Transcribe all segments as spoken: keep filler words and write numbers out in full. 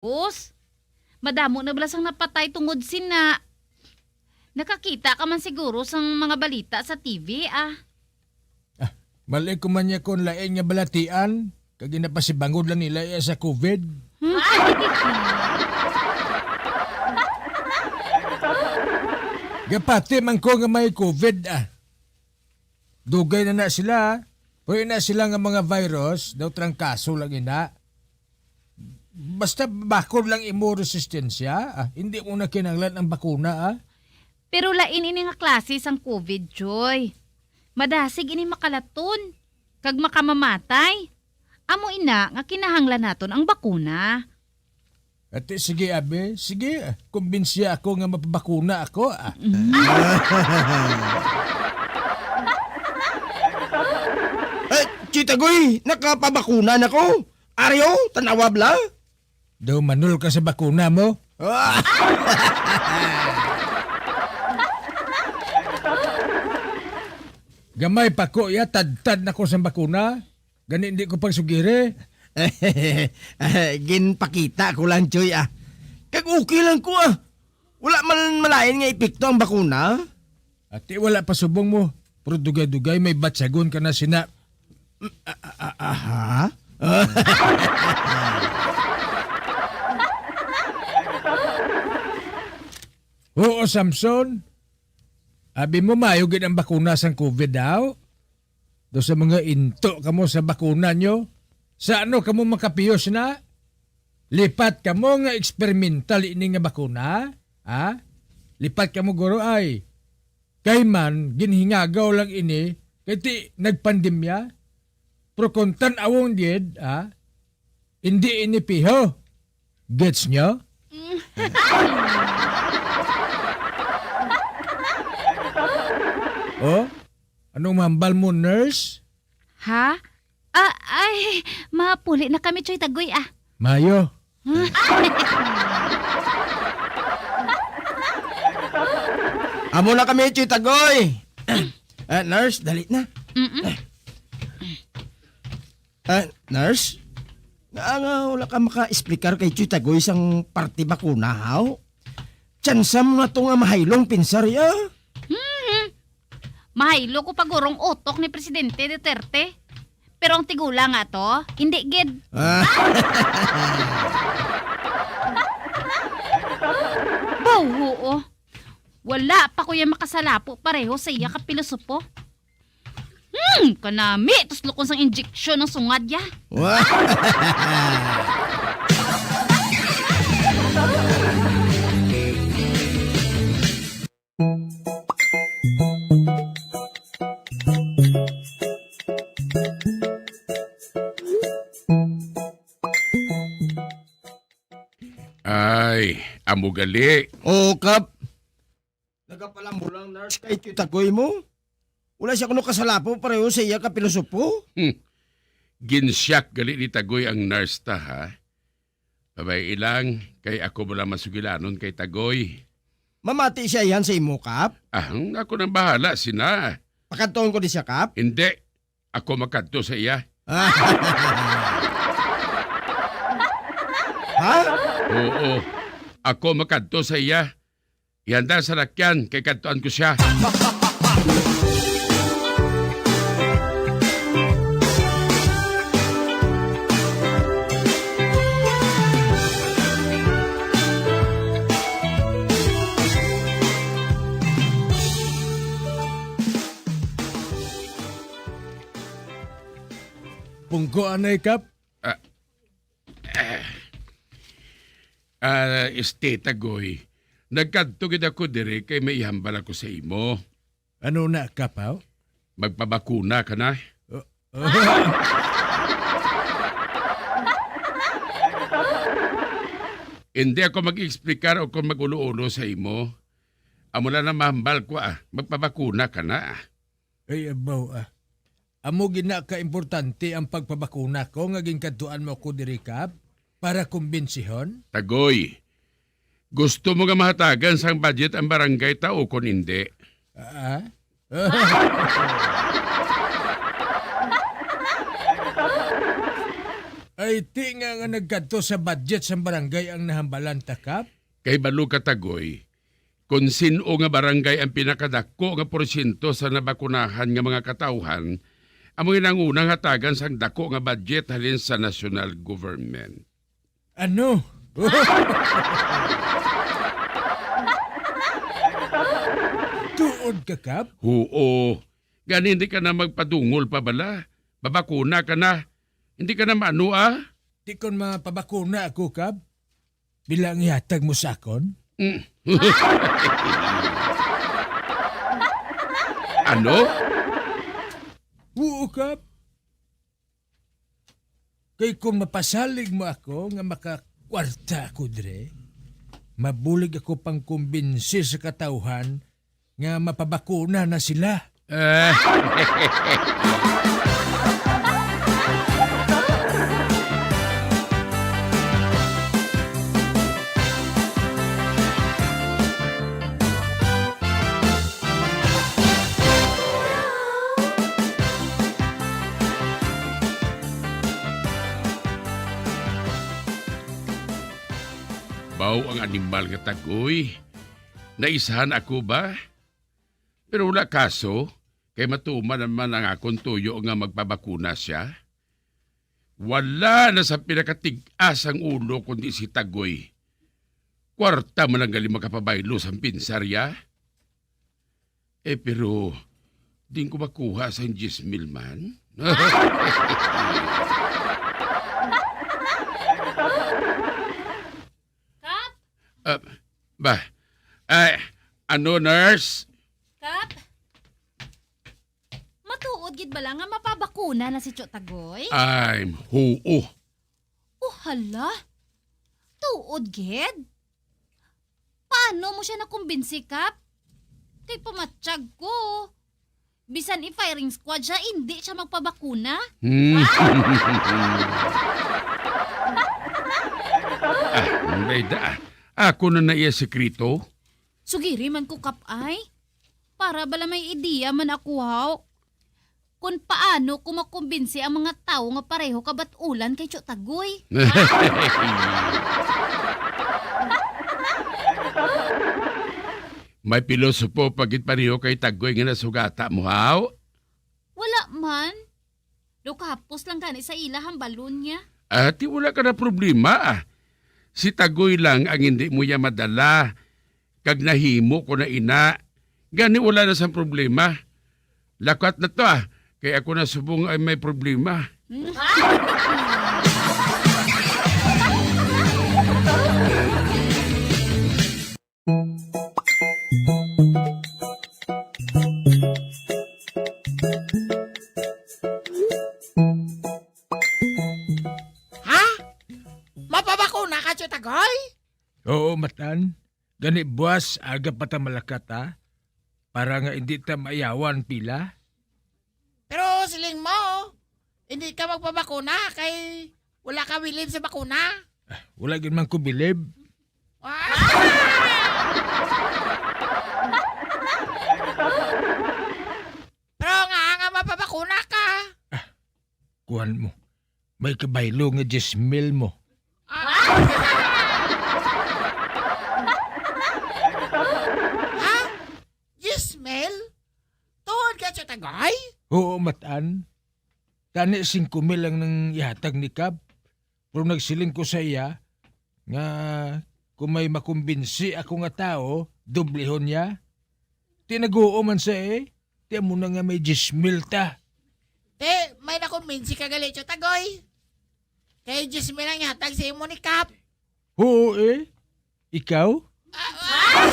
Us, madamo na bala sang napatay tungod sina. Nakakita ka man siguro sang mga balita sa T V, ah. Ah, mali ko man niya kon lain nga balatian, kag ginapasibangod lang nila iya sa covid. Gapati man ko nga may covid, ah. Dugay na na sila, ah. Pero ina sila nga mga virus, daw trangkaso lang ina. Basta bakod lang imo resistensya, ah, hindi mo na kinahanglan ang bakuna, ah. Pero lain ini nga klase sang covid, Joy. Madasig ini makalaton, kag makamamatay. Amo ina nga kinahanglan naton ang bakuna. Ati, sige, abi. Sige, ah, kumbinsiya ako nga mapabakuna ako, ah. Mm. Eh, Tita Goy, nakapabakuna na ko. Ari, oh, tanawa bala. Daw manul ka sa bakuna mo? Gamay pa ko, ya, tadtad na ko sa bakuna. Gani, hindi ko pagsugiri. Ginpakita ko lang, Choy, ah. Kag okay lang ko, ah. Wala man malain nga epekto ang bakuna. Ati, wala pa subong mo. Pero dugay-dugay may batyagon ka na sina. Mm, a-, a-, a-, aha? Oo, Samson. Abi mo, mayo gid ang bakuna sang covid daw. Do sa mga into kamo sa bakuna nyo, sa ano kamo makapiyos na? Lipat kamo nga eksperimental ini nga bakuna, ha? Lipat kamo, guro, ay. Kay man, ginhingagaw lang ini, kay ti nagpandemya. Pero kung tan-awon gid, ha? Hindi ini piho. Gets nyo? Mm. Oh? Anong mahambal mo, nurse? Ha? Ah, ay, mapuli na kami, Choy Tagoy, ah. Mayo. Amo na kami, Choy Tagoy. Ah, nurse, dali na. Mm-mm. Ah, nurse? Nga, nga wala ka maka-explicar kay Choy Tagoy sang parte bakuna, haw? Tsansa mo na to nga mahaylong pinsar, ya? Mhm. Mahaylo ko pa gurong utok ni Presidente Duterte. Pero ang tigulang nga to, hindi gid. Ah. Baw, oo. Wala pa ko yan makasalapo pareho sa iya ka pilosopo. Hmm, kanami, tuslukon sang injeksyon ang sungad ya. Wa- Ay, amo gali. Oo, Kap. Nagapalamulang nurse kay Tita Goy mo? Wala siya kuno kasalapo pareho sa iya ka pilosopo? Hmm. Ginsyak gali ni Tagoy ang nurse ta, ha? Pabay ilang, kay ako mo lang masugilanon kay Tagoy. Mamati siya yan sa imo, Kap? Ah, ako nang bahala, sina. Pakadtuon ko di siya, Kap? Hindi. Ako makadto sa iya. Ha? Oo. Ako makadto sa iya. Ihanda sa lakyan kay kadtuan ko siya. Pungko anay, Kap? Ah, ah, ah, este, Tagoy, nagkadto gid ako diri kay may ihambal ako sa imo. Ano na, Kap, haw? Magpabakuna ka na. Uh, uh. Hindi ako mag-explicar o kung mag-ulo-ulo sa imo. Amo lang na mahambal ko, ah. Magpabakuna ka na, ah. Ay, abaw, ah. Amo gid na ka importante ang pagpabakuna ko nga ginkadtuan mo ko diri, Kap, para kumbinsihon? Tagoy, gusto mo nga mahatagan sang budget ang barangay ta ukon indi? Ah? Ay, ti nga, nga nagkadto sa budget sang barangay ang nahambalan ta, Kap? Kay balo ka, Tagoy, kon sin-o nga barangay ang pinakadako nga porsyento sa nabakunahan nga mga katawhan, amo ginangunang hatagan sang dako nga budget halin sa national government. Ano? Tuod ka, Kap? Huo. Gani, hindi ka na magpadungol pa bala? Babakuna ka na. Hindi ka na maano, ah? Di kon mapabakuna ako, Kap. Pila ang ihatag mo sa akon? Mm. Ano? Oo, Kap. Kay kung mapasalig mo ako nga makakwarta ako dire, mabulig ako pang kumbinsi sa katawhan nga mapabakuna na sila. Eh. Baw ang animal nga Tagoy. Naisahan ako ba? Pero wala kaso, kay matuman naman ang akon tuyo nga magpabakuna sia. Wala na sa pinakatig-as ang ulo kundi si Tagoy. Kwarta man lang gali makapabaylo sang pinsarya. Eh, pero diin ko makuha sang diyes mil man? Kap? Ah, ba? Ay, ano, nurse? Kap? Matuod gid bala nga mapabakuna na si Tio Tagoy? Ay, huo. Oh, hala? Tuod gid? Paano mo sia nakumbinsi, Kap? Kay pamatsyag ko, bisan i-firing squad sia, indi sia magpabakuna. Hmm. Ah, ang bayda, ah. Ako na na iya sekreto. Sugiri man ko, Kap, ay. Para bala may ideya man ako, haw. Kon paano ko makumbinsi ang mga tawo nga pareho ka bat-ulan kay Tio Tagoy. May pilosopo pa gid pareho kay Tagoy nga nasugata mo, haw? Wala man. Daw kahapos lang gani sa ila hambalon niya. Ati, wala ka na problema, ah. Si Tagoy lang ang hindi mo iya madala, kag nahimo ko na ina. Gani wala na sang problema. Lakat na to, ah, kay ako na subong ay may problema. Ha? Mapabakuna ka, Tio Tagoy? Oo, Matan. Gani, buwas, aga pa ta malakat, ha? Para nga indi ta maayawan pila. Pero siling mo, hindi ka magpabakuna kay wala ka bilib sa bakuna. Ah, wala gid man ko bilib. Ah! Pero nga, nga mapabakuna ka. Ah, kuwan mo. May kabaylo nga diyes mil mo. Ah! Ha? Diyes mil? Tuod ka, Tio Tagoy? Oo, Matan. Tani singko mil lang nang ihatag ni Kap. Pero nagsiling ko sa iya nga kung may makumbinsi ako nga tawo, doblehon niya. Ti nag-uo man siya, eh. Ti amo na nga may diyes mil ta. Ti, may nakumbinsi ka gali, Tio Tagoy? Kay diyes mil ang ihatag sa imo ni Kap. Oo, eh. Ikaw? Ah, ah!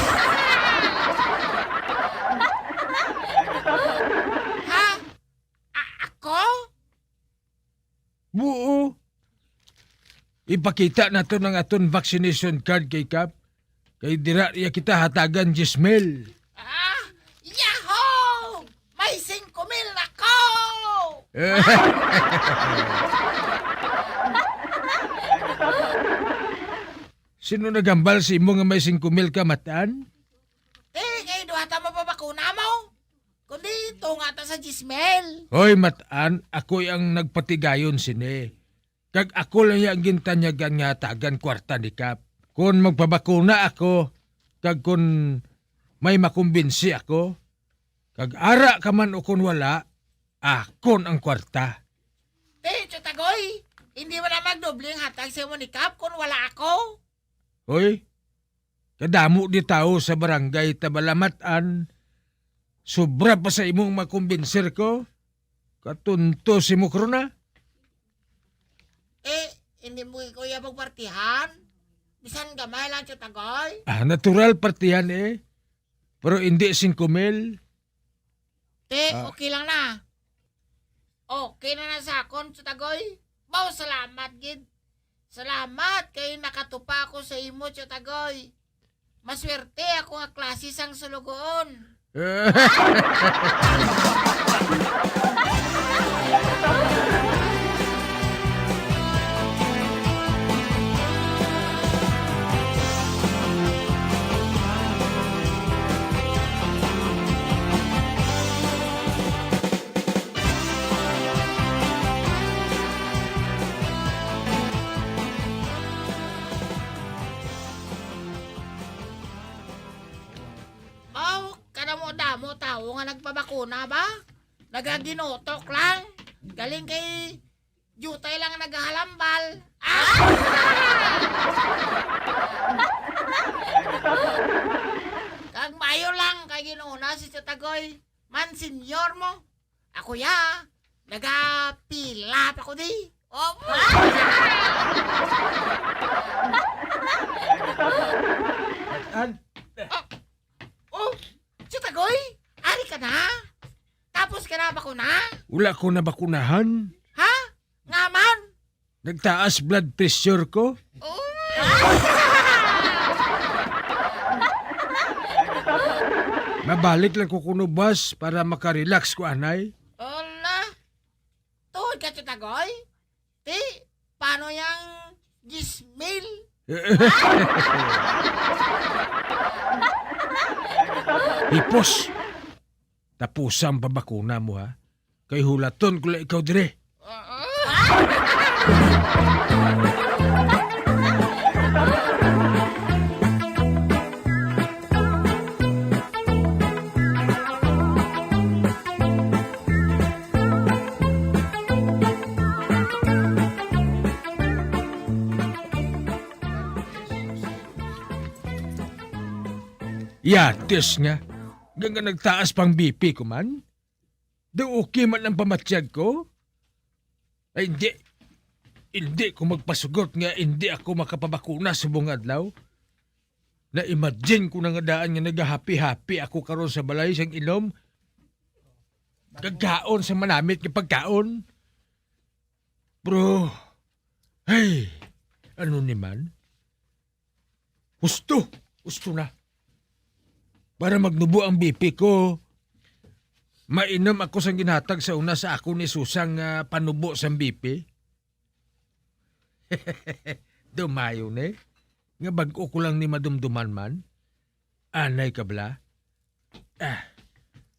Ha? A-, ako? Oo. Ipakita naton ang aton vaccination card kay Kap. Kay dira iya kita hatagan diyes mil. Ah, yahoo! May singko mil na ko! Sino naghambal sa imo nga may singko mil ka, Matan? Eh, kay duha ta mapabakuna mo. Kundi tunga ta sa diyes mil. Hoy, Matan, ako'y ang nagpatigayon sini. Kag ako lang ya ang gintanyagan nga hatagan kwarta ni Kap. Kon magpabakuna ako, kag kon may makumbinsi ako, kag ara ka man o kon wala, akon ang kwarta. Ti, Tiyutagoy, hindi mo na magdoble ang hatag sa imo ni Kap kon wala ako. Hoy, kadamo di tawo sa barangay Tabalamatan, sobra pa sa imong makumbinser ko. Katunto si mo, Krona. Eh, hindi mo ko iya pagpartihan? Bisan gamay lang, Tiyutagoy. Ah, natural partihan eh. Pero hindi singko mil. Te, Ah. okay lang na. Okay na na sa akon, Tiyutagoy. Baw, salamat gid. Salamat kay nakatupa ako sa imo, Tiyutagoy. Maswerte ako nga klase sang sulugoon. Aw, kadamo-damo tawo nga nagpabakuna ba? Nagaginutok lang. Galing kay diutay lang nagahalambal. Ah! Kag maayo lang kay gin-una si Tiyutagoy. Man senior mo. Ako ya, nagapila pa ko di. Oh. An? Oh, Tiyutagoy, ari ka na? Tapos ka na bakuna? Wala ko nabakunahan. Ha? Nga man? Nagtaas blood pressure ko. Oh. Mabalik lang ko kuno, boss, para makarelax ko anay. Ala, tuod ka, Tiyutagoy? Ti, paano yang diyes mil? Hipos! Tapusa ang pabakuna mo, ha? Kay hulaton ko lang ikaw dire. Yatis nga. Nga, nga nagtaas pang B P ko man. Daw okay man ang pamatyag ko? Ay, hindi. Hindi ko magpasugot nga hindi ako makapabakuna subong adlaw. Na-imagine ko na nga daan nga nagahapi-hapi ako karon sa balay sang ilom. Kagkaon sa manamit nga pagkaon. Pero, ay, ano ni man? Husto! Husto na. Para magnubo ang B P ko, mainom ako sang ginhatag sa una sa akon ni Susang nga panubo sang B P. Dumayo ni, nga bag-o ko lang ni madumduman man. Anay ka bala? Ah,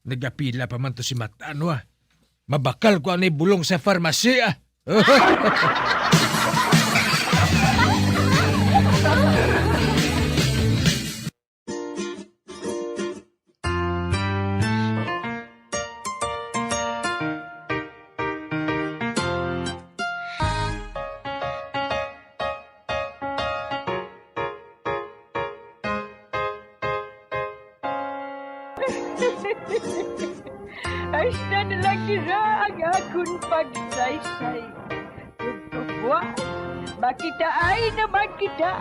nagapila pa man to si Matan, wa. Mabakal ko anay bulong sa pharmacy, ah. Hasta na lang dira ang akon pagsaysay. Ug buwas, makitaay naman kita.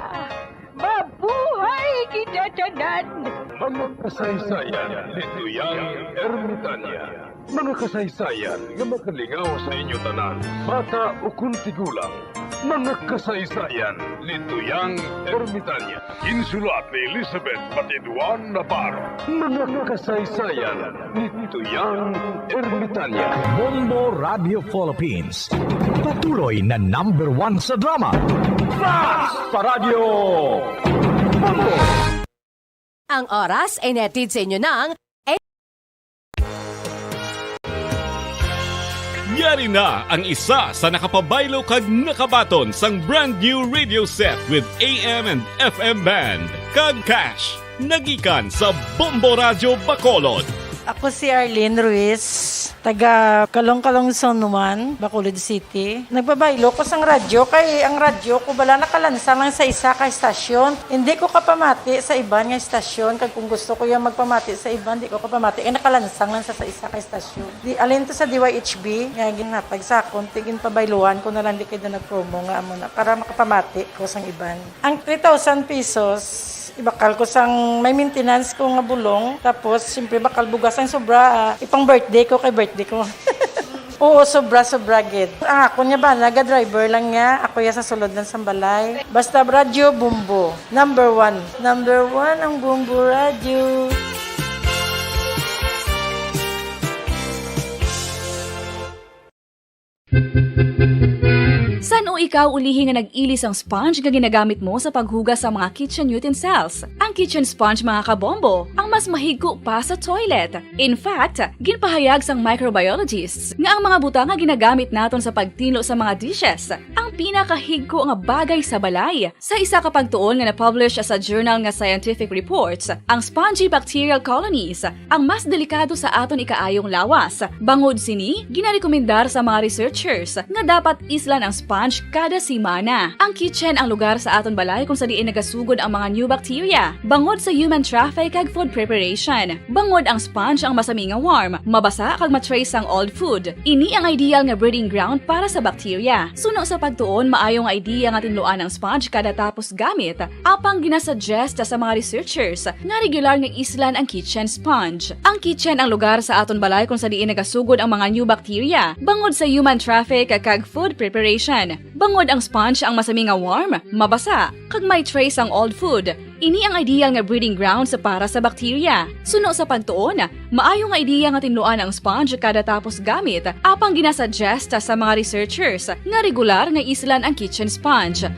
Mabuhay kita tanan! Mga kasaysayan ni Tuyang Ermitania. Mga kasaysayan nga makalingaw sa inyo tanan, bata ukon tigulang. Mga kasaysayan ni Tuyang Ermitania. Ginsulat ni Elizabeth Batiduan Navarro. Mga kasaysayan ni Tuyang Ermitania. Bombo Radio Philippines. Patuloy na number one sa drama. Flash Paradyo! Bombo! Ang oras ay nahatid sa inyo ng Yari na ang isa sa nakapabaylo kag nakabaton sang brand new radio set with A M and F M band kag cash. Nagikan sa Bombo Radyo Bacolod. Ako si Arlene Ruiz, taga Kalong-Kalong Zone one, Bacolod City. Nagpabaylo ko sang radyo kay ang radyo ko bala nakalansang lang sa isa ka estasyon. Hindi ko kapamati sa iban nga estasyon, kag kung gusto ko yung magpamati sa iban, di ko kapamati kay nakalansang lang sa, sa isa ka estasyon. Di, alin to sa D Y H B nga ginhatag sa akon, ti ginpabayluhan ko na lang di kay na nag-promo nga amo na para makapamati ko sang iban. Ang three thousand pesos, ibakal ko sang may maintenance ko nga bulong, tapos siyempre bakal bugas ang sobra, ah, ipang birthday ko kay birthday ko. Oo, sobra, sobra gid. Ang akon nga bana, ga-driver lang niya. Ako ya sa sulod lang sang balay. Basta radyo, Bombo. Number one. Number one ang Bombo Radyo. San-o ikaw ulihi nga nag-ili sang sponge nga ginagamit mo sa paghugas sa mga kitchen utensils? Ang kitchen sponge, mga kabombo, ang mas mahigko pa sa toilet. In fact, ginpahayag sang microbiologists nga ang mga butang nga ginagamit naton sa pagtinlo sa mga dishes ang pinakahigko nga bagay sa balay. Sa isa ka pagtuon nga na-publish sa journal nga Scientific Reports, ang spongy bacterial colonies ang mas delikado sa aton ikaayong lawas. Bangod sini, ginarekomendar sa mga researchers nga dapat islan ang sponge kada semana. Ang kitchen ang lugar sa aton balay kung sa diin nagasugod ang mga new bacteria, bangod sa human traffic kag food preparation. Bangod ang sponge ang masami nga warm, mabasa kag ma-trace ang old food. Ini ang ideal nga breeding ground para sa bacteria. Suno sa pagtuon, maayo nga idea nga tinluan ang sponge kada tapos gamit. Apang ginasuggest sa mga researchers nga regular nga islan ang kitchen sponge. Ang kitchen ang lugar sa aton balay kung sa diin nagasugod ang mga new bacteria, bangod sa human traffic kag food preparation. Bangod ang sponge ang masami nga warm, mabasa, kag may trace ang old food. Ini ang ideal nga breeding grounds para sa bacteria. Suno sa pagtuon, maayo nga idea nga tinluan ang sponge kada tapos gamit, apang ginasuggest sa mga researchers nga regular nga islan ang kitchen sponge.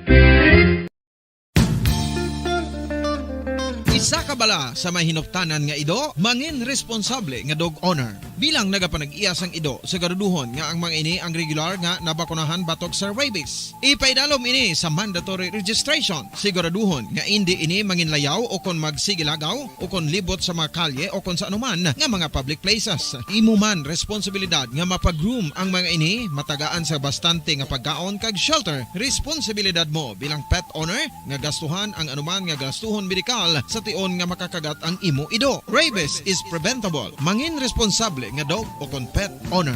Isa ka bala sa may hinuptanan nga ido, mangin responsable nga dog owner. Bilang nagapanag-iya sang ido, siguraduhon nga ang mga ini ang regular nga nabakunahan batok sa rabies. Ipaidalom ini sa mandatory registration. Siguraduhon nga indi ini manginlayaw o kon magsigilagaw o kon libot sa mga kalye o kon sa anuman nga mga public places. Imo man responsibilidad nga mapag-groom ang mga ini, matagaan sa bastante nga pagkaon kag shelter. Responsibilidad mo bilang pet owner nga gastuhan ang anuman nga gastuhon medikal sa tion nga makakagat ang imo ido. Rabies is preventable. Mangin responsable nga dog o kon pet owner.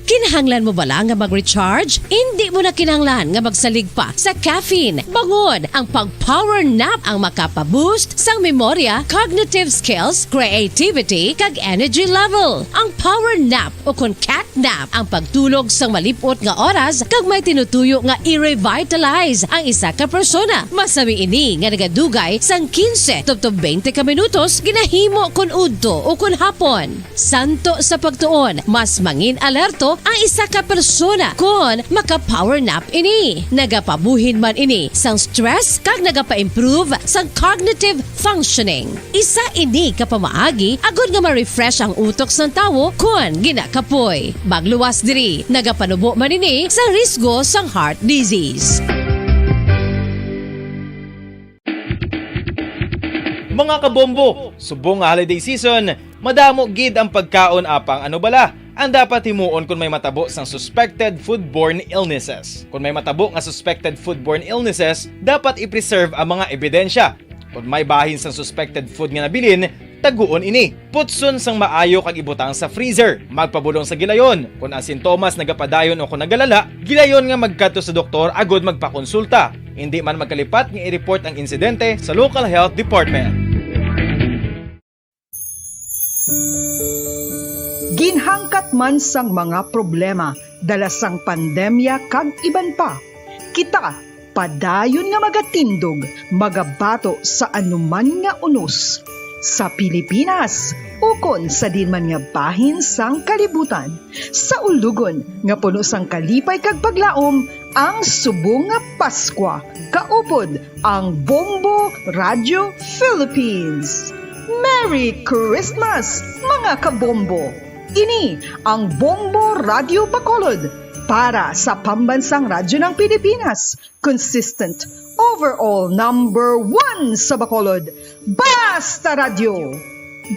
Kinahanglan mo bala nga mag-recharge? Indi mo na kinahanglan nga magsalig pa sa caffeine. Bangod ang pag-power nap ang makapa-boost sang memorya, cognitive skills, creativity, kag energy level. Ang power nap o kon cat nap ang pagtulog sang malip-ot nga oras kag may tinutuyo nga i-revitalize ang isa ka persona. Masami ini nga nagadugay sang quince tubtob twenty ka minutos ginahimo kon udto o kon hapon. Santo sa pagtuon, mas mangin alerto ang isa ka persona kon maka-power nap ini. Nagapabuhin man ini sang stress kag nagapa-improve sang cognitive functioning. Isa ini ka pamaagi agod nga ma-refresh ang utok sang tawo kon ginakapoy. Magluwas diri, nagapanubo man ini sa risgo sang heart disease. Mga kabombo, subong nga holiday season, madamo gid ang pagkaon, apang ano bala ang dapat himuon kon may matabo sang suspected foodborne illnesses? Kon may matabo nga suspected foodborne illnesses, dapat i-preserve ang mga ebidensya. Kon may bahin sang suspected food nga nabilin, taguon ini. Putson sang maayo kag ibutang sa freezer. Magpabulong sa gilayon. Kon ang sintomas nagapadayon o kon nagalala, gilayon nga magkadto sa doktor agod magpakonsulta. Indi man magkalipat nga i-report ang insidente sa local health department. Ginhangkat man sang mga problema dala sang pandemya kag iban pa, kita padayon nga magatindog, magabato sa anuman nga unos. Sa Pilipinas, ukon sa diin man nga bahin sang kalibutan, sa ulugon nga puno sang kalipay kag paglaom, ang subong nga Paskwa, kaupod ang Bombo Radio Philippines. Merry Christmas, mga kabombo! Ini ang Bombo Radio Bacolod para sa Pambansang Radyo ng Pilipinas, consistent, overall number one sa Bacolod. Basta Radyo,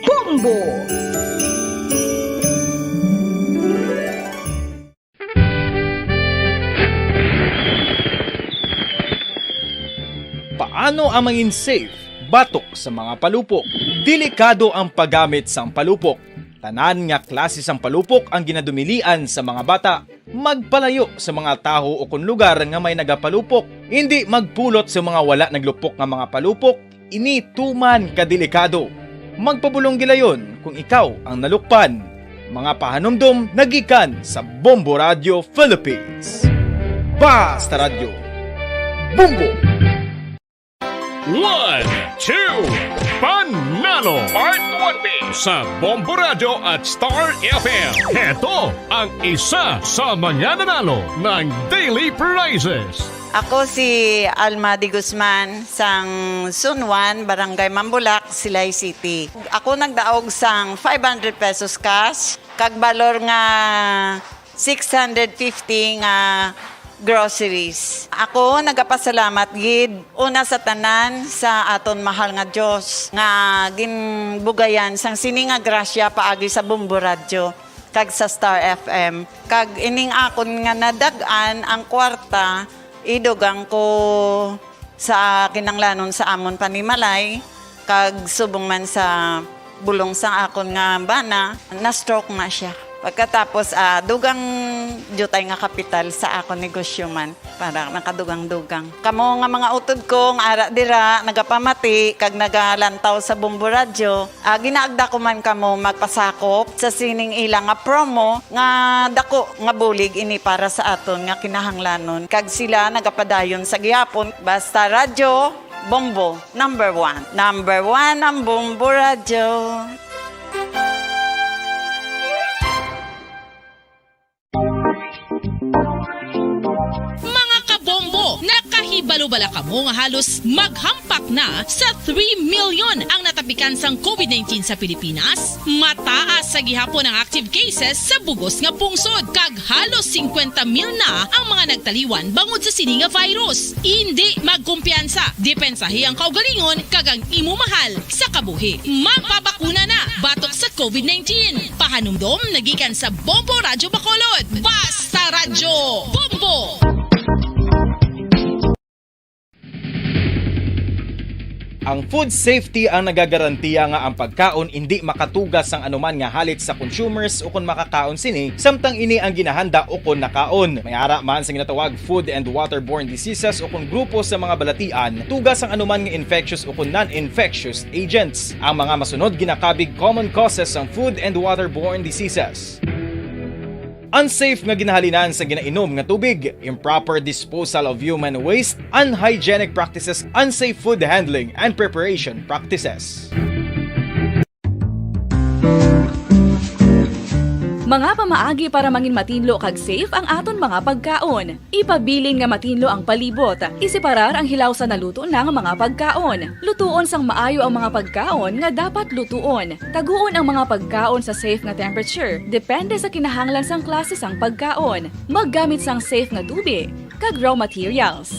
Bombo! Paano ang mangin safe batok sa mga palupok? Delikado ang paggamit sang palupok. Tanan nga klase sang palupok ang ginadumilian sa mga bata. Magpalayo sa mga tawo o kon lugar nga may nagapalupok. Indi magpulot sa mga wala naglupok nga mga palupok. Ini tuman ka delikado. Magpabulong gilayon kung ikaw ang nalukpan. Mga pahanumdom nagikan sa Bombo Radio Philippines. Basta Radyo. Bombo! One, two, Panalo! Part one B sa Bombo Radyo at Star F M. Heto ang isa sa mga nanalo ng daily prizes. Ako si Alma de Guzman, sang Sunwan, Barangay Mambulak, Silay City. Ako nagdaog sang five hundred pesos cash, kag balor nga six hundred fifty nga groceries. Ako nagapasalamat gid, una sa tanan, sa aton mahal nga Dios nga ginbugayan sang sini nga grasya paagi sa Bombo Radyo kag sa Star F M. Kag ining akon nga nadag-an ang kwarta, idugang ko sa kinanglanon sa amon panimalay, kag subong man sa bulong sang akon nga bana, na-stroke na sia. Pagkatapos, ah, dugang diutay nga kapital sa akon negosyo man, para nakadugang-dugang. Kamo nga mga utod ko nga ara dira, nagapamati kag nagalantaw sa Bombo Radyo, ah, ginaagda ko man kamo magpasakop sa sining ila nga promo nga dako nga bulig ini para sa aton nga kinahanglanon, kag sila nagapadayon sa gihapon. Basta Radyo, Bombo, number one. Number one ang Bombo Radyo. Mga kabombo, nakahibalo bala kamo nga halos maghampak na sa three million ang natapikan sang covid nineteen sa Pilipinas? Mataas sa gihapon ang active cases sa bugos nga pungsod, kag halos singkwenta mil na ang mga nagtaliwan bangod sa sini nga virus. Indi magkumpiyansa, depensahi ang kaugalingon kag ang imo mahal sa kabuhi. Magpabakuna na batok sa covid nineteen. Pahanumdom nagikan sa Bombo Radyo Bacolod. Basta Radyo, Bombo! Ang food safety ang nagagarantiya nga ang pagkaon indi makatuga sang anuman nga halit sa consumers ukon makakaon sini, samtang ini ang ginahanda ukon nakaon. May ara man sa ginatawag food and waterborne diseases ukon grupo sa mga balatian, tuga sang anuman nga infectious ukon non-infectious agents. Ang mga masunod ginakabig common causes sang food and waterborne diseases. Unsafe nga ginahalinan sa ginainom nga tubig, improper disposal of human waste, unhygienic practices, unsafe food handling and preparation practices. Mga pamaagi para mangin matinlo kag safe ang aton mga pagkaon. Ipabilin nga matinlo ang palibot. Iseparar ang hilaw sa naluto na nga mga pagkaon. Lutuon sang maayo ang mga pagkaon nga dapat lutuon. Taguon ang mga pagkaon sa safe nga temperature, depende sa kinahanglan sang klase sang pagkaon. Maggamit sang safe nga tubi kag raw materials.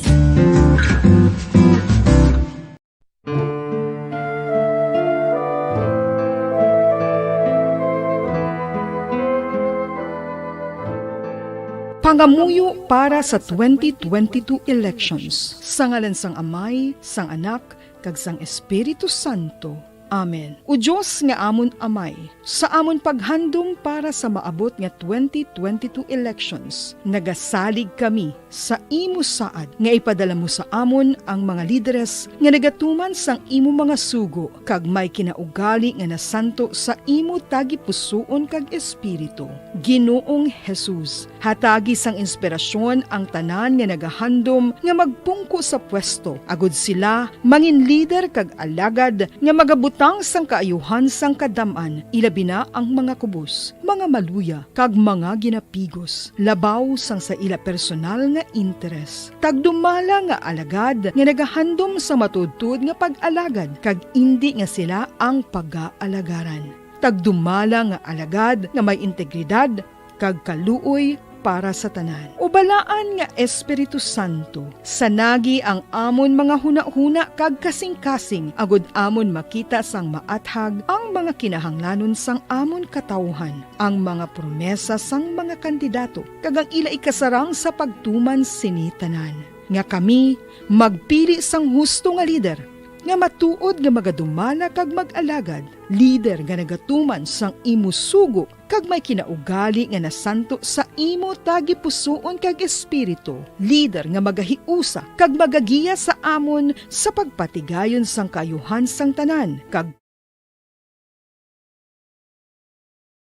Pangamuyo para sa twenty twenty-two elections. Sa ngalan sang Amay, sang Anak, kag sang Espiritu Santo. Amen. O Dios nga amon Amay, sa amon paghandom para sa maabot nga twenty twenty-two elections, nagasalig kami sa imo saad nga ipadala mo sa amon ang mga lideres nga nagatuman sang imo mga sugo kag may kinaugali nga nasanto sa imo tagipusoon kag espiritu. Ginoong Jesus, hatagi sang inspirasyon ang tanan nga nagahandom nga magpungko sa pwesto, agod sila mangin lider kag alagad nga magabut-, Tang sang kaayuhan sang kadam-an, ilabi na ang mga kubos, mga maluya, kag mga ginapigos, labaw sang sa ila personal nga interes. Tagdumala nga alagad nga nagahandom sa matuodtuod nga pag-alagad, kag indi nga sila ang pagaalagarad. Tagdumala nga alagad nga may integridad, kag kaluoy para sa tanan. O Balaan nga Espiritu Santo, sanagi ang amon mga hunahuna kag kasingkasing, agod amon makita sang maathag ang mga kinahanglanon sang amon katawuhan, ang mga promesa sang mga kandidato, kag ang ila ikasarang sa pagtuman sini tanan. Nga kami magpili sang husto nga lider, nga matuod nga magadumala kag mag-alagad, lider nga nagatuman sang imo sugo kag may kinaugali nga nasanto sa imo tagipusoon kag espiritu, lider nga magahiusa kag magagiya sa amon sa pagpatigayon sang kaayuhan sang tanan, kag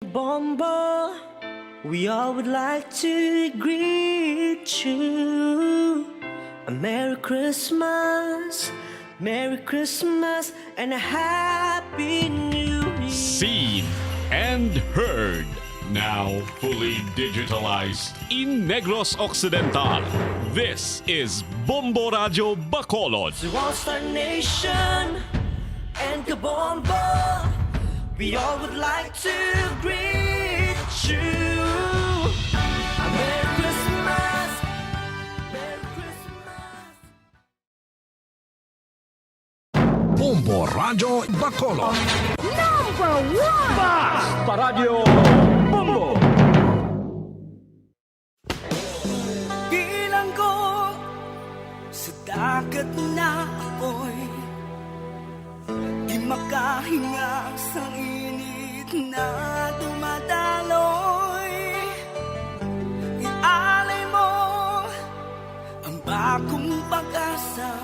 Bombo, we all would like to greet you a Merry Christmas, Merry Christmas, and a Happy New Year. Seen and heard, now fully digitalized in Negros Occidental. This is Bombo Radyo Bacolod. To all Star Nation and Kabombo, we all would like to greet you a Merry Christmas, Merry Christmas. Bombo Radyo Bacolod. Number one! Bas! Paradyo Bombo! Bilanggo sa dagat na apoy, di makahinga sa init na dumadaloy. Ialay mo ang bagong pag-asa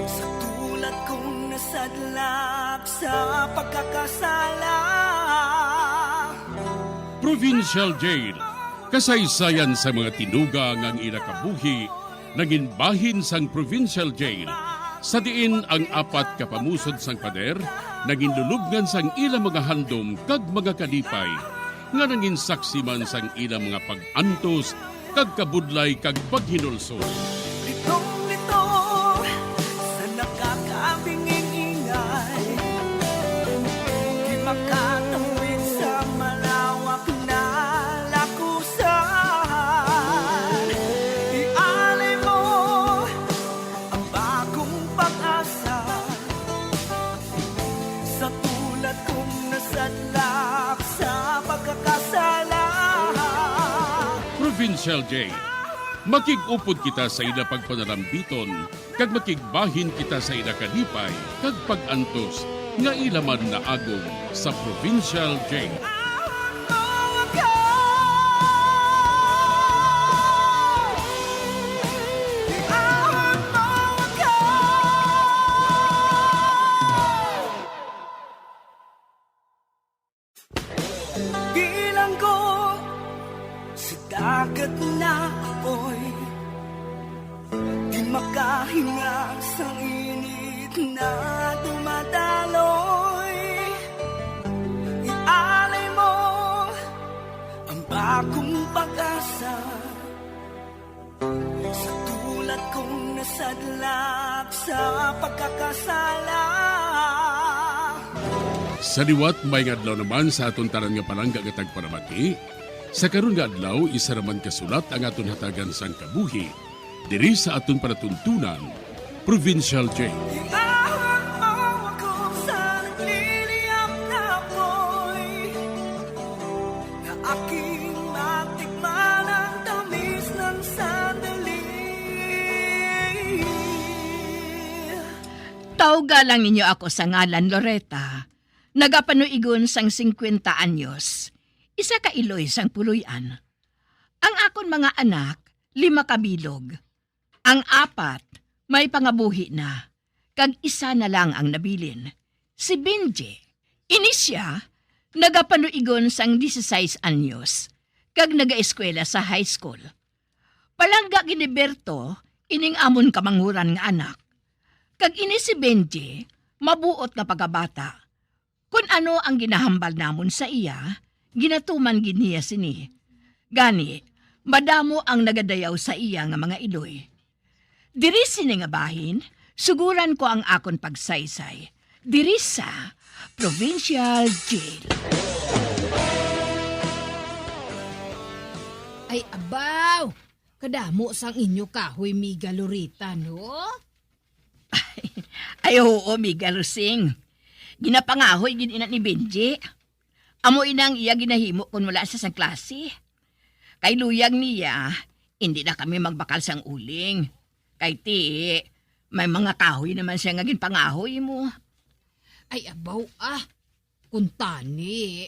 sa tulad kong nasadlak sa pagkakasala. Provincial Jail, kasaysayan sa mga tinuga nga ang ila kabuhi nangin bahin sang Provincial Jail, sa diin ang apat ka pamusod sang pader nangin lulubngan sang ila mga handom kag mga kalipay, nga nangin saksi man sang ila mga pag-antos kag kabudlay kag paghinulsol. Litong-lito sa nakakabinging ingay, di makatawid sa malawak na lakusan. Ialay mo ang bagong pag-asa sa tulad kong nasadlak sa pagkakasala. Provincial Jail. Makig-upod kita sa ila pagpanalambiton, kag makigbahin kita sa ila kalipay kag pag-antos nga ila man naagom sa Provincial Jail. Bilanggo sa dagat na apoy, di makahinga sa init na dumadaloy. Ialay mo ang bagong pag-asa sa tulad kong nasadlak sa pagkakasala. Sa liwat, maayong adlaw naman sa aton tanan nga palangga nga tagpalamati. Sa karon nga adlaw, isa naman ka sulat ang aton hatagan sang kabuhi diri sa aton palatuntunan, Provincial Jail. Iahon mo ako sa nagliliyab na apoy, na aking matikman ang tamis ng sandali. Tawga lang ninyo ako sa ngalan Loretta, nagapanuigon sang singkwenta anyos, isa ka iloy sang puloy-an. Ang akon mga anak, lima ka bilog. Ang apat may pangabuhi na, kag isa na lang ang nabilin, si Benji. Ini sia nagapanuigon sang disisais anyos, kag nagaeskwela sa high school. Palangga gid ni Berto ining amon kamanghuran nga anak. Kag ini si Benji, mabuot nga pagkabata. Kun ano ang ginahambal namon sa iya, ginatuman gid niya sini. Gani, madamo ang nagadayaw sa iya nga mga iloy. Diri sini nga bahin, suguran ko ang akon pagsaysay. Diri sa Provincial Jail. Ay, abaw! Kadamo sang inyo kahoy, Miga Lorita, no? Ay, oo, Miga Rosing. Ginapangahoy gid ina ni Benji. Amo ina ang iya ginahimo kon wala siya sa klase. Kay luyag niya, hindi na kami magbakal sang uling. Kay ti, may mga kahoy naman siya nga ginpangahoy mo. Ay, abaw, ah. Kuntani,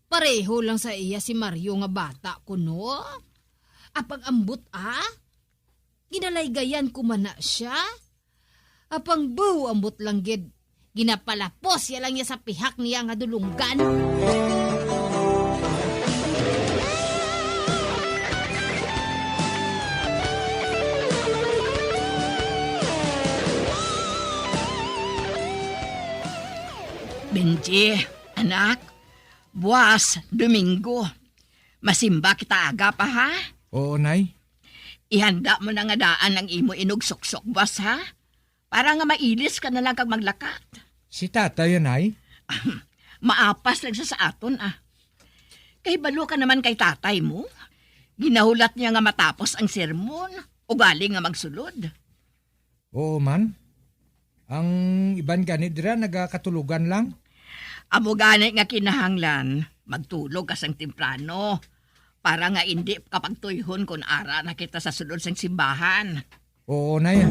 pareho lang sa iya si Mario nga bata ko, no? Apang ambot, ah? Ginalaygayan ko man na siya. Apang buh, ambot lang gid. Ginapalapos ya lang niya sa pihak niya nga dulunggan. Benji, anak, buwas, Domingo. Masimba kita aga pa, ha? Oo, Nay. Ihanda mo na nga daan ang imo inugsuksok, buwas, ha? Para nga mailis ka na lang kag maglakat. Si Tatay, Nay? Maapas lang siya sa aton, ah. Kay balo ka naman kay tatay mo. Ginahulat niya nga matapos ang sermon, ugali nga magsulod. Oo man. Ang iban gani dira nagakatulogan lang. Amo gani nga kinahanglan magtulog ka sang temprano para nga indi ka pagtuyhon kon ara na kita sa sulod sang simbahan. Oo, Nay.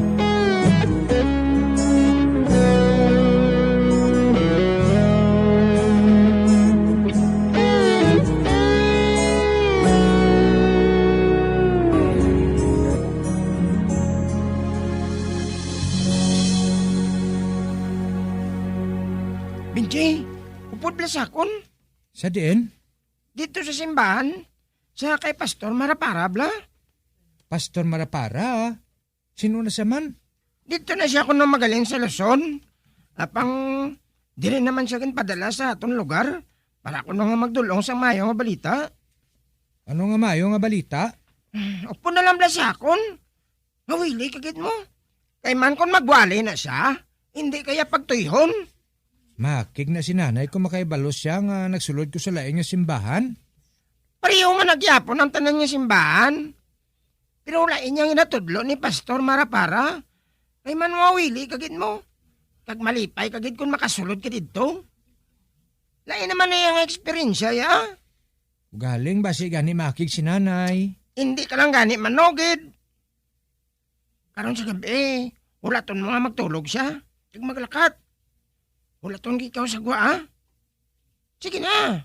Benji, upod bala sa akon. Sa diin? Dito sa simbahan, sa kay Pastor Marapara, bala. Pastor Marapara? Sino na siya man? Dito na siya kuno magaling sa Luzon. Apang diri naman siya ginpadala sa aton lugar para kuno nga magdulong sa maayo nga balita. Ano nga maayo nga balita? Upod na lang bala sa akon. Mawili ka gid mo. Kay man kon magwali na siya, hindi kaya pagtuyhon. Makig na si nanay kung makahibalo siya nga nagsulod ko sa lain nga simbahan. Pareho man na gyapon ang tanan nga simbahan. Pero lain niya ginatudlo ni Pastor Marapara. Kay man mawili ka gid mo. Kag malipay ka gid kung makasulod ka didto. Lain naman na iyang eksperyensya, ya. Ugaling basi gani makig si nanay. Hindi ka lang gani manugid. Karon sa gabi, hulaton mo nga magtulog siya. Kag maglakat. Hulaton ka ikaw sa gwa, ha? Sige na.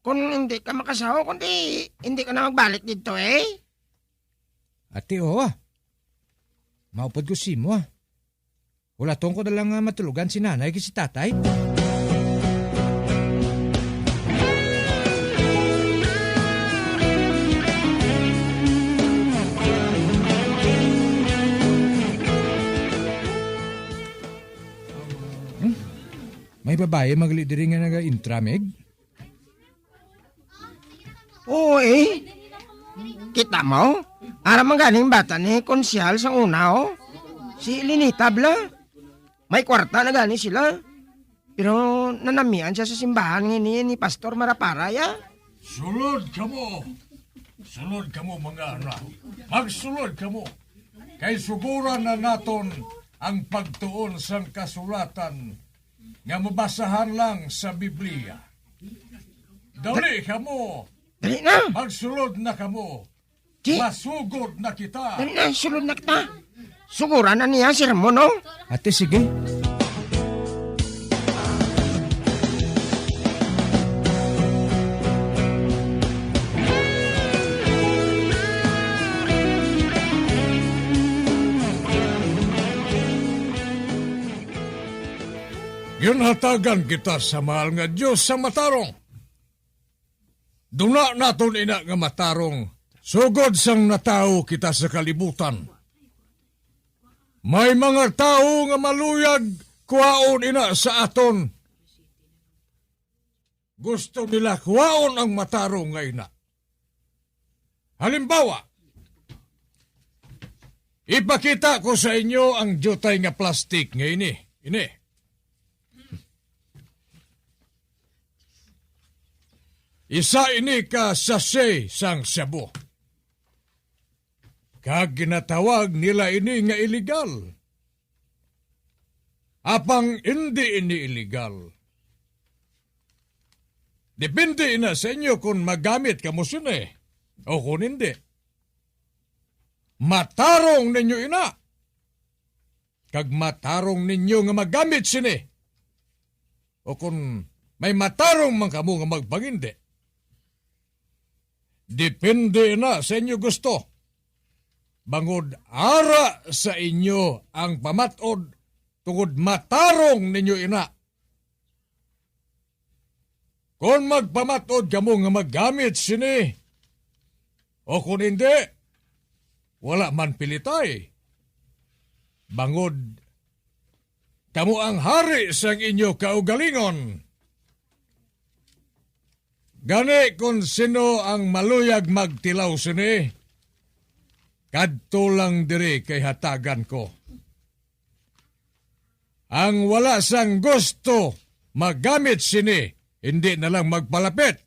Kung hindi ka makasawa, kundi hindi ka na magbalik dito, eh. Ati, oo, ah. Maupod ko simo, ah. Hulaton ko na lang nga matulogan si nanay kag si tatay. Hmm? May babayi magli diri nga naga-intra, Meg? Oo, eh. Kita mo? Ara man ganing bata ni Konsehal sang una, oh. Si Elenita, bala. May kwarta na gani sila. Pero nanamian siya sa simbahan nga ini ni Pastor Marapara, ya. Sulod kamo. Sulod kamo, mga anak. Magsulod kamo. Kay suguran na naton ang pagtuon sang kasulatan nga mabasahan lang sa Biblia. Dali kamo! Dali na! Magsulod na kamo! Di! Masugod na kita! Dali na, sulod na kita! Suguran na niya ang sermon, no? Ate, sige. Ginhatagan kita sa mahal nga Dios sa matarong. Duna naton ina nga matarong, sugod sang natawo kita sa kalibutan. May mga tawo nga maluyag kuhaon ina sa aton. Gusto nila kuhaon ang matarong nga ina. Halimbawa, ipakita ko sa inyo ang diutay nga plastic nga ini. Ini. Isa ini ka sachet sang shabu. Kag ginatawag nila ini nga iligal. Apang indi ini iligal. Depende na sa inyo kon magamit kamo sini o kon indi. Matarong ninyo ina, kag matarong ninyo nga magamit sini, o kon may matarong man kamo nga magpangindi. Depende na sa inyo gusto. Bangod ara sa inyo ang pamat-od, tungod matarong ninyo ina. Kon magpamat-od kamo nga magamit sini, o kon indi, wala man pilitay. Bangod kamo ang hari sang inyo kaugalingon. Gani, kon sino ang maluyag magtilaw sini, kadto lang diri kay hatagan ko. Ang wala sang gusto magamit sini, hindi na lang magpalapit.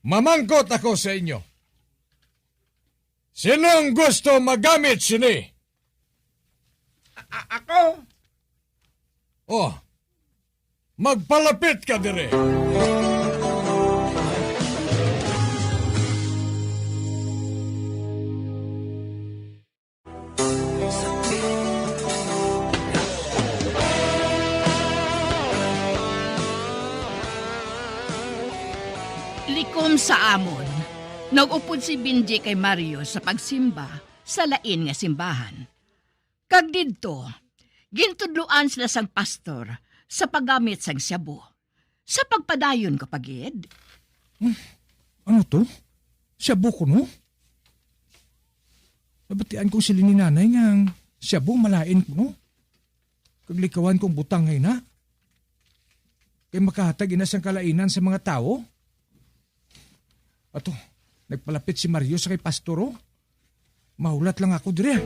Mamangkot ako sa inyo. Sino ang gusto magamit sini? A-, a-, ako? Oh, magpalapit ka dire. Likom sa amon, nag-upod si Benji kay Mario sa pagsimba sa lain nga simbahan. Kag didto, gintudloan sila sang pastor sa paggamit sang shabu. Sa pagpadayon ko pa gid. Hmm, ano to? Shabu kuno? Nabatian ko sila ni nanay nga ang shabu malain kuno. Kag likawan kong butang nga ina. Kay makahatag ina sang kalainan sa mga tawo. Ato, nagpalapit si Mario sa kay pastor, oh. Mahulat lang ako diri, ah.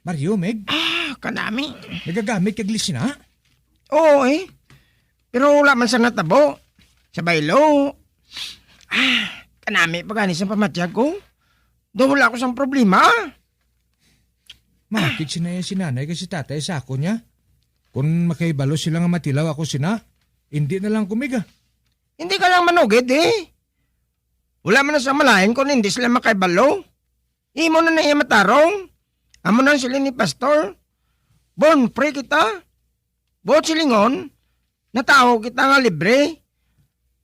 Mario, Meg? Ah, kanami. Nagagamit kag lisina? Oo, eh. Pero wala man sa natabo. Sa baylo. Ah, kanami pa gani sa pamatyag ko. Daw wala ko sang problema. Makig sinaya si nanay kag si tatay sa akon niya. Kung makahibalo sila nga matilaw ako sina, hindi na lang kumiga. Hindi ka lang manugid, eh. Wala man na sa malain kung hindi sila makahibalo. Imo na na iya matarong. Amo nang siling ni Pastor. Born free kita. Buot silingon, natawo kita nga libre.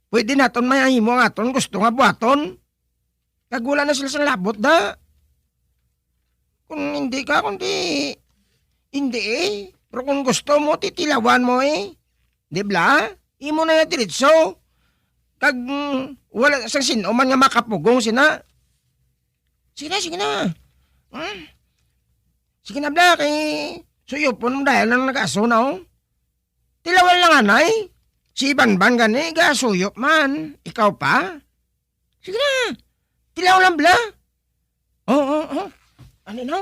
Pwede naton mahimo ang aton gusto nga buhaton. Kag wala na sila sang labot, da. Kung hindi ka, kundi hindi, eh. Pero kung gusto mo, titilawan mo, eh. Di bala? Imo na yung diretso. Kag, mm, wala sang sino man nga makapugong sina. Sige na, sige na. Hmm? Sige na, bala, kay suyopon mo dahil lang nag-aso na, oh. Tilawan lang, anay. Si Banban gani, gasuyop man. Ikaw pa? Sige na. Tilaw lang, bala. Oo, oo, oo. Ano, no?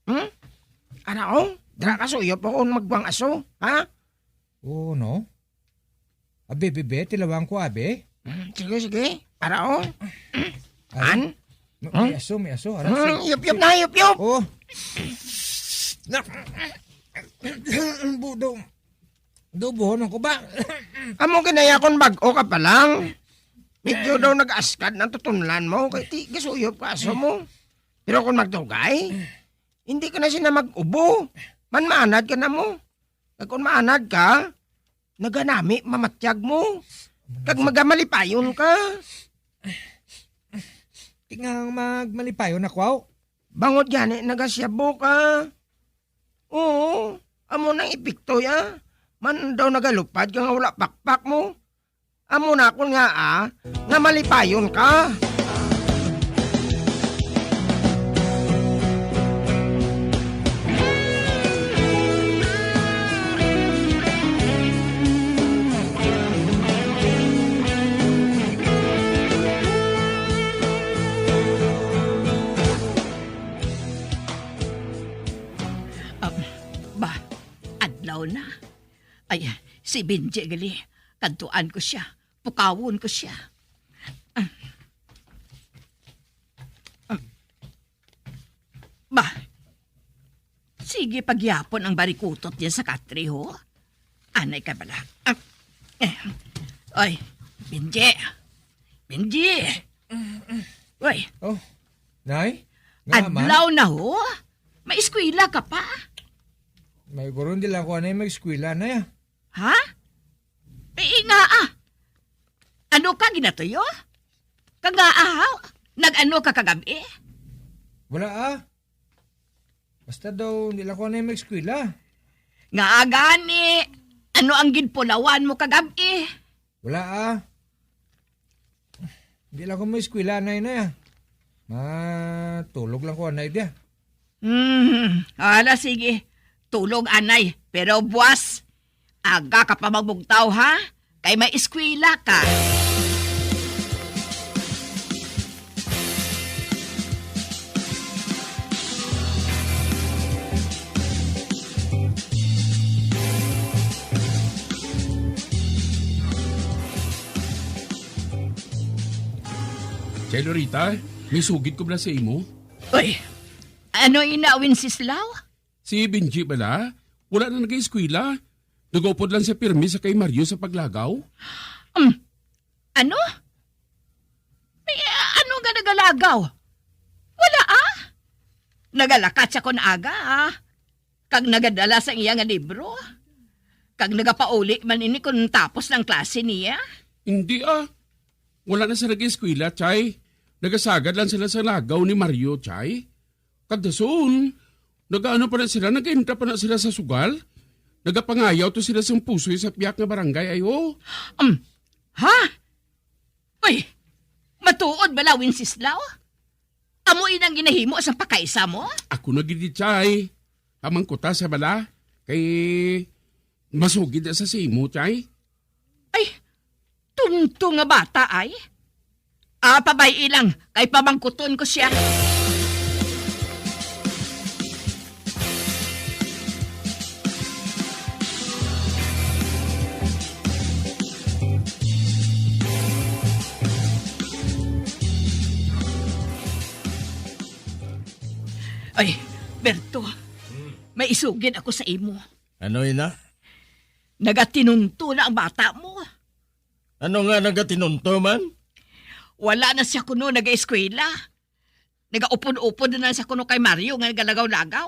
Hmm? Ano, oh? Dara ka, suyop ako kung magwang aso, ha? Oo, no? Abi, bibi, tilawan ko, abi. Hmm, sige, sige. Ara, oh. Ay. An? No, may An? Aso, may aso. Ara, hmm, si-, yup, yup si-, na, yup, yup. Oh. Na, budo. Dubuhon ko ba? Amo ginaya kon bag-o ka pa lang. Medyo daw nag-askad ang tutunlan mo, kay ti, gasuyop ka aso mo. Pero kung magdugay, hindi ka na sina mag-ubo. Manmaanad ka na mo. Kag kung maanad ka, naganami mamatyag mo. Kag magamalipayon ka. Di nga magmalipayon ako, aw. Bangod gani nagasyabo ka. Oo, amo nang epekto ya. Man daw nagalupad ka nga wala pakpak mo. Amo na kon nga, ah, nga malipayon ka. Ah, ba, adlaw na. Ay, si Benji gali, kadtuan ko sia, pukawon ko sia. Ah. Ah. Ba, sige pagyapon ang barikutot niya sa katre, ho? Anay ka bala. Ah. Eh. Oy, Benji. Benji. Oy, Oh, Nay? Nga man? Adlaw na, ho? May eskwela ka pa? May guro, hindi lang ako anay mag-eskwela, Nay, ah. Ha? Eh, nga, ah. Ano ka ginatuyo? Kag nga, ah, nag-ano ka kagabi? Wala, ah. Basta daw, hindi lang ako anay mag-eskwela. Nga gani, ano ang ginpulawan mo kagabi? Wala, ah. Hindi lang ako mag-eskwela, Nay, Nay, ah. Matulog lang ko, Nay, dia. Hmm, ala, sige. Tulog, anay. Pero buwas, aga ka pa magbugtaw, ha? Kay may eskwela ka. Chay Lorita, may sugid ko bala sa imo. Uy, ano ina, Wenceslao? Si Benji bala, wala na nag-eskwela. Nagaupod lang siya pirmi sa kay Mario sa paglagaw. Um, ano? May, ano nga nagalagaw? Wala, ah. Nagalakat siya kon aga, ah. Kag nagadala sa iya nga libro. Kag nagapauli man ini kon tapos na ang klase niya. Hindi, ah. Wala na sila nag-eskwela, Chay. Nagasagad lang sila sa lagaw ni Mario, Chay. Kag dason, nagaano pa na sila, nagainda pa na sila sa sugal. Nagapangayaw to sila sang pusoy sa piyak nga barangay, ay, oh. Um, ha? Uy, matuod bala, Wenceslao? Amo inang ginahimo sang pakaisa mo? Ako na gid, Chay. Pamangkuta sa bala. Kay masugid na sa simo, Chay. Ay, tunto nga bata, ay. Ah, pabay-i lang, kay pamangkuton ko siya. Ay, Berto, may isugid ako sa imo. Ano, ina? Nagatinunto na ang bata mo. Ano nga nagatinunto man? Wala na siya kuno nag-eskwela. Nagaupod-upod na lang siya kuno kay Mario nga nagalagaw-lagaw.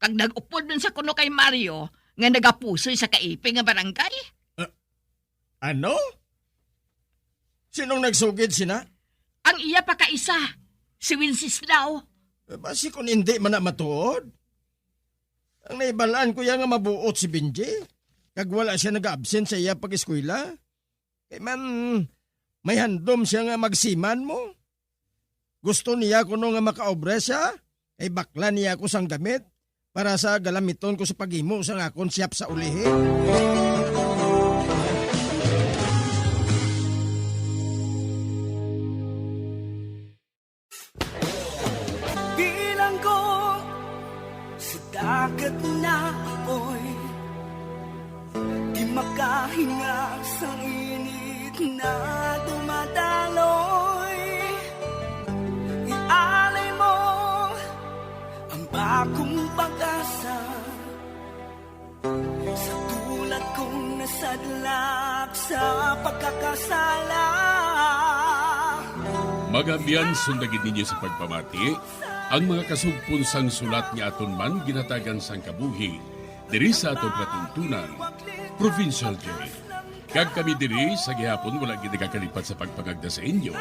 Kag nag-upod man siya kuno kay Mario nga nagapusoy sa kaiping nga barangay. Ah, ano? Sinong nagsugid sina? Ang iya pakaisa, si Wenceslao. Eh, basi kung hindi man na matuod. Ang naibalaan ko iya nga mabuot si Benji, kag wala siya nag-absent sa iya pag-eskwela. Kay man, may handom siya nga magsiman mo. Gusto niya kuno nga makaobra siya, kay bakla niya ako sang gamit para sa galamiton ko sa paghimo sang akon siyap sa ulihi. Bilanggo sa dagat na apoy, di makahinga sa init na dumadaloy. Ialay mo ang bagong pag-asa. Sa tulad kong nasadlak sa pagkakasala. Mga abyan, sundagin ninyo sa pagpamati Ang mga kasugpon sang sulat nga aton man ginhatagan sang kabuhi diri sa aton palatuntunan, Provincial Jail. Kag kami diri sa gihapon wala gid nagakalipat sa pagpangagda sa inyo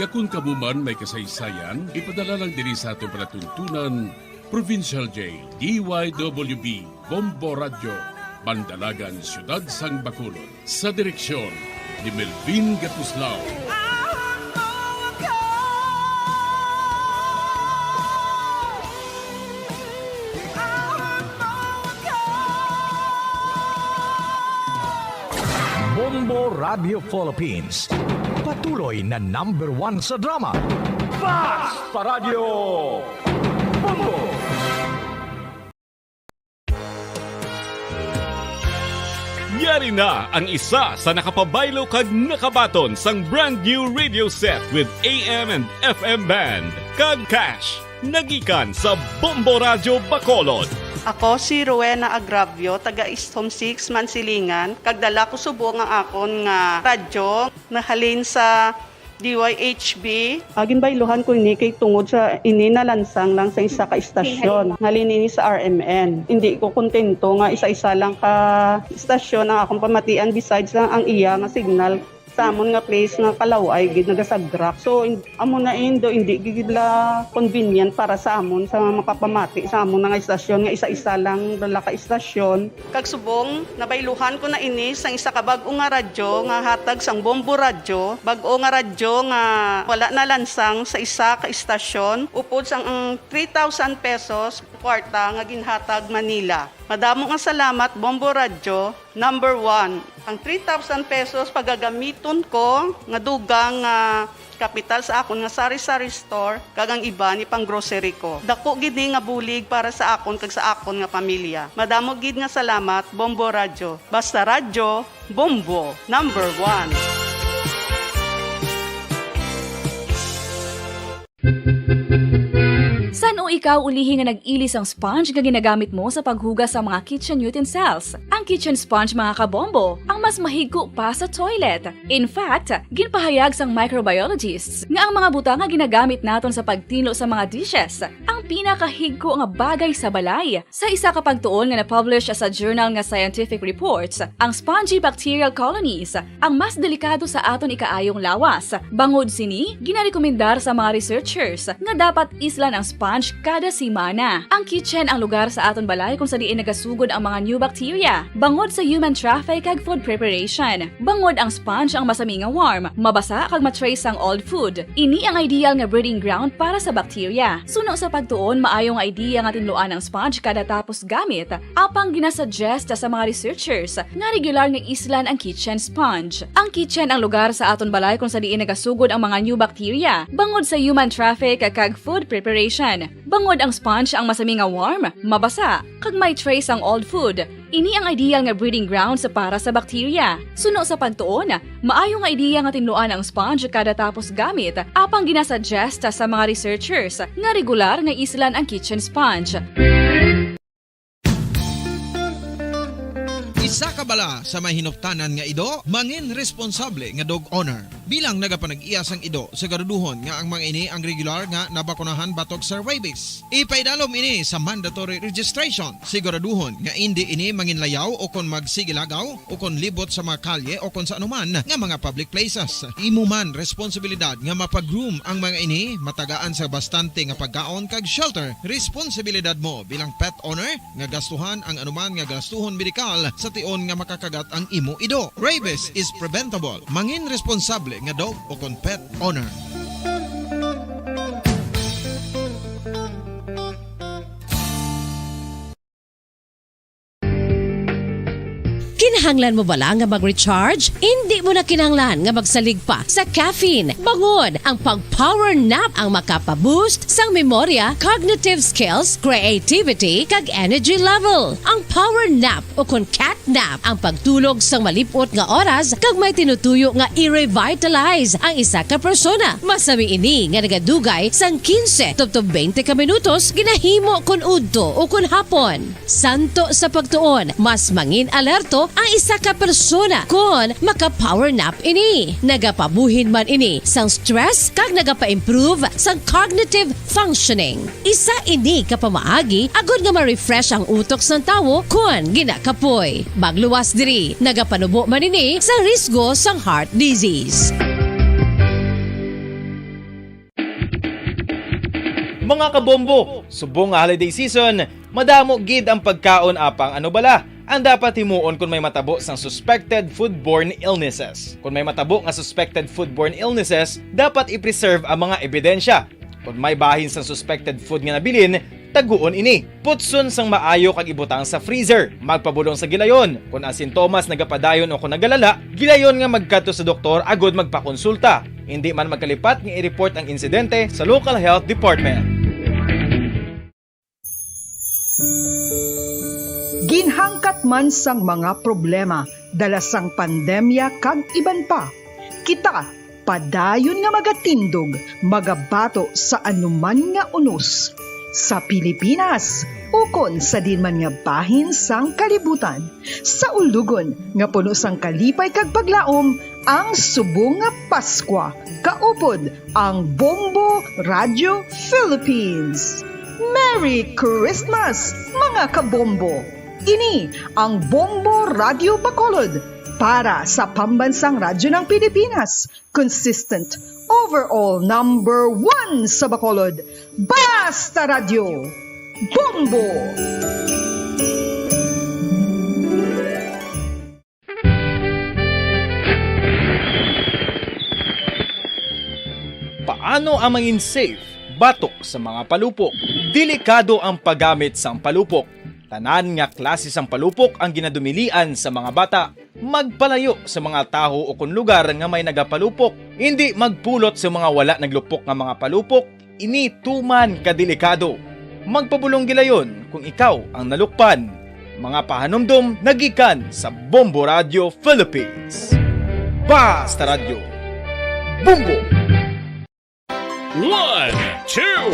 nga kon kamo man may kasaysayan, ipadala lang diri sa aton palatuntunan, Provincial Jail, D Y W B, Bombo Radyo, Bandalagan, Siyudad sang Bacolod. Sa direksyon ni Melvin Gatuslao. Bombo Radio Philippines, patuloy na number one sa drama. Basta Radyo Bombo! Yari na ang isa sa nakapabaylo kag nakabaton sang brand new radio set with A M and F M band kag cash. Nagikan sa Bombo Radyo Bacolod. Ako si Rowena Agravio, taga East Home Six, Mansilingan, kag dala ko subong ang akon nga radyo nahalin sa D Y H B. Ah, ginbayluhan ko ini kay tungod sa ini nalansang lang sa isa ka istasyon. Halin ini sa R M N. Hindi ko kontento nga isa-isa lang ka istasyon ang akong pamatian besides lang ang iya nga signal sa amon nga place nga kalaw-ay gid nagasagrak. So, in-, amo na indo, hindi gid la convenient para sa amon sa mga makapamati sa amon nga istasyon nga isa-isa lang dala ka istasyon. Kag subong, nabayluhan ko na ini sang isa ka bag-o nga radyo nga hatag sang Bombo Radyo, bag-o nga radyo nga wala nalansang sa isa ka istasyon, upod sang ang three thousand pesos kwarta nga ginhatag man nila. Madamo nga salamat, Bombo Radyo, number one. Ang three thousand pesos pagagamiton ko nga dugang nga kapital sa akon nga sari-sari store, kag ang iban ipang-grocery ko. Dako gid ni nga bulig para sa akon kag sa akon nga pamilya. Madamo gid nga salamat, Bombo Radyo. Basta Radyo, Bombo, number one. San-o ikaw ulihi nga nag-ili sang sponge nga ginagamit mo sa paghugas sa mga kitchen utensils? Ang kitchen sponge, mga kabombo, ang mas mahigko pa sa toilet. In fact, ginpahayag sang microbiologists nga ang mga butang nga ginagamit naton sa pagtinlo sa mga dishes ang pinakahigko nga bagay sa balay. Sa isa ka pagtuon nga na-publish sa journal nga Scientific Reports, ang spongy bacterial colonies ang mas delikado sa aton ikaayong lawas. Bangod sini, ginarekomendar sa mga researchers nga dapat islan ang sponge kada semana. Ang kitchen ang lugar sa aton balay kung sa diin nagasugod ang mga new bacteria, bangod sa human traffic kag food preparation. Bangod ang sponge ang masami nga warm, mabasa kag ma-trace ang old food. Ini ang ideal nga breeding ground para sa bacteria. Suno sa pagtuon, maayo nga idea nga tinluan ang sponge kada tapos gamit, apang ginasuggest sa mga researchers nga regular nga islan ang kitchen sponge. Ang kitchen ang lugar sa aton balay kung sa diin nagasugod ang mga new bacteria, bangod sa human traffic kag food preparation. Bangod ang sponge ang masami nga warm, mabasa, kag may trace ang old food. Ini ang ideal nga breeding grounds para sa bacteria. Suno sa pagtuon, maayo nga ideya nga tinluan ang sponge kada tapos gamit, apang ginasuggest sa mga researchers nga regular nga islan ang kitchen sponge. Isa ka bala sa may hinuptanan nga ido, mangin responsable nga dog owner. Bilang nagapanag-iya sang ido, siguraduhon nga ang mga ini ang regular nga nabakunahan batok sa rabies. Ipaidalom ini sa mandatory registration. Siguraduhon nga indi ini manginlayaw o kon magsigilagaw o kon libot sa mga kalye o kon sa anuman nga mga public places. Imo man responsibilidad nga mapag-groom ang mga ini, matagaan sa bastante nga pagkaon kag shelter. Responsibilidad mo bilang pet owner nga gastuhan ang anuman nga gastuhon medikal sa tion nga makakagat ang imo ido. Rabies is preventable. Mangin responsable nga dog o kon pet owner. Kinahanglan mo bala nga mag-recharge? Indi mo na kinahanglan nga magsalig pa sa caffeine. Bangod ang pag-power nap ang makapa-boost sang memorya, cognitive skills, creativity, kag energy level. Ang power nap o kon cat nap ang pagtulog sang malip-ot nga oras kag may tinutuyo nga i-revitalize ang isa ka persona. Masami ini nga nagadugay sang quince tubtob twenty ka minutos ginahimo kon udto o kon hapon. Santo sa pagtuon, mas mangin alerto ang Isa ka persona kon maka-power nap ini, nagapabuhin man ini sang stress kag nagapa-improve sang cognitive functioning. Isa ini ka pamaagi agod nga ma-refresh ang utok sang tawo kon ginakapoy. Magluwas diri, nagapanubo man ini sa risgo sang heart disease. Mga kabombo, subong nga holiday season, madamo gid ang pagkaon apang ano bala ang dapat himuon kon may matabo sang suspected foodborne illnesses? Kon may matabo nga suspected foodborne illnesses, dapat i-preserve ang mga ebidensya. Kon may bahin sang suspected food nga nabilin, taguon ini. Putson sang maayo kag ibutang sa freezer. Magpabulong sa gilayon. Kon ang sintomas nagapadayon o kon nagalala, gilayon nga magkadto sa doktor agod magpakonsulta. Indi man magkalipat nga i-report ang insidente sa local health department. Ginhangkat man sang mga problema dala sang pandemya kag iban pa, kita padayon nga magatindog, magabato sa anuman nga unos, sa Pilipinas ukon sa diin man nga bahin sang kalibutan. Sa ulugon nga puno sang kalipay kag paglaom, ang subong nga Paskwa, kaupod ang Bombo Radio Philippines. Merry Christmas, mga kabombo! Ini ang Bombo Radio Bacolod para sa Pambansang Radyo ng Pilipinas, consistent, overall number one sa Bacolod. Basta Radyo, Bombo! Paano ang mangin safe batok sa mga palupok? Delikado ang paggamit sang palupok. Tanan nga klase sang palupok ang ginadumilian sa mga bata. Magpalayo sa mga taho ukon lugar nga may nagapalupok. Indi magpulot sa mga wala naglupok nga mga palupok. Ini tuman ka delikado. Magpabulong gilayon kung ikaw ang nalukpan. Mga pahanumdom nagikan sa Bombo Radio Philippines. Basta Radyo, Bombo! One, two,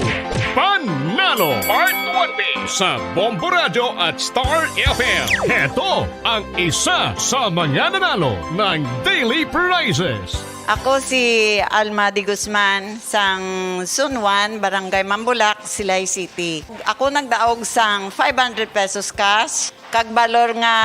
Panalo! Part one B sa Bombo Radyo at Star F M. Heto ang isa sa mga nanalo ng Daily Prizes. Ako si Alma de Guzman, sang Zone one, Barangay Mambulak, Silay City. Ako nagdaog sang five hundred pesos cash, kag balor nga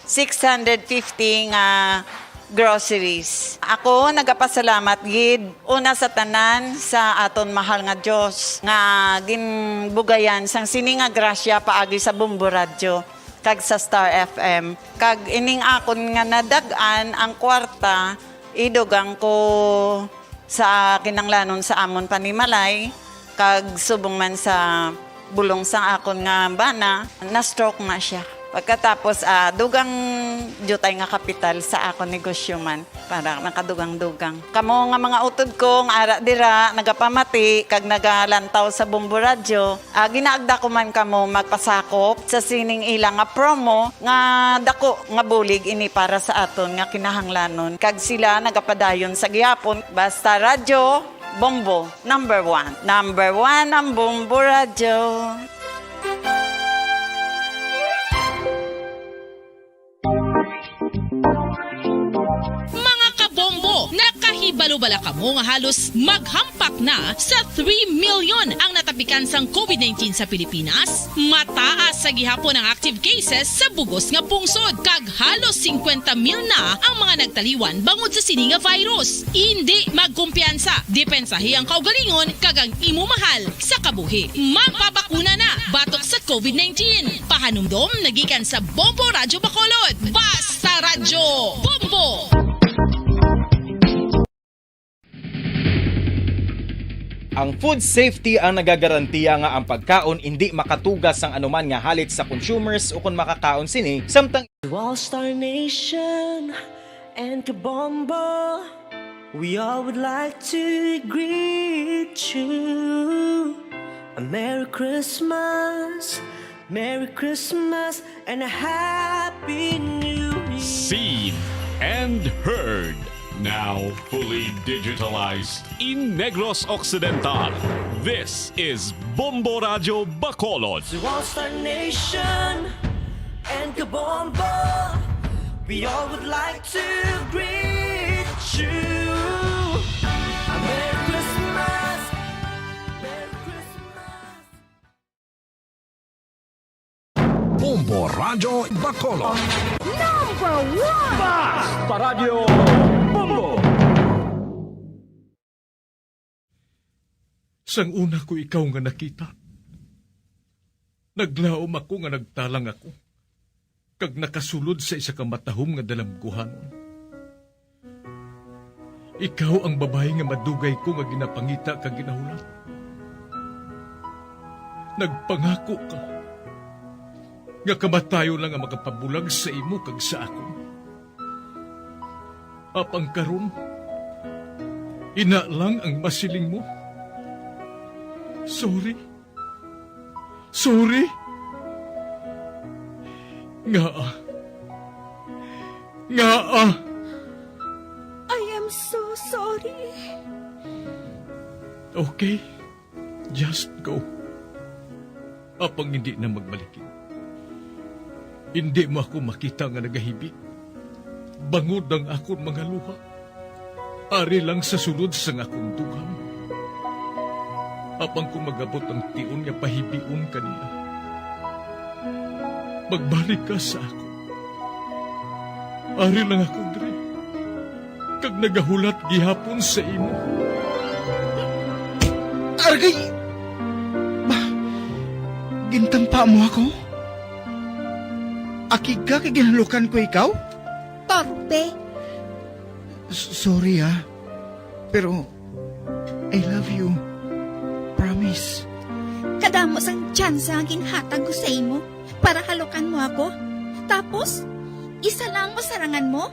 six hundred fifty nga groceries. Ako nagapasalamat gid una sa tanan sa aton mahal nga Dios nga ginbugayan sang sini nga grasya paagi sa Bombo Radyo kag sa Star F M. Kag ining akon nga nadag-an ang kwarta, idugang ko sa kinanglanon sa amon panimalay, kag subong man sa bulong sang akon nga bana, na-stroke na sia. Pagkatapos, ah, dugang diutay nga kapital sa akon negosyo man, para nakadugang-dugang. Kamo nga mga utod ko nga ara dira, nagapamati kag nagalantaw sa Bombo Radyo, ah, ginaagda ko man kamo magpasakop sa sining ila nga promo nga dako nga bulig ini para sa aton nga kinahanglanon, kag sila nagapadayon sa gihapon. Basta Radyo Bombo, number one. Number one ang Bombo Radyo. Mga kabombo, nakahibalo bala kamo nga halos maghampak na sa three million ang natapikan sang COVID nineteen sa Pilipinas? Mataas sa gihapon ang active cases sa bugos nga pungsod, kag halos singkwenta mil na ang mga nagtaliwan bangod sa sini nga virus. Indi magkumpiyansa, depensahi ang kaugalingon kag ang imo mahal sa kabuhi. Magpabakuna na batok sa COVID nineteen. Pahanumdom nagikan sa Bombo Radyo Bacolod. Basta Radyo, Bombo! Ang food safety ang nagagarantiya nga ang pagkaon indi makatuga sang anuman nga halit sa consumers ukon makakaon sini, samtang All Star Nation and Kabombo, we all would like to greet you a Merry Christmas, Merry Christmas, and a Happy New Year. Seen and heard. Now fully digitalized in Negros Occidental. This is Bombo Radyo Bacolod. To All Star Nation and Kabombo, We all would like to greet you. A Merry Christmas. Merry Christmas. Bombo Radyo Bacolod. Number one! Basta Radyo Bombo! Sang una ko ikaw nga nakita, naglaom ako nga nagtalang ako, kag nakasulod sa isa ka matahom nga dalamguhanon. Ikaw ang babayi nga madugay ko nga ginapangita kag ginahulat. Nagpangako ka nga kamatayon lang ang makapabulag sa imo kag sa akon. Apang karon, ina lang ang masiling mo. Sorry. Sorry. Ngaa? Ngaa? I am so sorry. Okay. Just go. Apang hindi na magbalikid. Hindi mo ako makita nga nagahibi, bangod ang akon mga luha. Ari lang sa sulod sang akon dughan. Apang kung mag-abot ang tion nga pahibion ka niya, magbalik ka sa akon. Ari lang ako diri, kag nagahulat gihapon sa imo. Argay! Ba, gintampa mo ako? Akig ka kay ginhalukan ko ikaw? Torpe! S-, sorry, ah. Pero I love you. Promise. Kadamo sang tsansa nga ginhatag ko sa imo para halukan mo ako. Tapos, isa lang ang masarangan mo?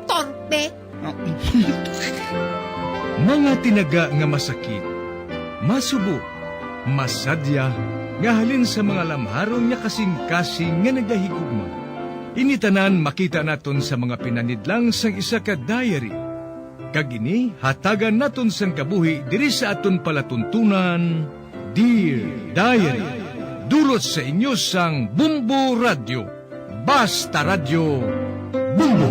Torpe! Mga tinaga nga masakit, masubo, masadya, nga halin sa mga lamharon nga kasing-kasing nga nagahigugma. Ini tanan makita naton sa mga pinanidlang sang isa ka diary. Kag ini hatagan naton sang kabuhi diri sa aton palatuntunan, Dear Diary. Dulot sa inyo sang Bumbo Radyo. Basta Radyo, Bumbo.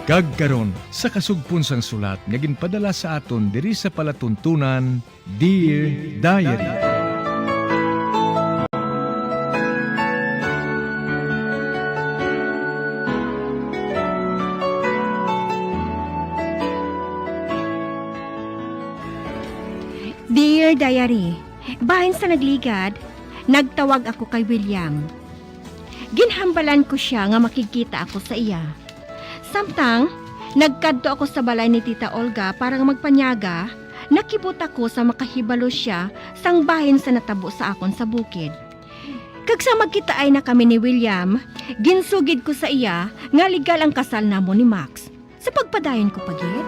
Kag karon, sa kasugpon sang sulat nga ginpadala sa aton diri sa palatuntunan, Dear Diary. Dear Diary, bahin sa nagligad, nagtawag ako kay William. Ginhambalan ko sia nga makigkita ako sa iya. Samtang nagkadto ako sa balay ni Tita Olga para nga magpanyaga, nakibot ako sa makahibalo sia sang bahin sa natabo sa akon sa bukid. Kag sa magkitaay na kami ni William, ginsugid ko sa iya nga legal ang kasal namon ni Max. Sa pagpadayon ko pa gid.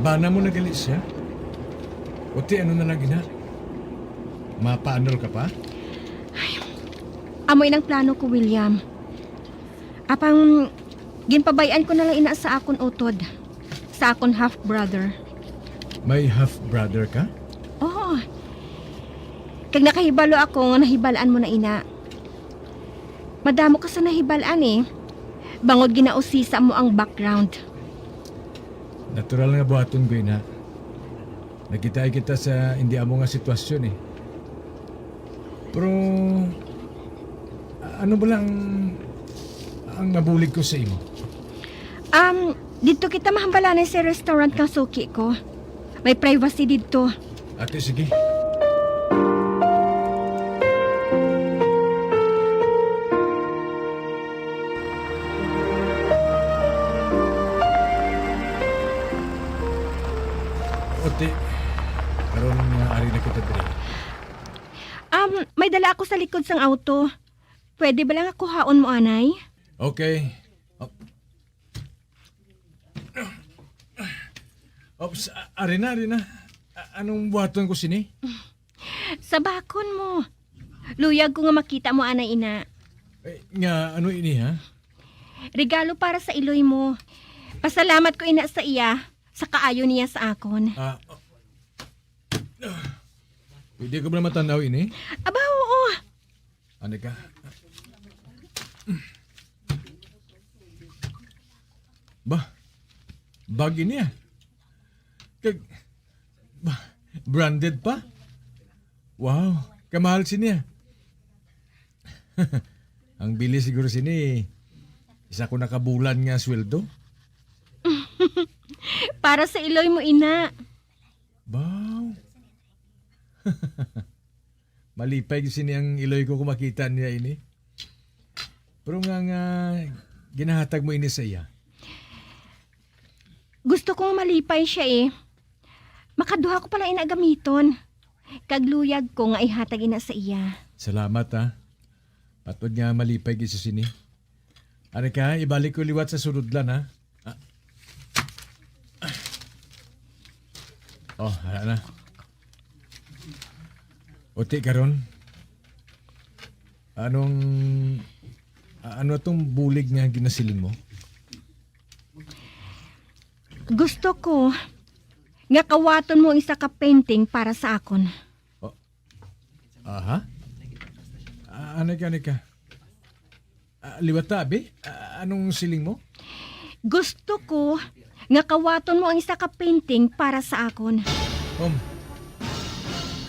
Bana mo na gali siya? O ti ano na lang ina? Mapaanol ka pa? Ay, amo inang plano ko, William. Apang ginpabay-an ko na lang ina sa akon utod, sa akon half-brother. May half-brother ka? Oo. Kag nakahibalo ako nga nahibal-an mo na ina. Madamo ka sa nahibal-an, eh. Bangod ginausisa mo ang background. Natural nga buhaton ko ina. Nagkitaay kita sa indi amo nga sitwasyon, eh. Pero, a-, ano ba lang ang mabulig ko sa imo? Um, didto kita mahambalanay sa restaurant nga suki ko. May privacy didto. Ate, sige. Ate, karon nga ari na kita diri. Um, may dala ako sa likod sang auto. Pwede ba lang ako haon mo anay? Okay. Op-, Ops, a-, ari na, ari na. A-, anong buhaton ko sini? Sa bakon mo. Luyag ko nga makita mo anay ina. Eh, nga ano ini, ha? Regalo para sa iloy mo. Pasalamat ko ina sa iya sa kaayo niya sa akon. Ah, pwede ko ba na matan-aw ini? Aba, oo. Ano ka? Ba, bag ini, ah. Kag, ba, branded pa? Wow, kamahal sini, ah. Ang bili siguro sini, isa ko nakabulan nga sweldo. Para sa iloy mo, ina. Baw. Malipay gid sini ang iloy ko kung makita niya ini. Pero nga, nga ginahatag mo ini sa iya. Gusto ko nga malipay siya, eh. Makaduha ko pala ina gamiton. Kag luyag ko nga ihatag ina sa iya. Salamat, ha. Patod nga malipay gid si sini. Ano ka, ibalik ko liwat sa sulodlan, ha? Ah. Oh, wala na. Uti karon. Anong, a-, ano tong bulig nga ginasiling mo? Gusto ko nga kawaton mo ang isa ka painting para sa akon. Oh. Aha? Ah, ano ka, ano ka? Ah, liwat ta, abi? Ah, anong siling mo? Gusto ko nga kawaton mo ang isa ka painting para sa akon. Um,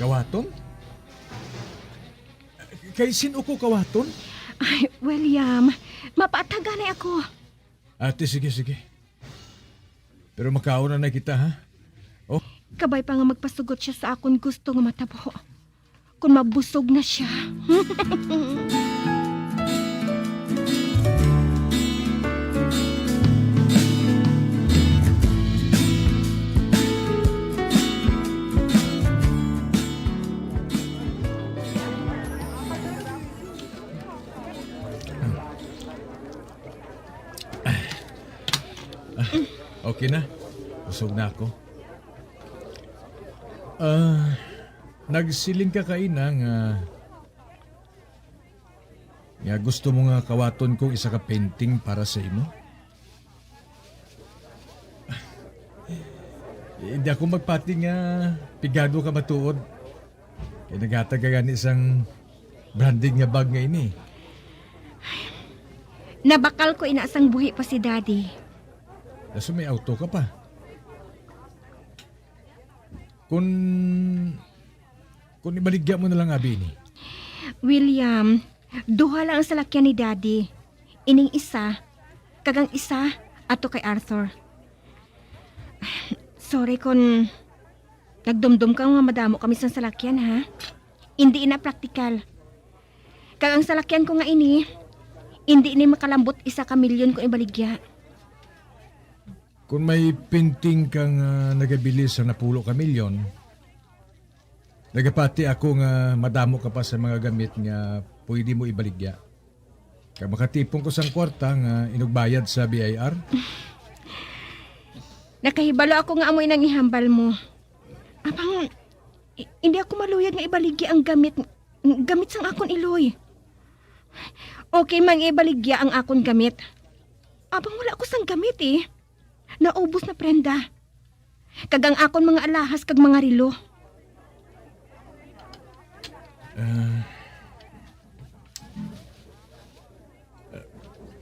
kawaton? Kay sin-o ko kawaton? Ay, William, mapaataganay ako. Ate, sige, sige. Pero makaon na kita, ha? Oh. Kabay pa nga magpasugot siya sa akon gusto nga matabo. Kung mabusog na siya. Ah, okay na. Busog na ako. Ah, nagsiling ka kaina nga, nga gusto mo nga kawaton kong isa ka painting para sa imo? Hindi ako magpati nga pigado ka matuod. Kay naghatag ka gani sang branded nga bag nga ini. Nabakal ko ina sang buhi pa si Daddy. Daso may auto ka pa. Kun, kun ibaligya mo na lang abi ini. William, duha lang ang salakyan ni Daddy. Ining isa, kag ang isa ato kay Arthur. Sorry kon nagdumdom ka nga madamo kami sang salakyan, ha? Indi ina praktikal. Kag ang salakyan ko nga ini, indi ini makalambot isa ka milyon kon ibaligya. Kon may painting ka nga nagabili sa napulo ka milyon, nagapati ako nga madamo ka pa sa mga gamit nga pwede mo ibaligya. Kag makatipon ko sang kwarta nga inugbayad sa B I R. Nakahibalo ako nga amo inang ihambal mo. Apang, i-, hindi ako maluyag nga ibaligya ang gamit, gamit sang akon iloy. Okay man nga ibaligya ang akon gamit. Apang wala ko sang gamit, eh. Naubos na prenda. Kag ang akon mga alahas kag mga relo. Ah,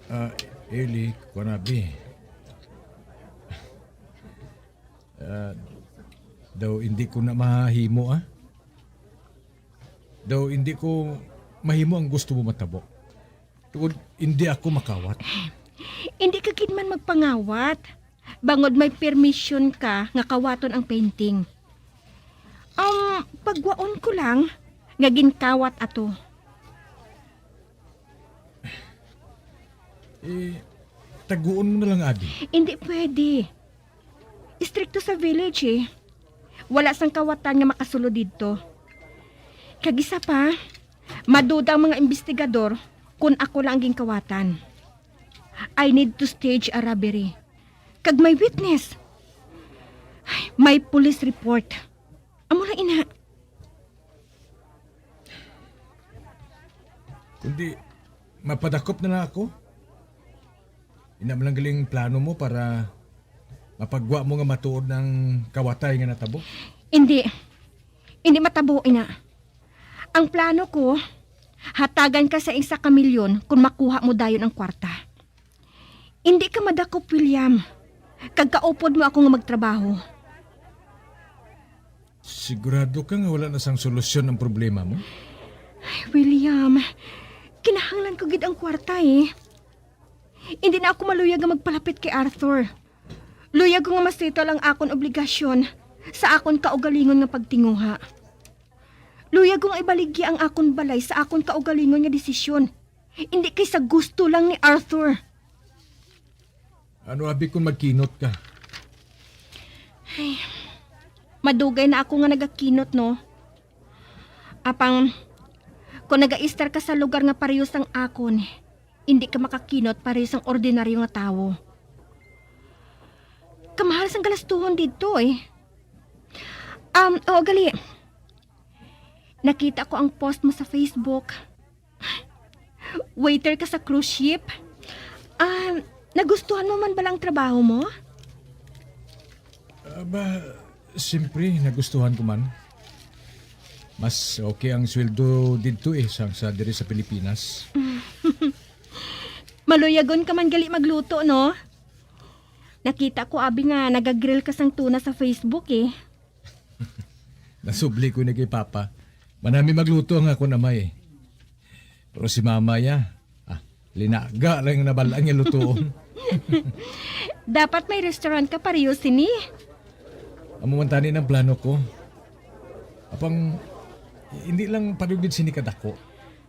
ah, Eli, kuwan abi. Ah, daw hindi ko na mahimo, ah. Daw hindi ko mahimo ang gusto mo matabo. Tungod hindi ako makawat. Hindi ka gid man magpangawat. Bangod may permisyon ka nga kawaton ang painting. Um, pagwaon ko lang nga ginkawat ato. Eh, taguon mo na lang, abi. Hindi pwede. Istrikto sa village, eh. Wala sang kawatan nga makasulod didto. Kag isa pa, maduda ang mga imbestigador kon ako lang ang ginkawatan. I need to stage a robbery. Kag may witness. Ay, may police report. Amo lang ina. Kundi, mapadakop na lang ako. Ina man lang galing plano mo para mapagwa mo nga matuod ang kawatay nga natabo. Hindi. Hindi matabo, ina. Ang plano ko, hatagan ka sa isa ka milyon kung makuha mo dayon ang kwarta. Hindi ka madakop, William. Kag kaupod mo ako nga magtrabaho. Sigurado ka nga wala na sang solusyon ang problema mo? Ay, William, kinahanglan ko gid ang kwarta, eh. Hindi na ako maluyag nga magpalapit kay Arthur. Luyag ko nga masettle ang akon obligasyon sa akon kaugalingon nga pagtinguha. Luyag ko nga ibaligya ang akon balay sa akon kaugalingon nga desisyon, hindi kay sa gusto lang ni Arthur. Ano abi kung magkinot ka? Ay, madugay na ako nga nagakinot, no? Apang, kung nagaistar ka sa lugar nga pareho sang akon, hindi ka makakinot pareho sang ordinaryo nga tawo. Kamahal sang galastuhon didto, eh. Um, oo, gali. Nakita ko ang post mo sa Facebook. Waiter ka sa cruise ship? Ah, nagustuhan mo man bala ang trabaho mo? Aba, siyempre, nagustuhan ko man. Mas okay ang sweldo didto, eh, sang sa diri sa Pilipinas. Maluyagon ka man gali magluto, no? Nakita ko abi nga nagagrill ka sang tuna sa Facebook, eh. Nasubli ko ni kay Papa. Manami magluto ang akon amay. Pero si Mama ya, ah, linaga lang ang nabal-an nga lutoon. Dapat may restaurant ka pareho sini. Amo man tani ang plano ko. Apang, hindi lang pareho gid sini kadako.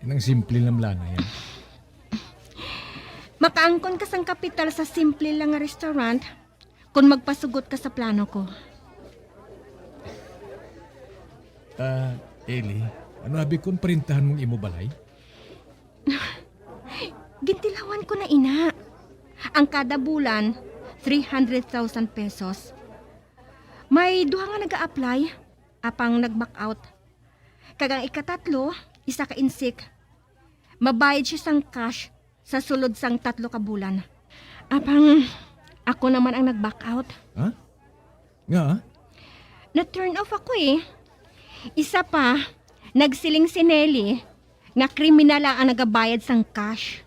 Nang simple lang plano yan. Makaangkon ka sang kapital sa simple lang nga restaurant kung magpasugot ka sa plano ko. Ah, Eli, ano abi kung parintahan mong imo balay? Gintilawan ko na ina. Ang kada bulan, three hundred thousand pesos. May duha nga nag-a-apply, apang nag-back out. Kag ang ikatatlo, isa ka insik. Mabayad siya sang cash sa sulod sang tatlo ka bulan. Apang ako naman ang nag-back out. Ha? Nga? Na-turn off ako, eh. Isa pa, nagsiling si Nelly nga kriminal lang ang nagabayad sang cash.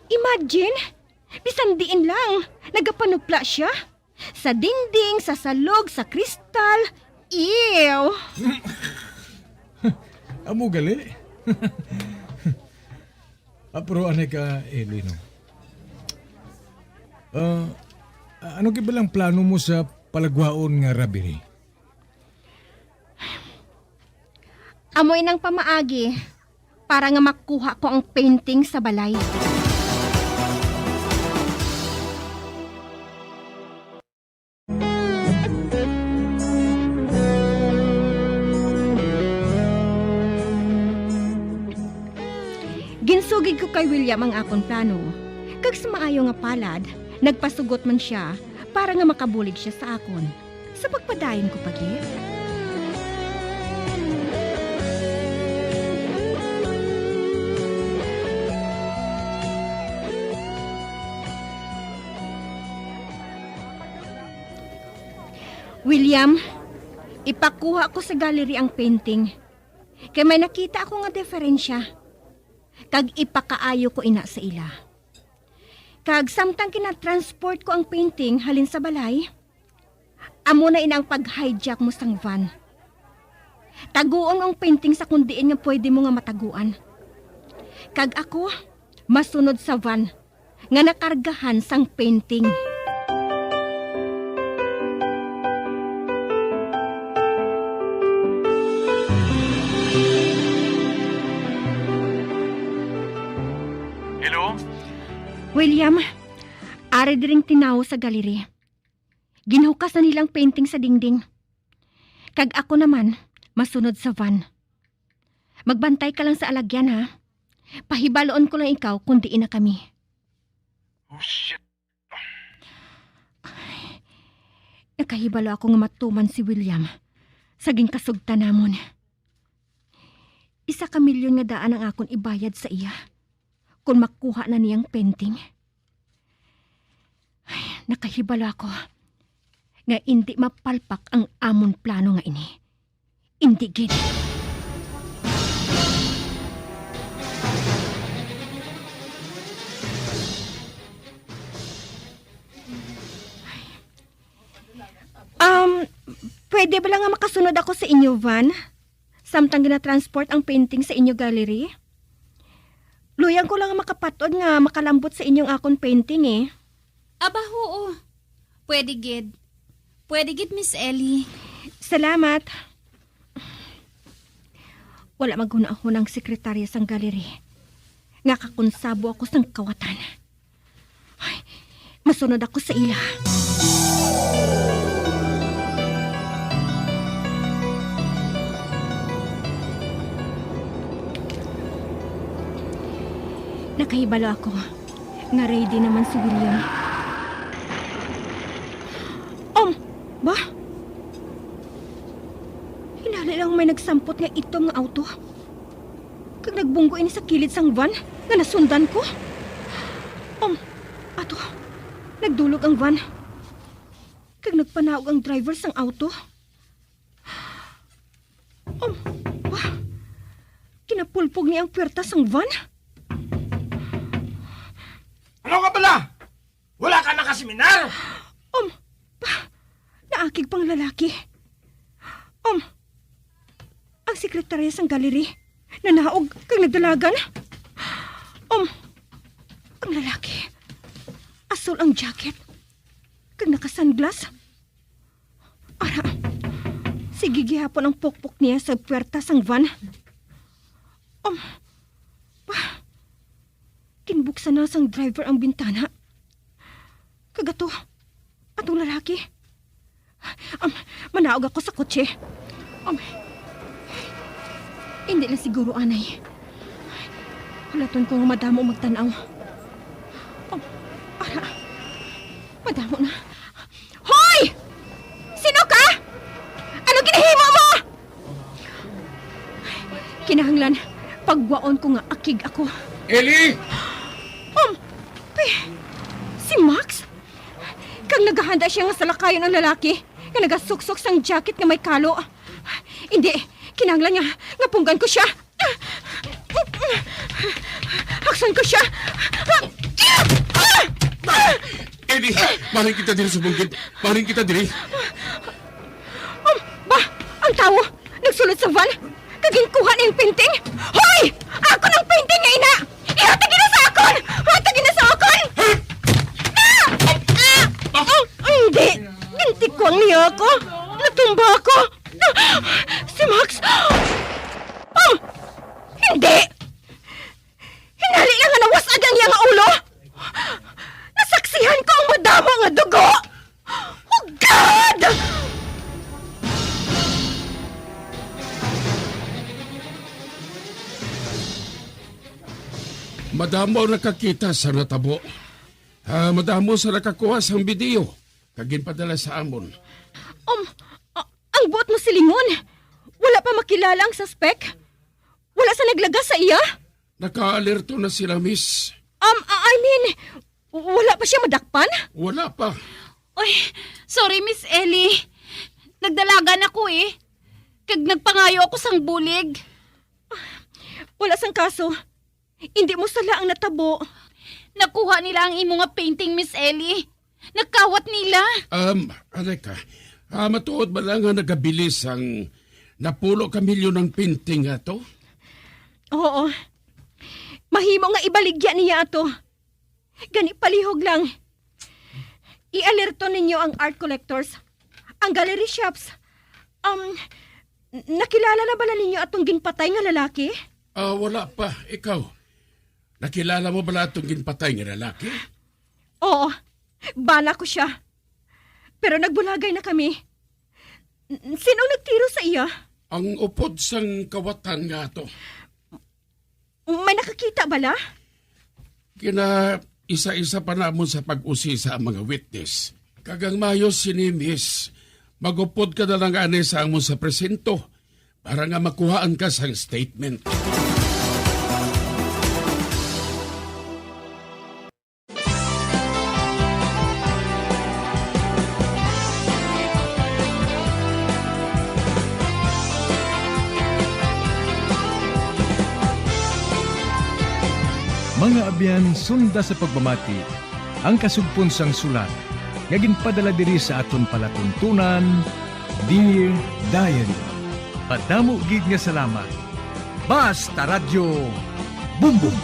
Imagine, bisan diin lang, nagapanupla siya. Sa dingding, sa salog, sa kristal. Ew! Amo gali. Ah, pero anay ka, Eli, no? Ah, ano gid bala ang plano mo sa palagwaon nga robbery? Amo inang pamaagi para nga makuha ko ang painting sa balay. Ginsugid ko kay William ang akon plano, kag sa maayo nga palad, nagpasugot man sia para nga makabulig sia sa akon. Sa pagpadayon ko pa gid. William, ipakuha ko sa gallery ang painting. Kay may nakita ako nga diferensya. Kag ipakaayo ko ina sa ila. Kag samtang ginatransport ko ang painting halin sa balay, amo na ina ang pag-hijack mo sang van. Taguon ang painting sa kung diin nga pwede mo nga mataguan. Kag ako, masunod sa van nga nakargahan sang painting. Hello? William, ari diring tinawo sa gallery. Ginhukas na nilang painting sa dingding. Kag ako naman, masunod sa van. Magbantay ka lang sa alagyan, ha? Pahibaluon ko lang ikaw kung diin na kami. Oh, shit. Ay, nakahibalo ako nga matuman si William sa ginkasugtan namon. Isa ka milyon nga daan ang akon ibayad sa iya kon makuha na niya ang painting. Ay, nakahibalo ako nga indi mapalpak ang amon plano nga ini. Indi gid. Um, pwede bala nga makasunod ako sa inyo van? Samtang ginatransport ang painting sa inyo gallery? Luyang ko lang makapat-od nga makalambot sa inyong akon painting, eh. Aba, huo. Pwede gid. Pwede gid, Miss Ellie. Salamat. Wala maghunahuna ang sekretarya sang gallery nga kakonsabo ako sang kawatan. Ay, masunod ako sa ila. Nakahibalo ako nga ready naman si William. Um, ba? Hinali lang may nagsampot nga itom nga auto. Kag nagbunggo ini sa kilid sang van nga nasundan ko. Um, ato, nagdulog ang van. Kag nagpanaog ang driver sang auto. Um, wah, kinapulpog niya ang puwerta sang van. Ano ka pala? Wala ka nakaseminar? Um, pa, naakig pang lalaki. Um, ang sekretarya sang gallery, nanaog kag nagdalagan. Um, ang lalaki, asul ang jacket, kag naka-sunglass. Ara, sige gihapon ang pukpok niya sa puwerta sang van. Um, pa, ginbuksan na sang driver ang bintana. Kag ato, atong lalaki. Um, manaog ako sa kotse. Um, hindi na siguro, anay. Hulaton ko nga madamo magtan-aw. Um, ara, madamo na. Hoy! Sino ka? Ano ginahimo mo? Kinahanglan, pagwaon ko nga akig ako. Ellie! Um, eh, si Max? Kag naghahanda siya nga salakayon ang lalaki nga nagasuksok sang jacket nga may kalo. Hindi, kinahanglan nga, nga punggan ko siya. Hakson ko siya. Ellie, mahalin kita diri sa bungkid. Mahalin kita diri. Um, ba, ang tawo nagsulod sa van kag ginkuha niya ang painting. Hoy! Akon ang painting nga ina! Ihatag ina sa akon! Hatag ina sa akon! Ah! Ah! Ah! Hindi! Gintikuan niya ako! Natumba ako! Si Max! Oh! Hindi! Hinali lang nga nawas-ag ang iyang ulo! Nasaksihan ko ang madamo nga dugo! Oh, God! Madamo ang nakakita sa natabo. Ah, madamo sa nakakuha sang video kag ginpadala sa amon. Um, a-, ang buot mo silingon, wala pa makilala ang suspek? Wala sa naglagas sa iya? Nakaalerto na sila, miss. Um, I mean, wala pa siya madakpan? Wala pa. Ay, sorry, Miss Ellie. Nagdalagan ako, eh. Kag nagpangayo ako sang bulig. Wala sang kaso. Hindi mo sala ang natabo. Nakuha nila ang imo nga painting, Miss Ellie. Nakawat nila. Um, Aleka, ah, matuod ba lang nga nagabilis ang napulo ka milyon ang painting nga to? Oo. Mahimo nga ibaligya niya ato. Gani, palihog lang. I-alerto ninyo ang art collectors, ang gallery shops. Um, n-, nakilala na bala ninyo atong ginpatay nga lalaki? Ah, wala pa. Ikaw, nakilala mo bala atong ginpatay nga lalaki? Oo, bala ko siya. Pero nagbulagay na kami. N-, sino ang nagtiro sa iya? Ang upod sang kawatan nga ato. May nakakita bala? Kina isa-isa pa namon sa pag-usisa ang mga witness. Kag ang mayo sini, miss, magupod ka na lang ani sa amon sa presinto para nga makuhaan ka sang statement. Mga abyan, sunda sa pagpamati ang kasugpon sang sulat nga ginpadala diri sa aton palatuntunan, Dear Diary. Madamo gid nga salamat. Basta Radyo Bumbong.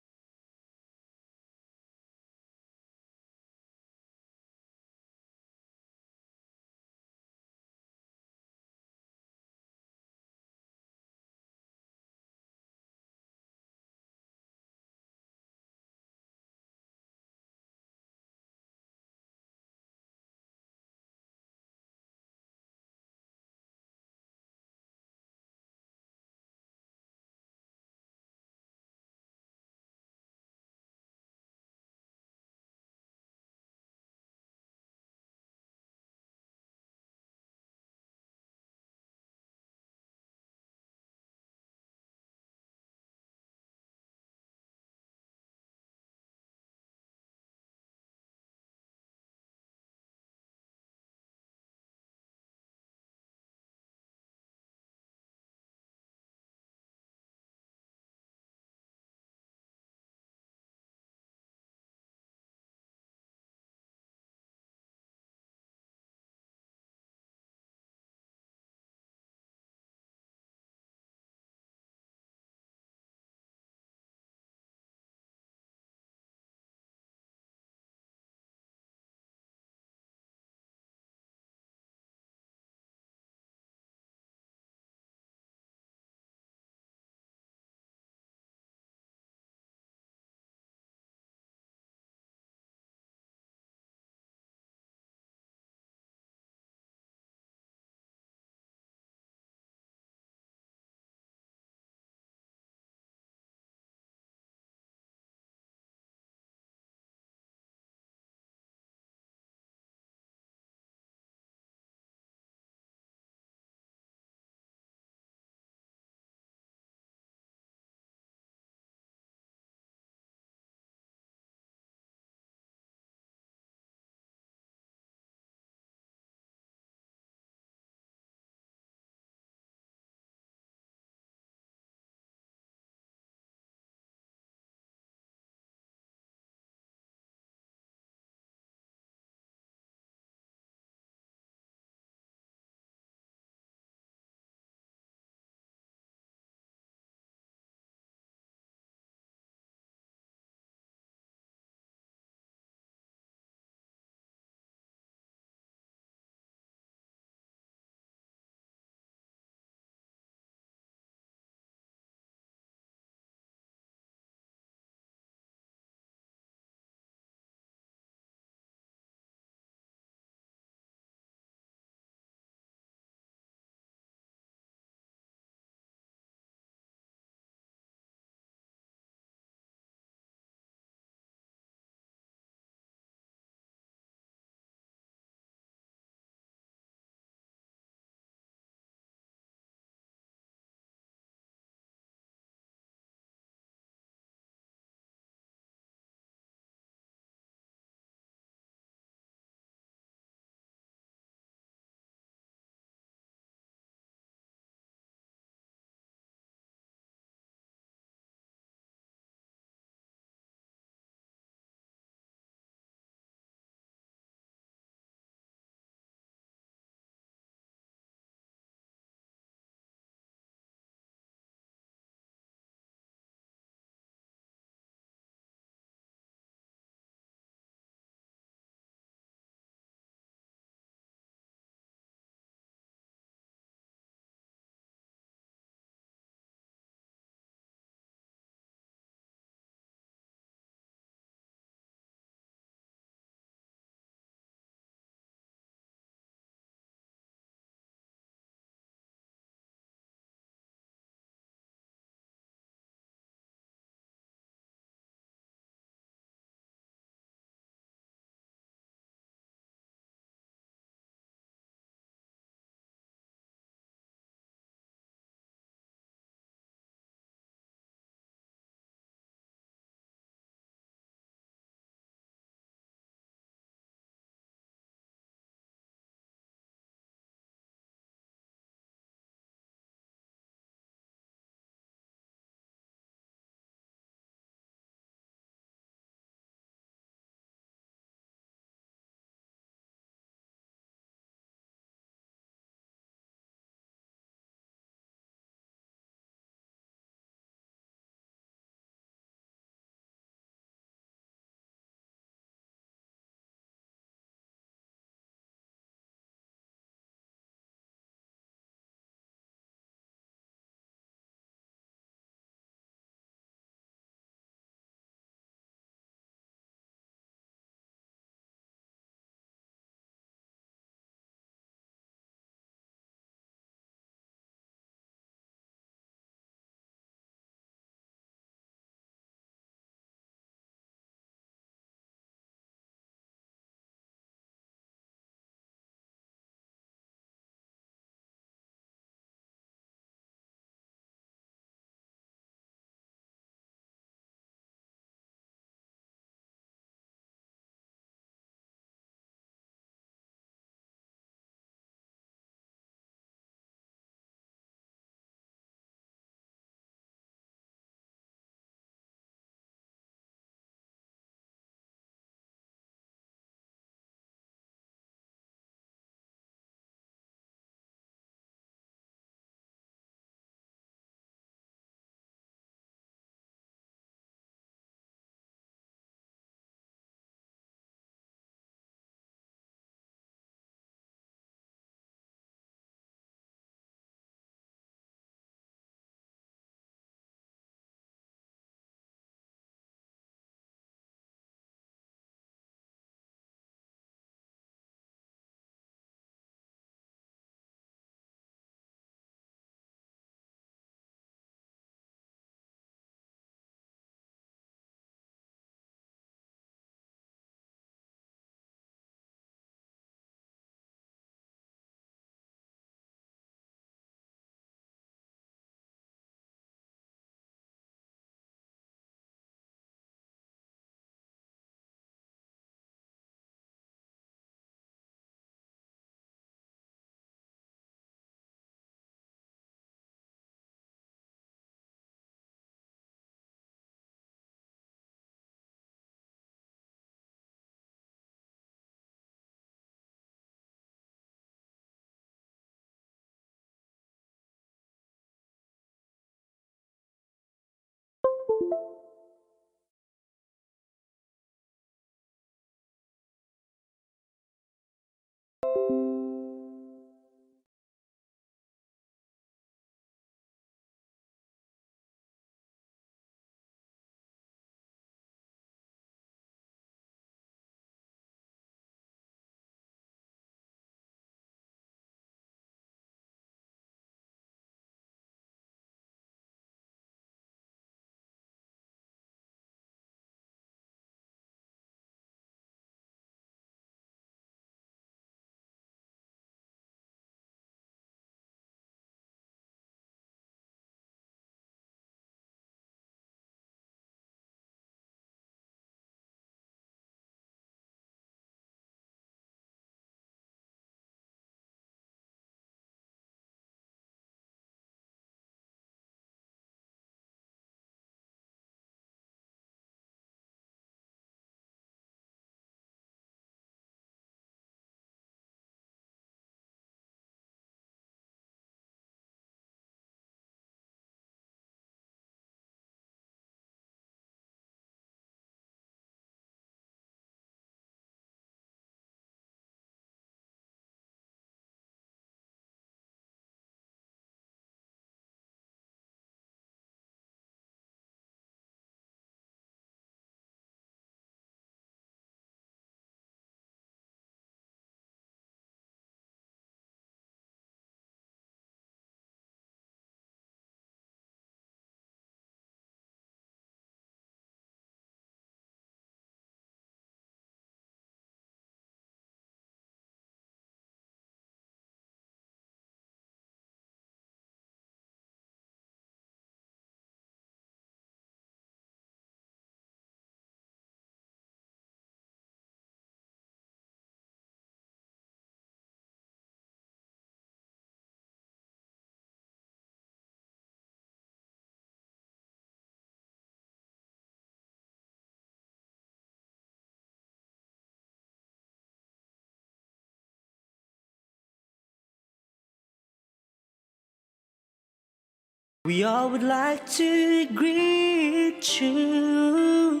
We all would like to greet you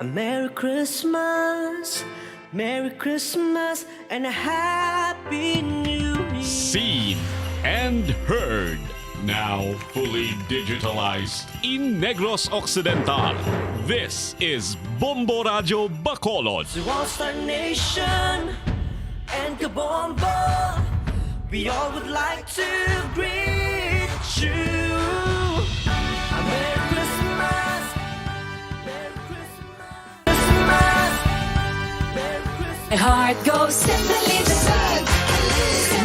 a Merry Christmas, Merry Christmas, and a Happy New Year. Seen and heard, now fully digitalized. In Negros Occidental, this is Bombo Radyo Bacolod. To all Star Nation and Kabombo, we all would like to greet you a Merry Christmas, Merry Christmas, Merry Christmas. My heart goes Sandali Lang.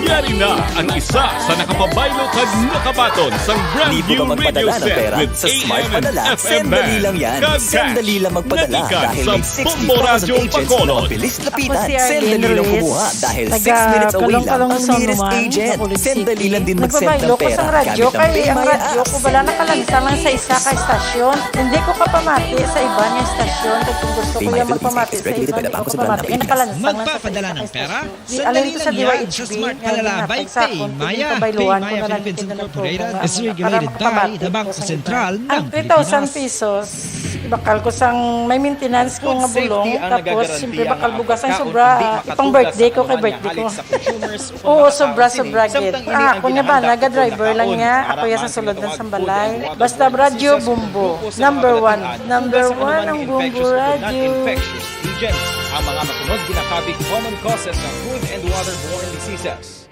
Yari na ang isa sa nakapabaylo kag nakabaton sang brand new radio set with A M and F M band kag cash. Nagikan sa Bombo Radyo Bacolod. Ako si Arlene Ruiz, taga Kalong-Kalong, San Juan, Bacolod City. Nagbabaylo ko sang radyo kay ang radyo ko bala nakalansang lang sa isa ka estasyon. Hindi ko kapamati sa iba nga estasyon. Kag kung gusto ko ya magpamati sa iba, hindi ko kapamati. Kaya nakalansang lang sa isa ka estasyon. Di, alin ko sa D Y H B nga ginhatag sa akon, kung pabayluan ko na lang gid na nagtubo nga amo na para makabati ko sa iba. Ang three thousand pesos, bakal ko sang may maintenance ko nga bulong, tapos siyempre bakal bugas ang sobra, ah, ipang birthday ko kay birthday ko. Oo, sobra, sobra gid. Ah, ako nga ba, naga-driver lang niya, ako ya sa sulod lang sang balay. Basta Radyo Bombo, number one, number one ang Bombo Radyo. Agents, ang mga masunod ginakabig common causes ng food and waterborne diseases.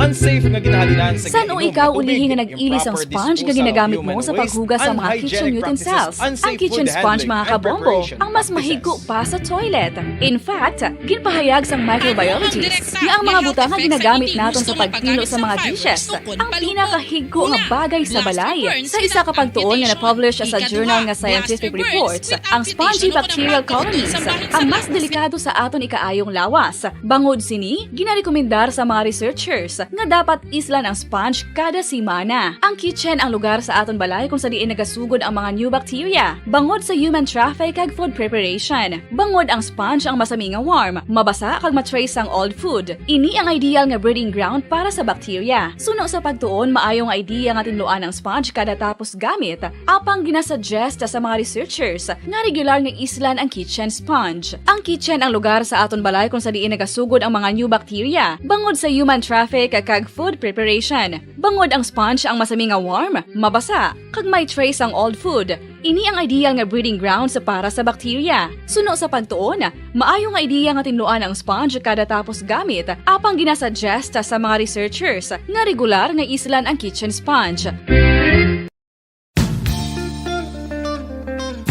Unsafe nga ginahalinan sa San-o ikaw ulihi nga nag-ili sang sponge nga ginagamit mo sa paghugas sa mga kitchen utensils? Ang kitchen sponge, mga kabombo, ang mas mahigko pa sa toilet. In fact, ginpahayag sang microbiologist nga ang mga butang nga ginagamit naton sa pagtino sa mga dishes ang pinakahigko nga bagay sa balay. Sa isa ka pagtuon nga na-publish sa journal nga Scientific Reports, ang spongy bacterial colonies ang mas delikado sa aton ikaayong lawas. Bangod sini, ginarekomendar sa mga research researchers nga dapat islan ang sponge kada semana. Ang kitchen ang lugar sa aton balay kung sa diin nagasugod ang mga new bacteria bangod sa human traffic kag food preparation. Bangod ang sponge ang masami nga warm, mabasa kag ma-trace ang old food. Ini ang ideal nga breeding ground para sa bacteria. Suno sa pagtuon, maayo nga idea nga tinluan ang sponge kada tapos gamit. Apang ginasuggest sa mga researchers nga regular nga islan ang kitchen sponge. Ang kitchen ang lugar sa aton balay kung sa diin nagasugod ang mga new bacteria bangod sa human traffic kag food preparation. Bangod ang sponge ang masami nga warm, mabasa, kag may trace ang old food. Ini ang ideal nga breeding grounds para sa bacteria. Suno sa pagtuon, maayo nga idea nga tinluan ang sponge kada tapos gamit, apang ginasuggest sa mga researchers nga regular nga islan ang kitchen sponge.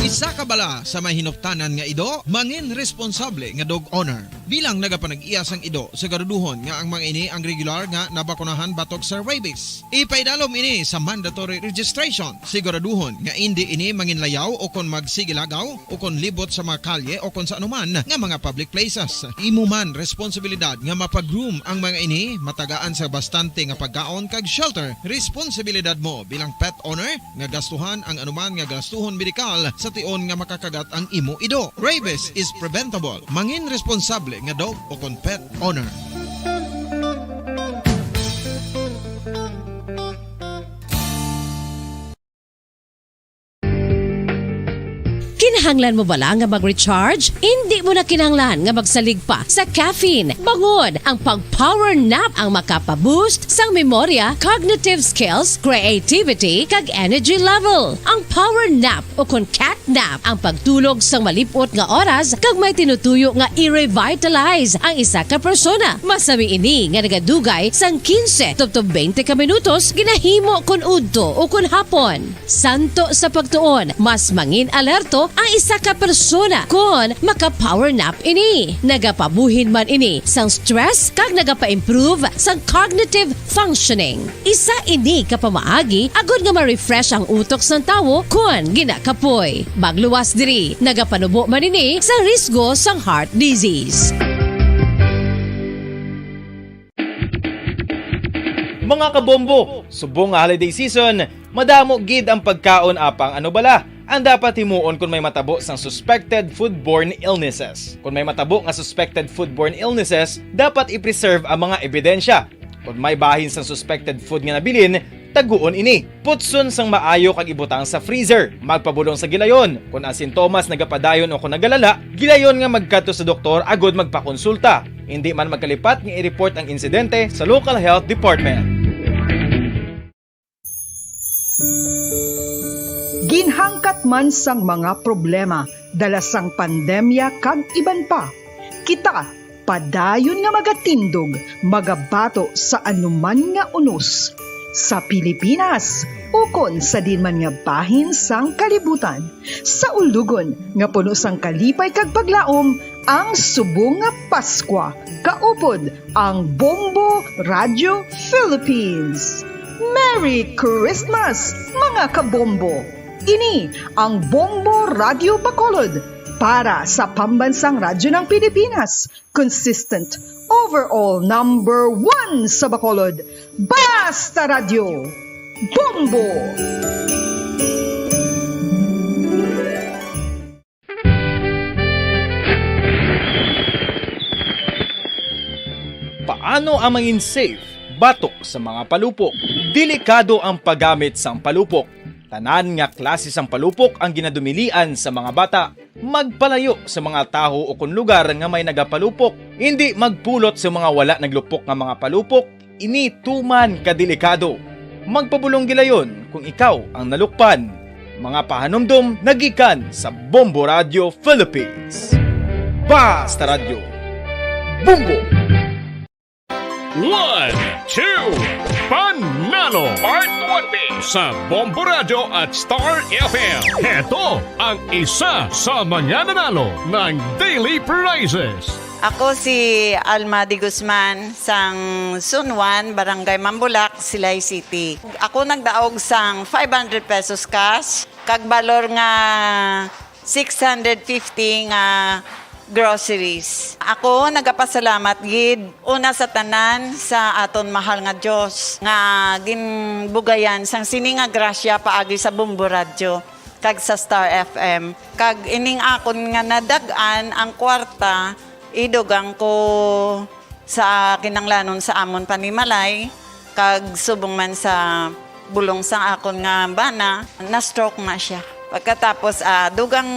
Isa ka bala sa may hinuptanan nga ido, mangin responsable nga dog owner. Bilang nagapanag-iya sang ido, siguraduhon nga ang mga ini ang regular nga nabakunahan batok sa rabies. Ipaidalom ini sa mandatory registration. Siguraduhon nga indi ini manginlayaw o kon magsigilagaw o kon libot sa mga kalye o kon sa anuman nga mga public places. Imo man responsibilidad nga mapag-groom ang mga ini, matagaan sa bastante nga pagkaon kag shelter. Responsibilidad mo bilang pet owner nga gastuhan ang anuman nga gastuhon medikal sa tion nga makakagat ang imo ido. Rabies is preventable. Mangin responsable nga dog o kon pet owner. Kinahanglan mo bala nga mag-recharge? Indi mo na kinahanglan nga magsalig pa sa caffeine. Bangod ang pag-power nap ang makapa-boost sang memorya, cognitive skills, creativity, kag energy level. Ang power nap o kon cat nap ang pagtulog sang malip-ot nga oras kag may tinutuyo nga i-revitalize ang isa ka persona. Masami ini nga nagadugay sang quince tubtob twenty ka minutos ginahimo kon udto o kon hapon. Santo sa pagtuon, mas mangin-alerto ang isa ka persona kon maka-power nap ini. Nagapabuhin man ini sang stress kag nagapa-improve sang cognitive functioning. Isa ini ka pamaagi agod nga ma-refresh ang utok sang tawo kon ginakapoy. Magluwas diri, nagapanubo man ini sa risgo sang heart disease. Mga kabombo, subong nga holiday season, madamo gid ang pagkaon apang ano bala ang dapat himuon kon may matabo sang suspected foodborne illnesses. Kon may matabo nga suspected foodborne illnesses, dapat i-preserve ang mga ebidensya. Kon may bahin sang suspected food nga nabilin, taguon ini. Putson sang maayo kag ibutang sa freezer. Magpabulong sa gilayon. Kon ang sintomas nagapadayon o kon nagalala, gilayon nga magkadto sa doktor agod magpakonsulta. Indi man magkalipat nga i-report ang insidente sa local health department. Ginhangkat man sang mga problema dala sang pandemya kag iban pa, kita padayon nga magatindog, magabato sa anuman nga unos, sa Pilipinas ukon sa diin man nga bahin sang kalibutan. Sa ulugon nga puno sang kalipay kag paglaom, ang subong nga Paskwa, kaupod ang Bombo Radio Philippines. Merry Christmas, mga kabombo! Ini ang Bombo Radio Bacolod para sa Pambansang Radyo ng Pilipinas, consistent, overall number one sa Bacolod. Basta Radyo, Bombo! Paano ang mangin safe batok sa mga palupok? Delikado ang paggamit sang palupok. Tanan nga klase sang palupok ang ginadumilian sa mga bata. Magpalayo sa mga tawo ukon lugar nga may nagapalupok. Indi magpulot sa mga wala naglupok nga mga palupok. Ini tuman ka delikado. Magpabulong gilayon kung ikaw ang nalukpan. Mga pahanumdom nagikan sa Bombo Radio Philippines. Basta Radyo, Bombo! One, two, Panalo! Part one B sa Bombo Radyo at Star F M. Heto ang isa sa mga nanalo ng daily prizes. Ako si Alma de Guzman, sang Sunwan, Barangay Mambulak, Silay City. Ako nagdaog sang five hundred pesos cash, kag balor nga six hundred fifty nga groceries. Ako nagapasalamat gid una sa tanan sa aton mahal nga Dios nga ginbugayan sang sini nga grasya paagi sa Bombo Radyo kag sa Star F M. Kag ining akon nga nadag-an ang kwarta, idugang ko sa kinanglanon sa amon panimalay, kag subong man sa bulong sang akon nga bana, na-stroke na siya. Pagkatapos, ah, dugang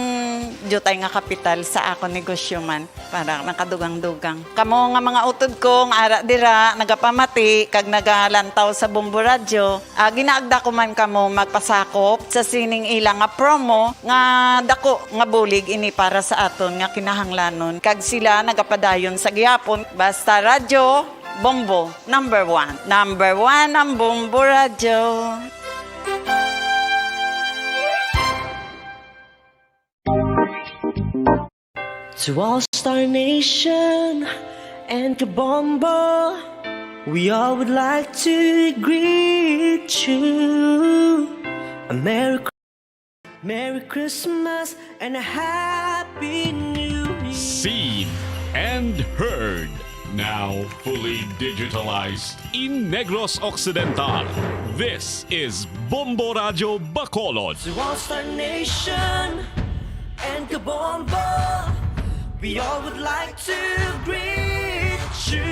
diutay nga kapital sa akon negosyo man, para nakadugang-dugang. Kamo nga mga utod ko nga ara dira, nagapamati kag nagalantaw sa Bombo Radyo, ah, ginaagda ko man kamo magpasakop sa sining ila nga promo nga dako nga bulig ini para sa aton nga kinahanglanon. Kag sila nagapadayon sa gihapon. Basta Radyo Bombo, number one. Number one ang Bombo Radyo. To All Star Nation and Kabombo, we all would like to greet you a Merry, Merry Christmas and a Happy New Year. Seen and heard, now fully digitalized in Negros Occidental. This is Bombo Radyo Bacolod. To All Star Nation and Kabombo, we all would like to greet you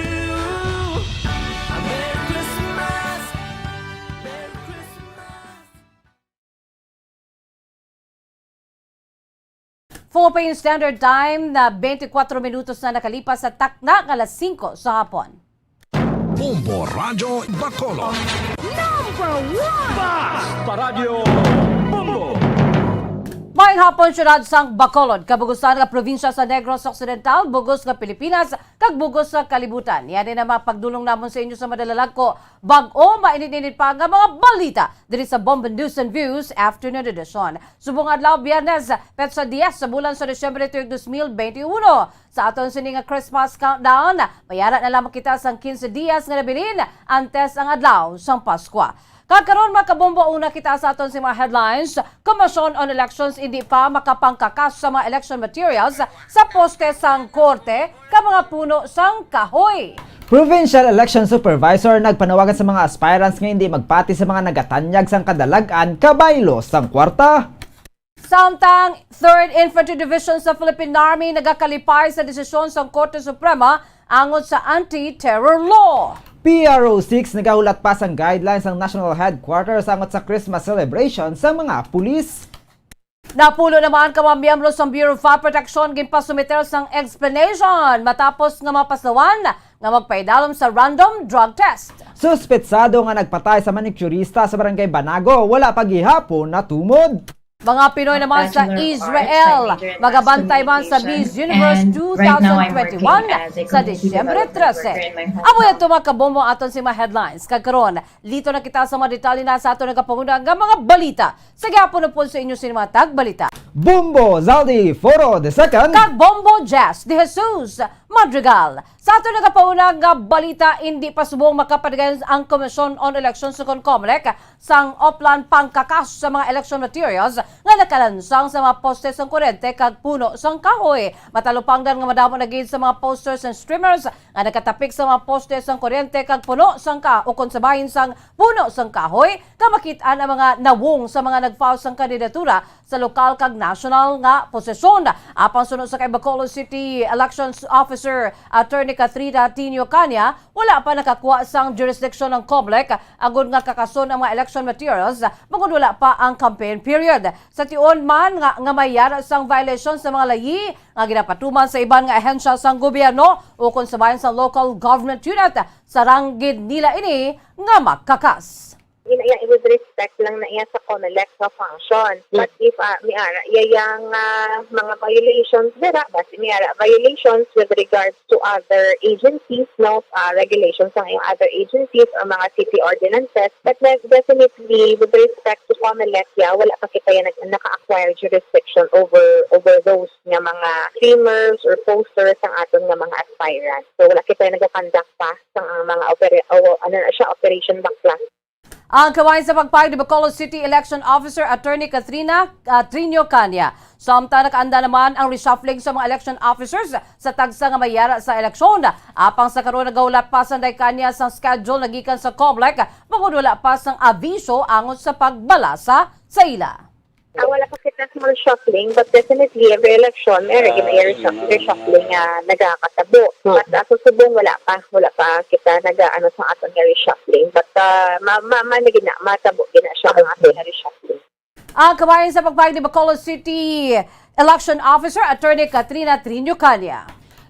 a Merry Christmas, Merry Christmas. Philippine Standard Time na twenty-four minutos na nakalipas sa takna nga alas singko sa hapon. Bombo Radyo Bacolod. Number one! Basta Radyo Bombo! Maayong hapon, siyudad sang Bacolod, kabugusan nga probinsya sa Negros Occidental, bug-os nga Pilipinas, kag bug-os nga kalibutan. Yan na mga pagdulong namon sa inyo sa madalalagko. Bag-o, mainit-init pa nga mga balita diri sa Bombo News and Views Afternoon Edition. Subong adlaw, Biyernes, petsa diyes sa bulan sa Disyembre, tuig dos mil benti uno. Sa aton sini nga Christmas countdown, mayara na lamang kita sang quince dias nga nabilin antes ang adlaw sang Paskwa. Kag karon, mga kabombo, una kita sa aton sini mga headlines. Commission on Elections indi pa makapangkakas sa mga election materials sa poste sang korte ka mga puno sang kahoy. Provincial Election Supervisor nagpanawagan sa mga aspirants nga hindi magpati sa mga nagatanyag sang kadalag-an kabaylo sang kwarta. Samtang Third Infantry Division sa Philippine Army nagakalipay sa desisyon sang Korte Suprema angot sa anti-terror law. P R O six nagahulat pa sang guidelines sang National Headquarters angot sa Christmas celebration sa mga pulis. Napulo naman ka mga miyembro sang Bureau of Fire Protection ginpasumiter sang explanation matapos nga mapasawan nga magpaidalom sa random drug test. Suspetsado nga nagpatay sa manicurista sa Barangay Banago wala pa gihapon natumod. Mga Pinoy naman sa Israel magabantay man sa Miss Universe two thousand twenty-one sa Disyembre trese. Amo yan to, mga kabombo, aton sini mga headlines. Kag karon, lito na kita sa mga detalye na sa aton nagapanguna nga mga balita. Sa gihapon na po sa inyo sini mga tagbalita, Bombo Zaldi Foro the second kag Bombo Jazz de Jesus Madrigal. Sa aton nagapauna nga balita, indi pa subong makapadayon ang Commission on Elections, ukon COMELEC, sang oplan pangkakas sa mga election materials nga nakalansang sa mga poste sang kuryente kag puno sang kahoy. Matalupangdan nga madamo na gid sa mga posters and streamers nga nakatapik sa mga poste sang kuryente kag puno sang ka-, ukon sa bahin sang puno sang kahoy, nga makit-an ang mga nawong sa mga nag-file sang kandidatura sa lokal kag nasyonal nga posisyon. Apang suno sa kay Bacolod City Elections Officer Attorney Katrina Tinio Cania, wala pa nakakuha sang jurisdiction ang COMELEC agud nga kakason ang mga election materials bangod wala pa ang campaign period. Sa tion man nga, nga may yara sang violation sa mga layi nga ginapatuman sa iban nga ahensya sang gobyerno ukon sa bahin sang local government unit, sarang gid nila ini nga makakas. Ina iya, with respect lang na iya sa COMELEC nga function. But if, ah, may ara iya yang, ah, mga violations dira, basi may ara violations with regards to other agencies, no, ah, regulations sang iyang other agencies or mga city ordinances. But de-, definitely, with respect to COMELEC, yeah, wala pa kita yan nag-, naka-acquire jurisdiction over, over those nga mga streamers or posters sang aton nga mga aspirants. So, wala kita nag-conduct pa sang, ah, mga opera-, o, ano na siya, Operation Bakla. Ang kabahin sa pagpahayag ni Bacolod City Election Officer Attorney Katrina, ah, Trinio Cania. Samtang nakaanda naman ang reshuffling sa mga election officers sa tagsa nga may yara sa eleksyon. Apang sa karon, nagawala pa sanday kanya sang schedule nagikan sa Comelec, bangod wala pa sang abiso angot sa pagbalasa sa ila. Ah, wala pa kita sa reshuffling, but definitely every election may Ah, gina-reshuff-, sige. reshuffling nga nagakatabo. Hmm. But, ah, sa subong, wala pa, wala pa kita nag-aano sa aton nga reshuffling. But, ah, ma-, ma-, ma-, na gina-, matabo gina siya ang aton nga reshuffling. Ang kabahin sa pagpahayag ni Bacolod City Election Officer Attorney Katrina Trinio Cania.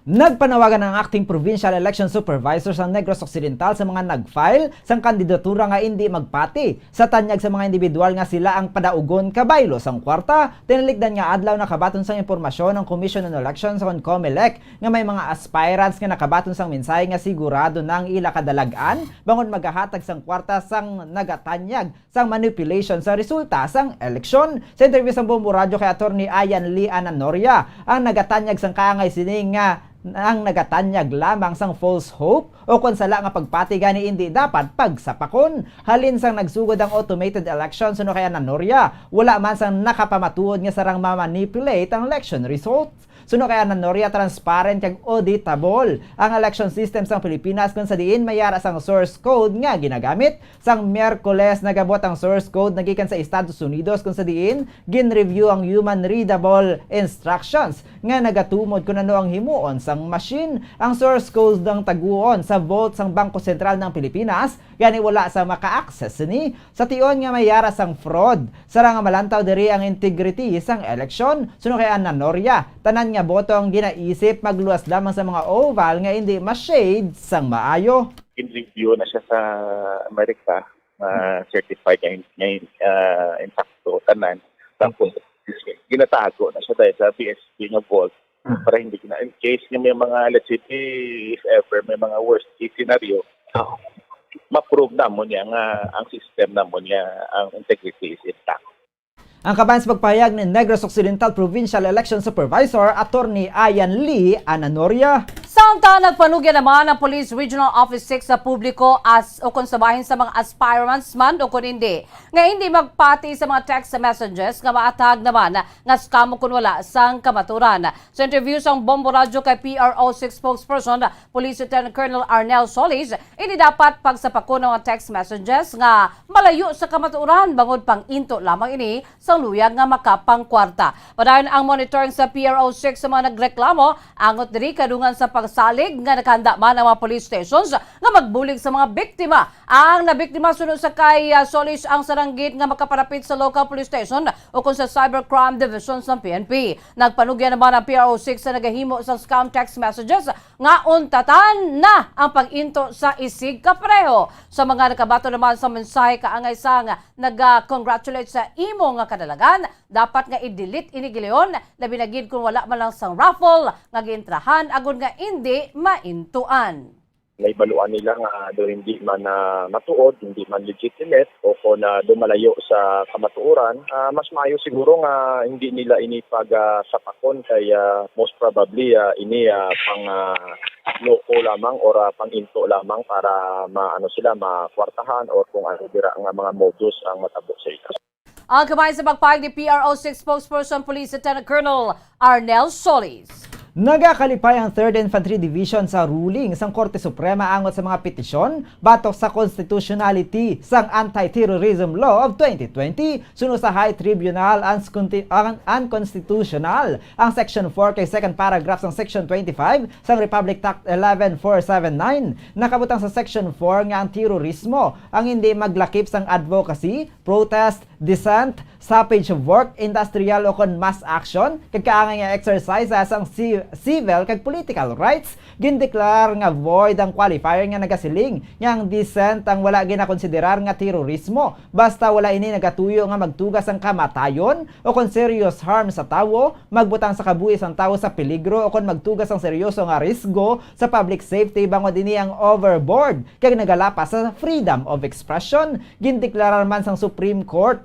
Nagpanawagan ang acting provincial election supervisor sa Negros Occidental sa mga nag-file sang kandidatura nga indi magpati sa tanyag sa mga individual nga sila ang padaugon kabaylo sang kwarta. Tinilikdan nga adlaw nakabaton sang impormasyon ang Commission on Elections o ang Comelec nga may mga aspirants nga nakabaton sang mensahe nga sigurado na ang ila kadalag-an bangod magahatag sang kwarta sang nagatanyag sang manipulation sa resulta sang eleksyon. Sa interview sang Bombo Radyo kay Attorney Ayan Lee Ananoria, ang nagatanyag sang kaangay sini nga ang nagatanyag lamang sang false hope o kon sala nga pagpati gani indi dapat pagsapakon. Halin sang nagsugod ang automated election, suno kay Ananoria, wala man sang nakapamatuod nga sarang ma-manipulate ang election results. Suno kay Ananoria, transparent kag auditable ang election system sang Pilipinas, kon sa diin may yara sang source code nga ginagamit. Sang Miyerkules, nagabot ang source code nagikan sa Estados Unidos, kon sa diin gin-review ang human readable instructions nga nagatumod kon ano ang himuon sang machine. Ang source code ang taguon sa vault sang Bangko Sentral ng Pilipinas, gani wala sa maka-access sini. Sa tion nga may yara sang fraud, sarang nga malantaw diri ang integrity sang eleksyon. Suno kay Ananoria, tanan nga boto ang ginaisip magluwas lamang sa mga oval nga indi ma-shade sang maayo. Gin-review na siya sa Amerika, ma-certify nga in-, nga in-, ah, insakto tanan. Tapos, ginatago na siya dahil sa B S P nga vault. Hmm. Para hindi na, in case nga may mga, let's say, if ever may mga worst case scenario, Oo. ma-prove namon niya nga ang system namon niya, ang integrity is intact. Ang kabahin sa pagpahayag ni Negros Occidental Provincial Election Supervisor Attorney Ayan Lee Ananoria. Samtang nagpanugya naman ang Police Regional Office six sa publiko as o kon sa bahin sa mga aspirants man o kon hindi, nga hindi magpati sa mga text messages nga maatag naman nga scam o kon wala sang kamaturan. Sa interview sang Bombo Radyo kay P R O six spokesperson Police Lieutenant Colonel Arnel Solis, hindi dapat pagsapakon ang mga text messages nga malayo sa kamatuoran bangod pang-into lamang ini sa luyag nga makapangkwarta. Padayon ang monitoring sa P R O six sa mga nagreklamo angot diri kadungan sa pagsalig nga nakahanda man ang mga police stations nga magbulig sa mga biktima. Ang nabiktima suno sa kay, ah, Solis ang saranggit nga makaparapit sa local police station o kon sa cybercrime division sa P N P. Nagpanugya naman ang P R O six sa nagahimo sa scam text messages nga untatan na ang pag-into sa isig kapareho. Sa mga nakabaton naman sa mensahe kaangay sang naga-congratulate sa imo nga kadalagan, dapat nga i-delete ini gileon, labi na gid kon wala man lang sang raffle nga giintrahan agod nga indi maintuan. Nahibaluan nila nga daw hindi man, ah, matuod, hindi man legitimate, o kon, ah, daw malayo sa kamatuoran, ah, mas maayo siguro nga hindi nila ini pag, ah, sapakon kay, ah, most probably, ah, ini, ah, pang, ah, loko lamang or, ah, pang-into lamang para maano sila, makwartahan or kung ano dira nga mga modus ang matabo sa ila. Ang kabahin sa pagpahayag ni P R O six spokesperson Police Lieutenant Colonel Arnel Solis. Nagakalipay ang Third Infantry Division sa ruling sang Korte Suprema angot sa mga petisyon batok sa constitutionality sang Anti-Terrorism Law of twenty twenty. Suno sa High Tribunal, unsconti-, un-, unconstitutional ang Section four kay second paragraph sang Section twenty-five sang Republic Act eleven four seven nine. Nakabutang sa Section four nga ang terorismo ang hindi maglakip sang advocacy, protest, dissent, stoppage of work, industrial o kon mass action, kag kaangay nga exercise sang ci-, civil kag political rights. Gindeklarar nga void ang qualifier nga nagasiling nga ang dissent ang wala ginakonsiderar nga terorismo basta wala ini nagatuyo nga magtuga sang kamatayon o kon serious harm sa tawo, magbutang sa kabuhi sang tawo sa peligro o kon magtuga sang seryoso nga risgo sa public safety bangod ini ang overboard kag nagalapas sa freedom of expression. Gindeklarar man sang Supreme Court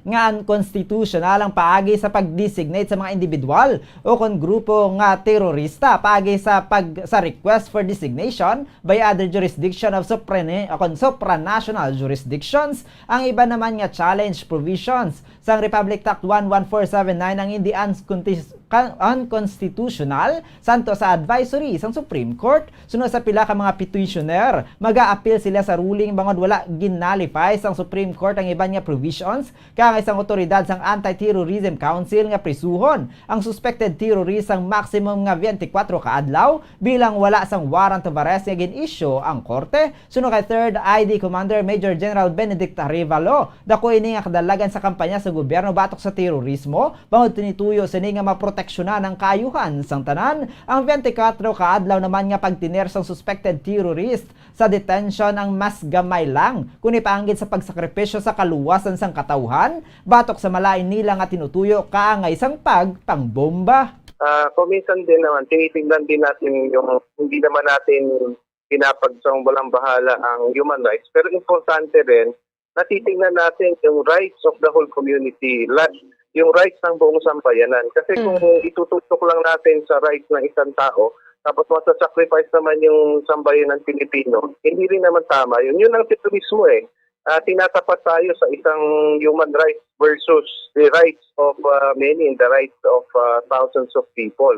nga unconstitutional ang paagi sa pag-designate sa mga individual o kon grupo nga terorista paagi sa pag-, sa request for designation by other jurisdiction of suprani-, o kon supranational jurisdictions. Ang iba naman nga challenge provisions sang Republic Act one one four seven nine ang hindi uncontis-, kan-, unconstitutional santo sa advisory sang Supreme Court. Suno sa pila ka mga petitioner, mag-aapil sila sa ruling bangod wala ginalipay sang Supreme Court ang iban nga provisions, kangay sang otoridad sang Anti-Terrorism Council nga prisuhon ang suspected terrorist sang maximum nga twenty-four ka adlaw bilang wala sang warrant of arrest nga gin-issue ang korte. Suno kay Third I D Commander Major General Benedict Arevalo, dako ini nga kadalagan sa kampanya sa gobyerno batok sa terorismo, bangod tinituyo sini nga maproteksyonan ang kaayuhan sang tanan. Ang twenty-four ka adlaw naman nga pagtener sang suspected terrorist sa detention ang mas gamay lang kon ipaanggid sa pagsakripisyo sa kaluwasan sang katawhan batok sa malain nila nga tinutuyo kaangay sang pagpangbomba. Ah, kung minsan din naman, tinitingnan din natin yung hindi naman natin pinapag-, sang walang bahala ang human rights. Pero importante rin, natitingnan natin yung rights of the whole community, la-, yung rights ng buong sambayanan. Kasi kung Mm. itututok lang natin sa rights ng isang tao, tapos masasacrifice naman yung sambayanan Pilipino, hindi rin naman tama yun. Yun ang terorismo eh. Ah, tinatapat tayo sa isang human rights versus the rights of, ah, many and the rights of, ah, thousands of people.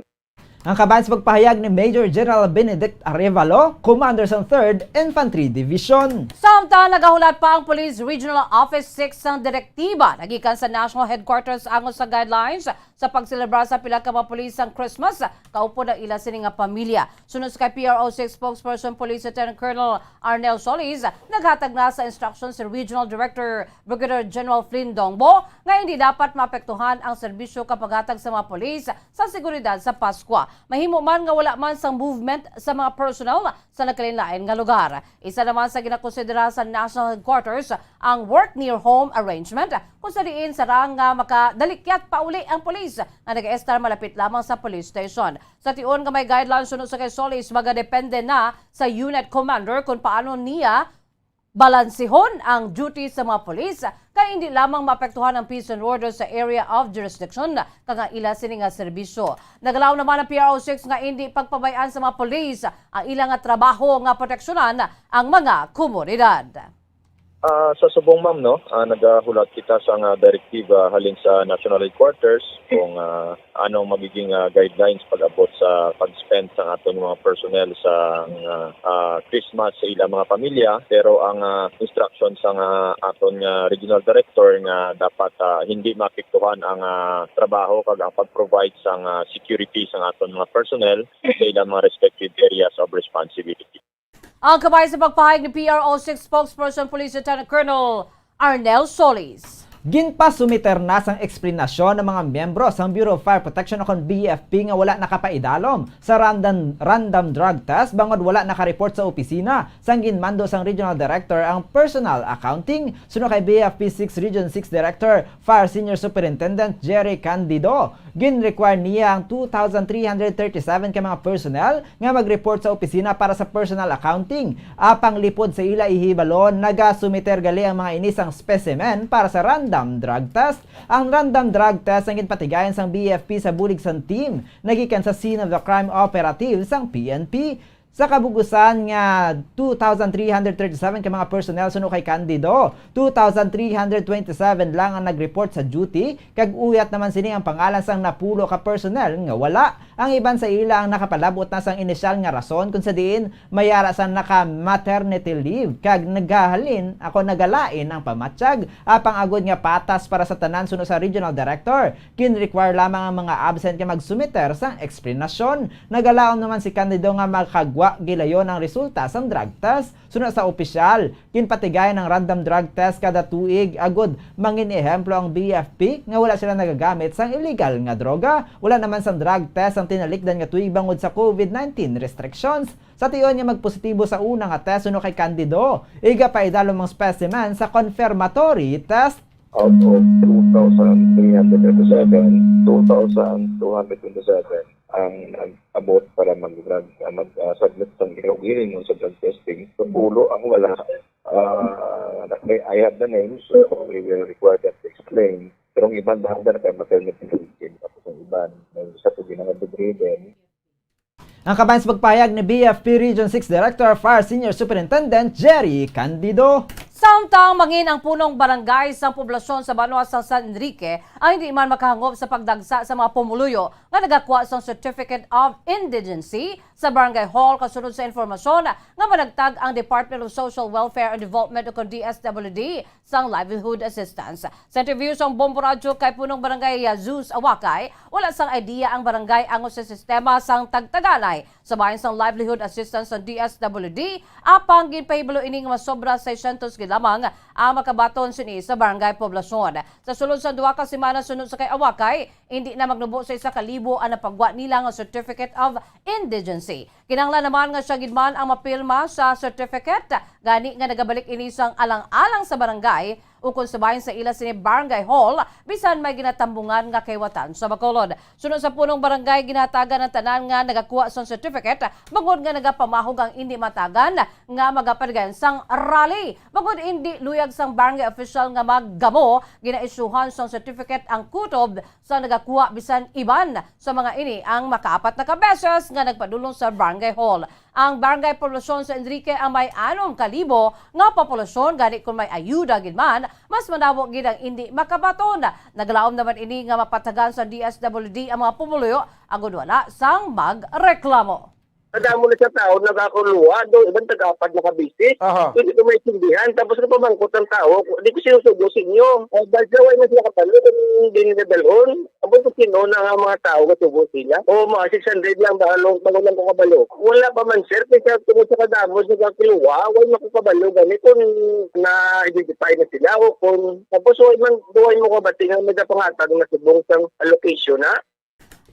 Ang kabahin sa pagpahayag ni Major General Benedict Arevalo, Commander sang Third Infantry Division. Samtang nagahulat pa ang Police Regional Office six sang direktiba nagikan sa National Headquarters angot sa guidelines sa pagselebrar sa pila ka mga pulis sang Christmas, kaupod ang ila sini nga pamilya. Suno sa kay P R O six spokesperson Police Lieutenant Colonel Arnel Solis, naghatag na sa instruction si Regional Director Brigadier General Flynn Dongbo nga hindi dapat maapektuhan ang serbisyo kag paghatag sa mga pulis sa seguridad sa Paskwa. Mahimo man nga wala man sang movement sa mga personnel sa nagkalainlain nga lugar. Isa naman sa ginakonsidera sa National Headquarters ang work near home arrangement, kung sa diin sarang nga makadalikyat pauli ang pulis nga nag-estar malapit lamang sa police station. Sa tion nga may guidelines suno sa kay Solis, magadepende na sa unit commander kung paano niya balansihon ang duty sa mga pulis, kay hindi lamang maapektuhan ang peace and order sa area of jurisdiction kag ang ila sini nga serbisyo. Nagalaom naman ang P R O six nga hindi pagpabay-an sa mga pulis ang ila nga trabaho nga proteksyonan ang mga komunidad. Ah, sa subong, ma'am, no, ah, nagahulat kita sa nga direktiba halin sa National Headquarters kung, ah, anong magiging, ah, guidelines pag-abot sa pag-spend sang aton mga personnel sa, ah, ah, Christmas sa ilang mga pamilya. Pero ang, ah, instruction sa nga aton nga regional director nga dapat, ah, hindi maapektuhan ang, ah, trabaho kag ang pag-provide sang, ah, security sang aton mga personnel sa ilang mga respective areas of responsibility. Ang kabay sa pagpahayag ni P R O six spokesperson Police Lieutenant Colonel Arnel Solis. Ginpasumiter na sang eksplanasyon ang mga miyembro sang Bureau of Fire Protection o kon B F P nga wala nakapaidalom sa random, random drug test bangod wala nakareport sa opisina sang ginmando sang Regional Director ang personal accounting. Suno kay B F P six Region six Director Fire Senior Superintendent Jerry Candido, gin-require niya ang two thousand three hundred thirty-seven ka mga personnel nga mag-report sa opisina para sa personal accounting. Apang lipod sa ila ihibalo, nagasumiter gali ang mga ini sang specimen para sa random drug test. Ang random drug test ang ginpatigayon sang B F P sa bulig sang team nagikan sa scene of the crime operative sang P N P. Sa kabug-usan nga two thousand three hundred thirty-seven ka mga personnel suno kay Candido, two thousand three hundred twenty-seven lang ang nag-report sa duty, kag uyat naman sini ang pangalan sang napulo ka personnel nga wala. Ang iban sa ila ang nakapalab-ot na sang inisyal nga rason kung sa diin may ara sang naka-maternity leave kag naghahalin ako nagalain ang pamatyag. Apang agod nga patas para sa tanan suno sa regional director, gin-require lamang ang mga absent nga magsumiter sang eksplanasyon. Nagalaom naman si Candido nga makagwa gilayon ang resulta sang drug test. Suno sa opisyal, ginpatigayon ang random drug test kada tuig agud mangin-ehemplo ang B F P nga wala sila nagagamit sang illegal nga droga. Wala naman sang drug test ang tinalikdan nga tuig bangod sa COVID nineteen restrictions. Sa tion nga magpositibo sa una nga test suno kay Candido, igapaidalom ang specimen sa confirmatory test. Out of two thousand three hundred thirty-seven, two thousand two hundred twenty-seven ang nag-abot para mag-drug, ah, mag, ah, submit sang iyang hiling sa drug testing. Napulo ang wala. Ah, may, I have the names, so we will require that to explain. Lane. Pero ang iban, bahala na kay ma-permit ni Philippine. Tapos ang iban, may isa po ginang bedridden. Ang kabayan sa pagpahayag ni B F P Region six Director of Fire Senior Superintendent Jerry Candido. Samtang mangin ang punong barangay sang poblasyon sa banwa sang San Enrique ang hindi man makahangop sa pagdagsa sa mga pumuluyo nga nagakuha sang Certificate of Indigency sa Barangay Hall, kasunod sa informasyon nga managtag ang Department of Social Welfare and Development o kon D S W D sang livelihood assistance. Sa interview sang Bombo Radyo kay Punong Barangay Zeus Awakay, wala sang idea ang barangay angot sa sistema sang tagtaganay sa bahin sang livelihood assistance sang D S W D, apang ginpahibalo ini nga mas sobra seiscientos gid lamang ang makabaton sini sa barangay poblasyon. Sa sulod sang duha ka semana sunod sa kay Awakay, hindi na magnubo sa isa ka libo ang napagwa nila nga Certificate of Indigency. Kinahanglan naman nga siya gid man ang mapirma sa certificate, gani nga nagabalik ini sang alang-alang sa barangay ukon sa bahin sa ila sini Barangay Hall, bisan may ginatambungan nga kahiwatan sa Bacolod. Suno sa punong barangay, ginahatagan ang tanan nga nagakuha sang certificate bangod nga nagapamahog ang indi matagan nga magapadagan sang rally. Bangod indi luyag sang barangay official nga maggamo, ginaisyuhan sang certificate ang kutob sa nagakuha, bisan iban sa mga ini ang makaapat na ka beses nga nagpadulong sa barangay hall. Ang barangay poblasyon sa Enrique ang may anom ka libo nga populasyon, gani kung may ayuda gid man, mas manabo gid ang indi makabaton. Naglaom naman ini nga mapatagan sa D S W D ang mga pumuluyo agod wala sang magreklamo. Kadamo na sa tawo nagakuluwa, do iban tag-apat na ka beses. Aha. Hindi ko maintindihan. Tapos napamangkot ang tawo, "Di ko sinusugo sa inyo." O, basta way na sila kabalo kung hindi nila dalhon. Abot ko sino na nga mga tawo nga sugo sila. O, mga six hundred lang ba? Ano, bago lang ko kabalo. Wala pa man, sir. Kasi tungod sa kadamo sa nagakuluwa, way na ko kabalo gani kung na-identify na sila o kung, tapos way man, duway mo kabati nga may napangatag na subong sang allocation, ha?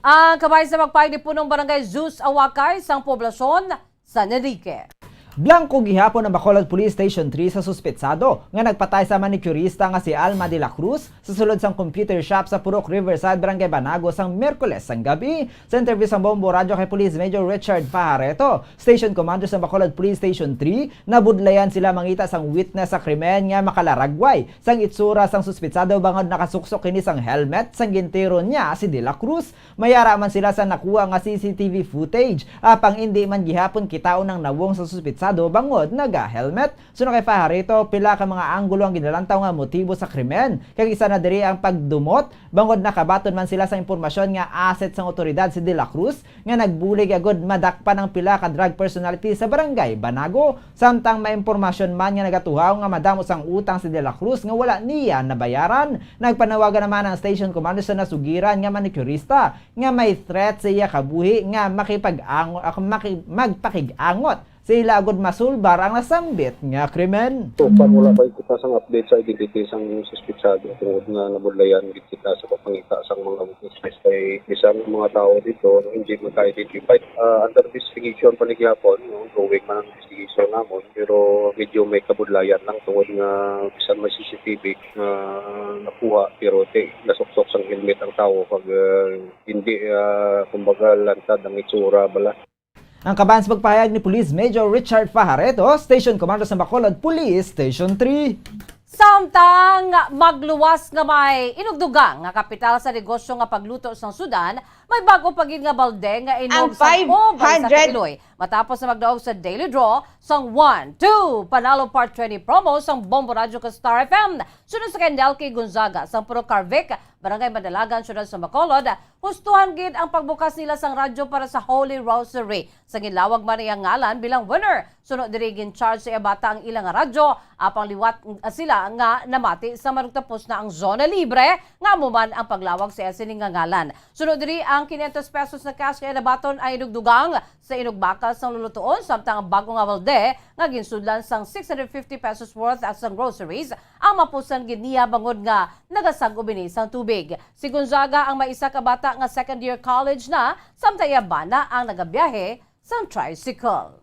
Ang kabahin sa pagpahayag ni Punong Barangay Zeus Awakay sang poblasyon sa San Enrique. Blangko gihapon ang Bacolod Police Station three sa suspetsado nga nagpatay sa manicurista nga si Alma de la Cruz sa sulod sang computer shop sa Purok Riverside, Barangay Banago, sang Miyerkules sang gabi. Sa interview sa Bombo Radyo kay Police Major Richard Fajareto, Station Commander sa Bacolod Police Station three, nabudlayan sila mangita sang witness sa krimen nga makalaragway sang itsura sang suspetsado bangod nakasuksok kini sang helmet sang gintiro niya si De La Cruz. May ara man sila sa nakuha nga C C T V footage, apang indi man gihapon kitaon ang nawong sa suspetsado bangod naga-helmet. Suno kay Fajarito, pila ka mga anggulo ang ginalantaw nga motibo sa krimen, kag isa na diri ang pagdumot, bangod nakabaton man sila sa impormasyon nga asset sang awtoridad si De La Cruz nga nagbulig agud madakpan ang pila ka drug personality sa Barangay Banago. Samtang may impormasyon man nga nagatuhaw nga madamo sang utang si De La Cruz nga wala niya nabayaran, nagpanawagan naman ang station commander sa nasugiran nga manicurista nga may threat sa iya kabuhi nga makipag-ango-, ah, maki-, magpakig-angot sa ila agud masulbar ang nasambit nga krimen. So far, wala pa kita sang update sa identity sang suspetsado tungod nga nabudlayan gid kita sa pagpangita sang mga witnesses kay bisan ang mga tawo dito hindi magka-identify. Ah, under investigation pa ni gihapon, no? Ongoing man ang investigation namon, pero medyo may kabudlayan lang tungod nga bisan may C C T V nga nakuha, pero ti-, nasuksok sang helmet ang tawo pag, ah, hindi, ah, kumbaga, lantad ang itsura bala. Ang kabahin sa pagpahayag ni Police Major Richard Fajareto, Station Commander sa Bacolod Police Station three. Samtang magluwas nga may inugdugang nga kapital sa negosyo nga pagluto sang sudan, may bag-o pa gid nga balde nga inog sa five hundred sa Iloy. Matapos na magdaog sa daily draw sang one, two, Panalo Part twenty promo sang Bombo Radyo kag Star F M. Sunod sa kay Nelky Gonzaga sang Purok Carvic, Barangay Madalagan, Siyudad sa Bacolod, hustuhan gid ang pagbukas nila sang radyo para sa Holy Rosary. Sa ginlawag man iya ngalan bilang winner. Suno diri, gin-charge sa iya bata ang ila nga radyo, apang liwat sila nga namati sa marugtapos na ang zona libre, nga amo man ang paglawag sa iya sini nga ngalan. Suno diri, ang quinientos pesos na cash nga iya nabaton ang inugdugang sa inugbakal sang lulutuon, samtang ang bag-o nga balde nga ginsudlan sang six hundred fifty pesos worth at sang groceries ang mapusan gid niya bangod nga nagasag-ob ini sang tubig. Si Gonzaga ang may isa ka bata nga second year college na, samtang iya bana ang nagabiyahe sang tricycle.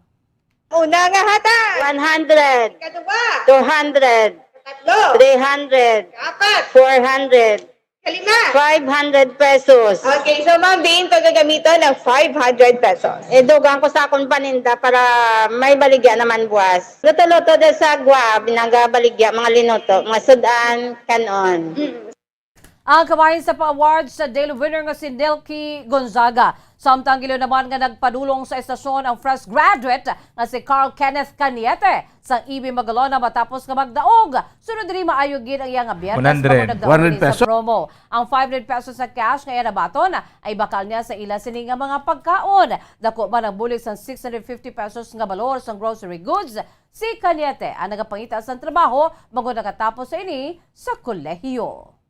Una nga hatag. One hundred. Kaduwa. Two hundred. Katlo. Three hundred. Apat. Four hundred. Kalima. Five hundred pesos. Okay, so Ma'am Bean, pagagamitan ng five hundred pesos. Idugang ko sa akong paninda para may baligya naman buwas. Luto-luto din sa agwa, binaga baligya, mga linuto, mga sudan, kanon. Mm. Ang kabahin sa pa-award sa Daily Winner nga si Nelky Gonzaga. Samtang gilo naman nga nagpadulong sa estasyon ang fresh graduate nga si Carl Kenneth Cañete. Sang E B Magalona matapos nga magdaog. Sunod diri maayo gid ang iyang biyernes one hundred. Bangod nagdaog One hundred pesos. Sa promo. Ang five hundred pesos sa cash nga iya nabaton ay bakal niya sa ila sini nga mga pagkaon. Dako man ang bulig sang six hundred fifty pesos nga balor sang grocery goods. Si Cañete ang nagapangita sang trabaho bangod nakatapos sa ini sa kolehiyo.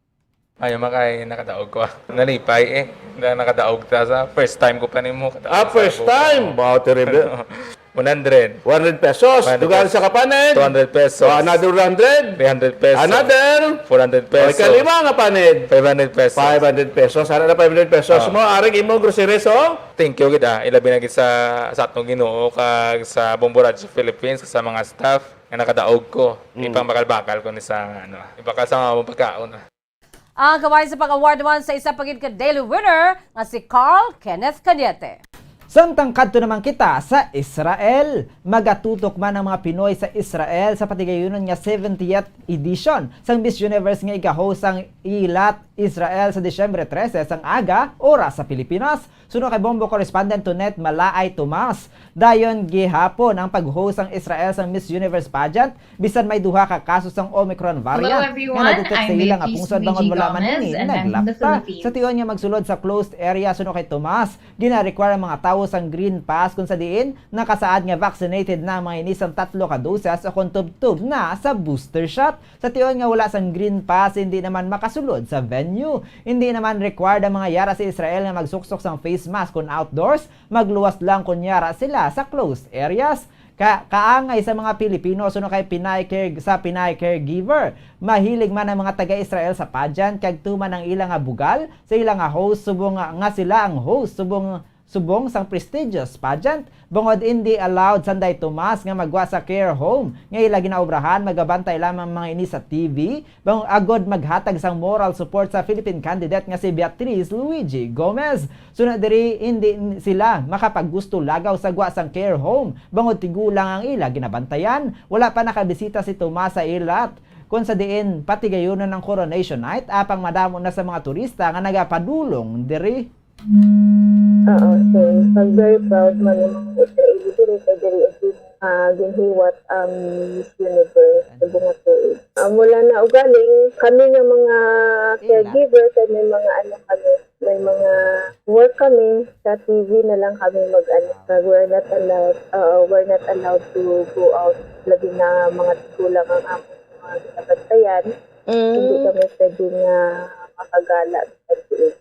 Ay, makay, nakadaog ko. Nalipay eh. Na nakadaog ta sa first time ko pa nimo. Ah, first time. Wow, terrible. One hundred. One hundred pesos. One hundred. Dugang sa kapaned. Two hundred pesos. Oh, another one hundred. Three hundred pesos. Another. Four hundred pesos. Oh, ikalima nga paned. Five hundred pesos. Five hundred pesos. Ano na five hundred pesos mo? Aring imo groceries, oh? Thank you gid, ah. Ilabi na gid sa, sa atong Ginoo kag sa Bombo Radyo Philippines, sa mga staff nga nakadaog ko. Mm. Ipang bakal-bakal ko ni sa, ano, ibakal sa mga pagkaon. Ang kabahin sa pag-award naman sa isa pa gid ka Daily Winner nga si Carl Kenneth Cañete. Samtang kadto naman kita sa Israel, magatutok man ang mga Pinoy sa Israel sa patigayunon nga seventieth edition sang Miss Universe nga iga-host sang Eilat Israel sa Disyembre trese sang aga, oras sa Pilipinas. Suno kay Bombo correspondent Tonet Malaay Tomas, dayon gihapon ang pag-host sang Israel sang Miss Universe pageant bisan may duha ka kaso sang Omicron variant nga na-detect sa ila nga pungsod bangod wala man ini naglakta. Sa tion nga magsulod sa closed area, suno kay Tomas, gina-require ang mga tawo sang Green Pass kon sa diin nakasaad nga vaccinated na ang mga ini sang tatlo ka doses o kon tubtob na sa booster shot. Sa tion nga wala sang Green Pass, hindi naman makasulod sa venue. Hindi naman required ang mga yara sa Israel nga magsuksok sang face mask kon outdoors, magluwas lang kon yara sila sa closed areas. Ka kaangay sa mga Pilipino suno kay Pinay care, sa Pinay caregiver. Mahilig man ang mga taga-Israel sa pageant kag tuman ang ila nga bugal sa ila nga host subong nga, nga sila ang host subong subong sang prestigious pageant, bangod indi allowed sanday Tomas nga magwa sa care home nga ila ginaobrahan, magabantay lamang mga ini sa T V, bang agod maghatag sang moral support sa Philippine candidate nga si Beatriz Luigi Gomez. Sunod diri, hindi sila makapaggusto lagaw sa gwa sang care home, bangod tigulang ang ila ginabantayan. Wala pa nakabisita si Tomas sa Eilat, kon sa diin patigayunon ang coronation night, apang madamo na sa mga turista nga nagapadulong diri. Oo, sir. Pag very proud man yung mga Israeli diri kay diri ang gin-, ah, ginhiwat ang Miss Universe sa bunga tuig. Ah, mula na ugaling, kami nga mga caregiver, kay may mga ano kami, may mga work kami, sa T V na lang kami mag-ano. Pag we're not allowed, uh, we're not allowed to go out, labi na mga tigulang ang among mga ginabantayan. Mm. Hindi kami pwede nga makagala sa tiil.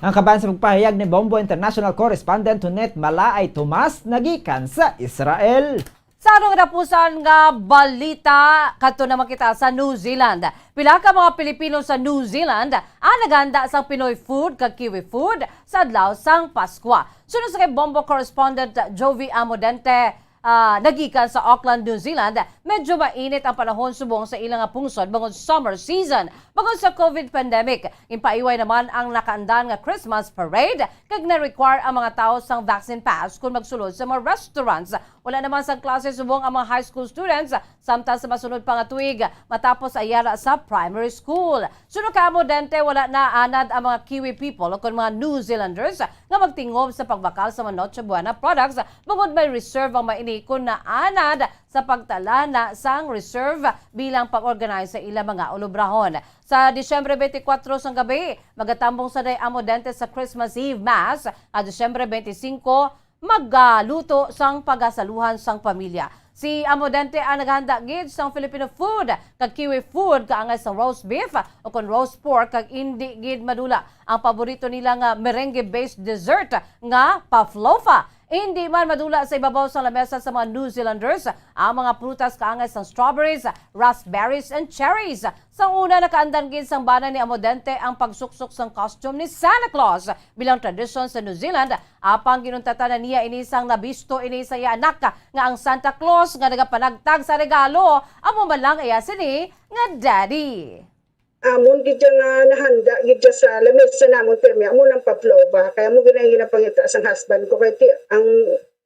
Ang kaban sa pagpahayag ni Bombo International Correspondent Tonet Malaay Tomas nagikan sa Israel. Sa atong katapusan nga balita, kadto naman kita sa New Zealand. Pila ka mga Pilipino sa New Zealand ang naghanda sang Pinoy food kag Kiwi food sa adlaw sang Paskwa. Suno sa kay Bombo correspondent Jovi Amodente, ah, nagikan sa Auckland, New Zealand, medyo mainit ang panahon subong sa ila nga pungsod bangod summer season bangod sa COVID pandemic. Ginpaiway naman ang nakaandan nga Christmas parade kag na-require ang mga tawo sang vaccine pass kon magsulod sa mga restaurants. Wala naman sang klase subong ang mga high school students, samtang sa masunod pa nga tuig matapos ang yara sa primary school. Suno kay Amodente, wala na anad ang mga Kiwi people o kon mga New Zealanders nga magtingob sa pagbakal sa mga Noche Buena products bangod may reserve ang mga ini kon naanad sa pagtala na sang reserve bilang pag-organize sa ila mga ulubrahon. Sa Disyembre twenty-four sang gabi, magatambong sa day Amodente sa Christmas Eve Mass, at Disyembre twenty-five, magaluto sang pagasaluhan sang pamilya. Si Amodente ang naghanda gid sang Filipino food kag Kiwi food, kaangay sang roast beef o kon roast pork, kag indi gid madula ang paborito nila nga merengue-based dessert nga pavlova. Indi man madula sa ibabaw sang lamesa sa mga New Zealanders ang mga prutas kaangay sang strawberries, raspberries, and cherries. Sa una, nakaandan gid sang bana ni Amodente ang pagsuksok sang costume ni Santa Claus bilang tradisyon sa New Zealand, apang ginuntatan na niya ini sang nabisto ini sa iya anak nga ang Santa Claus nga nagapanagtag sa regalo amo man lang iya sini nga daddy. Amon gid siya nga nahanda gid siya sa lamesa namon, pirmi amo nang pavlova. Kaya amo gid ang ginapangita sang husband ko, kay ti-, ang,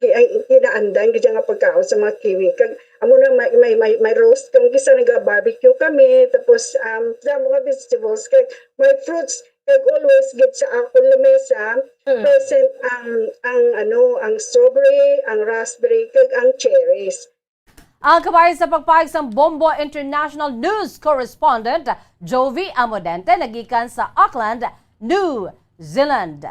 ti-, ang kinaandan gid siya nga pagkaon sa mga Kiwi. Kag Amo na may, may, may, may roast kung kisa naga-barbecue kami, tapos, um, sa mga vegetables, kay may fruits, kag always gid sa akon lamesa, Mm. present ang, ang ano, ang strawberry, ang raspberry, kag ang cherries. Ang kabahin sa pagpahayag sang Bombo International News Correspondent Jovi Amodente nagikan sa Auckland, New Zealand.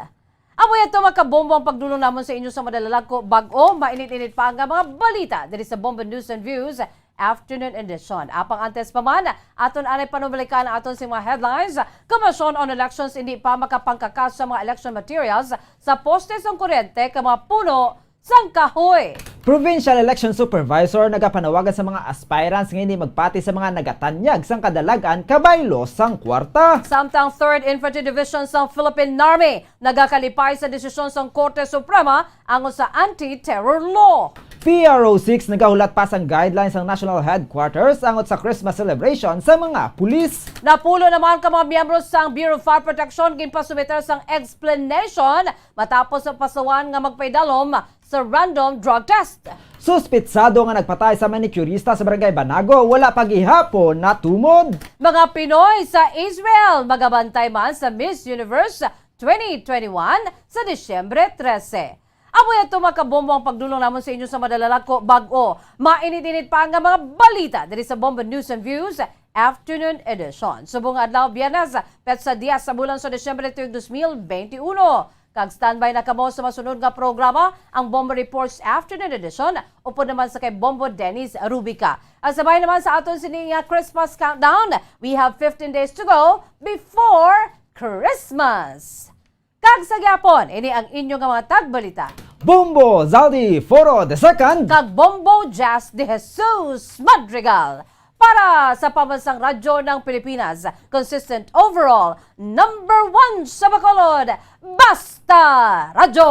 Amo yato, mga kabombo, ang pagdulong namon sa inyo sa madalalag ko bag-o, mainit-init pa nga mga balita diri sa Bombo News and Views Afternoon Edition. Apang antes pa man, aton anay panumalikan ang aton sing mga headlines. Commission on Elections hindi pa makapangkakas sa mga election materials sa poste sang kuryente kag mga puno sang kahoy. Provincial Election Supervisor nagapanawagan sa mga aspirants nga hindi magpati sa mga nagatanyag sang kadalag-an kabaylo sang kwarta. Samtang Third Infantry Division sang Philippine Army nagakalipay sa desisyon sang Korte Suprema angon sa anti-terror law. P R O six nagahulat pa sang guidelines sang National Headquarters angot sa Christmas celebration sa mga pulis. Napulo naman ka mga miyembro sang Bureau of Fire Protection ginpasumiter sang explanation matapos sa pasawan nga magpaidalom sa random drug test. Suspitsado nga nagpatay sa manicurista sa Barangay Banago wala pa gihapon natumod. Mga Pinoy sa Israel magabantay man sa Miss Universe twenty twenty-one sa Disyembre trese. Amo yato, mga kabombo, ang pagdulong namon sa inyo sa madalalag ko bag-o, mainit-init pa nga mga balita diri sa Bombo News and Views Afternoon Edition. Subong nga adlaw, Biyernes, petsa diyes sa bulan sa Disyembre tuig dos mil benti uno. Kag standby na kamo sa masunod nga programa, ang Bombo Reports Afternoon Edition, upod naman sa kay Bombo Dennis Rubica. At sabay naman sa aton sini nga Christmas countdown, we have fifteen days to go before Christmas. Kag sa gihapon, ini ang inyo nga mga tagbalita. Bombo Zaldi Foro the second. Kag Bombo Jazz de Jesus Madrigal. Para sa Pambansang Radyo ng Pilipinas, consistent overall, number one sa Bacolod, Basta Radyo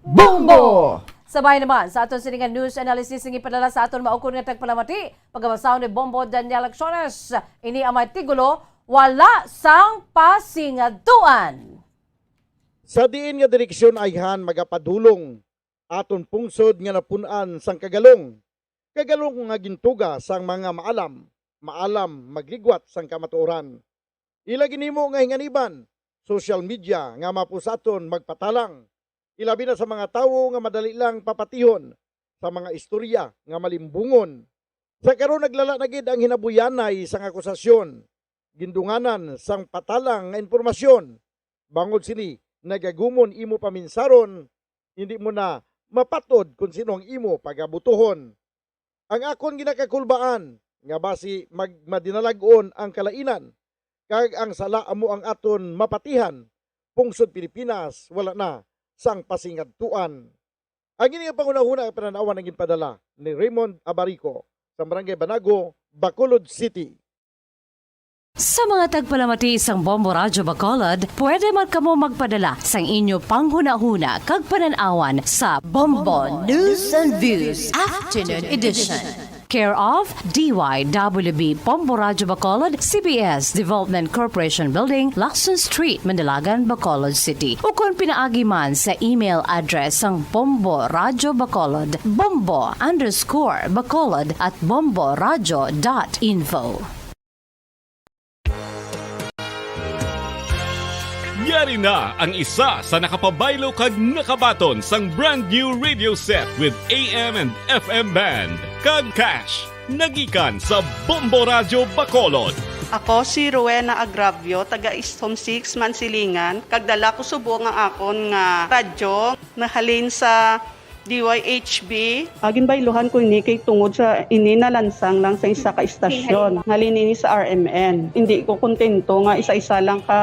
Bombo! Sabay naman sa aton sining news analysis nga ipadala sa aton maukon nga tagpalamati, pagabasahon ni Bombo Daniel Acciones. Ini ang may titulo, Wala sang Pasingadtuan. Sa diin nga direksyon ayhan magapadulong aton pungsod nga napun-an sang kagalong, kagalong nga gintuga sang mga maalam, maalam magligwat sang kamatuoran. Ila ginhimo nga hinganiban, social media nga mapusaton magpatalang, ilabi na sa mga tawo nga madali lang papatihon sa mga istorya nga malimbungon. Sa karon, naglala na gid ang hinabuyanay sang akusasyon, gindunganan sang patalang nga impormasyon. Bangod sini, nagagumon imo paminsaron, hindi mo na mapatod kon sino ang imo pagabutuhon. Ang akon ginakakulbaan nga basi mag-, madinalag-on ang kalainan, kag ang sala amo ang aton mapatihan, pungsod Pilipinas, wala na sang pasingadtuan. Ang ini nga panghunahuna nga panan-awan ang ginpadala ni Raymond Abarico sa Barangay Banago, Bacolod City. Sa mga tagpalamati sang Bombo Radyo Bacolod, pwede man kamo magpadala sang inyo panghunahuna kag panan-awan sa Bombo News and Views Afternoon Edition. Care of D Y W B Bombo Radyo Bacolod, C B S Development Corporation Building, Lacson Street, Mandalagan, Bacolod City. Ukon pinaagi man sa email address sang Bombo Radyo Bacolod, bombo underscore bacolod at bomboradyo dot info. Yari na ang isa sa nakapabaylo kag nakabaton sang brand new radio set with A M and F M band kag cash. Nagikan sa Bombo Radyo Bacolod. Ako si Rowena Agravio, taga Istom six, Mansilingan, kag dala ko subong ang akon nga radyo nahalin sa D Y H B. Ah, ginbayluhan ko ini kay tungod sa ini nalansang lang sa isa ka istasyon. Halin ini sa R M N. Hindi ko kontento nga isa-isa lang ka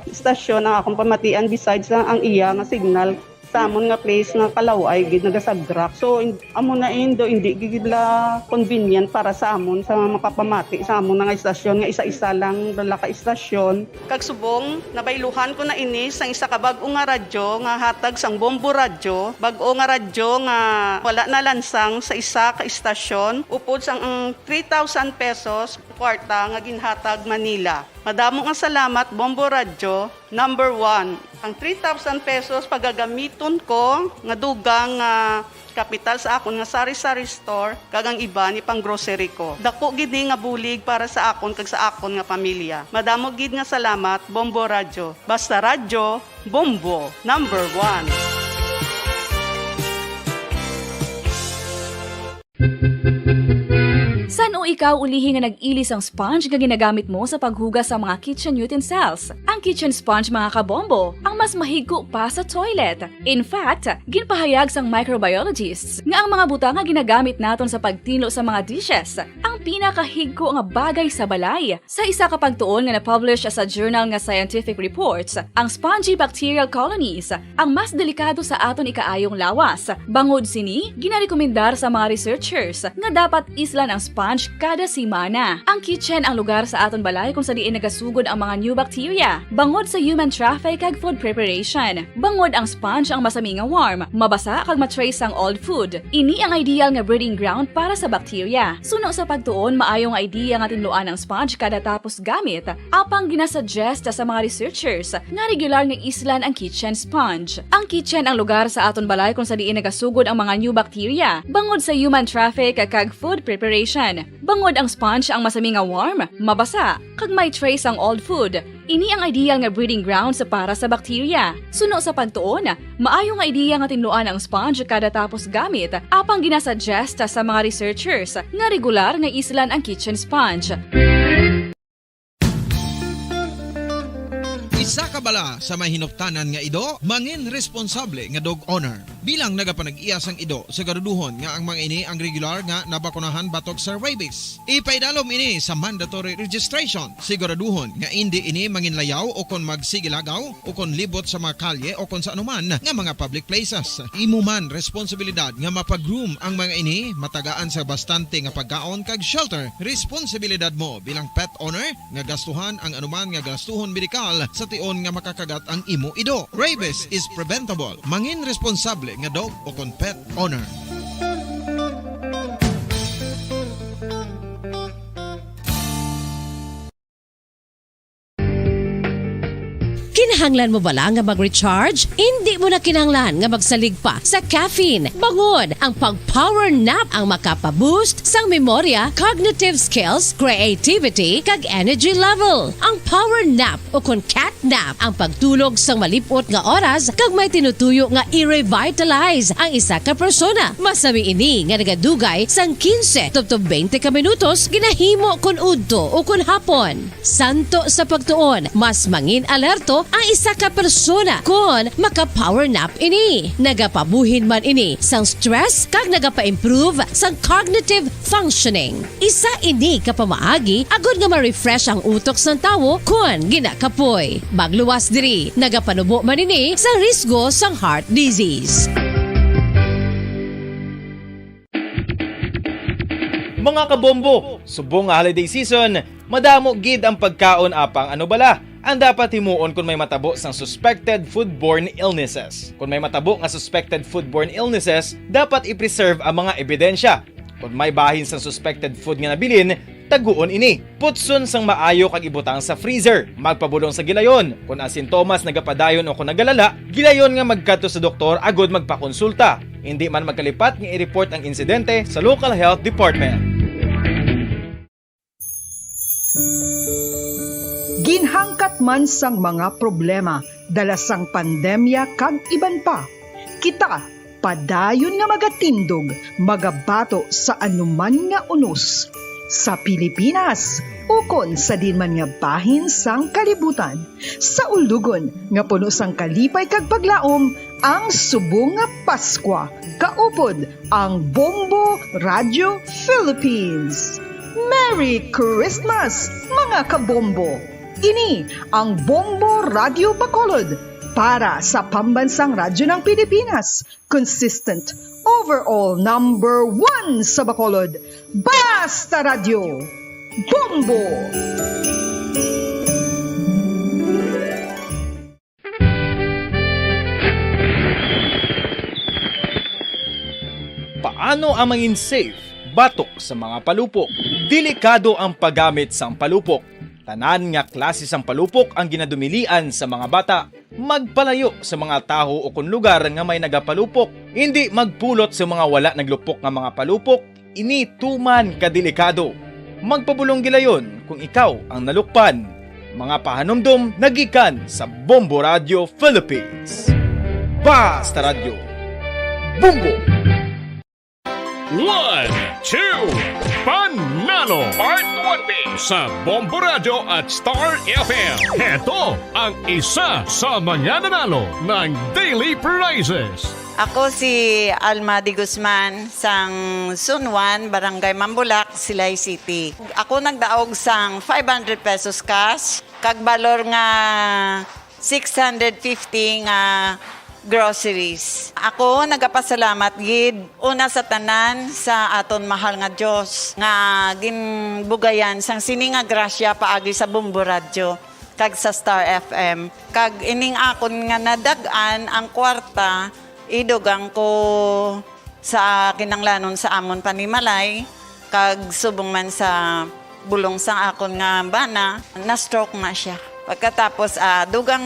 istasyon ang akong pamatian besides lang ang iya nga signal sa amon nga place nga kalaw-ay gid nagasagrak. So, in-, amo na indo, hindi gid la convenient para sa amon sa makapamati sa amon nga istasyon nga isa-isa lang dala ka istasyon. Kag subong, nabayluhan ko na ini sang isa ka bag-o nga radyo nga hatag sang Bombo Radyo, bag-o nga radyo nga wala nalansang sa isa ka istasyon, upod sang ang three thousand pesos kwarta nga ginhatag man nila. Madamo nga salamat, Bombo Radyo, number one. Ang three thousand pesos pagagamiton ko nga dugang nga kapital sa akon nga sari-sari store, kag ang iban ipang-grocery ko. Daku gid ni nga bulig para sa akon kag sa akon nga pamilya. Madamo gid nga salamat, Bombo Radyo. Basta radyo, Bombo, number one. San-o ikaw ulihi nga nag-ili sang sponge nga ginagamit mo sa paghugas sa mga kitchen utensils? Ang kitchen sponge, mga kabombo, ang mas mahigko pa sa toilet. In fact, ginpahayag sang microbiologists nga ang mga butang nga ginagamit naton sa pagtinlo sa mga dishes ang pinakahigko nga bagay sa balay. Sa isa ka pagtuon nga na-publish sa journal nga Scientific Reports, ang spongy bacterial colonies ang mas delikado sa aton ikaayong lawas. Bangod sini, ginarekomendar sa mga researchers nga dapat islan ang sponge kada semana. Ang kitchen ang lugar sa aton balay kung sa diin nagasugod ang mga new bacteria bangod sa human traffic kag food preparation. Bangod ang sponge ang masami nga warm, mabasa kag ma-trace sang old food. Ini ang ideal nga breeding ground para sa bacteria. Suno sa pagtuon, maayo nga idea nga tinluan ang sponge kada tapos gamit. Apang ginasuggest sa mga researchers nga regular nga islan ang kitchen sponge. Ang kitchen ang lugar sa aton balay kung sa diin nagasugod ang mga new bacteria bangod sa human traffic kag food preparation. Bangod ang sponge ang masami nga warm, mabasa, kag may trace ang old food, ini ang ideal nga breeding grounds para sa bacteria. Suno sa pagtuon, maayo nga ideya nga tinluan ang sponge kada tapos gamit, apang ginasuggest sa mga researchers nga regular nga islan ang kitchen sponge. Isa ka bala sa may hinuptanan nga ido, mangin responsable nga dog owner. Bilang nagapanag-iya sang ido, siguraduhon nga ang mga ini ang regular nga nabakunahan batok sa rabies. Ipaidalom ini sa mandatory registration. Siguraduhon nga indi ini manginlayaw o kon magsigilagaw o kon libot sa mga kalye o kon sa anuman nga mga public places. Imo man responsibilidad nga mapa-groom ang mga ini, matagaan sa bastante nga pagkaon kag shelter. Responsibilidad mo bilang pet owner nga gastuhan ang anuman nga gastuhon medikal sa tion nga makakagat ang imo ido. Rabies is preventable. Mangin responsable nga dog o kon pet owner. Kinahanglan mo bala nga mag-recharge? Indi mo na kinahanglan nga magsalig pa sa caffeine, bangod ang pag-power nap ang makapa-boost sang memorya, cognitive skills, creativity, kag energy level. Ang power nap o kon cat nap ang pagtulog sang malip-ot nga oras kag may tinutuyo nga i-revitalize ang isa ka persona. Masami ini nga nagadugay sang kinse tubtob twenty ka minutos, ginahimo kon udto o kon hapon. Santo sa pagtuon, mas mangin-alerto ang isa ka persona kon maka-power nap ini. Nagapabuhin man ini sang stress kag nagapa-improve sang cognitive functioning. Isa ini ka pamaagi agod nga ma-refresh ang utok sang tawo kon ginakapoy. Magluwas diri, nagapanubo man ini sa risgo sang heart disease. Mga kabombo, subong nga holiday season, madamo gid ang pagkaon apang ano bala ang dapat himuon kon may matabo sang suspected foodborne illnesses. Kon may matabo nga suspected foodborne illnesses, dapat i-preserve ang mga ebidensya. Kon may bahin sang suspected food nga nabilin, taguon ini. Putson sang maayo kag ibutang sa freezer. Magpabulong sa gilayon. Kon ang sintomas nagapadayon o kon nagalala, gilayon nga magkadto sa doktor agod magpakonsulta. Indi man magkalipat nga i-report ang insidente sa local health department. Ginhangkat man sang mga problema dala sang pandemya kag iban pa, kita padayon nga magatindog, magabato sa anuman nga unos, sa Pilipinas ukon sa diin man nga bahin sang kalibutan. Sa ulogon nga puno sang kalipay kag paglaom, ang subong nga Paskwa, kaupod ang Bombo Radio Philippines. Merry Christmas, mga kabombo! Ini ang Bombo Radio Bacolod para sa Pambansang Radyo ng Pilipinas, consistent overall number one sa Bacolod. Basta Radyo, Bombo! Paano ang mangin safe batok sa mga palupok? Delikado ang paggamit sang palupok. Tanan nga klase sang palupok ang ginadumilian sa mga bata. Magpalayo sa mga tawo ukon lugar nga may nagapalupok. Indi magpulot sa mga wala naglupok nga mga palupok. Ini tuman ka delikado. Magpabulong gilayon kung ikaw ang nalukpan. Mga pahanumdom nagikan sa Bombo Radio Philippines. Basta Radyo, Bombo! One, two, Panalo! Part one B sa Bombo Radio at Star F M. Heto ang isa sa mga nanalo ng daily prizes. Ako si Alma de Guzman, sang Sunwan, Barangay Mambulak, Silay City. Ako nagdaog sang five hundred pesos cash, kag balor nga six hundred fifty nga groceries. Ako nagapasalamat gid una sa tanan sa aton mahal nga Dios nga ginbugayan sang sini nga grasya paagi sa Bombo Radyo kag sa Star F M. Kag ining akon nga nadag-an ang kwarta, idugang ko sa kinahanglanon sa amon panimalay, kag subong man sa bulong sang akon nga bana, na-stroke na siya. Pagkatapos, ah, dugang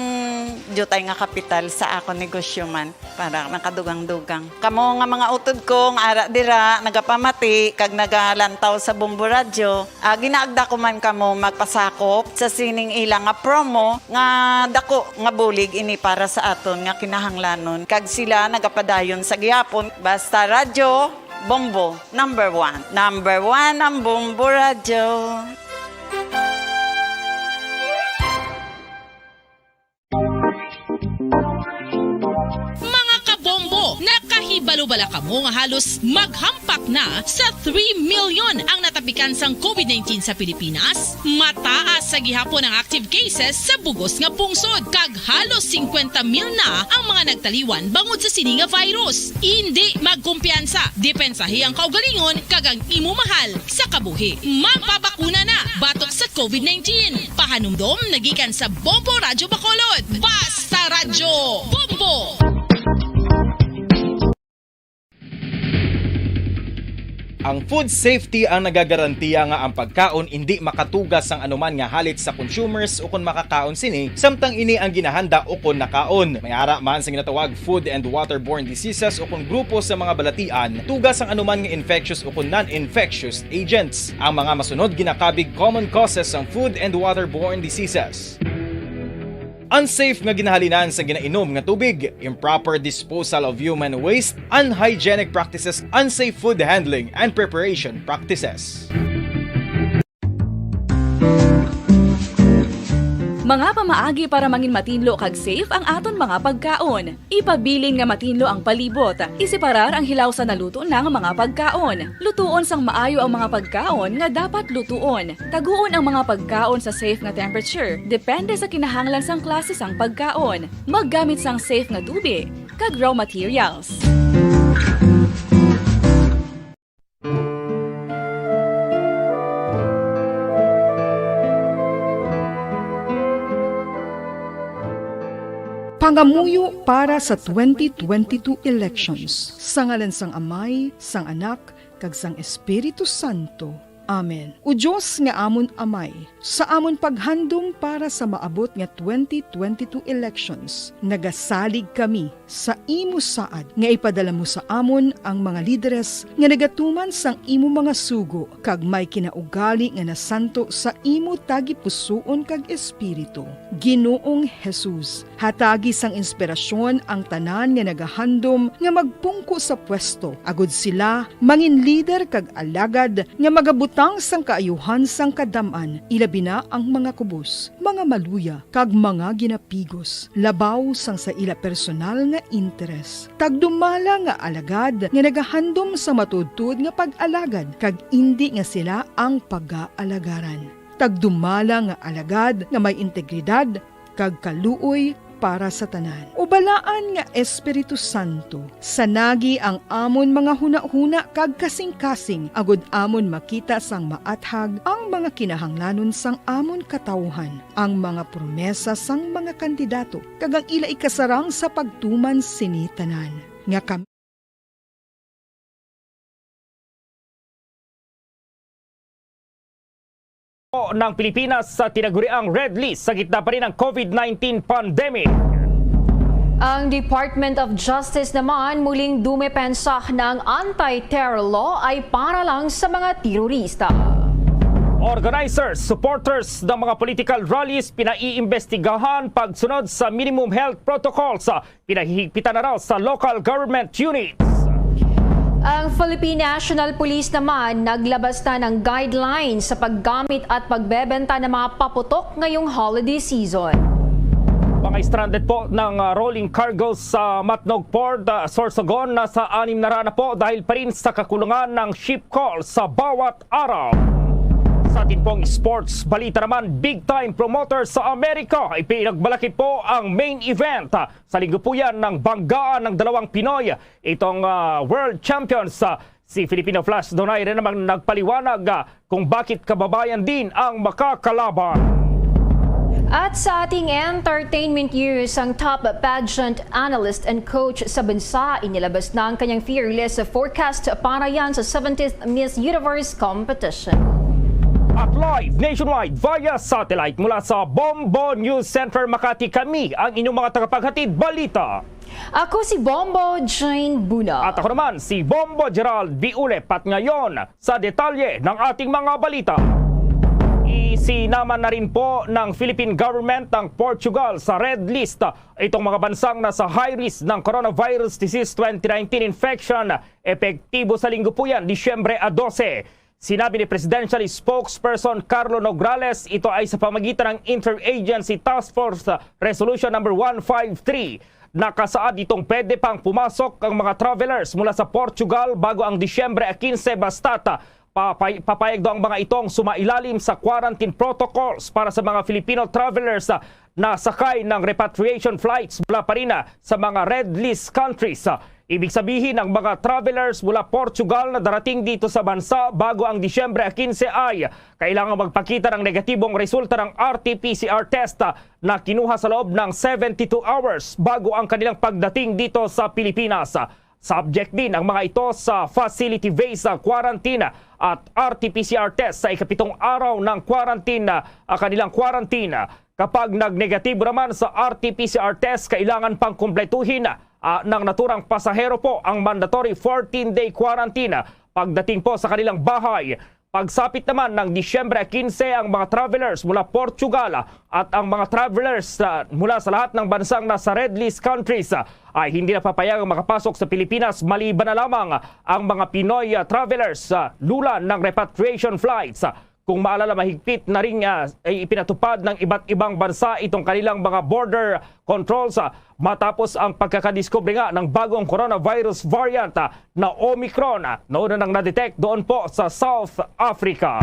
diutay nga kapital sa akon negosyo man, para nakadugang-dugang. Kamo nga mga utod ko nga ara dira, nagapamati kag nagalantaw sa Bombo Radyo, ah, ginaagda ko man kamo magpasakop sa sining ila nga promo nga dako nga bulig ini para sa aton nga kinahanglanon, kag sila nagapadayon sa gihapon. Basta Radyo Bombo, number one. Number one ang Bombo Radyo. Mga kabombo, nakahibalo bala kamo nga halos maghampak na sa three million ang natapikan sang covid nineteen sa Pilipinas? Mataas sa gihapon ang active cases sa bug-os nga pungsod, kag halos singkwenta mil na ang mga nagtaliwan bangod sa sini nga virus. Indi magkumpiyansa, depensahi ang kaugalingon kag ang imo mahal sa kabuhi. Magpabakuna na batok sa covid nineteen. Pahanumdom nagikan sa Bombo Radyo Bacolod. Basta Radyo Bombo! Ang food safety ang nagagarantiya nga ang pagkaon indi makatuga sang anuman nga halit sa consumers ukon makakaon sini, samtang ini ang ginahanda ukon nakaon. May ara man sa ginatawag food and waterborne diseases ukon grupo sa mga balatian, tuga sang anuman nga infectious ukon non-infectious agents. Ang mga masunod ginakabig common causes sang food and waterborne diseases. Unsafe nga ginahalinan sa ginainom nga tubig, improper disposal of human waste, unhygienic practices, unsafe food handling and preparation practices. Mga pamaagi para mangin matinlo kag safe ang aton mga pagkaon. Ipabilin nga matinlo ang palibot. Iseparar ang hilaw sa naluto na nga mga pagkaon. Lutuon sang maayo ang mga pagkaon nga dapat lutuon. Taguon ang mga pagkaon sa safe nga temperature, depende sa kinahanglan sang klase sang pagkaon. Maggamit sang safe nga tubig kag raw materials. Pangamuyo para sa twenty twenty-two elections. Sa ngalan sang Amay, sang Anak, kag sang Espiritu Santo. Amen. O Dios nga amon Amay, sa amon paghandom para sa maabot nga twenty twenty-two elections, nagasalig kami sa imo saad nga ipadala mo sa amon ang mga lideres nga nagatuman sang imo mga sugo kag may kinaugali nga nasanto sa imo tagipusoon kag espiritu. Ginoong Jesus, hatagi sang inspirasyon ang tanan nga nagahandom nga magpungko sa pwesto, agud sila mangin lider kag alagad nga magabutang sang kaayuhan sang kadam-an, ilabi na ang mga kubos, mga maluya, kag mga ginapigos, labaw sang sa ila personal nga interes. Tagdumala nga alagad nga nagahandom sa matuodtuod nga pag-alagad, kag indi nga sila ang pagaalagarang. Tagdumala nga alagad nga may integridad kag kaluoy para sa tanan. O Balaan nga Espiritu Santo, sanagi ang amon mga hunahuna kag kasingkasing, agud amon makita sang maathag ang mga kinahanglanon sang amon katawuhan, ang mga promesa sang mga kandidato, kag ang ila ikasarang sa pagtuman sini tanan, nga kami ng Pilipinas sa tinaguriang red list sa gitna pa rin ng COVID nineteen pandemic. Ang Department of Justice naman muling dumepensa na ang anti-terror law ay para lang sa mga terorista. Organizers, supporters ng mga political rallies pinaiimbestigahan pagsunod sa minimum health protocols, pinahihigpitan na raw sa local government units. Ang Philippine National Police naman naglabas na ng guidelines sa paggamit at pagbebenta ng mga paputok ngayong holiday season. Mga stranded po ng, ah, rolling cargo sa Matnog Port, ah, Sorsogon, nasa anim na raan na po dahil pa rin sa kakulangan ng ship call sa bawat araw. Sa atin pong sports balita naman, big time promoter sa Amerika, ipinagmalaki po ang main event. Sa linggo po yan ng banggaan ng dalawang Pinoy, itong, ah, world champions, ah, si Filipino Flash Donaire naman nagpaliwanag, ah, kung bakit kababayan din ang makakalaban. At sa ating entertainment news, ang top pageant analyst and coach sa bansa, inilabas na ang kanyang fearless forecast para yan sa seventeenth Miss Universe competition. At live nationwide via satellite mula sa Bombo News Center Makati, kami ang inyong mga tagapaghatid balita. Ako si Bombo Jane Buna. At ako naman si Bombo Gerald Biulep. At ngayon, sa detalye ng ating mga balita. Isinaman na rin po ng Philippine government ang Portugal sa red list, itong mga bansang nasa high risk ng coronavirus disease twenty nineteen infection, epektibo sa linggo po yan, Disyembre a dose. Sinabi ni Presidential Spokesperson Carlo Nograles, ito ay sa pamagitan ng Interagency Task Force Resolution Number one five three. Nakasaad ditong pwede pang pumasok ang mga travelers mula sa Portugal bago ang Disyembre quince, basta't papay-, papayag daw ang mga itong sumailalim sa quarantine protocols para sa mga Filipino travelers, ah, na sakay ng repatriation flights mula pa rin, ah, sa mga red list countries. Ah, ibig sabihin, ang mga travelers mula Portugal na darating dito sa bansa bago ang Disyembre quince ay kailangang magpakita ng negatibong resulta ng R T P C R test, ah, na kinuha sa loob ng seventy-two hours bago ang kanilang pagdating dito sa Pilipinas. Subject din ang mga ito sa facility-based quarantine at R T P C R test sa ikapitong araw ng quarantine, ah, kanilang quarantine. Kapag nagnegatibo naman sa R T P C R test, kailangan pang kumpletuhin, ah, ng naturang pasahero po ang mandatory fourteen-day quarantine pagdating po sa kanilang bahay. Pagsapit naman ng Disyembre quince, ang mga travelers mula Portugal at ang mga travelers, ah, mula sa lahat ng bansang nasa red list countries, ah, ay hindi na papayagang makapasok sa Pilipinas, maliban na lamang ang mga Pinoy, ah, travelers, ah, lulan ng repatriation flights. Kung maalala, mahigpit na rin, ah, ay ipinatupad ng iba't ibang bansa itong kanilang mga border controls, ah, matapos ang pagkakadiskubre nga ng bagong coronavirus variant, ah, na Omicron, ah, na una nang na-detect doon po sa South Africa.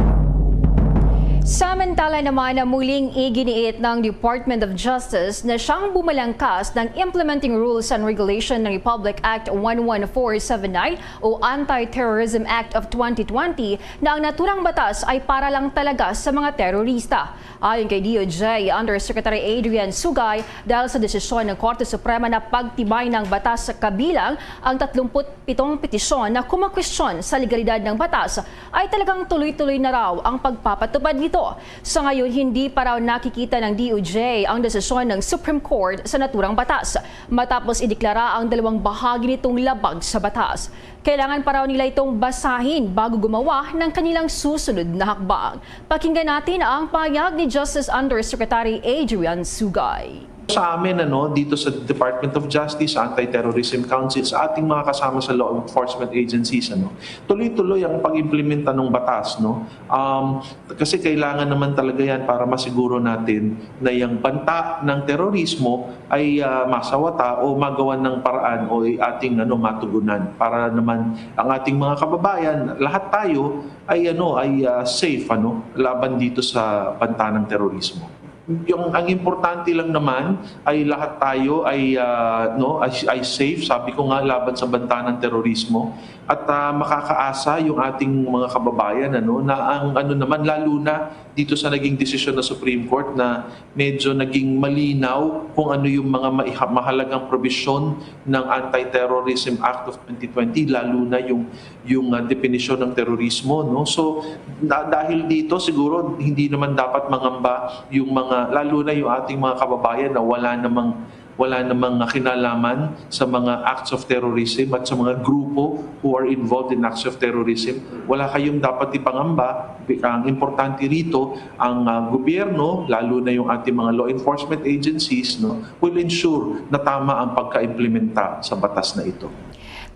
Samantala naman, na muling iginiit ng Department of Justice na siyang bumalangkas ng Implementing Rules and Regulation ng Republic Act one one four seven nine o Anti-Terrorism Act of twenty twenty na ang naturang batas ay para lang talaga sa mga terorista. Ayon kay D O J Undersecretary Adrian Sugay, dahil sa desisyon ng Korte Suprema na pagtibay ng batas sa kabilang ang tatlumput pitong petisyon na kumakwestiyon sa legalidad ng batas, ay talagang tuloy-tuloy na raw ang pagpapatupad nito. Sa ngayon, hindi pa raw nakikita ng D O J ang desisyon ng Supreme Court sa naturang batas, matapos ideklara ang dalawang bahagi nitong labag sa batas. Kailangan pa raw nila itong basahin bago gumawa ng kanilang susunod na hakbang. Pakinggan natin ang pahayag ni Justice Undersecretary Adrian Sugay. Sa amin, ano, dito sa Department of Justice, sa Anti-Terrorism Council, sa ating mga kasama sa law enforcement agencies, ano, tuloy-tuloy ang pag-implementa ng batas, no? Um, kasi kailangan naman talaga yan para masiguro natin na yung banta ng terorismo ay, ah, masawata o magawan ng paraan o ating, ano, matugunan para naman ang ating mga kababayan, lahat tayo ay, ano, ay, ah, safe, ano, laban dito sa banta ng terorismo. Yung, ang importante lang naman ay lahat tayo ay, ah, no, ay, ay safe, sabi ko nga, laban sa banta ng terorismo. At, ah, makakaasa yung ating mga kababayan, ano, na ang ano naman, lalo na dito sa naging desisyon ng Supreme Court na medyo naging malinaw kung ano yung mga maiha-, mahalagang probisyon ng Anti-Terrorism Act of twenty twenty, lalo na yung, yung, ah, definisyon ng terorismo, no? So, da-, dahil dito, siguro hindi naman dapat mangamba yung mga, lalo na yung ating mga kababayan na wala namang, wala namang kinalaman sa mga acts of terrorism at sa mga grupo who are involved in acts of terrorism. Wala kayong dapat ipangamba. Ang importante rito, ang, ah, gobyerno, lalo na yung ating mga law enforcement agencies, no, will ensure na tama ang pagkaimplementa sa batas na ito.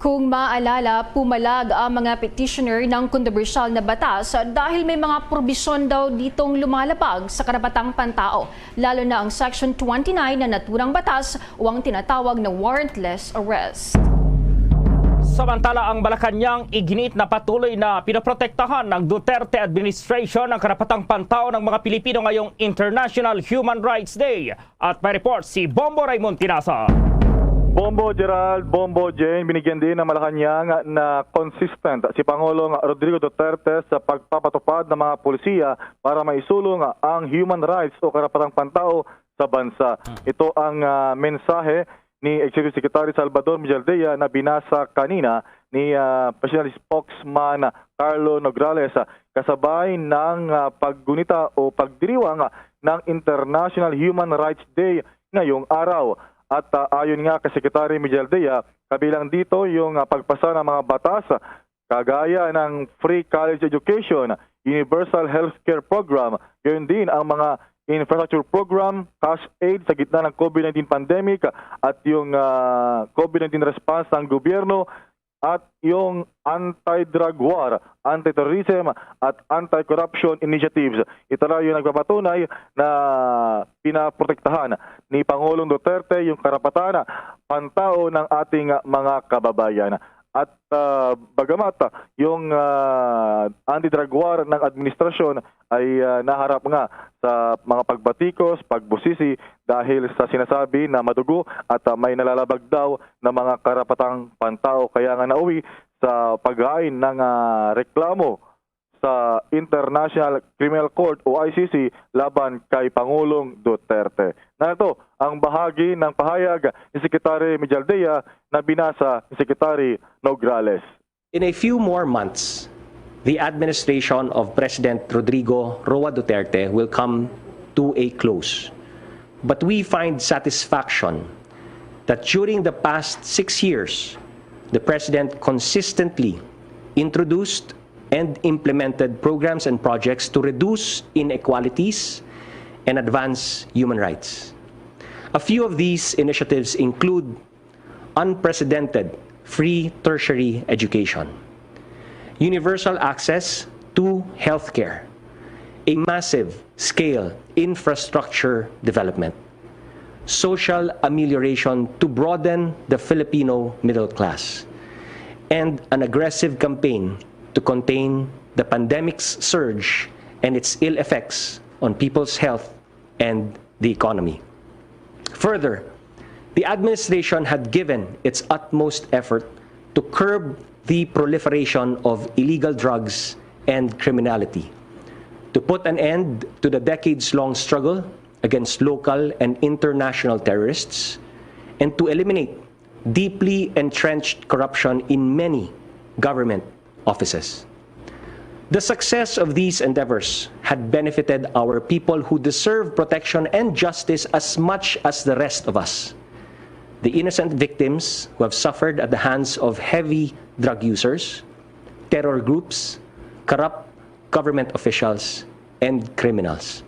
Kung maalala, pumalag ang mga petitioner ng kontrobersyal na batas dahil may mga probisyon daw ditong lumalabag sa karapatang pantao, lalo na ang Section twenty-nine na naturang batas o ang tinatawag na warrantless arrest. Samantala, ang Malacañang iginiit na patuloy na pinoprotektahan ng Duterte administration ang karapatang pantao ng mga Pilipino ngayong International Human Rights Day. At may report si Bombo Raymond Tinasa. Bombo Gerald, Bombo Jane, binigyan din ng Malacañang na consistent si Pangulong Rodrigo Duterte sa pagpapatupad ng mga polisiya para maisulong ang human rights o karapatang pantao sa bansa. Ito ang, ah, mensahe ni Executive Secretary Salvador Mijaldea na binasa kanina ni, ah, Presidential Spokesman Carlo Nograles, ah, kasabay ng, ah, paggunita o pagdiriwang, ah, ng International Human Rights Day ngayong araw. At, ah, ayon nga kay Secretary Mijaldea, kabilang dito yung, ah, pagpasa ng mga batas, ah, kagaya ng free college education, universal healthcare program, gayon din ang mga infrastructure program, cash aid sa gitna ng COVID nineteen pandemic, at yung, ah, COVID nineteen response ng gobyerno, at yung anti-drug war, anti-terrorism, at anti-corruption initiatives. Ito na yung nagpapatunay na pinaprotektahan ni Pangulong Duterte yung karapatan pantao ng ating mga kababayan. At, ah, bagamat, ah, yung, ah, anti-drug war ng administrasyon ay, ah, naharap nga sa mga pagbatikos, pagbusisi dahil sa sinasabi na madugo at, ah, may nalalabag daw na mga karapatang pantao, kaya nga nauwi sa paghain ng, ah, reklamo sa International Criminal Court o I C C laban kay Pangulong Duterte. Narito ang bahagi ng pahayag ni Secretary Mijaldea na binasa ni Secretary Nograles. In a few more months, the administration of President Rodrigo Roa Duterte will come to a close. But we find satisfaction that during the past six years, the President consistently introduced and implemented programs and projects to reduce inequalities and advance human rights. A few of these initiatives include unprecedented free tertiary education, universal access to healthcare, a massive scale infrastructure development, social amelioration to broaden the Filipino middle class, and an aggressive campaign to contain the pandemic's surge and its ill effects on people's health and the economy. Further, the administration had given its utmost effort to curb the proliferation of illegal drugs and criminality, to put an end to the decades-long struggle against local and international terrorists, and to eliminate deeply entrenched corruption in many government offices. The success of these endeavors had benefited our people who deserve protection and justice as much as the rest of us. The innocent victims who have suffered at the hands of heavy drug users, terror groups, corrupt government officials, and criminals.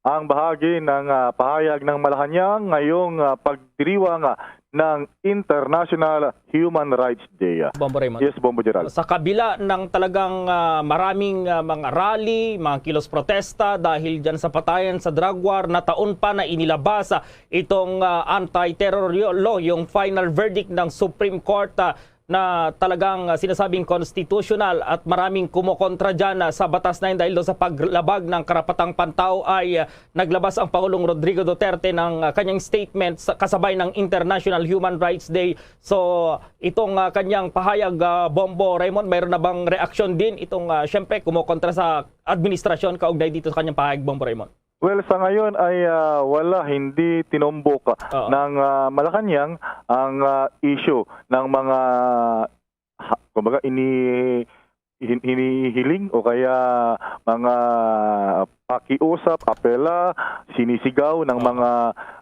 Ang bahagi ng, ah, pahayag ng Malacañang ngayong, ah, pagdiriwang, ah, ng International Human Rights Day. Bombo Raymond. Yes, Bombo Gerald. Sa kabila ng talagang, ah, maraming, ah, mga rally, mga kilos protesta dahil dyan sa patayan sa drug war, nataon pa na inilabas, ah, itong, ah, anti-terror law, yung final verdict ng Supreme Court, ah, na talagang, ah, sinasabing constitutional at maraming kumokontra dyan, ah, sa batas na yun dahil doon sa paglabag ng karapatang pantao ay, ah, naglabas ang Pangulong Rodrigo Duterte ng, ah, kanyang statement sa kasabay ng International Human Rights Day. So, itong, ah, kanyang pahayag, ah, Bombo Raymond, mayroon na bang reaksyon din itong, ah, siyempre, kumokontra sa administrasyon kaugnay dito sa kanyang pahayag, Bombo Raymond? Well, sa ngayon ay, ah, wala, hindi tinumbok Oo. ng, ah, Malacañang ang, ah, issue ng mga, ha-, kumbaga, ini-, hin-, hinihiling o kaya mga pakiusap, apela, sinisigaw ng Oo. mga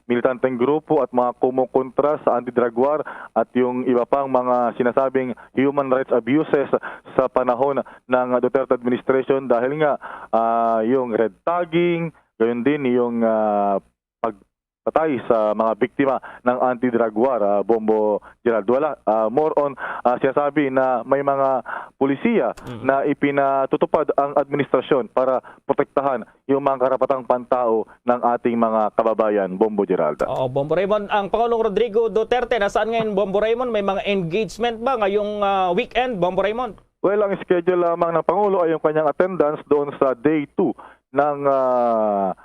militanteng grupo at mga kumukontra sa anti-drug war at yung iba pang mga sinasabing human rights abuses sa panahon ng Duterte administration dahil nga, ah, yung red tagging, gayon din yung, ah, pagpatay sa mga biktima ng anti-drug war, ah, Bombo Gerald. Wala, ah, more on, ah, sinasabi na may mga pulisiya Mhm. na ipinatutupad ang administrasyon para protektahan yung mga karapatang pantao ng ating mga kababayan, Bombo Gerald. Oo, Bombo Raymond. Ang Pangulong Rodrigo Duterte, nasaan ngayon, Bombo Raymond? May mga engagement ba ngayong, ah, weekend, Bombo Raymond? Well, ang schedule lamang ng Pangulo ay yung kanyang attendance doon sa day two ng, ah,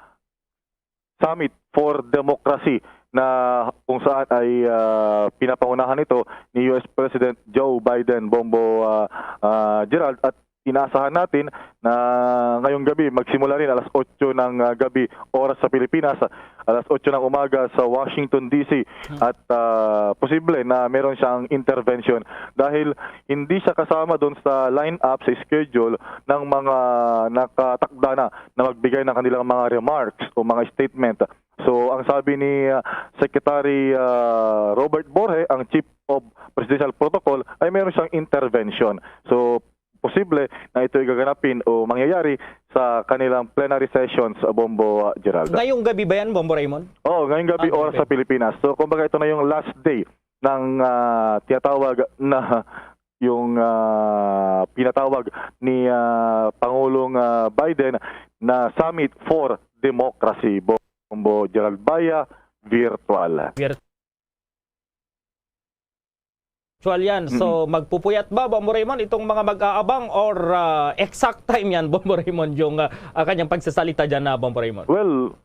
Summit for Democracy na kung saan ay, ah, pinapangunahan ito ni U S President Joe Biden, Bombo, ah, ah, Gerald, at inaasahan natin na ngayong gabi magsimula rin alas otso ng, ah, gabi, oras sa Pilipinas, alas otso ng umaga sa Washington, D C, Hmm. at, ah, posible na meron siyang intervention dahil hindi siya kasama doon sa line-up, sa schedule ng mga nakatakda na na magbigay ng kanilang mga remarks o mga statement. So, ang sabi ni, ah, Secretary, ah, Robert Borge, ang Chief of Presidential Protocol, ay meron siyang intervention. So, posible na ito igaganapin o mangyayari sa kanilang plenary sessions, Bombo, ah, Gerald. Ngayong gabi ba yan, Bombo Raymond? Oo, ngayong gabi, Ah, oras okay. sa Pilipinas. So, kumbaga, ito na yung last day ng, ah, tinatawag na yung, ah, pinatawag ni, ah, Pangulong, ah, Biden na Summit for Democracy, Bombo Gerald, via virtual. Vir-, virtual yan. So, Mm. magpupuyat ba, Bombo Raymond, itong mga mag-aabang or, ah, exact time yan, Bombo Raymond, yung, ah, ah, kanyang pagsasalita dyan na, Bombo Raymond? Well,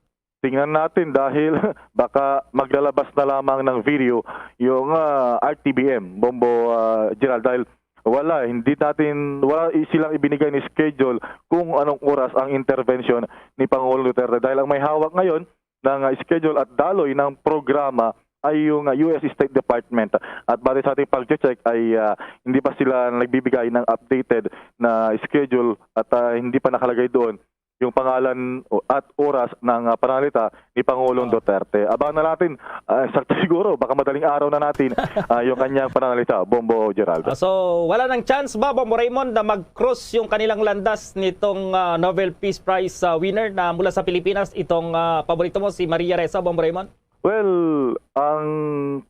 tingnan natin dahil baka maglalabas na lamang ng video yung, ah, R T B M, Bombo, ah, Gerald, dahil wala, hindi natin, wala i-, silang ibinigay ni schedule kung anong oras ang intervention ni Pangulong Duterte. Dahil ang may hawak ngayon ng, ah, schedule at daloy ng programa ay yung, ah, U S State Department. At base sa ating pag-check ay, ah, hindi pa sila nagbibigay ng updated na schedule at, ah, hindi pa nakalagay doon yung pangalan o, at oras ng, ah, pananalita ni Pangulong Oo. Duterte. Abangan na natin, ah, sakto siguro, baka madaling araw na natin, ah, yung kanyang pananalita, Bombo Gerald. Ah, so, wala nang chance ba, Bombo Raymond, na mag-cross yung kanilang landas nitong, ah, Nobel Peace Prize, ah, winner na mula sa Pilipinas, itong, ah, paborito mo, si Maria Ressa, Bombo Raymond? Well, ang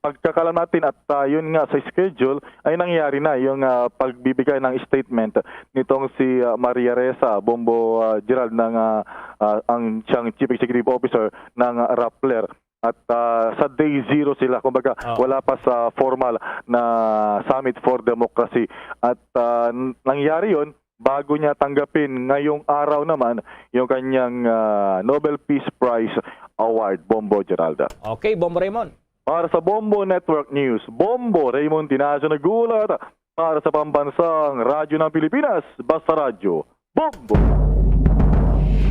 pagkakalam natin at, ah, yun nga sa schedule ay nangyari na yung, ah, pagbibigay ng statement nitong si, ah, Maria Ressa Bombo, ah, Gerald ng, ah, ah, ang siyang Chief Executive Officer ng, ah, Rappler. At, ah, sa day zero sila, kumbaga, Oo. wala pa sa formal na Summit for Democracy. At, ah, n-, nangyari yon bago niya tanggapin ngayong araw naman yung kanyang, ah, Nobel Peace Prize Award, Bombo Geralda. Okay, Bombo Raymond. Para sa Bombo Network News, Bombo Raymond Tinacio nag-uulat para sa Pambansang Radyo ng Pilipinas, Basta Radyo, Bombo!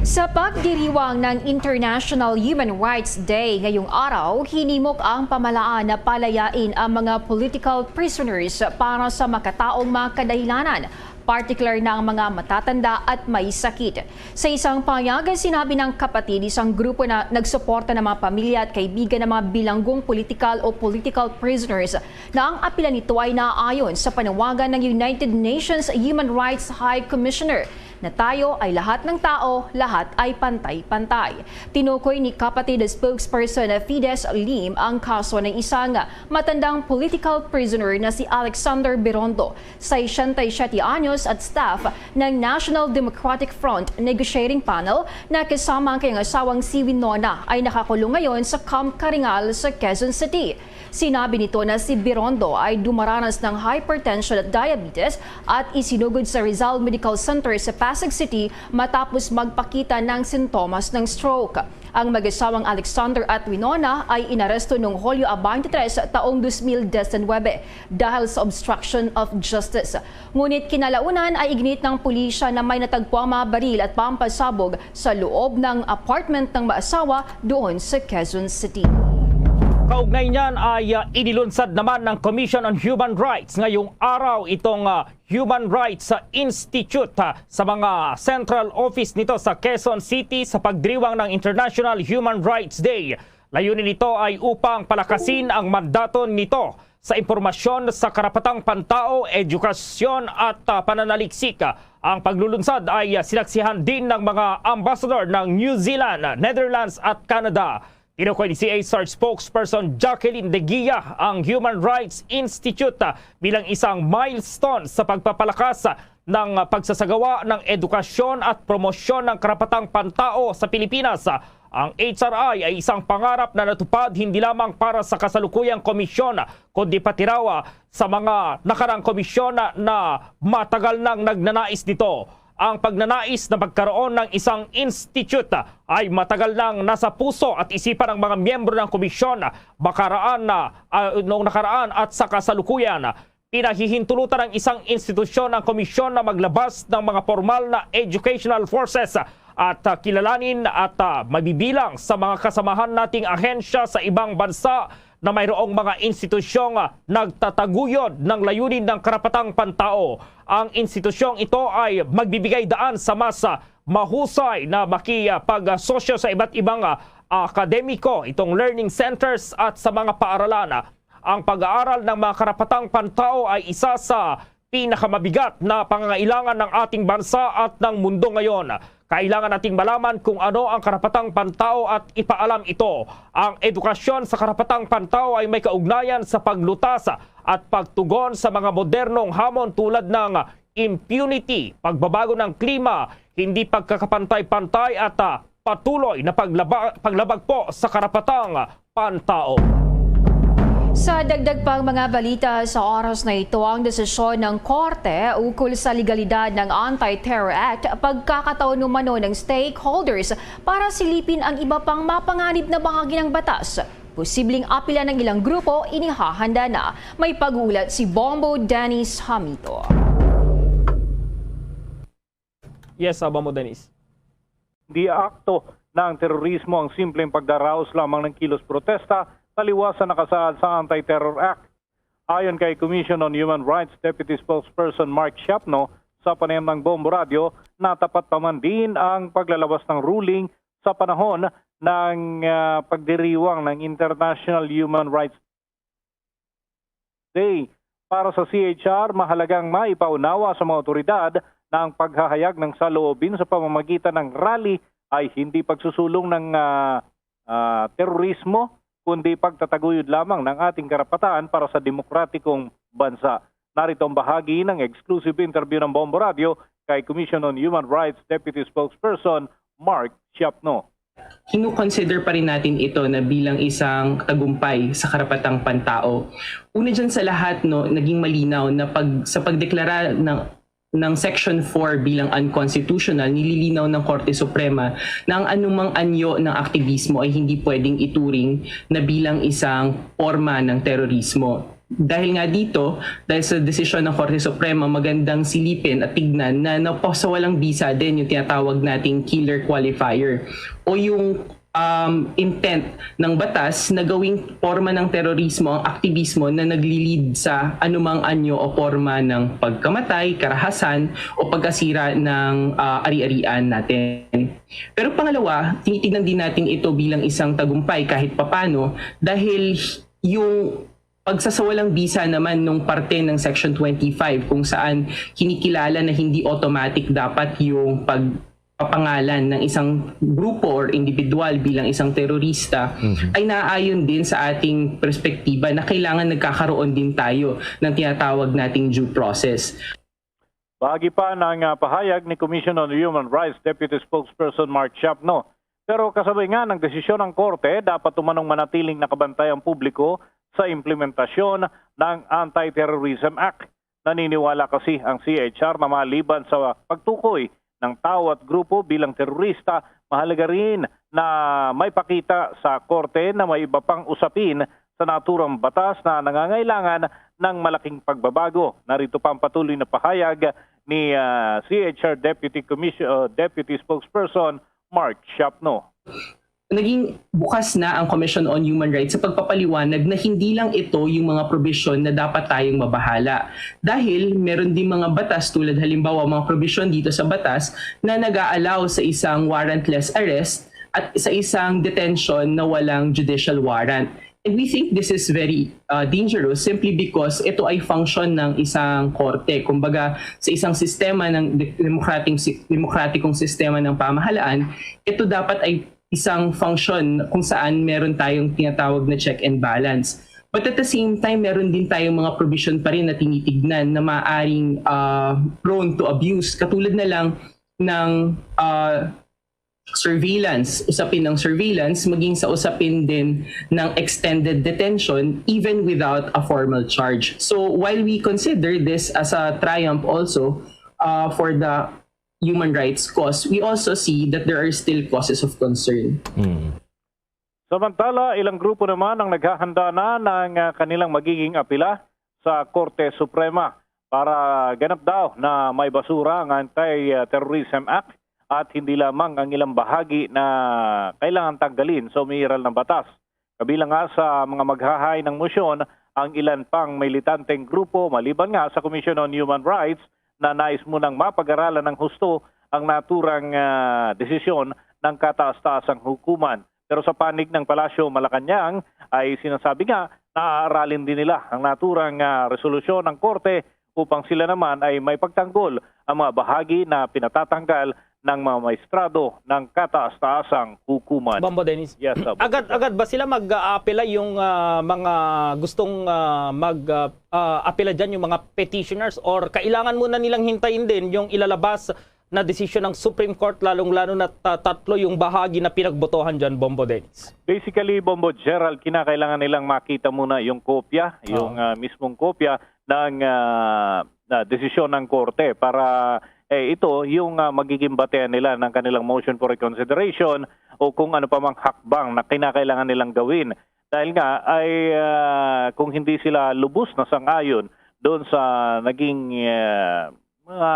Sa pagdiriwang ng International Human Rights Day ngayong araw, hinimok ang pamahalaan na palayain ang mga political prisoners para sa makataong mga kadahilanan, partikular na ang mga matatanda at may sakit. Sa isang pahayag, sinabi ng kapatid, isang grupo na nagsuporta ng mga pamilya at kaibigan ng mga bilanggong politikal o political prisoners, na ang apila nito ay naayon sa panawagan ng United Nations Human Rights High Commissioner na tayo ay lahat ng tao, lahat ay pantay-pantay. Tinukoy ni kapatid spokesperson Fides Lim ang kaso ng isang matandang political prisoner na si Alexander Birondo, sesenta y siete anyos at staff ng National Democratic Front Negotiating Panel na kasama ang kanyang asawang si Winona ay nakakulong ngayon sa Camp Karingal sa Quezon City. Sinabi nito na si Birondo ay dumaranas ng hypertension at diabetes at isinugod sa Rizal Medical Center sa Pasig City matapos magpakita ng sintomas ng stroke. Ang mag-asawang Alexander at Winona ay inaresto noong Hulyo twenty-three taong dos mil disinwebe dahil sa obstruction of justice. Ngunit kinalaunan ay iginit ng pulisya na may natagpuang mga baril at pampasabog sa loob ng apartment ng mag-asawa doon sa Quezon City. Kaugnay niyan ay uh, inilunsad naman ng Commission on Human Rights ngayong araw itong uh, Human Rights Institute uh, sa mga central office nito sa Quezon City sa pagdiriwang ng International Human Rights Day. Layunin nito ay upang palakasin ang mandato nito sa impormasyon sa karapatang pantao, edukasyon at uh, pananaliksik. Ang paglulunsad ay uh, sinaksihan din ng mga ambassador ng New Zealand, Netherlands at Canada. Tinukoy ni C H R spokesperson Jacqueline De Guia ang Human Rights Institute bilang isang milestone sa pagpapalakas ng pagsasagawa ng edukasyon at promosyon ng karapatang pantao sa Pilipinas. Ang H R I ay isang pangarap na natupad hindi lamang para sa kasalukuyang komisyon kundi pati raw sa mga nakarang komisyon na matagal nang nagnanais nito. Ang pagnanais na pagkaroon ng isang institute ay matagal nang nasa puso at isipan ng mga miyembro ng komisyon makaraan na uh, noong nakaraan at sa kasalukuyan. Pinahihintulutan ng isang institusyon ang komisyon na maglabas ng mga formal na educational courses at uh, kilalanin at uh, mabibilang sa mga kasamahan nating ahensya sa ibang bansa na mayroong mga institusyong uh, nagtataguyod ng layunin ng karapatang pantao. Ang institusyong ito ay magbibigay daan sa mas uh, mahusay na makipag-asosyo sa iba't ibang uh, akademiko, itong learning centers at sa mga paaralan. Ang pag-aaral ng mga karapatang pantao ay isa sa pinakamabigat na pangangailangan ng ating bansa at ng mundo ngayon. Kailangan nating malaman kung ano ang karapatang pantao at ipaalam ito. Ang edukasyon sa karapatang pantao ay may kaugnayan sa paglutas at pagtugon sa mga modernong hamon tulad ng impunity, pagbabago ng klima, hindi pagkakapantay-pantay at uh, patuloy na paglaba, paglabag po sa karapatang pantao. Sa dagdag pang mga balita sa oras na ito, ang desisyon ng Korte ukol sa legalidad ng Anti-Terror Act, pagkakataon umano ng stakeholders para silipin ang iba pang mapanganib na bahagi ng batas. Posibleng apilan ng ilang grupo, inihahanda na. May pag-uulat si Bombo Dennis Hamito. Yes, uh, Bombo Dennis. Di akto ng terorismo ang simpleng pagdaraos lamang ng kilos protesta taliwas sa nakasaad sa Anti-Terror Act. Ayon kay Commission on Human Rights Deputy Spokesperson Mark Siapno, sa panayam ng Bombo Radio, natapat pa man din ang paglalabas ng ruling sa panahon ng uh, pagdiriwang ng International Human Rights Day. Para sa C H R, mahalagang maipaunawa sa mga otoridad na ang paghahayag ng saloobin sa pamamagitan ng rally ay hindi pagsusulong ng uh, uh, terorismo, kundi pagtataguyod lamang ng ating karapatan para sa demokratikong bansa. Narito ang bahagi ng exclusive interview ng Bombo Radio kay Commission on Human Rights Deputy Spokesperson Mark Siapno. Kinoconsider pa rin natin ito na bilang isang tagumpay sa karapatang pantao. Una dyan sa lahat, no, naging malinaw na pag, sa pagdeklara ng, ng Section four bilang unconstitutional, nililinaw ng Korte Suprema na ang anumang anyo ng aktivismo ay hindi pwedeng ituring na bilang isang forma ng terorismo. Dahil nga dito, dahil sa desisyon ng Korte Suprema, magandang silipin at tignan na napasawalang bisa din yung tinatawag nating killer qualifier o yung um, intent ng batas na gawing forma ng terorismo ang aktivismo na naglilid sa anumang anyo o forma ng pagkamatay, karahasan o pagkasira ng uh, ari-arian natin. Pero pangalawa, tinitignan din natin ito bilang isang tagumpay kahit papano dahil yung pagsasawalang bisa naman nung parte ng Section twenty-five kung saan kinikilala na hindi automatic dapat yung pagpapangalan ng isang grupo or individual bilang isang terorista Mhm. ay naaayon din sa ating perspektiba na kailangan nagkakaroon din tayo ng tinatawag nating due process. Bahagi pa ng, ah, pahayag ni Commission on Human Rights Deputy Spokesperson Mark Shapno. Pero kasabay nga ng desisyon ng korte, dapat umanong manatiling nakabantay ang publiko sa implementasyon ng Anti-Terrorism Act. Naniniwala kasi ang C H R na maliban sa pagtukoy ng tao at grupo bilang terorista, mahalaga rin na may pakita sa korte na may iba pang usapin sa naturang batas na nangangailangan ng malaking pagbabago. Narito pa ang patuloy na pahayag ni, ah, C H R Deputy Commission, uh, Deputy Spokesperson Mark Shapno. Naging bukas na ang Commission on Human Rights sa pagpapaliwanag na hindi lang ito yung mga probisyon na dapat tayong mabahala. Dahil meron din mga batas, tulad halimbawa mga probisyon dito sa batas na nag-a-allow sa isang warrantless arrest at sa isang detention na walang judicial warrant. And we think this is very, uh, dangerous simply because ito ay function ng isang korte. Kumbaga, sa isang sistema ng de-, demokrating si-, demokratikong sistema ng pamahalaan, ito dapat ay isang function kung saan meron tayong tinatawag na check and balance. But at the same time, meron din tayong mga provision pa rin na tinitignan na maaaring, ah, prone to abuse. Katulad na lang ng, ah, surveillance, usapin ng surveillance, maging sa usapin din ng extended detention even without a formal charge. So while we consider this as a triumph also, uh, for the human rights cause, we also see that there are still causes of concern. Mm. Samantala, ilang grupo naman ang naghahanda na ng, ah, kanilang magiging apela sa Korte Suprema para ganap daw na may basura ang Anti-Terrorism Act at hindi lamang ang ilang bahagi na kailangan tanggalin sa umiiral na batas. Kabilang nga sa mga maghahay ng motion ang ilan pang militanteng grupo maliban nga sa Commission on Human Rights na nais munang mapag-aralan ng husto ang naturang, ah, desisyon ng kataas-taasang hukuman. Pero sa panig ng Palasyo Malacañang ay sinasabi nga na aaralin din nila ang naturang, ah, resolusyon ng korte upang sila naman ay may pagtanggol ang mga bahagi na pinatatanggal ng mga maestrado ng kataas-taasang hukuman. Bombo Dennis, Yes, uh, Bombo agad, Dennis. agad ba sila mag-aapela yung, ah, mga gustong, ah, mag, ah, ah, apela dyan, yung mga petitioners, or kailangan muna nilang hintayin din yung ilalabas na desisyon ng Supreme Court, lalong-lalo na ta-, tatlo yung bahagi na pinagbotohan dyan, Bombo Dennis? Basically, Bombo Gerald, kinakailangan nilang makita muna yung kopya, Oo. yung, ah, mismong kopya ng, ah, na desisyon ng korte para, eh, ito yung, ah, magiging batean nila ng kanilang motion for reconsideration o kung ano pa mang hakbang na kinakailangan nilang gawin. Dahil nga ay, ah, kung hindi sila lubos na sang-ayon doon sa naging, ah, mga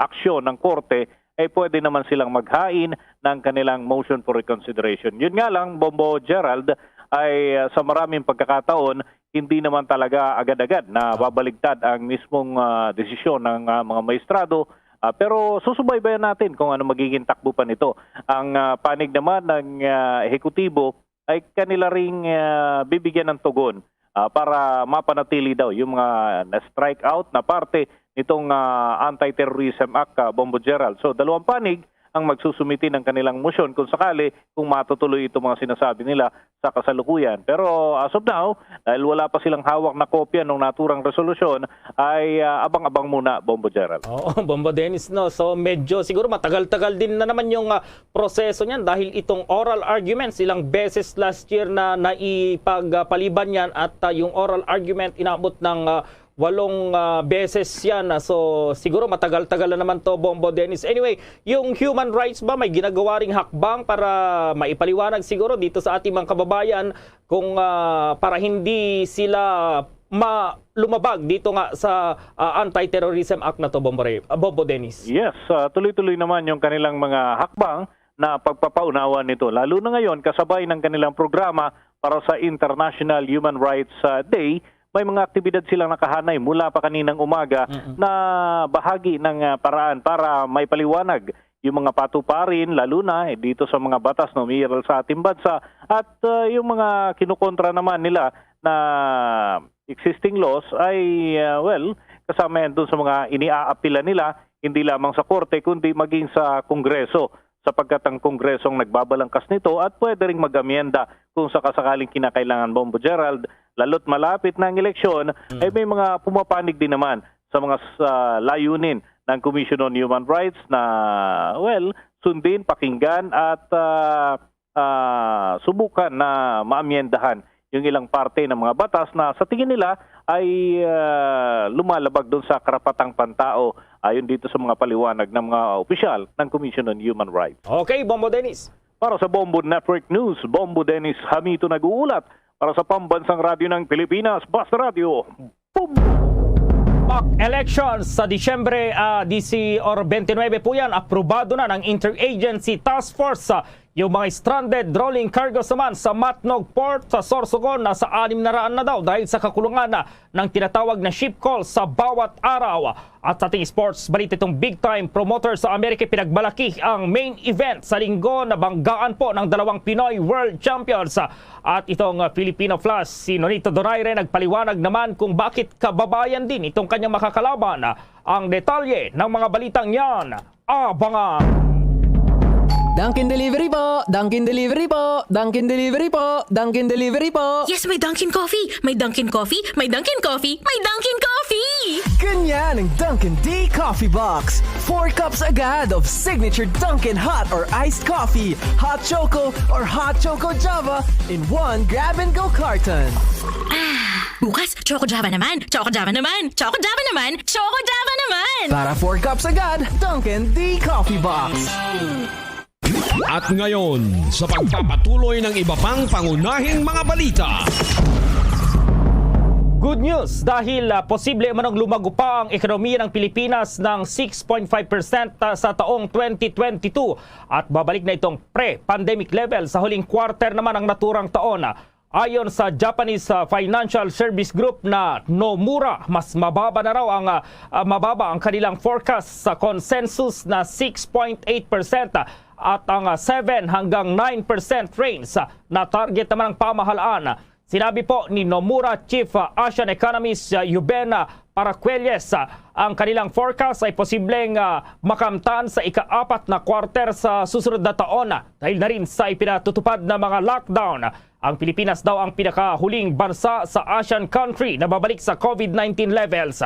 aksyon ng korte, ay pwede naman silang maghain ng kanilang motion for reconsideration. Yun nga lang, Bombo Gerald, ay, ah, sa maraming pagkakataon, hindi naman talaga agad-agad na babaligtad ang mismong, ah, desisyon ng, ah, mga maestrado. Ah, pero susubaybayan natin kung ano magiging takbo pa nito. Ang, ah, panig naman ng, ah, ehekutibo ay kanila ring, ah, bibigyan ng tugon, ah, para mapanatili daw yung mga na-strike out na parte nitong, ah, Anti-Terrorism Act, ah, Bombo Gerald. So, dalawang panig ang magsusumiti ng kanilang motion kung sakali kung matutuloy itong mga sinasabi nila sa kasalukuyan. Pero as of now, dahil wala pa silang hawak na kopya ng naturang resolusyon, ay, ah, abang-abang muna, Bombo Gerald. Oo, Bombo Dennis, no? So, medyo siguro matagal-tagal din na naman yung, ah, proseso niyan dahil itong oral arguments, ilang beses last year na naipagpaliban yan at, ah, yung oral argument inabot ng, ah, walong, ah, beses yan. Ah, so, siguro matagal-tagal na naman to, Bombo Dennis. Anyway, yung human rights ba, may ginagawa ring hakbang para maipaliwanag siguro dito sa ating mga kababayan kung, ah, para hindi sila ma-, lumabag dito nga sa, ah, Anti-Terrorism Act na to, Bombo Re-, ah, Bombo Dennis? Yes, ah, tuloy-tuloy naman yung kanilang mga hakbang na pagpapaunawa nito. Lalo na ngayon, kasabay ng kanilang programa para sa International Human Rights, ah, Day, may mga aktibidad silang nakahanay mula pa kaninang umaga Mm-mm. na bahagi ng, ah, paraan para may paliwanag yung mga patuparin, lalo na, eh, dito sa mga batas na umiiral sa ating bansa at, ah, yung mga kinukontra naman nila na existing laws ay, ah, well, kasama yan dun sa mga iniaapila nila, hindi lamang sa korte, kundi maging sa Kongreso, sapagkat ang Kongreso ang nagbabalangkas nito at pwede ring mag-amyenda kung sakasakaling kinakailangan, Bombo Gerald, lalo't malapit na ang eleksyon, Mm. ay may mga pumapanig din naman sa mga sa layunin ng Commission on Human Rights na, well, sundin, pakinggan at, ah, ah, subukan na maamyendahan yung ilang parte ng mga batas na sa tingin nila ay, ah, lumalabag doon sa karapatang pantao, ayon dito sa mga paliwanag ng mga opisyal ng Commission on Human Rights. Okay, Bombo Dennis. Para sa Bombo Network News, Bombo Dennis Hamito nag-uulat. Para sa Pambansang Radyo ng Pilipinas, Basta Radyo, Bombo! Mock elections sa Disyembre, ah, disi or twenty-nine po yan, aprobado na ng Interagency Task Force, ah, yung mga stranded rolling cargos naman sa Matnog Port sa Sorsogon na sa anim na raan na daw dahil sa kakulangan na ng tinatawag na ship call sa bawat araw. At sa ating sports balita, itong big time promoter sa Amerika pinagmalaki ang main event sa linggo na banggaan po ng dalawang Pinoy World Champions. At itong, uh, Filipino Flash, si Nonito Donaire, nagpaliwanag naman kung bakit kababayan din itong kanyang makakalaban. Ang detalye ng mga balitang yan, abangan. Dunkin Delivery po! Dunkin Delivery po! Dunkin Delivery po! Dunkin Delivery po! Yes, may Dunkin Coffee! May Dunkin Coffee! May Dunkin Coffee! May Dunkin Coffee! Ganyan ang Dunkin D Coffee Box. Four cups agad of signature Dunkin hot or iced coffee, hot choco or hot choco Java in one grab-and-go carton. Ah, bukas, Choco Java naman! Choco Java naman! Choco Java naman! Choco Java naman! Para four cups agad, Dunkin D Coffee Box. At ngayon, sa pagpapatuloy ng iba pang pangunahing mga balita. Good news, dahil, ah, posible manong lumago pa ang ekonomiya ng Pilipinas ng six point five percent, ah, sa taong twenty twenty-two at babalik na itong pre-pandemic level sa huling quarter naman ng naturang taon. Ayon sa Japanese, ah, Financial Service Group na Nomura, mas mababa na raw ang, ah, ah, mababa ang kanilang forecast sa consensus na six point eight percent at ang, ah, seven hanggang nine percent range, ah, na target naman ng pamahalaan. Sinabi po ni Nomura Chief, ah, Asian Economist, ah, Euben, ah, Paracuelles, ah, ang kanilang forecast ay posibleng, ah, makamtan sa ika-apat na quarter sa susunod na taon, ah, dahil na rin sa ipinatutupad na mga lockdown. Ang Pilipinas daw ang pinakahuling bansa sa Asian country na babalik sa COVID nineteen levels.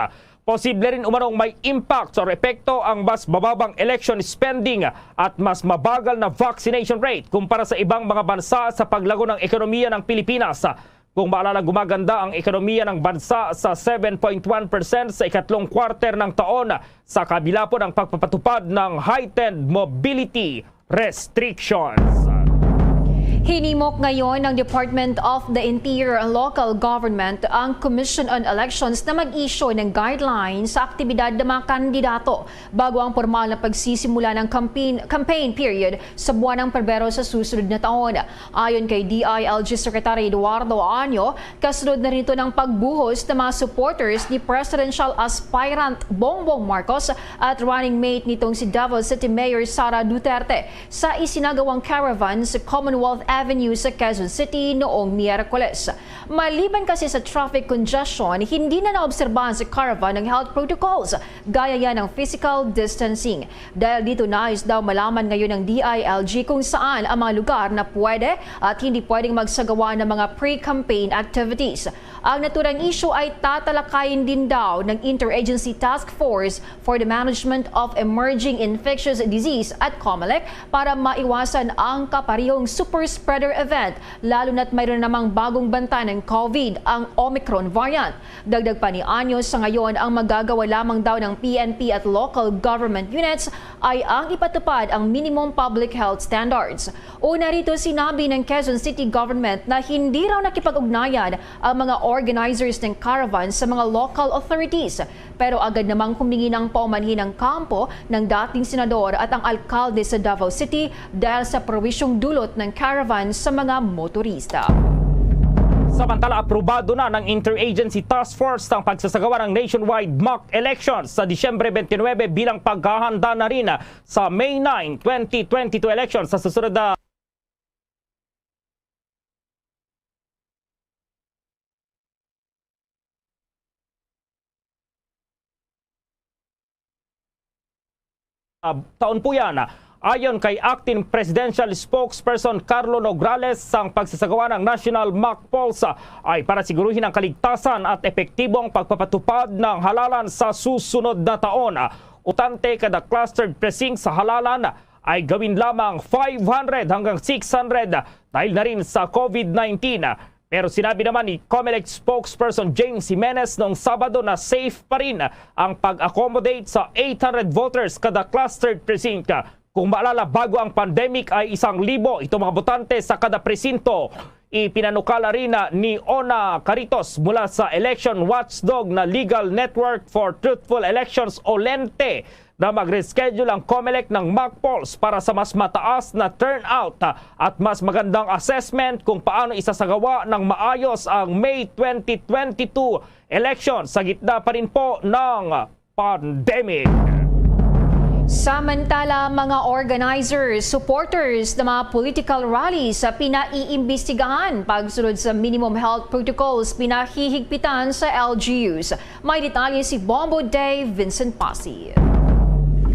Posible rin umanong may impact or epekto ang mas mababang election spending at mas mabagal na vaccination rate kumpara sa ibang mga bansa sa paglago ng ekonomiya ng Pilipinas. Kung maalala, gumaganda ang ekonomiya ng bansa sa seven point one percent sa ikatlong quarter ng taon, sa kabila po ng pagpapatupad ng heightened mobility restrictions. Hinimok ngayon ng Department of the Interior and Local Government ang Commission on Elections na mag-issue ng guidelines sa aktibidad ng mga kandidato bago ang formal na pagsisimula ng campaign, campaign period sa buwan ng Pebrero sa susunod na taon. Ayon kay D I L G Secretary Eduardo Año, kasunod na nito ng pagbuhos ng mga supporters ni presidential aspirant Bongbong Marcos at running mate nitong si Davao City Mayor Sara Duterte sa isinagawang caravan sa Commonwealth Avenue sa Quezon City noong Miyerkules. Maliban kasi sa traffic congestion, hindi na naobserbahan sa caravan ang health protocols gaya yan ng physical distancing. Dahil dito, nais daw malaman ngayon ng D I L G kung saan ang mga lugar na pwede at hindi pwedeng magsagawa ng mga pre-campaign activities. Ang naturang issue ay tatalakayin din daw ng Interagency Task Force for the Management of Emerging Infectious Disease at COMELEC para maiwasan ang kaparehong super spreader event, lalo na't mayroon namang bagong banta ng COVID, ang Omicron variant. Dagdag pa ni Año, sa ngayon ang magagawa lamang daw ng P N P at local government units ay ang ipatupad ang minimum public health standards. Una rito, sinabi ng Quezon City Government na hindi raw nakipag-ugnayan ang mga organizers ng caravan sa mga local authorities. Pero agad namang humingi ng paumanhin ang kampo ng dating senador at ang alkalde sa Davao City dahil sa perwisyong dulot ng caravan sa mga motorista. Samantala, aprobado na ng Interagency Task Force ang pagsasagawa ng nationwide mock elections sa Disyembre twenty-nine bilang paghahanda na rin sa May nine, twenty twenty-two elections sa susunod na ah, taon po yan. Ayon kay Acting Presidential Spokesperson Carlo Nograles, ang pagsasagawa ng National Mock Polls, ah, ay para siguruhin ang kaligtasan at epektibong pagpapatupad ng halalan sa susunod na taon. Utante kada clustered precinct sa halalan ay gawin lamang five hundred hanggang six hundred dahil na rin sa COVID nineteen. Pero sinabi naman ni Comelec spokesperson James Jimenez noong Sabado na safe pa rin ang pag-accommodate sa eight hundred voters kada clustered precinct. Kung maalala, bago ang pandemic ay isang libo itong mga botante sa kada presinto. Ipinanukala rin na ni Ona Caritos mula sa election watchdog na Legal Network for Truthful Elections o lente na mag-reschedule ang Comelec ng mock polls para sa mas mataas na turnout, ah, at mas magandang assessment kung paano isasagawa ng maayos ang May twenty twenty-two election sa gitna pa rin po ng pandemic. Samantala, mga organizers, supporters ng mga political rallies sa pinaiimbestigahan pagsunod sa minimum health protocols pinahihigpitan sa L G Us. May detalye si Bombo Day Vincent Pasi.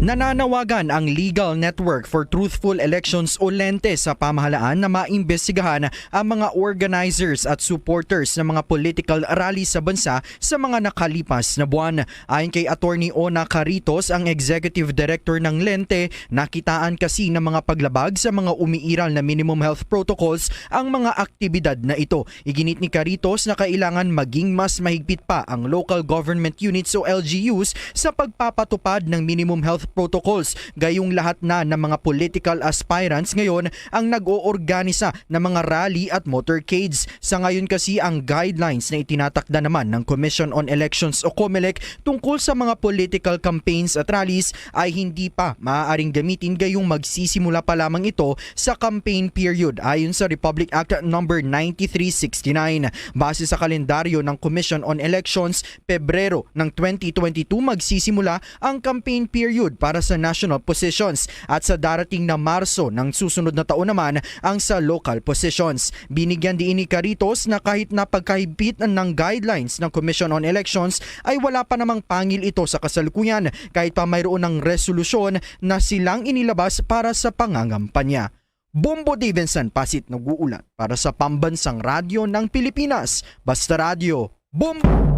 Nananawagan ang Legal Network for Truthful Elections o lente sa pamahalaan na maimbestigahan ang mga organizers at supporters ng mga political rally sa bansa sa mga nakalipas na buwan. Ayon kay Attorney Ona Caritos, ang executive director ng lente, nakitaan kasi ng mga paglabag sa mga umiiral na minimum health protocols ang mga aktibidad na ito. Iginit ni Caritos na kailangan maging mas mahigpit pa ang local government units o L G Us sa pagpapatupad ng minimum health protocols, gayong lahat na ng mga political aspirants ngayon ang nag-oorganisa ng mga rally at motorcades. Sa ngayon kasi, ang guidelines na itinatakda naman ng Commission on Elections o Comelec tungkol sa mga political campaigns at rallies ay hindi pa maaaring gamitin, gayong magsisimula pa lamang ito sa campaign period ayon sa Republic Act Number ninety-three sixty-nine. Base sa kalendaryo ng Commission on Elections, Pebrero ng twenty twenty-two magsisimula ang campaign period para sa national positions at sa darating na Marso ng susunod na taon naman ang sa local positions. Binigyan diin ni Caritos na kahit na pagkahigpit ng guidelines ng Commission on Elections ay wala pa namang pangil ito sa kasalukuyan kahit pa mayroon ng resolusyon na silang inilabas para sa pangangampanya. Bombo Davidson Pasit nag-uulat para sa Pambansang Radyo ng Pilipinas, Basta Radyo, Bombo!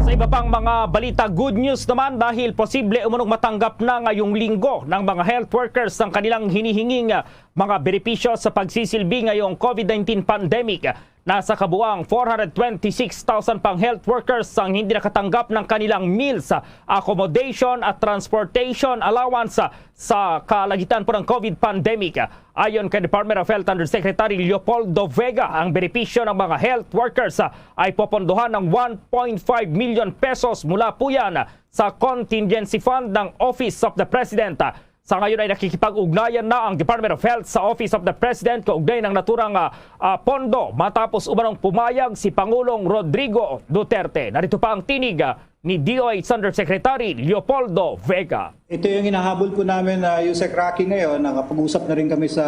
Sa iba pang mga balita, good news naman dahil posible umunong matanggap na ngayong linggo ng mga health workers ang kanilang hinihinging, ah, mga benepisyo sa pagsisilbi ngayong COVID nineteen pandemic. Nasa kabuang four hundred twenty-six thousand pang health workers ang hindi nakatanggap ng kanilang meals, accommodation at transportation allowance sa kalagitan po ng COVID pandemic. Ayon kay Department of Health Undersecretary Leopoldo Vega, ang benepisyo ng mga health workers ay popondohan ng one point five million pesos mula po yan sa contingency fund ng Office of the President. Sa ngayon ay nakikipag-ugnayan na ang Department of Health sa Office of the President kaugnay ng naturang, ah, ah, pondo matapos umanong pumayag si Pangulong Rodrigo Duterte. Narito pa ang tinig, ah, ni D O H Undersecretary Leopoldo Vega. Ito yung hinahabol po namin, ah, Yusek Rocky, ngayon. Nakapag-usap na rin kami sa,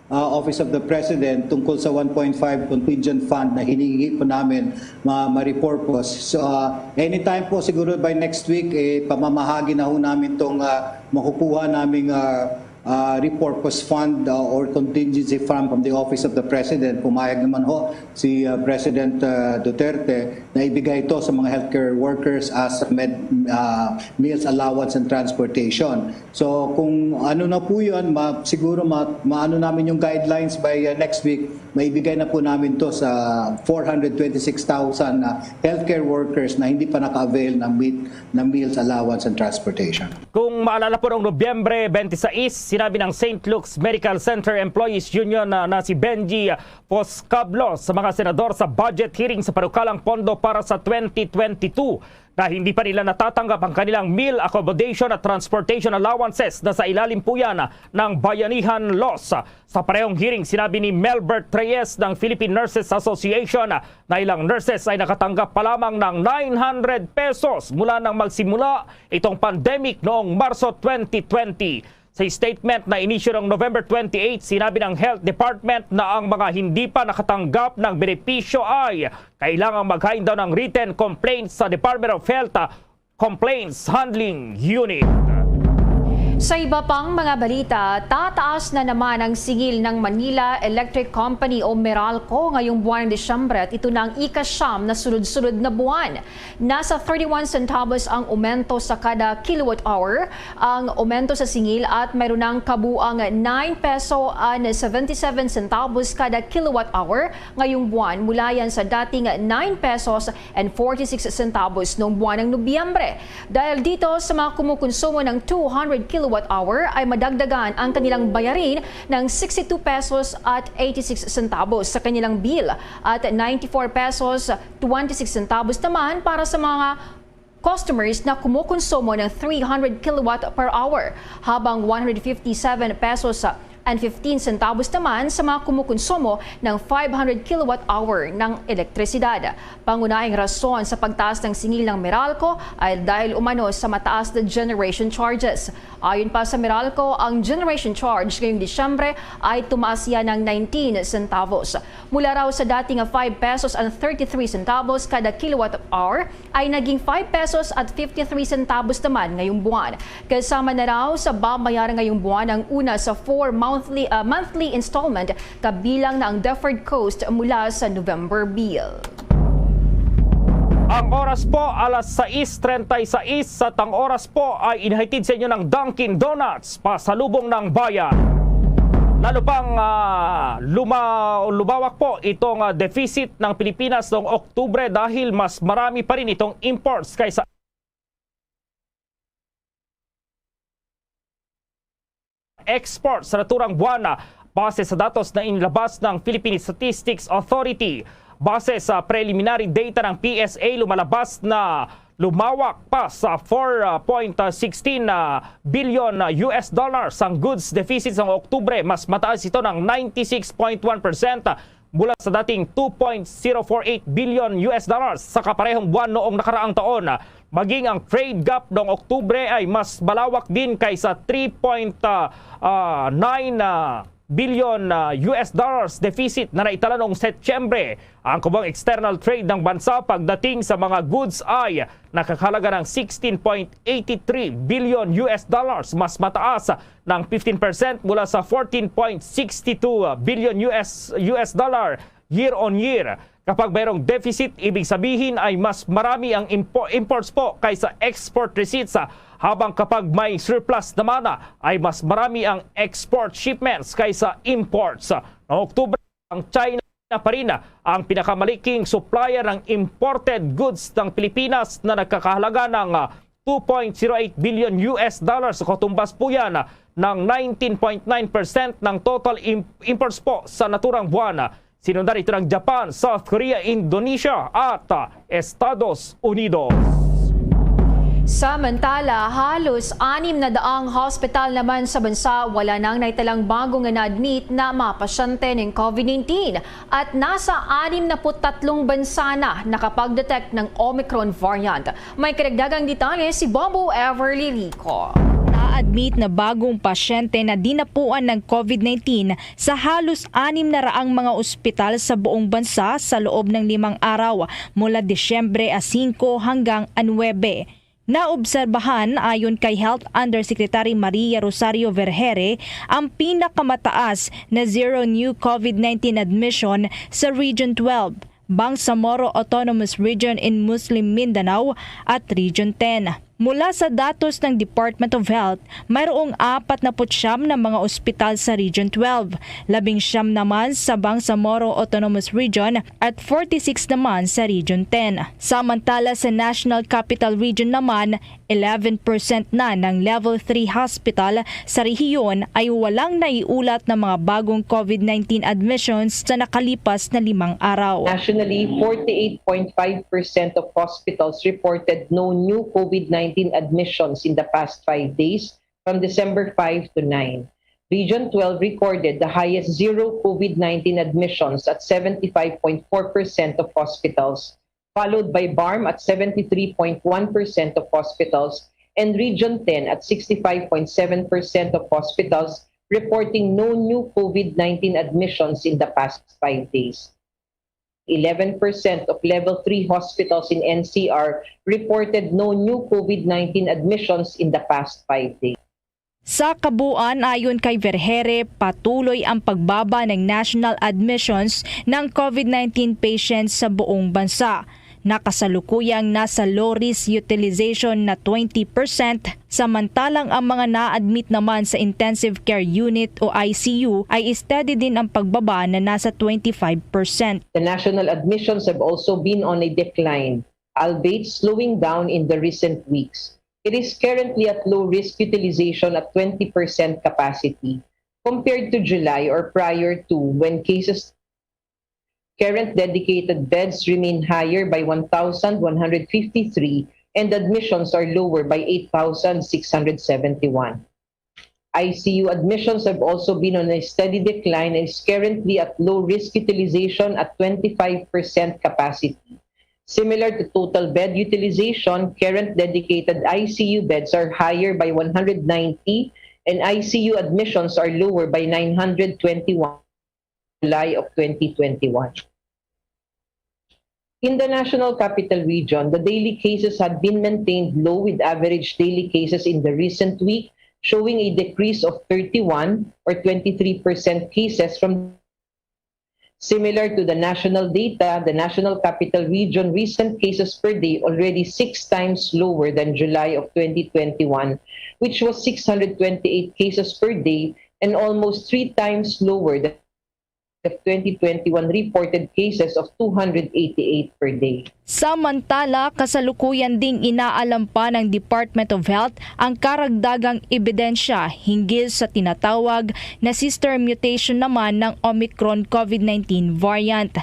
ah, Office of the President tungkol sa one point five contingent fund na hiningi po namin ma-, ma-repurpose. So, ah, anytime po, siguro by next week, eh, pamamahagi na ho namin tong, ah, makukuha naming, ah, ah, repurpose fund, ah, or contingency fund from the Office of the President. Pumayag naman ho si, ah, President, ah, Duterte na ibigay ito sa mga healthcare workers as med-, ah, meals allowance and transportation. So kung ano na po yun, ma-, siguro ma-, maano namin yung guidelines by, ah, next week, maibigay na po namin to sa four hundred twenty-six thousand na healthcare workers na hindi pa naka-avail ng meal, ng meals allowance and transportation. Kung maalala po, noong Nobyembre twenty-six, sinabi ng Saint Luke's Medical Center Employees Union na, na si Benji Poscablo sa mga senador sa budget hearing sa panukalang pondo para sa twenty twenty-two na hindi pa nila natatanggap ang kanilang meal, accommodation at transportation allowances na sa ilalim po yan ng Bayanihan Laws. Sa parehong hearing, sinabi ni Melbert Reyes ng Philippine Nurses Association na ilang nurses ay nakatanggap pa lamang ng nine hundred pesos mula nang magsimula itong pandemic noong Marso twenty twenty. Sa statement na inisyu noong November twenty-eight, sinabi ng Health Department na ang mga hindi pa nakatanggap ng benepisyo ay kailangang maghain daw ng written complaint sa Department of Health, ah, Complaints Handling Unit. Sa iba pang mga balita, tataas na naman ang singil ng Manila Electric Company o Meralco ngayong buwan ng Disyembre at ito na ang ikasyam na sunod-sunod na buwan. Nasa thirty-one centavos ang aumento sa kada kilowatt hour ang aumento sa singil at mayroon ng kabuang nine peso and seventy-seven centavos kada kilowatt hour ngayong buwan, mula yan sa dating nine pesos and forty-six centavos noong buwan ng Nobyembre. Dahil dito, sa mga kumukonsumo ng two hundred kilowatt hour ay madagdagan ang kanilang bayarin ng sixty-two pesos at eighty-six centavos sa kanilang bill at ninety-four pesos twenty-six centavos naman para sa mga customers na kumukonsumo ng three hundred kilowatt per hour, habang one hundred fifty-seven pesos and fifteen centavos naman sa mga kumukonsumo ng five hundred kilowatt hour ng elektrisidad. Pangunahing rason sa pagtaas ng singil ng Meralco ay dahil umano sa mataas na generation charges. Ayon pa sa Meralco, ang generation charge ngayong Disyembre ay tumaas yan ng nineteen centavos. Mula raw sa dati nga five pesos and thirty-three centavos kada kilowatt hour, ay naging five pesos at fifty-three centavos naman ngayong buwan. Kasama na raw sa babayaran ngayong buwan ang una sa four monthly, ah, monthly installment, kabilang na ang deferred cost mula sa November bill. Ang oras po, alas sais treinta y seis, at ang oras po ay inihatid sa inyo ng Dunkin Donuts, pasalubong ng bayan. Lalo pang ah, luma- lumawak po itong ah, deficit ng Pilipinas noong Oktubre dahil mas marami pa rin itong imports kaysa exports sa naturang buwan, base sa datos na inilabas ng Philippine Statistics Authority. Base sa preliminary data ng P S A, lumalabas na lumawak pa sa four point sixteen billion U S dollars ang goods deficit sa Oktubre. Mas mataas ito ng ninety-six point one percent mula sa dating two point zero four eight billion U S dollars sa kaparehong buwan noong nakaraang taon. Maging ang trade gap noong Oktubre ay mas malawak din kaysa three point nine billion U S dollars deficit na naitala noong Setyembre. Ang kubong external trade ng bansa pagdating sa mga goods ay nakakahalaga ng sixteen point eighty three billion U S dollars, mas mataas ng fifteen percent mula sa fourteen point six two billion U S, U S dollar year on year. Kapag mayroong deficit, ibig sabihin ay mas marami ang impo- imports po kaysa export receipts, habang kapag may surplus naman, ay mas marami ang export shipments kaysa imports. Noong Oktubre, ang China pa rin ang pinakamaliking supplier ng imported goods ng Pilipinas na nagkakahalaga ng two point zero eight billion U S dollars. Katumbas po yan ng nineteen point nine percent ng total im- imports po sa naturang buwan. Sinundan ito ng Japan, South Korea, Indonesia at Estados Unidos. Samantala, halos anim na daang hospital naman sa bansa wala nang naitalang bago nga na-admit na mga pasyente ning COVID nineteen at nasa anim na put tatlong bansa na nakapag-detect ng Omicron variant. May karagdagang detalye si Bobo Everly Rico. Na-admit na bagong pasyente na dinapuan ng COVID nineteen sa halos anim na raang mga ospital sa buong bansa sa loob ng limang araw, mula Disyembre a singko hanggang a nuwebe. Naobserbahan, ayon kay Health Undersecretary Maria Rosario Vergeire, ang pinakamataas na zero new COVID nineteen admission sa Region twelve, Bangsamoro Autonomous Region in Muslim Mindanao at Region ten. Mula sa datos ng Department of Health, mayroong apat na put siyam na mga ospital sa Region twelve, labing siyam naman sa Bangsamoro Autonomous Region at forty-six naman sa Region ten. Samantala, sa National Capital Region naman, eleven percent na ng Level three hospital sa rehiyon ay walang naiulat na mga bagong COVID nineteen admissions sa nakalipas na limang araw. Nationally, forty-eight point five percent of hospitals reported no new COVID nineteen admissions in the past five days, from December five to nine. Region twelve recorded the highest zero COVID nineteen admissions at seventy-five point four percent of hospitals, followed by BARMM at seventy-three point one percent of hospitals and Region ten at sixty-five point seven percent of hospitals reporting no new COVID nineteen admissions in the past five days. Eleven percent of Level three hospitals in N C R reported no new COVID nineteen admissions in the past five days. Sa kabuuan, ayon kay Vergeire, patuloy ang pagbaba ng national admissions ng COVID nineteen patients sa buong bansa. Nakasalukuyang nasa low-risk utilization na twenty percent, samantalang ang mga na-admit naman sa intensive care unit o I C U ay steady din ang pagbaba na nasa twenty-five percent. The national admissions have also been on a decline, albeit slowing down in the recent weeks. It is currently at low risk utilization at twenty percent capacity compared to July or prior to, when cases, current dedicated beds remain higher by one thousand one hundred fifty-three and admissions are lower by eight thousand six hundred seventy-one. I C U admissions have also been on a steady decline and is currently at low risk utilization at twenty-five percent capacity. Similar to total bed utilization, current dedicated I C U beds are higher by one hundred ninety and I C U admissions are lower by nine hundred twenty-one July of twenty twenty-one. In the National Capital Region, the daily cases had been maintained low, with average daily cases in the recent week showing a decrease of thirty-one or twenty-three percent cases from Similar to the national data, the National Capital Region recent cases per day already six times lower than July of twenty twenty-one, which was six hundred twenty-eight cases per day, and almost three times lower than the twenty twenty-one reported cases of two hundred eighty-eight per day. Samantala, kasalukuyan ding inaalam pa ng Department of Health ang karagdagang ebidensya hinggil sa tinatawag na sister mutation naman ng Omicron COVID nineteen variant.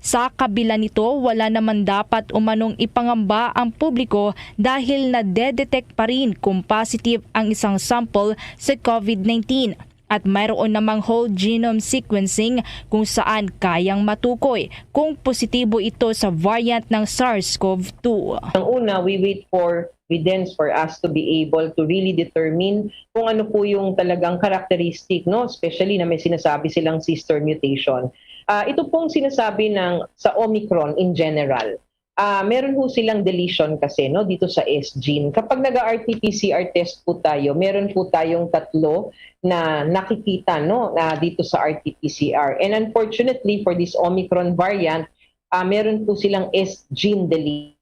Sa kabila nito, wala naman dapat umanong ipangamba ang publiko dahil nadedetect pa rin kung positive ang isang sample sa COVID nineteen. At mayroon namang whole genome sequencing kung saan kayang matukoy kung positibo ito sa variant ng SARS-CoV two. Ang una, we wait for evidence for us to be able to really determine kung ano po yung talagang characteristic, no? Especially na may sinasabi silang sister mutation. Ah, ito pong sinasabi ng sa Omicron in general. Ah, meron po silang deletion kasi, no, dito sa S gene. Kapag nag-R T P C R test po tayo, meron po tayong tatlo na nakikita, no, na dito sa R T P C R. And unfortunately for this Omicron variant, ah, meron po silang S gene deletion.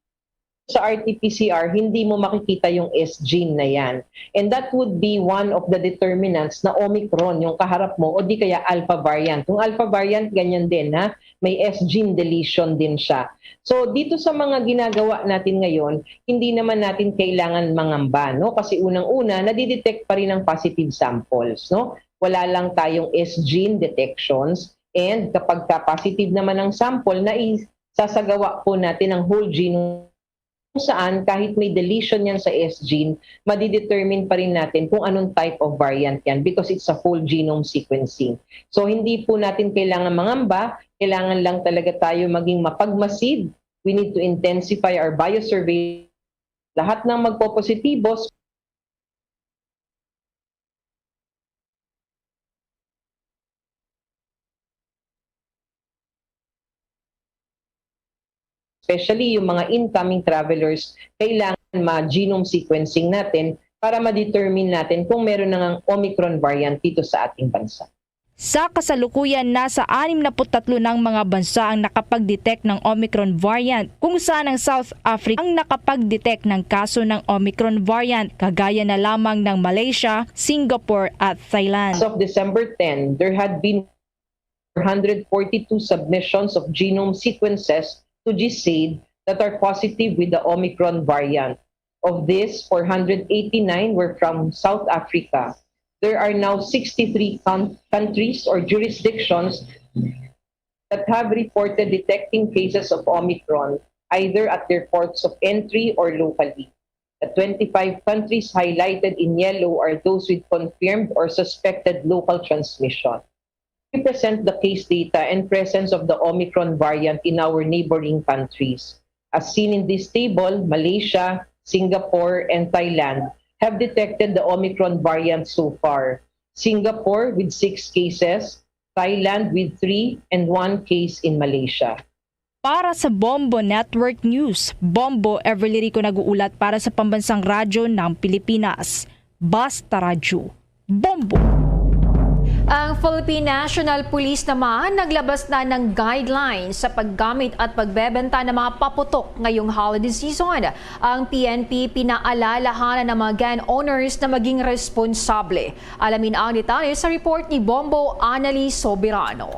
Sa R T P C R, hindi mo makikita yung S gene na yan. And that would be one of the determinants na Omicron yung kaharap mo o di kaya Alpha variant. Kung Alpha variant, ganyan din, ha? May S gene deletion din siya. So, dito sa mga ginagawa natin ngayon, hindi naman natin kailangan mangamba, no? Kasi unang-una, nadidetect pa rin ang positive samples, no? Wala lang tayong S gene detections. And kapag ka positive naman ang sample, na isasagawa po natin ang whole genome kung saan kahit may deletion yan sa S gene, madidetermine pa rin natin kung anong type of variant yan because it's a full genome sequencing. So, hindi po natin kailangan mangamba, kailangan lang talaga tayo maging mapagmasid. We need to intensify our biosurvey. Lahat ng magpopositibo, especially yung mga incoming travelers, kailangan ma-genome sequencing natin para ma-determine natin kung meron na ngang Omicron variant dito sa ating bansa. Sa kasalukuyan, nasa anim na put tatlo ng mga bansa ang nakapag-detect ng Omicron variant, kung saan ang South Africa ang nakapag-detect ng kaso ng Omicron variant, kagaya na lamang ng Malaysia, Singapore at Thailand. As of December ten, there had been four hundred forty-two submissions of genome sequences to GISAID that are positive with the Omicron variant. Of these, four hundred eighty-nine were from South Africa. There are now sixty-three coun-, countries or jurisdictions that have reported detecting cases of Omicron, either at their ports of entry or locally. The twenty-five countries highlighted in yellow are those with confirmed or suspected local transmission. We present the case data and presence of the Omicron variant in our neighboring countries. As seen in this table, Malaysia, Singapore, and Thailand have detected the Omicron variant so far. Singapore with six cases, Thailand with three, and one case in Malaysia. Para sa Bombo Network News, Bombo Everly Rico nag-uulat para sa Pambansang Radyo ng Pilipinas, Basta Radyo. Bombo. Ang Philippine National Police naman naglabas na ng guidelines sa paggamit at pagbebenta ng mga paputok ngayong holiday season. Ang P N P pinaalalahanan ng mga gun owners na maging responsable. Alamin ang detalye sa report ni Bombo Anali Soberano.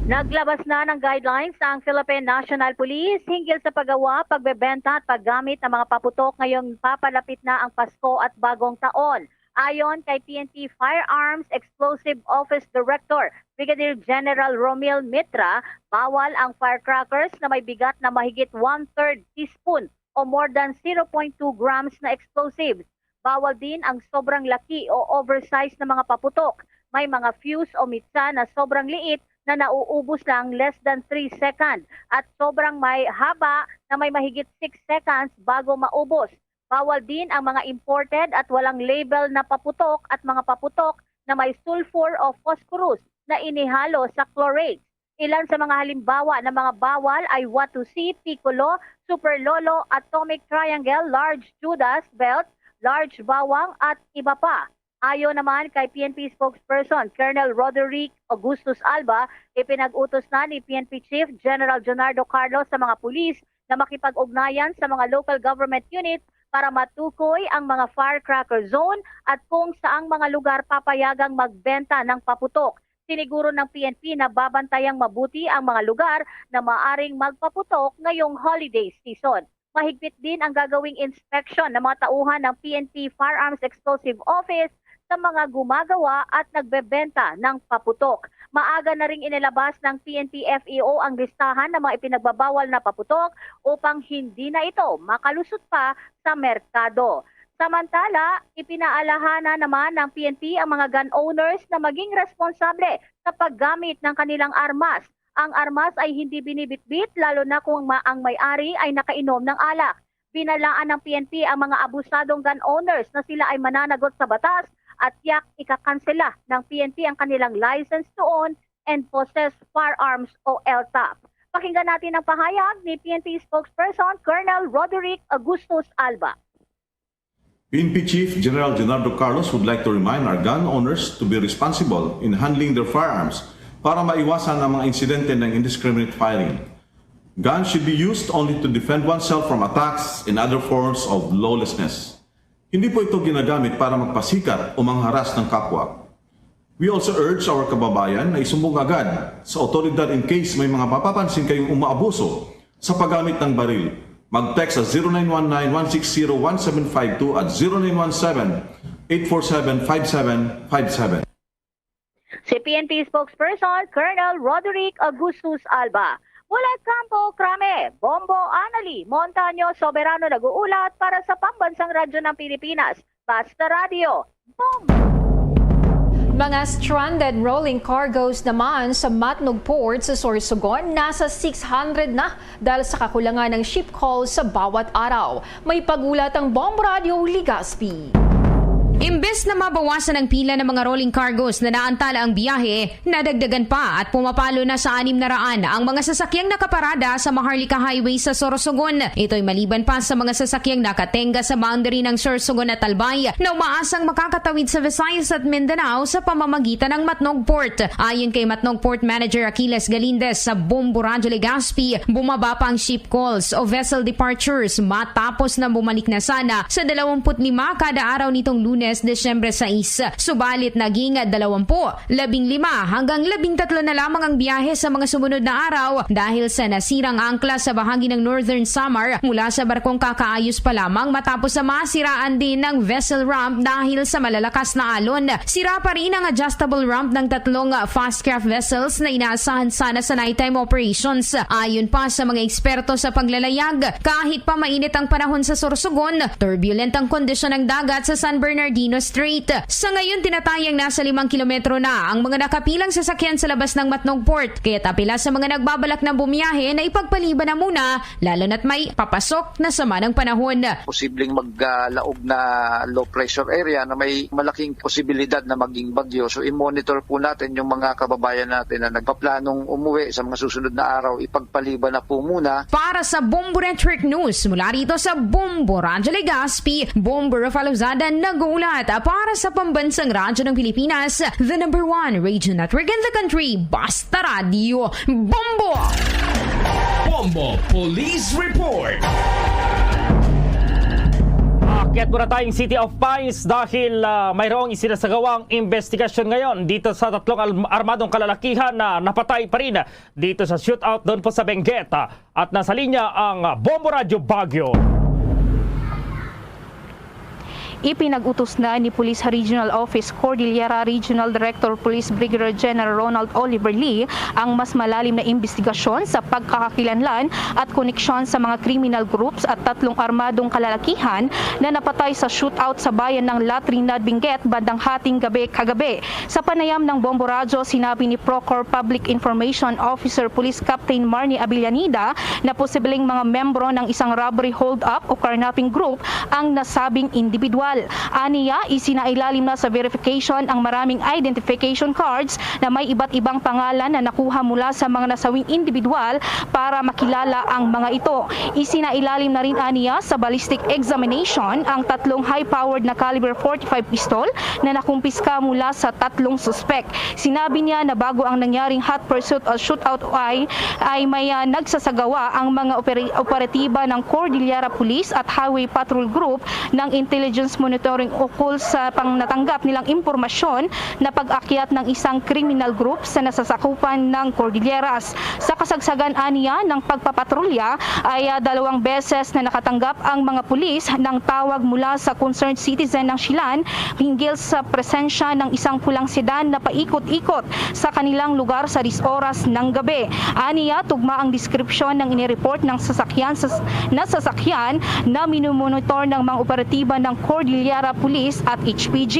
Naglabas na ng guidelines ang Philippine National Police hinggil sa paggawa, pagbebenta at paggamit ng mga paputok ngayong papalapit na ang Pasko at Bagong Taon. Ayon kay P N P Firearms Explosive Office Director Brigadier General Romil Mitra, bawal ang firecrackers na may bigat na mahigit one-third teaspoon o more than zero point two grams na explosives. Bawal din ang sobrang laki o oversize na mga paputok. May mga fuse o mitsa na sobrang liit na nauubos lang less than three seconds at sobrang may haba na may mahigit six seconds bago maubos. Bawal din ang mga imported at walang label na paputok at mga paputok na may sulfur o phosphorus na inihalo sa chlorate. Ilan sa mga halimbawa ng mga bawal ay Watusi, Piccolo, Super Lolo, Atomic Triangle, Large Judas Belt, Large Bawang at iba pa. Ayon naman kay P N P spokesperson Colonel Roderick Augustus Alba, ipinag-utos na ni P N P Chief General Jonardo Carlos sa mga pulis na makipag-ugnayan sa mga local government unit para matukoy ang mga firecracker zone at kung saang mga lugar papayagang magbenta ng paputok. Siniguro ng P N P na babantayang mabuti ang mga lugar na maaring magpaputok ngayong holiday season. Mahigpit din ang gagawing inspeksyon ng mga tauhan ng P N P Firearms Explosive Office sa mga gumagawa at nagbebenta ng paputok. Maaga na ring inilabas ng P N P F E O ang listahan ng mga ipinagbabawal na paputok upang hindi na ito makalusot pa sa merkado. Samantala, ipinaalahanan naman ng P N P ang mga gun owners na maging responsable sa paggamit ng kanilang armas. Ang armas ay hindi binibitbit, lalo na kung ma- ang may-ari ay nakainom ng alak. Binalaan ng P N P ang mga abusadong gun owners na sila ay mananagot sa batas at tiyak ikakansela ng P N P ang kanilang license to own and possess firearms o L T O P. Pakinggan natin ang pahayag ni P N P spokesperson Colonel Roderick Augustus Alba. P N P Chief General Leonardo Carlos would like to remind our gun owners to be responsible in handling their firearms para maiwasan ang mga insidente ng indiscriminate firing. Guns should be used only to defend oneself from attacks and other forms of lawlessness. Hindi po ito ginagamit para magpasikat o mangharas ng kapwa. We also urge our kababayan na isumbong agad sa otoridad in case may mga mapapansin kayong umaabuso sa paggamit ng baril. Mag-text sa zero nine one nine, one six zero, one seven five two at zero nine one seven, eight four seven, five seven five seven. Si P N P spokesperson Colonel Roderick Augustus Alba. Mula Campo Crame, Bombo Anali, Montaño Soberano nag-uulat para sa Pambansang Radyo ng Pilipinas, Basta Radyo, Bombo! Mga stranded rolling cargos naman sa Matnog Port sa Sorsogon, nasa six hundred na dahil sa kakulangan ng ship call sa bawat araw. May pag-ulat ang Bombo Radio Legazpi. Imbes na mabawasan ang pila ng mga rolling cargos na naantala ang biyahe, nadagdagan pa at pumapalo na sa anim na raan ang mga sasakyang nakaparada sa Maharlika Highway sa Sorsogon. Ito'y maliban pa sa mga sasakyang nakatenga sa boundary ng Sorsogon at Albay na umaasang makakatawid sa Visayas at Mindanao sa pamamagitan ng Matnog Port. Ayon kay Matnog Port Manager Achilles Galindez sa Bombo Radyo Legazpi, bumaba pa ang ship calls o vessel departures matapos na bumalik na sana sa dalawampu't lima kada araw nitong Lunes, Disyembre sais. Subalit naging dalawampu, labing lima hanggang labing tatlo na lamang ang biyahe sa mga sumunod na araw dahil sa nasirang angkla sa bahagi ng Northern Samar mula sa barkong kakaayos pa lamang matapos sa masiraan din ng vessel ramp dahil sa malalakas na alon. Sira pa rin ang adjustable ramp ng tatlong fast craft vessels na inaasahan sana sa nighttime operations. Ayon pa sa mga eksperto sa paglalayag, kahit pa mainit ang panahon sa Sorsogon, turbulent ang kondisyon ng dagat sa San Bernardino Strait. Sa ngayon, tinatayang nasa limang kilometro na ang mga nakapilang sasakyan sa labas ng Matnog Port, kaya't apela sa mga nagbabalak na bumiyahe na ipagpaliban na muna, lalo na't may papasok na sama ng panahon. Posibleng maglaog na low pressure area na may malaking posibilidad na maging bagyo. So, i-monitor po natin yung mga kababayan natin na nagpaplanong umuwi sa mga susunod na araw. Ipagpaliban na po muna. Para sa Bombo Network News, mula rito sa Bombo Radyo Legazpi, Bombo Rafael Lozada, nag-uulat At para sa pambansang radyo ng Pilipinas, the number one radio network in the country, Basta Radyo, Bombo! Bombo Police Report. Akyat muna tayong City of Pines dahil, ah, mayroong isinasagawang investigasyon ngayon dito sa tatlong al-, armadong kalalakihan na napatay pa rin dito sa shootout doon po sa Benguet. At nasa linya ang Bombo Radyo Baguio. Ipinag-utos na ni Police Regional Office Cordillera Regional Director Police Brigadier General Ronald Oliver Lee ang mas malalim na imbestigasyon sa pagkakakilanlan at koneksyon sa mga criminal groups at tatlong armadong kalalakihan na napatay sa shootout sa bayan ng La Trinidad, Benguet bandang hating gabi kagabi. Sa panayam ng Bombo Radyo, sinabi ni Procor Public Information Officer Police Captain Marnie Avellaneda na posibleng mga membro ng isang robbery hold-up o carnapping group ang nasabing individual. Aniya, isinailalim na sa verification ang maraming identification cards na may iba't ibang pangalan na nakuha mula sa mga nasawing individual para makilala ang mga ito. Isinailalim na rin aniya sa ballistic examination ang tatlong high-powered na caliber forty-five pistol na nakumpiska mula sa tatlong suspek. Sinabi niya na bago ang nangyaring hot pursuit o shootout ay, ay may, ah, nagsasagawa ang mga operi-, operatiba ng Cordillera Police at Highway Patrol Group ng Intelligence Monitoring ukol sa pangnatanggap nilang impormasyon na pag-akyat ng isang criminal group sa nasasakupan ng Cordilleras. Sa kasagsagan aniya ng pagpapatrolya ay, ah, dalawang beses na nakatanggap ang mga pulis ng tawag mula sa concerned citizen ng Silan hinggil sa presensya ng isang pulang sedan na paikot-ikot sa kanilang lugar sa diyes oras ng gabi. Aniya, tugma ang deskripsyon ng inireport ng sasakyan sa, na sasakyan na minumonitor ng mga operatiba ng Cordillera Police at H P G.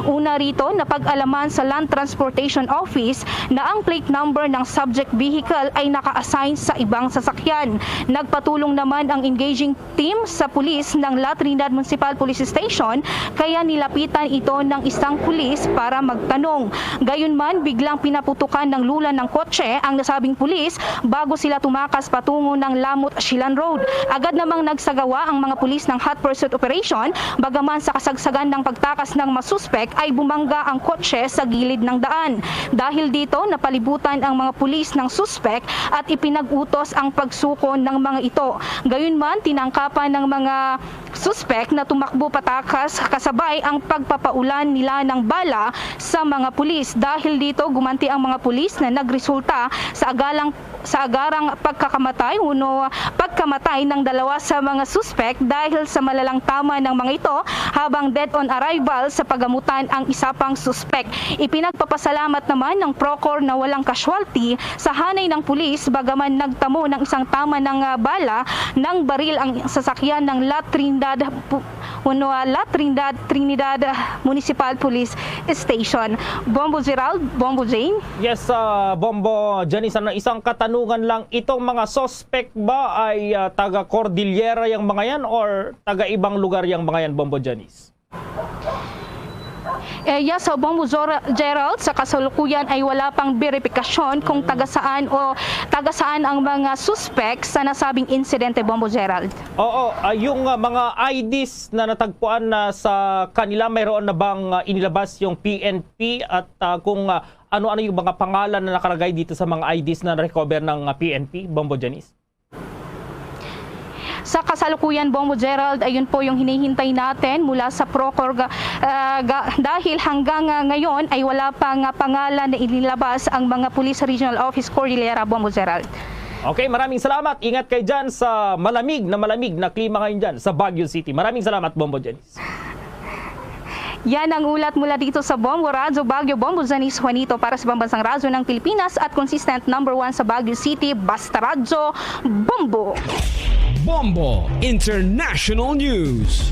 Una rito, napag-alaman sa Land Transportation Office na ang plate number ng subject vehicle ay naka-assign sa ibang sasakyan. Nagpatulong naman ang engaging team sa pulis ng La Trinidad Municipal Police Station, kaya nilapitan ito ng isang pulis para magtanong. Gayunman, biglang pinaputukan ng lula ng kotse ang nasabing pulis bago sila tumakas patungo ng Lamot Silan Road. Agad namang nagsagawa ang mga pulis ng hot pursuit operation, bagaman sa kasagsagan ng pagtakas ng mga suspek ay bumangga ang kotse sa gilid ng daan. Dahil dito, napalibutan ang mga pulis ng suspek at ipinag-utos ang pagsuko ng mga ito. Gayunman, tinangkapan ng mga suspek na tumakbo patakas kasabay ang pagpapaulan nila ng bala sa mga pulis. Dahil dito, gumanti ang mga pulis na nagresulta sa agalang, sa agarang pagkakamatay, uno, pagkamatay ng dalawa sa mga suspek dahil sa malalang tama ng mga ito, habang dead on arrival sa pagamutan ang isa pang suspek. Ipinagpapasalamat naman ng Procor na walang casualty sa hanay ng pulis, bagaman nagtamo ng isang tama ng, ah, bala ng baril ang sasakyan ng La Trinidad Pu-, uno, ah, La Trinidad, Trinidad, ah, Municipal Police Station. Bombo Gerald, Bombo Jane. Yes, ah, Bombo Janice, ano, isang katanungan lang, itong mga suspect ba ay, ah, taga Cordillera yang mga yan or taga ibang lugar yang mga yan, Bombo Janice? Eh, yes, so, Bombo Zora-, Gerald, sa kasalukuyan ay wala pang beripikasyon kung Mm. taga saan o taga saan ang mga suspek sa nasabing insidente, Bombo Gerald. Oo, ah, yung, ah, mga I Ds na natagpuan na sa kanila, mayroon na bang, ah, inilabas yung P N P at, ah, kung, ah, ano-ano yung mga pangalan na nakalagay dito sa mga I Ds na na-recover ng, ah, P N P, Bombo Janice? Sa kasalukuyan, Bombo Gerald, ayun po yung hinihintay natin mula sa Procor ga-, ah, ga-, dahil hanggang, ah, ngayon ay wala pa nga pangalan na inilabas ang mga pulis sa Regional Office Cordillera, Bombo Gerald. Okay, maraming salamat. Ingat kayo dyan sa malamig na malamig na klima ngayon dyan sa Baguio City. Maraming salamat, Bombo Janice. Yan ang ulat mula dito sa Bombo Radyo Baguio, Bombo Janice Juanito para sa Pambansang Radyo ng Pilipinas at consistent number one sa Baguio City, Basta Radyo, Bombo! Bombo International News.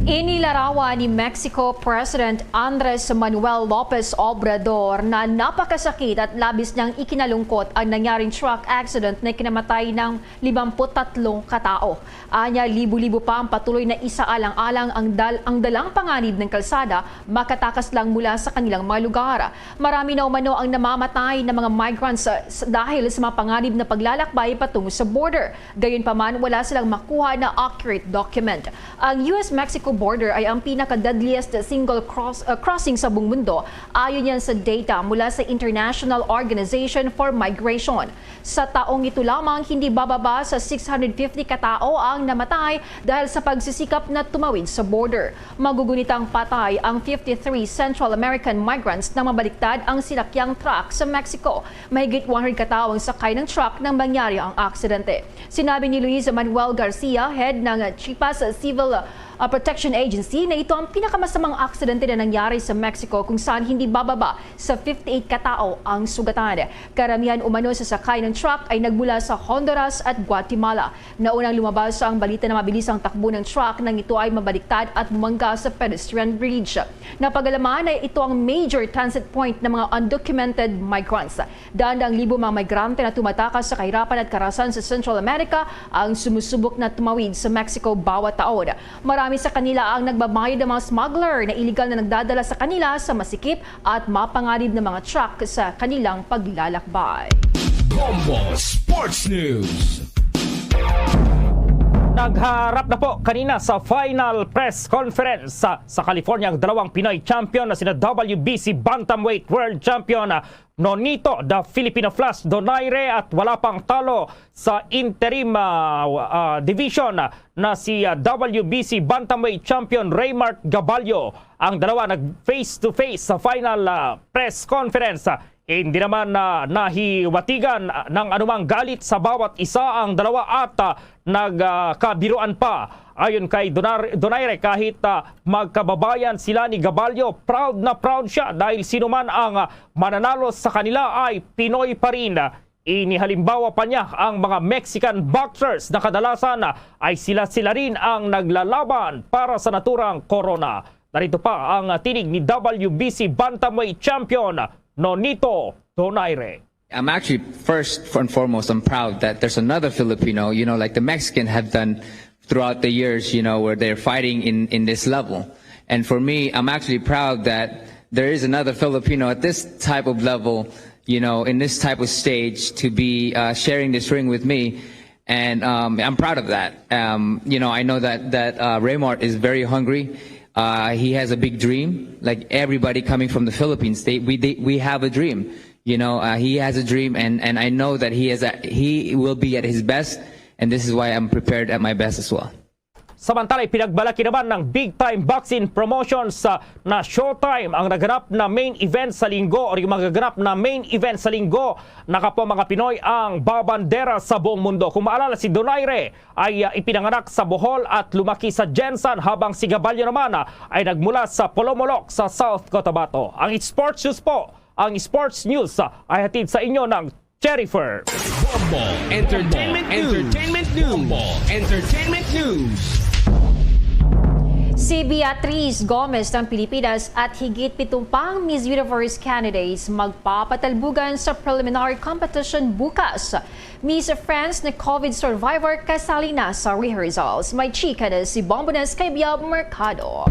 Ini Larawan ni Mexico President Andres Manuel Lopez Obrador na napakasakit at labis niyang ikinalungkot ang nangyaring truck accident na kinamatay ng limampu't tatlong katao. Anya, libo-libo pa ang patuloy na isaalang-alang ang, dal ang dalang panganib ng kalsada makatakas lang mula sa kanilang mga lugar. Marami na umano ang namamatay na mga migrants sa, sa, dahil sa mga panganib na paglalakbay patungo sa border. Gayunpaman, wala silang makuha na accurate document. Ang U S Mexico border ay ang pinaka-deadliest single cross, uh, crossing sa buong mundo, ayon yan sa data mula sa International Organization for Migration. Sa taong ito lamang, hindi bababa sa six hundred fifty katao ang namatay dahil sa pagsisikap na tumawid sa border. Magugunitang patay ang fifty-three Central American migrants nang mabaliktad ang sinakyang truck sa Mexico. Mahigit one hundred katao ang sakay ng truck nang mangyari ang aksidente. Sinabi ni Luis Manuel Garcia, head ng Chiapas Civil, uh, Protection Agency, na ito ang pinakamasamang aksidente na nangyari sa Mexico, kung saan hindi bababa sa fifty-eight katao ang sugatan. Karamihan umano sa sakay ng truck ay nagmula sa Honduras at Guatemala. Naunang lumabas ang balita na mabilis ang takbo ng truck nang ito ay mabaliktad at bumangga sa pedestrian bridge. Napag-alaman na ito ang major transit point ng mga undocumented migrants. Daan-daang libo mga migrante na tumatakas sa kahirapan at karahasan sa Central America ang sumusubok na tumawid sa Mexico bawat taon. Marami sa kanila ang nagbabayad ng mga smuggler na iligal na nagdadala sa kanila sa masikip at mapanganib na mga truck sa kanilang paglalakbay. Bombo Sports News. Nagharap na po kanina sa final press conference sa, sa California ang dalawang Pinoy champion na sina W B C Bantamweight World Champion, ah, Nonito the Filipino Flash Donaire at wala pang talo sa interim, ah, ah, division, ah, na si, ah, W B C Bantamweight Champion Raymark Gaballo. Ang dalawa nag face to face sa final, ah, press conference. Hindi naman na nahiwatigan, ah, ng anumang galit sa bawat isa ang dalawa at, ah, nagkabiruan pa. Ayon kay Donar-, Donaire, kahit, ah, magkababayan sila ni Gaballo, proud na proud siya dahil sino man ang, ah, mananalo sa kanila ay Pinoy pa rin. Inihalimbawa pa niya ang mga Mexican boxers na kadalasan ay sila-sila rin ang naglalaban para sa naturang korona. Narito pa ang tinig ni W B C Bantamweight Champion Nonito Donaire. I'm actually, first and foremost, I'm proud that there's another Filipino, you know, like the Mexican have done throughout the years, you know, where they're fighting in, in this level. And for me, I'm actually proud that there is another Filipino at this type of level, you know, in this type of stage to be, uh, sharing this ring with me. And, um, I'm proud of that. Um, you know, I know that, that, uh, Raymart is very hungry. Uh, he has a big dream. Like everybody coming from the Philippines, they, we, they, we have a dream. You know, uh, he has a dream, and, and I know that he is at, he will be at his best, and this is why I'm prepared at my best as well. Samantala, ipinagmalaki naman ng Big Time Boxing Promotions, ah, na Showtime ang naganap na main event sa linggo o yung magaganap na main event sa linggo na kapwa mga Pinoy ang babandera sa buong mundo. Kung maalala, si Donaire ay, ah, ipinanganak sa Bohol at lumaki sa Gensan, habang si Gaballo naman, ah, ay nagmula sa Polomolok sa South Cotabato. Ang sports news po, ang sports news, ah, ay hatid sa inyo ng Jennifer. Bombo Entertainment News. Entertainment News. Bombo Entertainment News. Si Beatriz Gomez ng Pilipinas at higit pitong pang Miss Universe candidates magpapatalbugan sa preliminary competition bukas. Miss France na COVID survivor kasali na sa rehearsals. May chika na si Bombones kay Biab Mercado.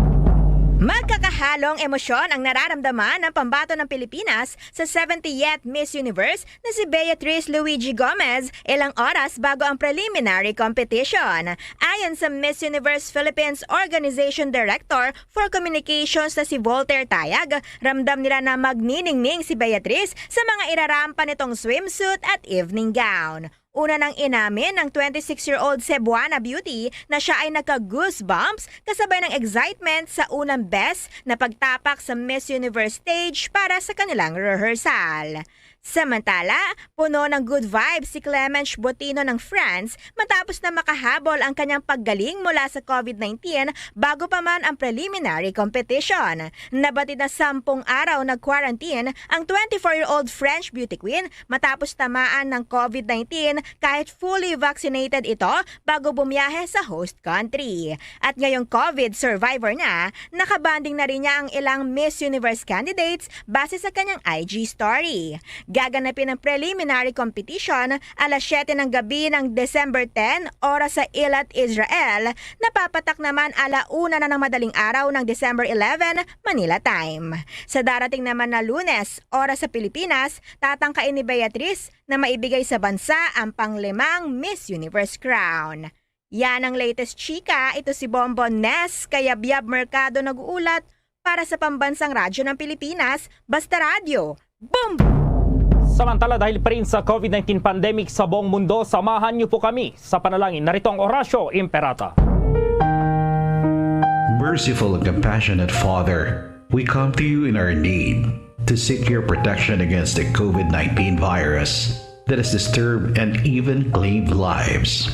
Magkakahalong emosyon ang nararamdaman ng pambato ng Pilipinas sa seventieth Miss Universe na si Beatriz Luigi Gomez ilang oras bago ang preliminary competition. Ayon sa Miss Universe Philippines Organization Director for Communications na si Voltaire Tayag, ramdam nila na magniningning si Beatriz sa mga irarampa nitong swimsuit at evening gown. Una nang inamin ng twenty-six-year-old Cebuana beauty na siya ay nagka-goosebumps kasabay ng excitement sa unang bes na pagtapak sa Miss Universe stage para sa kanilang rehearsal. Samantala, puno ng good vibes si Clement Botino ng France matapos na makahabol ang kanyang paggaling mula sa COVID nineteen bago pa man ang preliminary competition. Nabatid na sampung araw nag-quarantine ang twenty-four-year-old French beauty queen matapos tamaan ng COVID nineteen kahit fully vaccinated ito bago bumiyahe sa host country. At ngayong COVID survivor na, nakabanding na rin niya ang ilang Miss Universe candidates base sa kanyang I G story. Gaganapin ang preliminary competition alas siyete ng gabi ng December ten, oras sa Eilat, Israel. Napapatak naman ala una na ng madaling araw ng December eleven, Manila time. Sa darating naman na Lunes, oras sa Pilipinas, tatangkain ni Beatriz na maibigay sa bansa ang panglimang Miss Universe crown. Yan ang latest chika. Ito si Bombo Nes Kayabyab Mercado nag-uulat para sa Pambansang Radyo ng Pilipinas, Basta Radyo, Bombo! Samantala, dahil pa rin sa COVID nineteen pandemic sa buong mundo, samahan niyo po kami sa panalangin. Narito ang Orasyo Imperata. Merciful and compassionate Father, we come to you in our need to seek your protection against the COVID nineteen virus that has disturbed and even claimed lives.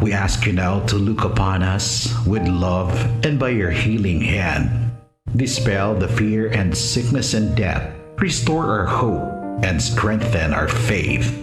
We ask you now to look upon us with love and by your healing hand, dispel the fear and sickness and death, restore our hope, and strengthen our faith.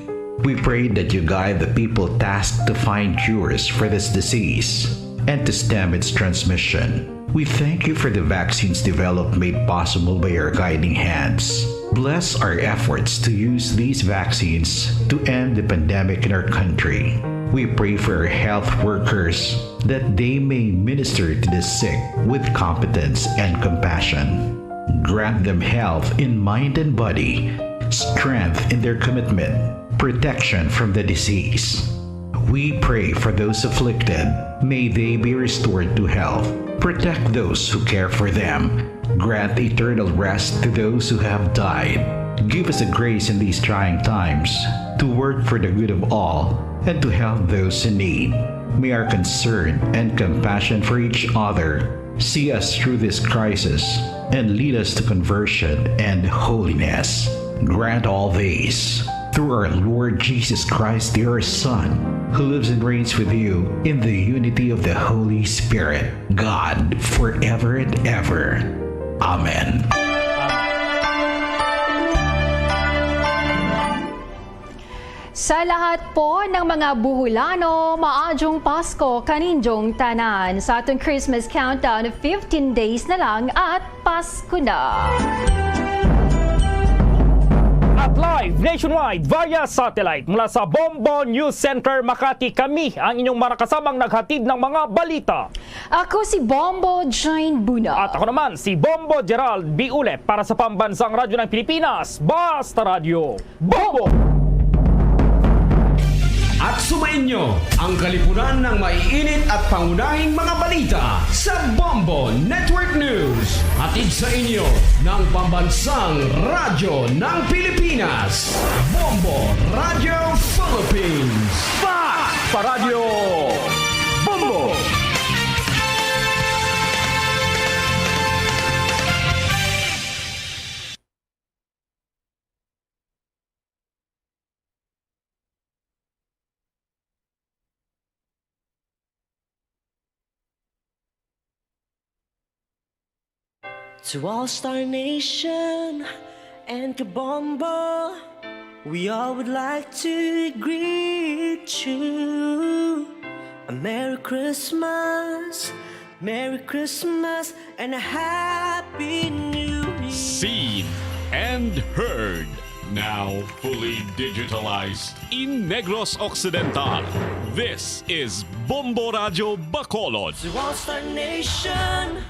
We pray that you guide the people tasked to find cures for this disease and to stem its transmission. We thank you for the vaccines developed made possible by your guiding hands. Bless our efforts to use these vaccines to end the pandemic in our country. We pray for our health workers that they may minister to the sick with competence and compassion. Grant them health in mind and body, strength in their commitment, protection from the disease. We pray for those afflicted. May they be restored to health. Protect those who care for them. Grant eternal rest to those who have died. Give us the grace in these trying times to work for the good of all and to help those in need. May our concern and compassion for each other see us through this crisis and lead us to conversion and holiness. Grant all these through our Lord Jesus Christ, your Son, who lives and reigns with you in the unity of the Holy Spirit, God, forever and ever. Amen. Sa lahat po ng mga Boholano, maadyong Pasko kaninyong tanan. Sa atong Christmas countdown, fifteen days na lang at Pasko na. At live nationwide via satellite mula sa Bombo News Center, Makati, kami ang inyong marakasamang naghatid ng mga balita. Ako si Bombo Jane Buna. At ako naman si Bombo Gerald Biule para sa Pambansang Radyo ng Pilipinas, Basta Radyo. Bombo! At sumainyo ang kalipunan ng maiinit at pangunahing mga balita sa Bombo Network News. Hatid sa inyo ng Pambansang Radyo ng Pilipinas, Bombo Radyo Philippines. Basta Radyo Bombo! To All Star Nation and Kabombo, we all would like to greet you a Merry Christmas, Merry Christmas, and a Happy New Year. Seen and heard, now fully digitalized. In Negros Occidental, this is Bombo Radyo Bacolod. To All Star Nation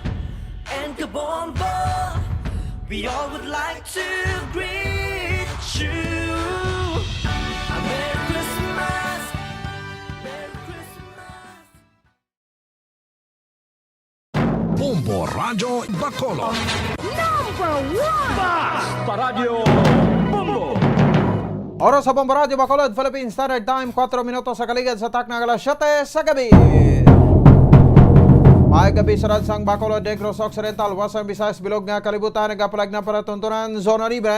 and Kabombo, we all would like to greet you a Merry Christmas, Merry Christmas. Bombo Radyo Bacolod. Number one! Basta Radyo Bombo! Oras sa Bombo Radyo Bacolod, Philippine Standard Time, kwatro minutos sa kaligad sa takna nga alas siyete sa gabi. Maayong gabi sa ransang Bacolod, Negros Occidental, Western Visayas, bilog nga kalibutan, nagapalag na palatuntunan, zona libre.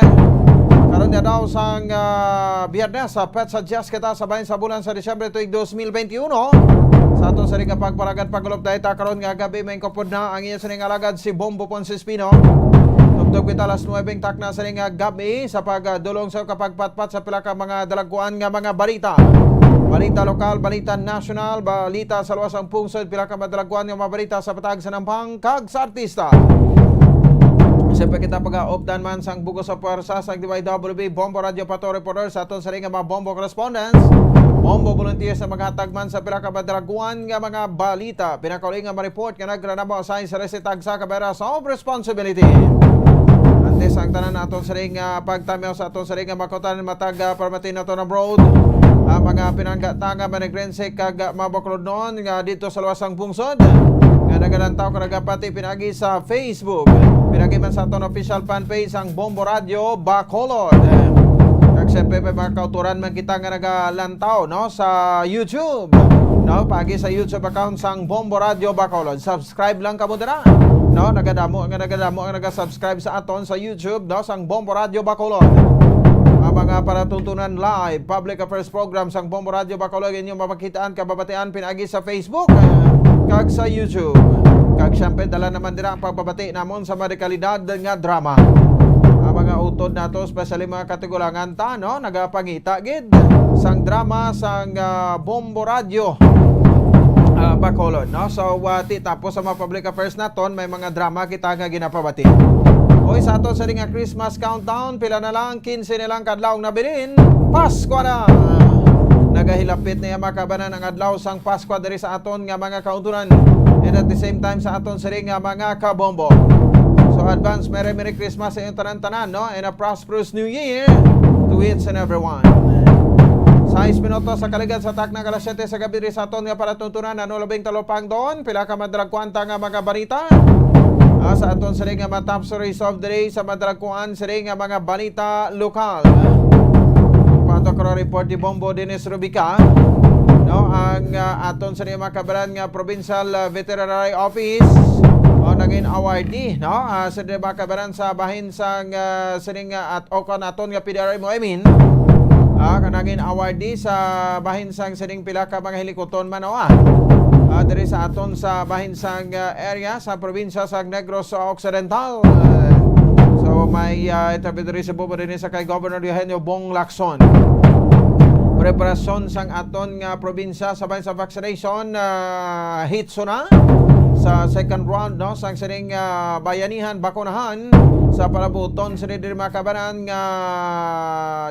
Karon Nga daw sang, ah, Biyernes, sa petsa diyes kita sa bahin sa bulan sa Disyembre tuig dos mil benti uno. Sa aton siring nga pagpalagad, pag-update ta karon nga gab-i, may kupod na ang inyo siring nga alagad si Bombo Ponce Espino. Tubtob kita alas nuwebe takna siring nga gab-i sa pagdulong sa kapagpatpat sa pila ka mga dalagkuan nga mga balita. Balita lokal, balita nasyonal, balita sa luwas ang pungsod, pila ka madalagkuan nga mga balita sa patag sa nampang kag sa artista. Siyempre kita pag-updan man sang bug-os sa pwersa sang D Y W B Bombo Radio Pato Reporter, sa aton siring nga mga Bombo correspondents, Bombo volunteers na maghatag man sa pila ka madalagkuan nga mga balita. Pinakauli nga ma-report nga nagranabo sa sa kabera sa responsibility. Antes ang tanan, aton siring nga pagtamyaw sa aton siring nga makutan, matag, ah, permati naton abroad. Ang mga pinanggata nga manigrense kag, ah, mabaklodnon nga dito sa luwas ang pungsod nga nagalantaw ka nagapati pinagi sa Facebook, pinagi man sa aton official fan page ang Bombo Radio Bacolod. Kag siyempre, may mga kauturan man kita nga nagalantaw, no, sa YouTube, no, pagi sa YouTube account sang Bombo Radio Bacolod. Subscribe lang kamo dira, no? Nagadamo nga nagadamo ang naga-subscribe sa aton sa YouTube, no, sang Bombo Radio Bacolod. Ang mga palatuntunan live, public affairs program sang Bombo Radio Bacolod, inyo mapakitaan, kababatian pinagi sa Facebook, ah, kag sa YouTube. Kag siyempre, dala naman dira ang pagbabati namon sa mga dekalidad nga drama. Ang mga utod nato, especially mga katigulangan ta, no, nagapangita gid sang drama sang, ah, Bombo Radio, ah, Bacolod, no? So, ah, ti tapos sa mga public affairs naton, may mga drama kita nga ginapabati. Oy, sa aton siring nga Christmas countdown, pila na lang, kinse na lang kadlaw ang nabilin, Pasko na! Nagahilapit na iya, mga kabanan, ang adlaw sang Pasko diri sa aton nga mga kauturan, and at the same time sa aton siring nga mga kabombo. So, advance Merry Merry Christmas sa inyong tanan-tanan, no? And a prosperous New Year to each and everyone. Sais minutos sa kaligad sa takna ka alas siyete sa gabi diri sa aton nga palatuntunan. Ano labing talupang doon? Pila ka madalagkuan ta nga mga balita? Ah, sa aton siring nga mga top stories of the day, sa madalagkuan siring nga mga balita lokal. Pato ka report ni Bombo Dennis Rubica, no, ang, ah, aton siring mga kabaran nga provincial, ah, veterinary office, o nangin awardee, no, ah, sa mga kabaran sa bahin sang, ah, siring nga at o kon aton nga P D R M O, I mean, ah, kanangin awardee sa bahin sang siring pila ka mga hilikuton man, o, ah, ah, diri sa aton sa bahin sang, ah, area sa probinsya sa Negros Occidental. So, may, ah, interview diri sa Bombo Dennis sa kay Governor Eugenio Bong Lacson. Preparasyon sang aton nga probinsya sa bahin sa vaccination, ah, hitso na sa second round, no, sang siring, ah, bayanihan bakunahan sa palabuton sa diri, mga kabanan, nga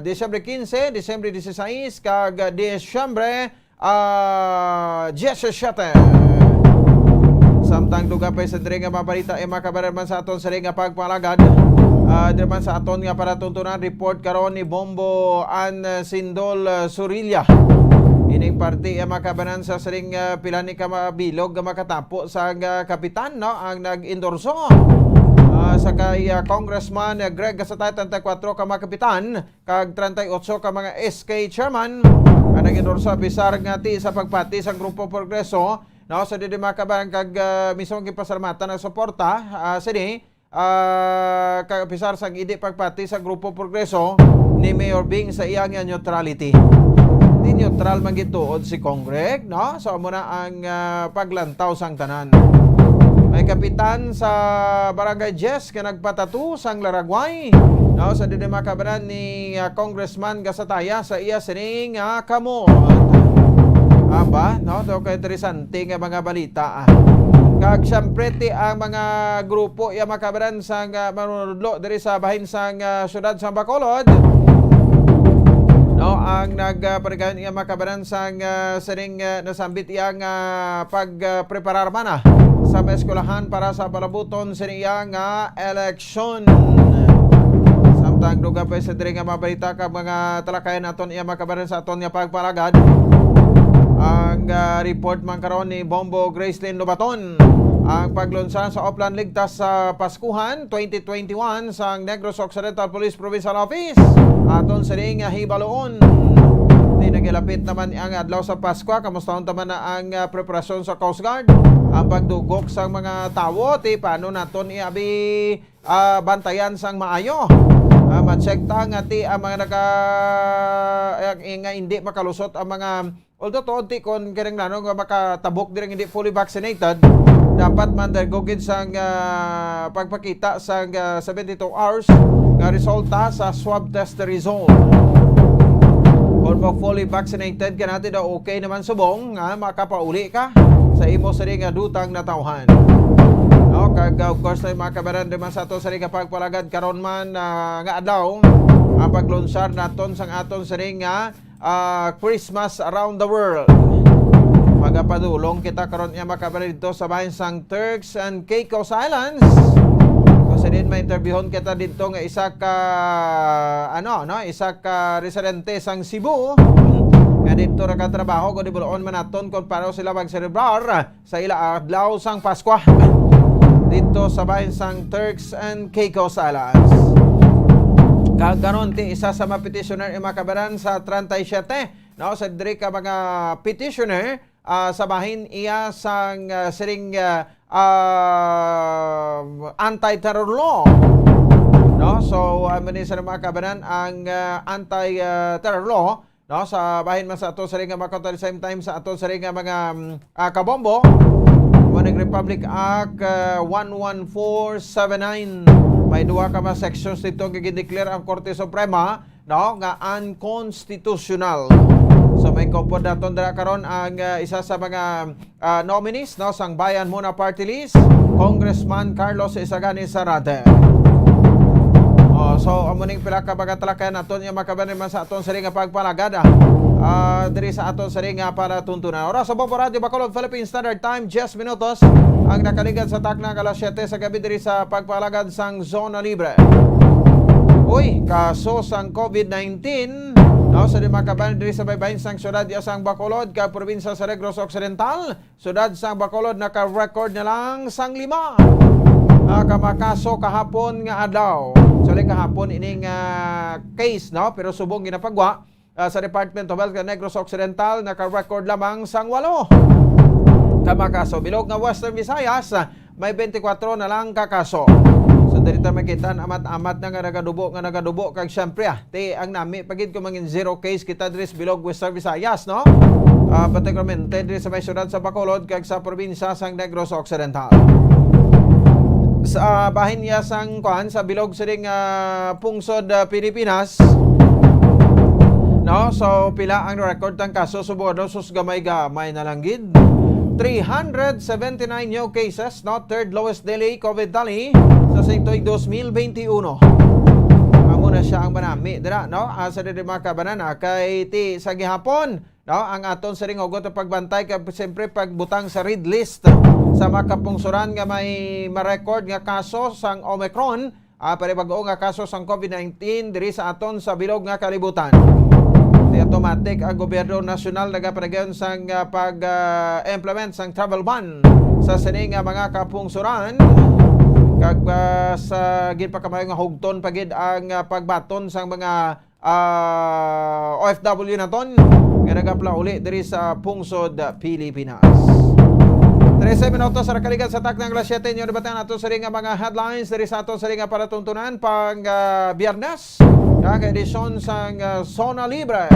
Disyembre kinse, Disyembre dieciséis, kag Disyembre, ah, diecisiete. Samtang dugang pa sa diri nga mga balita, eh, mga kabanan, man sa aton siring nga pagpalagad, ah, diri man sa aton nga palatuntunan, report karon ni Bombo An, ah, Sindol, ah, Surilla. Ining parte, eh, mga kabanan, sa siring, ah, pila ni ka mabilog nga makatapo sa, ah, kapitan, no, ang nag-endorso, ah, sa kay, ah, Congressman, ah, Greg Gasatay, treinta y cuatro ka mga kapitan, kag treinta y ocho ka mga S K chairman nga nag-endorso, a pesar nga ti sa pagpati sa Grupo Progreso, no, sa diri, mga kabanan, kag, ah, mismo gipasalamatan ang suporta, ah, sini, ah, kag a pesar sang indi pagpati sa Grupo Progreso ni Mayor Bing sa iya nga neutrality. Di neutral man gituod si Congreg, no? So, amo na ang, ah, paglantaw sang tanan. May kapitan sa Barangay Jess nga nagpatatu sang laragway, no, sa diri, mga kabanan, ni, ah, Congressman Gasataya sa iya sining, ah, kamot. Aba, no? So, kay interesante nga mga balita, ah. Kag siyempre, ti ang mga grupo, iya, mga kabanan, sang, ah, manunudlo diri sa bahin sang, ah, siyudad sa Bacolod, no, ang nag, ah, panigayon, iya, mga kabanan, sang, ah, sining, ah, nasambit iya nga pag, ah, preparar man, ah, sa mga eskwelahan para sa palabuton sini iya nga eleksyon. Samtang dugang pa sa diri nga mga balita kag mga talakayan naton, iya, mga kabanan, sa aton nga pagpalagad, ang, ah, report man karon ni Bombo Gracelyn Lobaton, ang paglunsar sa Oplan Ligtas sa Paskuhan twenty twenty-one sang Negros Occidental Police Provincial Office. Aton sini nga hibaloon. Di nagilapit naman ang adlaw sa Paskwa, kamustahon ta man na ang, ah, preparasyon sa Coast Guard, ang pagdugok sang mga tawo, ti paano naton iabi, ah, bantayan sang maayo? Ah, Check ta nga ti ang mga naka, ang, nga hindi makalusot ang mga, although tuod ti kon kinahanglanon nga makatabok diri nga hindi fully vaccinated, dapat man undergo gid sang, ah, pagpakita sang, ah, seventy-two hours nga resulta sa swab test result. Kon mo fully vaccinated ka na, ti daw okay naman subong nga makapauli ka sa imo sini nga dutang natawhan. No, kag, uh, of course, na mga kabaran, di man sa ato sini nga pagpalagad karon man, ah, nga adlaw, ang paglunsar naton sang aton sini nga, ah, Christmas around the world. Magapadulong kita karon nga mga kabaran dito sa bahin sang Turks and Caicos Islands. Kung sa din may interviewon kita dito nga isa ka, ano, no, isa ka residente sang Cebu nga dito nakatrabaho, kung di buloon man naton kung paano sila magselebrar sa ila adlaw sang Paskwa dito sa bahin sang Turks and Caicos Islands. Kag karon ti isa sa mga petitioner, mga kabaran, sa treinta y siete, no, sa diri ka mga petitioner, ah, sa bahin iya sang, ah, siring, ah, ah, anti-terror law, no? So, ah, amo ni sa mga kabaran ang, ah, anti, ah, terror law, no, sa bahin man sa ato sini nga mga kota, at the same time sa ato sini nga mga, mm, ah, kabombo, mo ning Republic Act, ah, one one four seven nine. May duha ka mga sections dito nga gindeclare ang Korte Suprema, no, nga unconstitutional. So, may kumpod naton dira karon ang, ah, isa sa mga, ah, nominees, no, sang Bayan Muna Party List, Congressman Carlos Isagani Zarate. Oh, so, amo ning pila ka mga talakayan naton nga makabahin man sa aton sini nga pagpalagad, ah, ah, diri sa aton sini nga palatuntunan. Oras sa Bombo Radyo Bacolod, Philippine Standard Time, diyes minutos ang nakaligad sa takna nga alas siyete sa gabi diri sa pagpalagad sang Zona Libre. Uy, kaso sang COVID nineteen, no, sa lima ka bayan diri sa baybayin sang siyudad ya sang Bacolod kag probinsya sa Negros Occidental, siyudad sang Bacolod naka-record na lang sang lima, ah, ka mga kaso kahapon nga adlaw. Actually, kahapon ining, ah, case, no, pero subong ginapagwa, ah, sa Department of Health sa Negros Occidental, naka-record lamang sang walo ka mga kaso. Bilog nga Western Visayas, ah, may twenty-four na lang ka kaso. So, diri ta makita ang amat-amat na nga nagadubo, nga nagadubo. Kag siyempre, ah, ti ang nami pa gid kung mangin zero case kita diri sa bilog Western Visayas, no? Ah, particularmente diri sa may siyudad sa Bacolod kag sa probinsya sang Negros Occidental. Sa, ah, bahin niya sang, kuan, sa bilog sining, ah, pungsod, ah, Pilipinas, no? So, pila ang record sang kaso subong, no? Sus, gamay-gamay na lang gid. Three hundred seventy-nine new cases, no? Third lowest daily COVID tally sa sing tuig dos mil benti uno. Amo na siya ang manami dira, no? Asa diri mga kabanan, ah, kay ti sa gihapon, no, ang aton siring hugot nga pagbantay kag siyempre pagbutang sa red list sa mga kapungsoran nga may ma-record nga kaso sang Omicron, ah, panibag-o nga kaso sang COVID nineteen diri sa aton sa bilog nga kalibutan. Di automatic ang gobyerno nasyonal nagapadayon sang, ah, pag, ah, implement sang travel ban sa sini nga mga kapungsoran, kag, ah, sa ginpakamayo nga hugton pa gid ang, ah, pagbaton sang mga ah, O F W naton nga nagaplauli diri sa pungsod Pilipinas. Trese minutos sa nakaligad sa takna nga alas siyete, inyo nabatian ato sa nga mga headlines diri sa ato sa nga palatuntunan pang, ah, Biyernes, nga edisyon sang, ah, Zona Libre.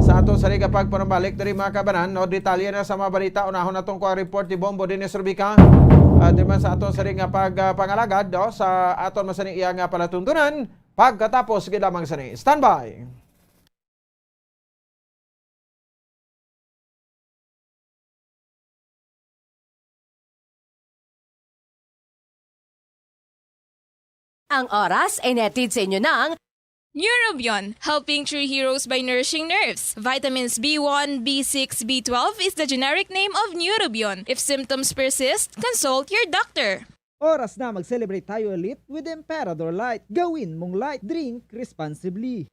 Sa ato sa nga pagpanumbalik diri mga kabanan, no, detalye na sa mga balita, unahon naton ko ang report ni Bombo Dennis Rubica. At di man sa ato sa nga pag, ah, pangalagad, no, sa aton masani iya nga palatuntunan. Pagkatapos gid lamang sini. Standby! Ang oras ay nahatid sa inyo ng Neurobion, helping true heroes by nourishing nerves. Vitamins B one, B six, B twelve is the generic name of Neurobion. If symptoms persist, consult your doctor. Oras na mag-celebrate tayo ulit with Emperador Light. Gawin mong light, drink responsibly.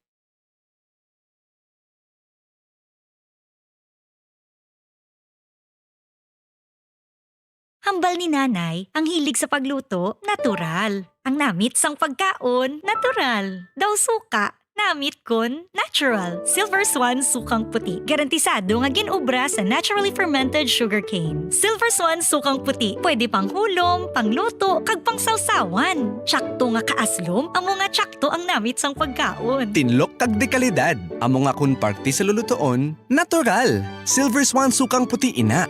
Hambal ni Nanay, ang hilig sa pagluto, natural. Ang namit sang pagkaon, natural. Daw suka, Namit kon natural. Silver Swan sukang puti. Garantisado nga gin-obra sa naturally fermented sugarcane. Silver Swan sukang puti. Pwede panghulom, pangluto, kag pangsawsawan. Tsakto nga kaaslom, amo nga tsakto ang namit sang pagkaon. Tinlok kag dekalidad. Amo nga kon parte sa lulutoon, natural. Silver Swan sukang puti ina.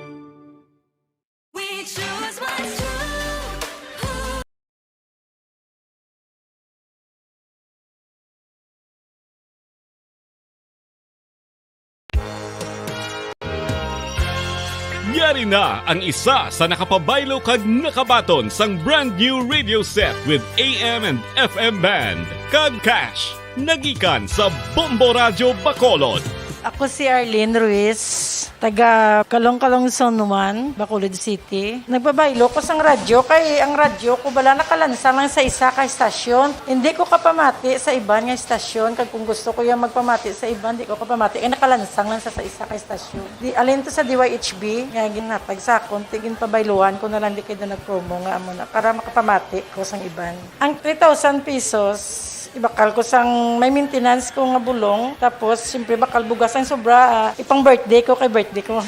We choose what's true. Yari na ang isa sa nakapabaylo kag nakabaton sang brand new radio set with A M and F M band kag cash. Nagikan sa Bombo Radyo Bacolod. Ako si Arlene Ruiz, taga Kalong-Kalong Zone one, Bacolod City. Nagbabaylo ko sang radyo kay ang radyo ko bala nakalansang lang sa isa ka estasyon. Hindi ko kapamati sa iban nga estasyon, kag kung gusto ko yung magpamati sa iban, di ko kapamati kay nakalansang lang sa, sa isa ka estasyon. Di, alin to sa D Y H B nga ginhatag sa akon, ti ginpabayluhan ko na lang di kay doon nag-promo nga amo na para makapamati ko sang iban. Ang three thousand pesos, ibakal ko sang may maintenance ko nga bulong. Tapos, siyempre, bakal bugas ang sobra, ah, ipang birthday ko kay birthday ko.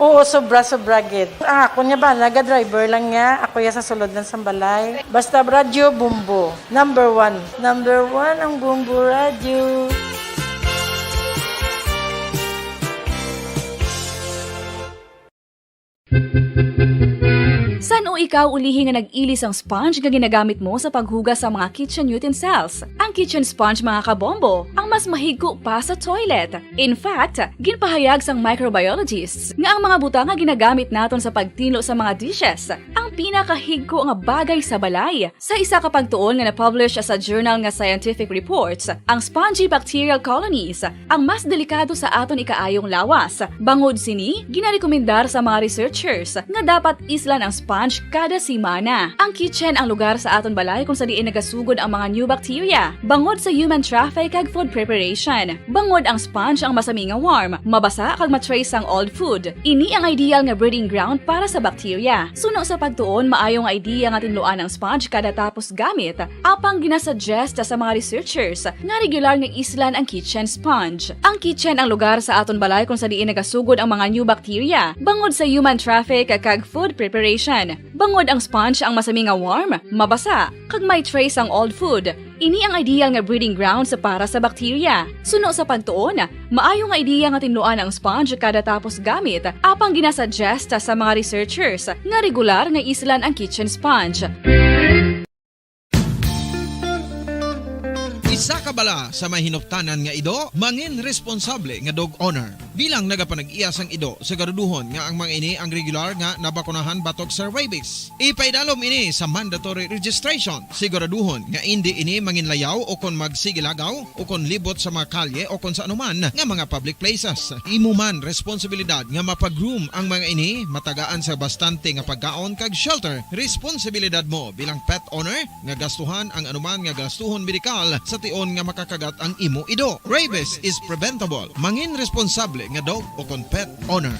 Oo, sobra, sobra gid. Ang akon nga bana, ga-driver lang niya. Ako ya sa sulod lang sang balay. Basta radyo, Bombo. Number one. Number one ang Bombo Radyo. San-o ikaw ulihi nga nag-ili sang sponge nga ginagamit mo sa paghugas sa mga kitchen utensils? Ang kitchen sponge, mga kabombo, ang mas mahigko pa sa toilet. In fact, ginpahayag sang microbiologists nga ang mga butang nga ginagamit naton sa pagtinlo sa mga dishes ang pinakahigko nga bagay sa balay. Sa isa ka pagtuon nga na-publish sa journal nga Scientific Reports, ang spongy bacterial colonies ang mas delikado sa aton ikaayong lawas. Bangod sini, ginarekomendar sa mga researchers nga dapat islan ang sponge kada semana. Ang kitchen ang lugar sa aton balay kung sa diin nagasugod ang mga new bacteria, bangod sa human traffic kag food preparation. Bangod ang sponge ang masami nga warm, mabasa kag ma-trace ang old food. Ini ang ideal nga breeding ground para sa bacteria. Suno sa pagtuon, maayo nga idea nga tinluan ang sponge kada tapos gamit, apang ginasuggest sa mga researchers nga regular nga islan ang kitchen sponge. Ang kitchen ang lugar sa aton balay kung sa diin nagasugod ang mga new bacteria, bangod sa human traffic kag food preparation. Bangod ang sponge ang masami nga warm, mabasa, kag may trace ang old food, ini ang ideal nga breeding grounds para sa bacteria. Suno sa pagtuon, maayo nga idea nga tinluan ang sponge kada tapos gamit, apang ginasuggest sa mga researchers nga regular nga islan ang kitchen sponge. Isa ka bala sa may hinuptanan nga ido, mangin responsable nga dog owner. Bilang nagapanag-iya sang ido, siguraduhon nga ang mga ini ang regular nga nabakunahan batok sa rabies. Ipaidalom ini sa mandatory registration. Siguraduhon nga indi ini manginlayaw o kon magsigilagaw o kon libot sa mga kalye o kon sa anuman nga mga public places. Imo man responsibilidad nga mapa-groom ang mga ini, matagaan sa bastante nga pagkaon kag shelter. Responsibilidad mo bilang pet owner nga gastuhan ang anuman nga gastuhon medikal sa tion nga makakagat ang imo ido. Rabies is preventable. Mangin responsable nga dog o kon pet owner.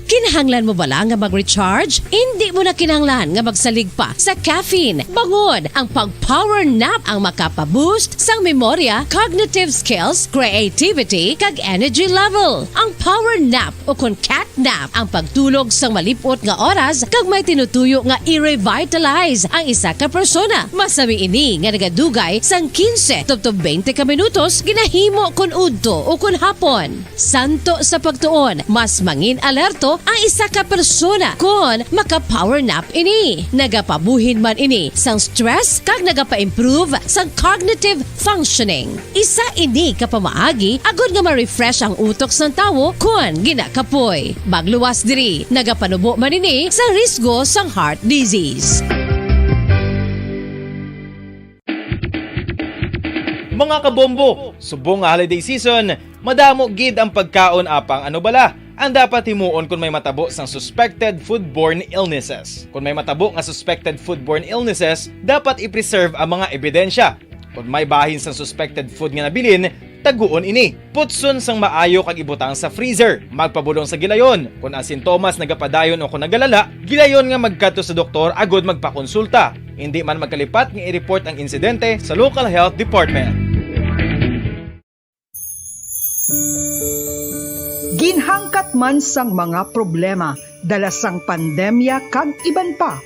Kinahanglan mo bala nga mag-recharge? Indi mo na kinahanglan nga magsalig pa sa caffeine, bangod ang pag-power nap ang makapa-boost sang memorya, cognitive skills, creativity, kag energy level. Ang power nap o kon cat nap ang pagtulog sang malip-ot nga oras kag may tinutuyo nga i-revitalize ang isa ka persona. Masami ini nga nagadugay sang quince tubtob twenty ka minutos, ginahimo kon udto o kon hapon. Suno sa pagtuon, mas mangin-alerto ang isa ka persona kon maka-power nap ini. Nagapabuhin man ini sang stress kag nagapa-improve sang cognitive functioning. Isa ini ka pamaagi agod nga ma-refresh ang utok sang tawo kon ginakapoy. Magluwas diri, nagapanubo man ini sa risgo sang heart disease. Mga kabombo, subong nga holiday season, madamo gid ang pagkaon, apang ano bala ang dapat himuon kon may matabo sang suspected foodborne illnesses? Kon may matabo nga suspected foodborne illnesses, dapat i-preserve ang mga ebidensya. Kon may bahin sang suspected food nga nabilin, Taguon ini. Putson sang maayo kag ibutang sa freezer. Magpabulong sa gilayon. Kon ang sintomas nagapadayon o kon nagalala, gilayon nga magkadto sa doktor agud magpakonsulta. Indi man magkalipat nga i-report ang insidente sa local health department. Ginhangkat man sang mga problema dala sang pandemya kag iban pa,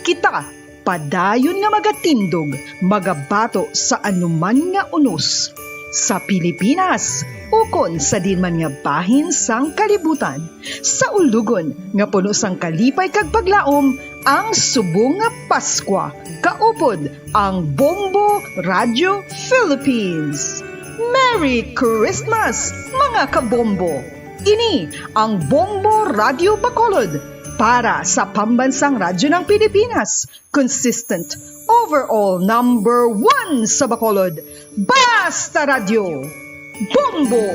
kita padayon nga magatindog, magabato sa anuman nga unos, sa Pilipinas ukon sa diin man nga bahin sang kalibutan. Sa ulugon nga puno sang kalipay kag paglaom, ang subong nga Paskwa, kaupod ang Bombo Radio Philippines. Merry Christmas, mga kabombo! Ini ang Bombo Radio Bacolod para sa Pambansang Radyo ng Pilipinas, consistent, overall number one sa Bacolod. Basta Radyo, Bombo!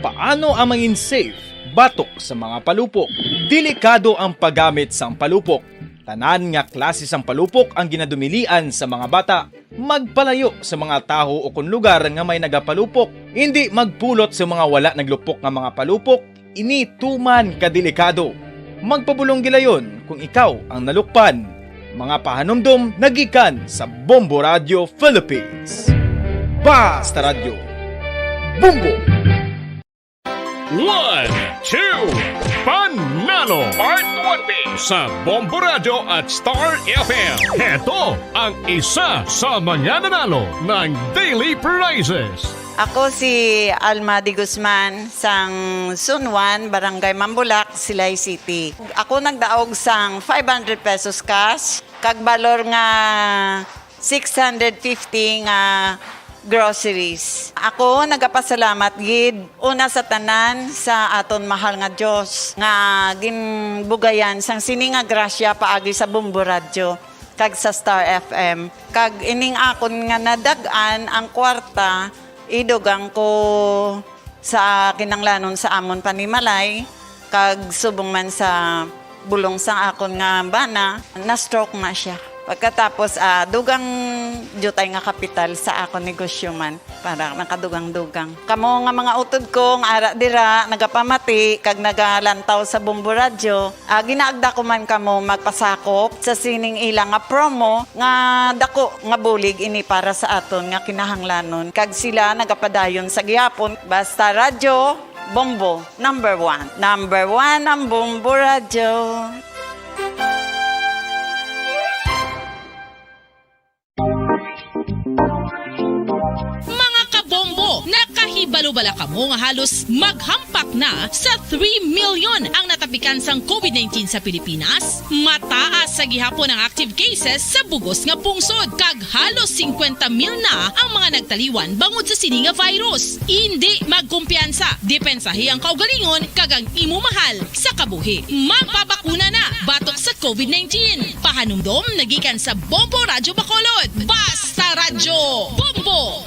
Paano ang mangin safe batok sa mga palupok? Delikado ang paggamit sang palupok. Tanan nga klase sang palupok ang ginadumilian sa mga bata. Magpalayo sa mga tawo ukon lugar nga may nagapalupok. Indi magpulot sa mga wala naglupok nga mga palupok. Ini tuman ka delikado. Magpabulong gilayon kung ikaw ang nalukpan. Mga pahanumdom nagikan sa Bombo Radio Philippines. Basta Radyo, Bombo! One, two, Panalo! Part one B sa Bombo Radio at Star F M. Heto ang isa sa mga nanalo ng daily prizes. Ako si Alma de Guzman, sang Zone one, Barangay Mambulak, Silay City. Ako nagdaog sang five hundred pesos cash, kag balor nga six hundred fifty nga groceries. Ako nagapasalamat gid, una sa tanan, sa aton mahal nga Dios nga ginbugayan sang sini nga grasya paagi sa Bombo Radyo kag sa Star F M. Kag ining akon nga nadag-an ang kwarta, idugang ko sa kinahanglanon sa amon panimalay, kag subong man sa bulong sang akon nga bana, na-stroke na siya. Pagkatapos, ah, dugang diutay nga kapital sa akon negosyo man, para nakadugang-dugang. Kamo nga mga utod ko nga ara dira, nagapamati kag nagalantaw sa Bombo Radyo, ah, ginaagda ko man kamo magpasakop sa sining ila nga promo nga dako nga bulig ini para sa aton nga kinahanglanon, kag sila nagapadayon sa gihapon. Basta Radyo, Bombo, number one. Number one ang Bombo Radyo. Mga kabombo, nakahibalo bala kamo nga halos maghampak na sa three million ang natapikan sang covid nineteen sa Pilipinas? Mataas sa gihapon ang active cases sa bugos nga pungsod, kag halos singkwenta mil na ang mga nagtaliwan bangod sa sini nga virus. Indi magkumpiyansa, depensahi ang kaugalingon kag ang imo mahal sa kabuhi. Magpabakuna na batok sa covid nineteen. Pahanumdom nagikan sa Bombo Radyo Bacolod. Basta Radyo, Bombo!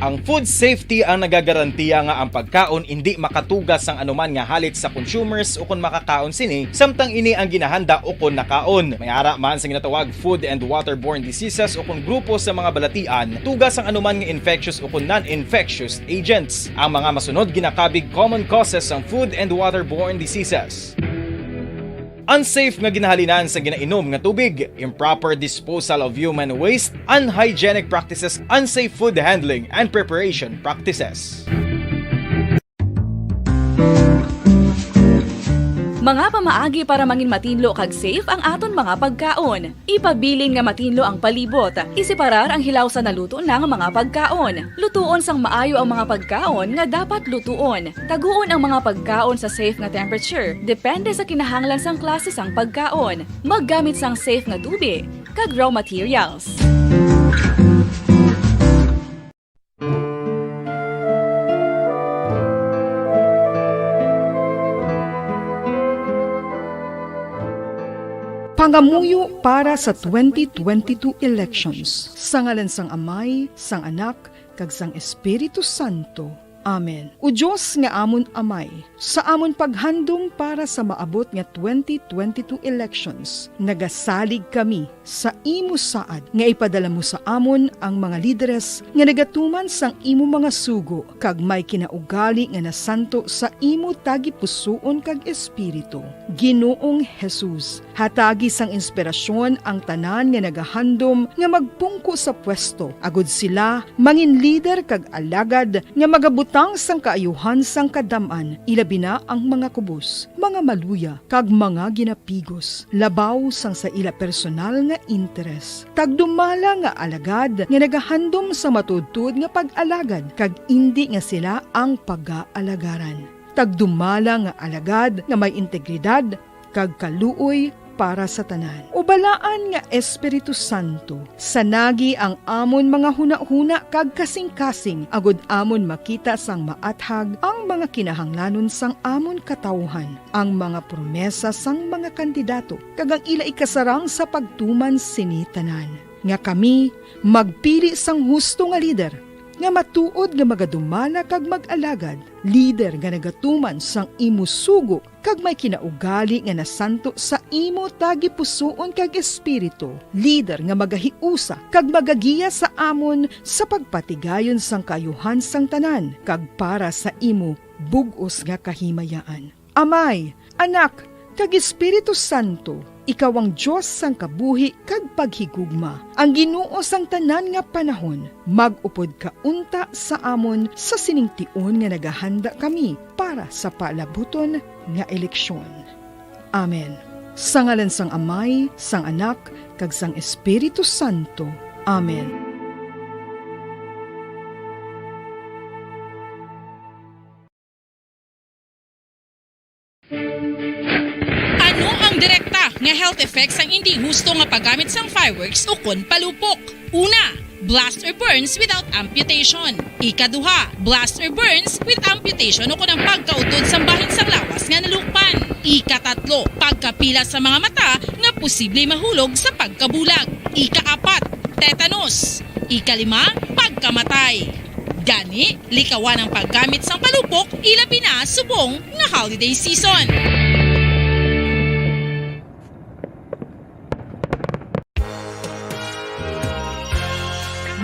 Ang food safety ang nagagarantiya nga ang pagkaon indi makatuga sang anuman nga halit sa consumers ukon makakaon sini, samtang ini ang ginahanda ukon nakaon. May ara man sang ginatawag food and waterborne diseases ukon grupo sa mga balatian, tuga sang anuman nga infectious ukon non-infectious agents. Ang mga masunod ginakabig common causes sang food and waterborne diseases. Unsafe nga ginahalinan sa ginainom nga tubig, improper disposal of human waste, unhygienic practices, unsafe food handling and preparation practices. Mga pamaagi para mangin matinlo kag safe ang aton mga pagkaon. Ipabilin nga matinlo ang palibot. Iseparar ang hilaw sa naluto na nga mga pagkaon. Lutuon sang maayo ang mga pagkaon nga dapat lutuon. Taguon ang mga pagkaon sa safe nga temperature, depende sa kinahanglan sang klase sang pagkaon. Maggamit sang safe nga tubig kag raw materials. Pangamuyo para sa twenty twenty-two elections. Sa ngalan sang Amay, sang Anak, kag sang Espiritu Santo. Amen. O Dios nga amon Amay, sa amon paghandom para sa maabot nga twenty twenty-two elections, nagasalig kami sa imo saad nga ipadala mo sa amon ang mga lideres nga nagatuman sang imo mga sugo kag may kinaugali nga nasanto sa imo tagipusoon kag espiritu. Ginoong Jesus, hatagi sang inspirasyon ang tanan nga nagahandom nga magpungko sa pwesto, agud sila mangin lider kag alagad nga magabutang sang kaayuhan sang kadam-an, ilabi na ang mga kubos, mga maluya, kag mga ginapigos, labaw sang sa ila personal nga interes. Tagdumala nga alagad nga nagahandom sa matuodtuod nga pag-alagad, kag indi nga sila ang pagaalagaran. Tagdumala nga alagad nga may integridad kag kaluoy para sa tanan. O Balaan nga Espiritu Santo, sanagi ang amon mga hunahuna kag kasingkasing, agud amon makita sang maathag ang mga kinahanglanon sang amon katawuhan, ang mga promesa sang mga kandidato, kag ang ila ikasarang sa pagtuman sini tanan, nga kami magpili sang husto nga lider, nga matuod nga magadumala kag mag-alagad, lider nga nagatuman sang imo sugo kag may kinaugali nga nasanto sa imo tagipusoon kag espiritu, lider nga magahiusa kag magagiya sa amon sa pagpatigayon sang kaayuhan sang tanan kag para sa imo bug-os nga kahimayaan. Amay, Anak, kag Espiritu Santo, ikaw ang Dios sang kabuhi kag paghigugma, ang Ginoo sang tanan nga panahon. Mag-upod ka unta sa amon sa sining tion nga nagahanda kami para sa palabuton nga eleksyon. Amen. Sa ngalan sang Amay, sang Anak, kag sang Espiritu Santo. Amen. Ano ang direkta nga health effects sang indi husto nga paggamit sang fireworks ukon palupok? Una, blast or burns without amputation. Ikaduha, blast or burns with amputation ukon ang pagkautod sang bahin sang lawas nga nalukpan. Ikatatlo, pagkapila sa mga mata nga posible mahulog sa pagkabulag. Ikaapat, tetanus. Ikalima, pagkamatay. Gani, likawan ang paggamit sang palupok, ilabi na subong nga holiday season.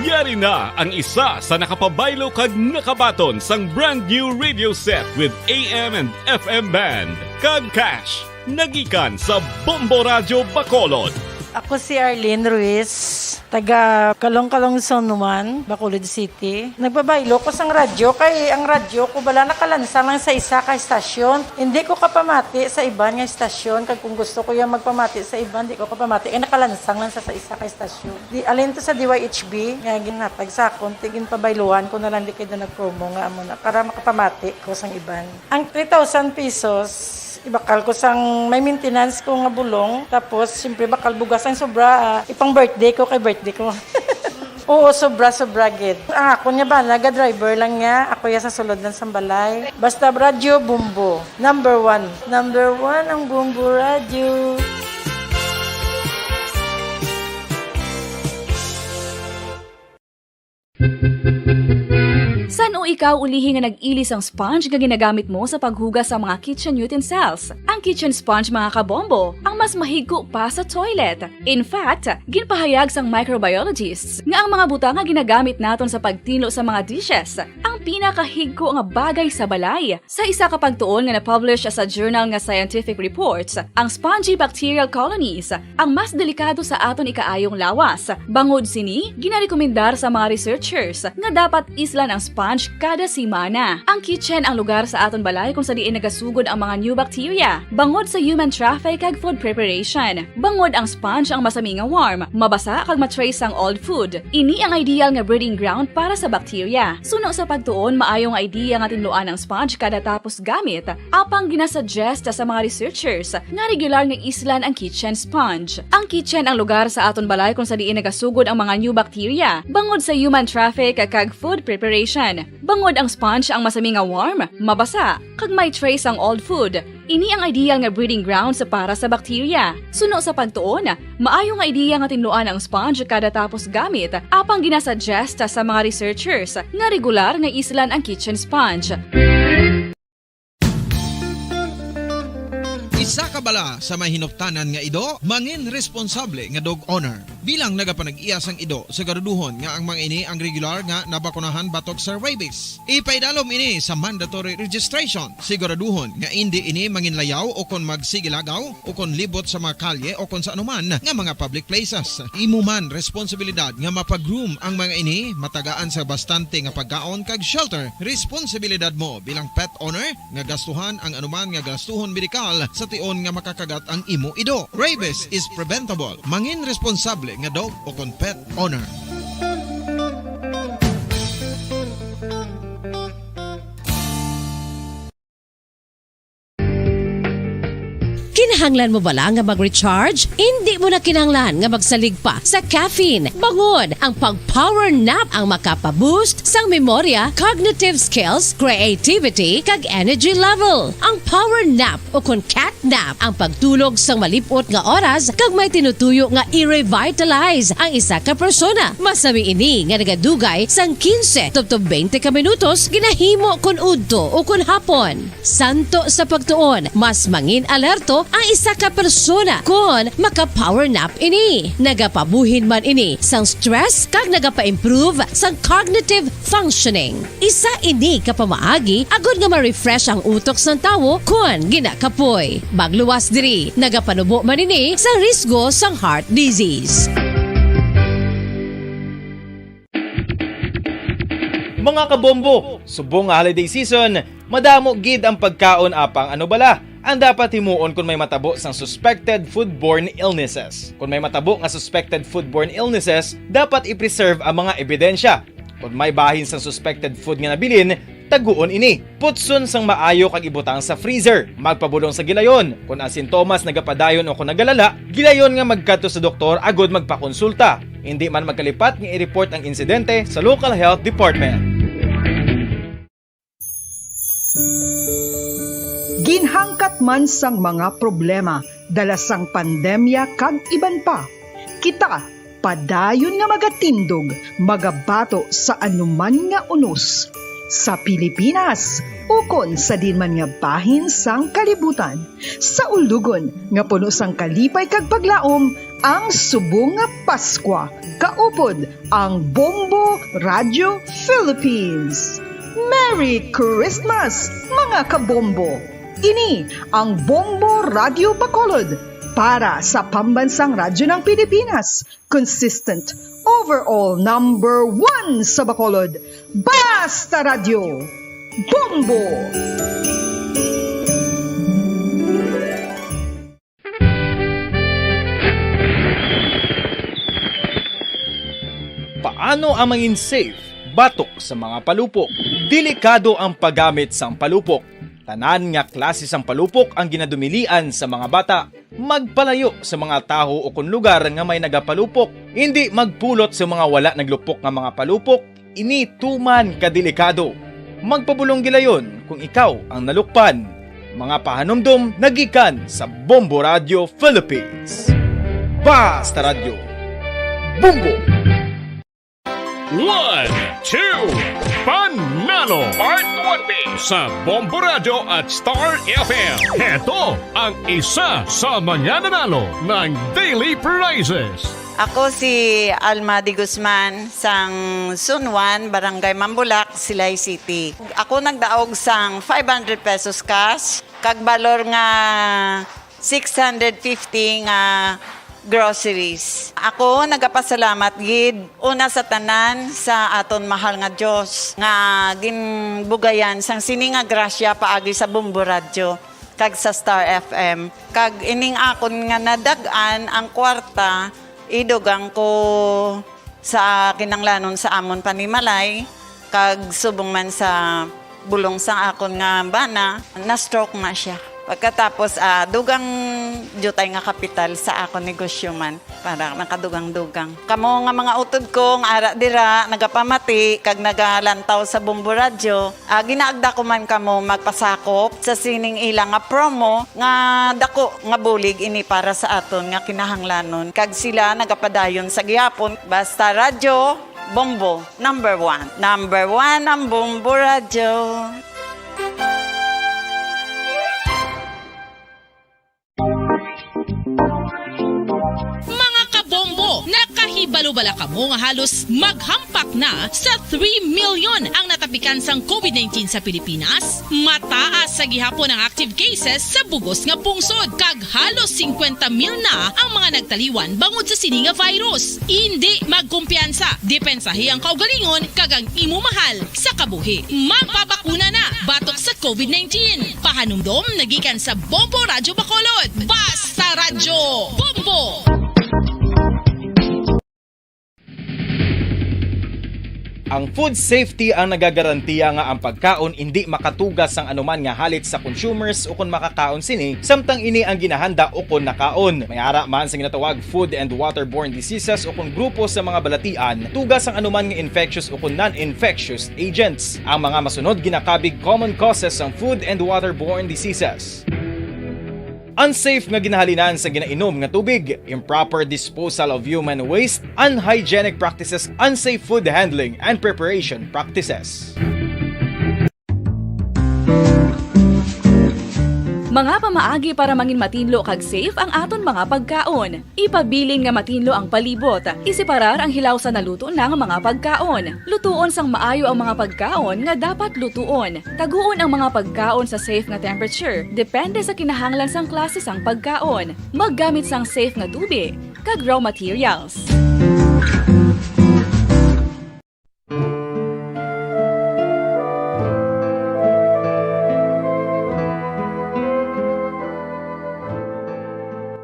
Yari na ang isa sa nakapabaylo kag nakabaton sang brand new radio set with A M and F M band kag cash. Nagikan sa Bombo Radyo Bacolod. Ako si Arlene Ruiz, taga Calong-Calong Zone one, Bacolod City. Nagpabaylo ko sang radyo kay ang radyo ko bala nakalansang lang sa isa ka estasyon. Hindi ko kapamati sa iban nga estasyon, kag kung gusto ko yung magpamati sa iban, di ko kapamati kay nakalansang lang sa, sa isa ka estasyon. Di alin to sa D Y H B nga ginhatag sa akon, ti ginpabayluhan ko na lang di kay daw nag-promo nga amo na para makapamati ko sang iban. Ang three thousand pesos, ibakal ko sang may maintenance ko nga bulong. Tapos, siyempre, bakal bugas ang sobra, ah, ipang birthday ko kay birthday ko. Oo, sobra, sobra gid. Ang akon nga bana, ga-driver lang niya. Ako ya sa sulod lang sang balay. Basta radyo, Bombo. Number one. Number one ang Bombo Radyo. San-o ikaw ulihi nga nag-ili sang sponge nga ginagamit mo sa paghugas sa mga kitchen utensils? Ang kitchen sponge, mga kabombo, ang mas mahigko pa sa toilet. In fact, ginpahayag sang microbiologists nga ang mga butang nga ginagamit naton sa pagtinlo sa mga dishes ang pinakahigko nga bagay sa balay. Sa isa ka pagtuon nga na-publish sa journal nga Scientific Reports, ang spongy bacterial colonies ang mas delikado sa aton ikaayong lawas. Bangod sini, ginarekomendar sa mga researchers nga dapat islan ang sponge kada semana. Ang kitchen ang lugar sa aton balay kung sa diin nagasugod ang mga new bacteria. Bangod sa human traffic kag food preparation, bangod ang sponge ang masami nga warm, mabasa kag ma-trace sang old food. Ini ang ideal nga breeding ground para sa bacteria. Suno sa pagtuon, maayo nga idea nga tinluan ang sponge kada tapos gamit. Apang ginasuggest sa mga researchers nga regular nga islan ang kitchen sponge. Ang kitchen ang lugar sa aton balay kung sa diin nagasugod ang mga new bacteria, bangod sa human traffic kag food preparation. Bangod ang sponge ang masami nga warm, mabasa, kag may trace ang old food. Ini ang ideal nga breeding grounds para sa bakterya. Suno sa pagtuon, maayo nga ideya nga tinluan ang sponge kada tapos gamit, apang ginasuggest sa mga researchers nga regular nga islan ang kitchen sponge. Isa ka bala sa may hinuptanan nga ido, mangin responsable nga dog owner. Bilang nagapanag-iya sang ido, siguraduhon nga ang mga ini ang regular nga nabakunahan batok sa rabies. Ipaidalom ini sa mandatory registration. Siguraduhon nga indi ini manginlayaw o kon magsigilagaw o kon libot sa mga kalye o kon sa anuman nga mga public places. Imo man responsibilidad nga mapag-groom ang mga ini, matagaan sa bastante nga pagkaon kag shelter. Responsibilidad mo bilang pet owner nga gastuhan ang anuman nga gastuhon medikal sa tion nga makakagat ang imo ido. Rabies is preventable. Mangin responsable nga dog o kon pet owner. Kinahanglan mo bala nga mag-recharge? Indi mo na kinahanglan nga magsalig pa sa caffeine. Bangon ang pag-power nap ang makapa-boost sang memorya, cognitive skills, creativity, kag energy level. Ang power nap o kon cat nap ang pagtulog sang malip-ot nga oras kag may tinutuyo nga i-revitalize ang isa ka persona. Masami ini nga nagadugay sang kinse tubtob twenty ka minutos ginahimo kon udto o kon hapon. Santo sa pagtuon, mas mangin-alerto ang isa ka persona kon maka-power nap ini. Nagapabuhin man ini sang stress kag nagapa-improve sang cognitive functioning. Isa ini ka pamaagi agod nga ma-refresh ang utok sang tawo kon ginakapoy. Magluwas diri, nagapanubo man ini sa risgo sang heart disease. Mga kabombo, subong nga holiday season, madamo gid ang pagkaon apang ano bala ang dapat himuon kon may matabo sang suspected foodborne illnesses. Kon may matabo nga suspected foodborne illnesses, dapat i-preserve ang mga ebidensya. Kon may bahin sang suspected food nga nabilin, taguon ini. Putson sang maayo kag ibutang sa freezer. Magpabulong sa gilayon. Kon ang sintomas nagapadayon o kon nagalala, gilayon nga magkadto sa doktor agud magpakonsulta. Indi man magkalipat nga i-report ang insidente sa local health department. Ginhangkat man sang mga problema dala sang pandemya kag iban pa, kita padayon nga magatindog, magabato sa anuman nga unos, sa Pilipinas ukon sa diin man nga bahin sang kalibutan. Sa ulugon nga puno sang kalipay kag paglaom, ang subong nga Paskwa, kaupod ang Bombo Radio Philippines. Merry Christmas, mga kabombo! Ini ang Bombo Radio Bacolod para sa Pambansang Radyo ng Pilipinas, consistent, overall number one sa Bacolod. Basta Radyo, Bombo! Paano ang mangin safe batok sa mga palupok? Delikado ang paggamit sang palupok. Tanan nga klase sang palupok ang ginadumilian sa mga bata. Magpalayo sa mga tawo ukon lugar nga may nagapalupok. Indi magpulot sa mga wala naglupok nga mga palupok. Ini tuman ka delikado. Magpabulong gilayon kung ikaw ang nalukpan. Mga pahanumdom nagikan sa Bombo Radio Philippines. Basta Radyo, Bombo! One, two, Panalo! Part one B sa Bombo Radyo at Star F M. Heto ang isa sa mga nanalo ng daily prizes. Ako si Alma de Guzman, sang Sunwan, Barangay Mambulak, Silay City. Ako nagdaog sang five hundred pesos cash, kag balor nga six hundred fifty nga groceries. Ako nagapasalamat gid una sa tanan sa aton mahal nga Dios nga ginbugayan sang sini nga grasya paagi sa Bombo Radyo kag sa Star F M. Kag ining akon nga nadag-an ang kwarta, idugang ko sa kinanglanon sa amon panimalay, kag subong man sa bulong sang akon nga bana, na-stroke na siya. Pagkatapos, ah, dugang diutay nga kapital sa akon negosyo man, para makadugang-dugang. Kamo nga mga utod ko nga ara dira, nagapamati kag nagalantaw sa Bombo Radyo, ah, ginaagda ko man kamo magpasakop sa sining ila nga promo nga dako nga bulig ini para sa aton nga kinahanglanon, kag sila nagapadayon sa gihapon. Basta Radyo Bombo, number one. Number one ang Bombo Radyo. Mga kabombo, nakahibalo bala kamo nga halos maghampak na sa three million ang natapikan sang covid nineteen sa Pilipinas? Mataas sa gihapon ang active cases sa bug-os nga pungsod, kag halos singkwenta mil na ang mga nagtaliwan bangod sa sini nga virus. Indi magkumpiyansa, depensahi ang kaugalingon kag ang imo mahal sa kabuhi. Magpabakuna na batok sa covid nineteen. Pahanumdom nagikan sa Bombo Radyo Bacolod. Basta Radyo Bombo! Ang food safety ang nagagarantiya nga ang pagkaon indi makatuga sang anuman nga halit sa consumers ukon makakaon sini, samtang ini ang ginahanda ukon nakaon. May ara man sa ginatawag Food and Waterborne Diseases ukon grupo sa mga balatian, tuga sang anuman nga infectious ukon non-infectious agents. Ang mga masunod ginakabig common causes sang food and waterborne diseases. Unsafe nga ginahalinan sa ginainom nga tubig, improper disposal of human waste, unhygienic practices, unsafe food handling and preparation practices. Mga pamaagi para mangin matinlo kag safe ang aton mga pagkaon. Ipabilin nga matinlo ang palibot. Iseparar ang hilaw sa naluto na nga mga pagkaon. Lutuon sang maayo ang mga pagkaon nga dapat lutuon. Taguon ang mga pagkaon sa safe nga temperature, depende sa kinahanglan sang klase sang pagkaon. Maggamit sang safe nga tubi kag raw materials.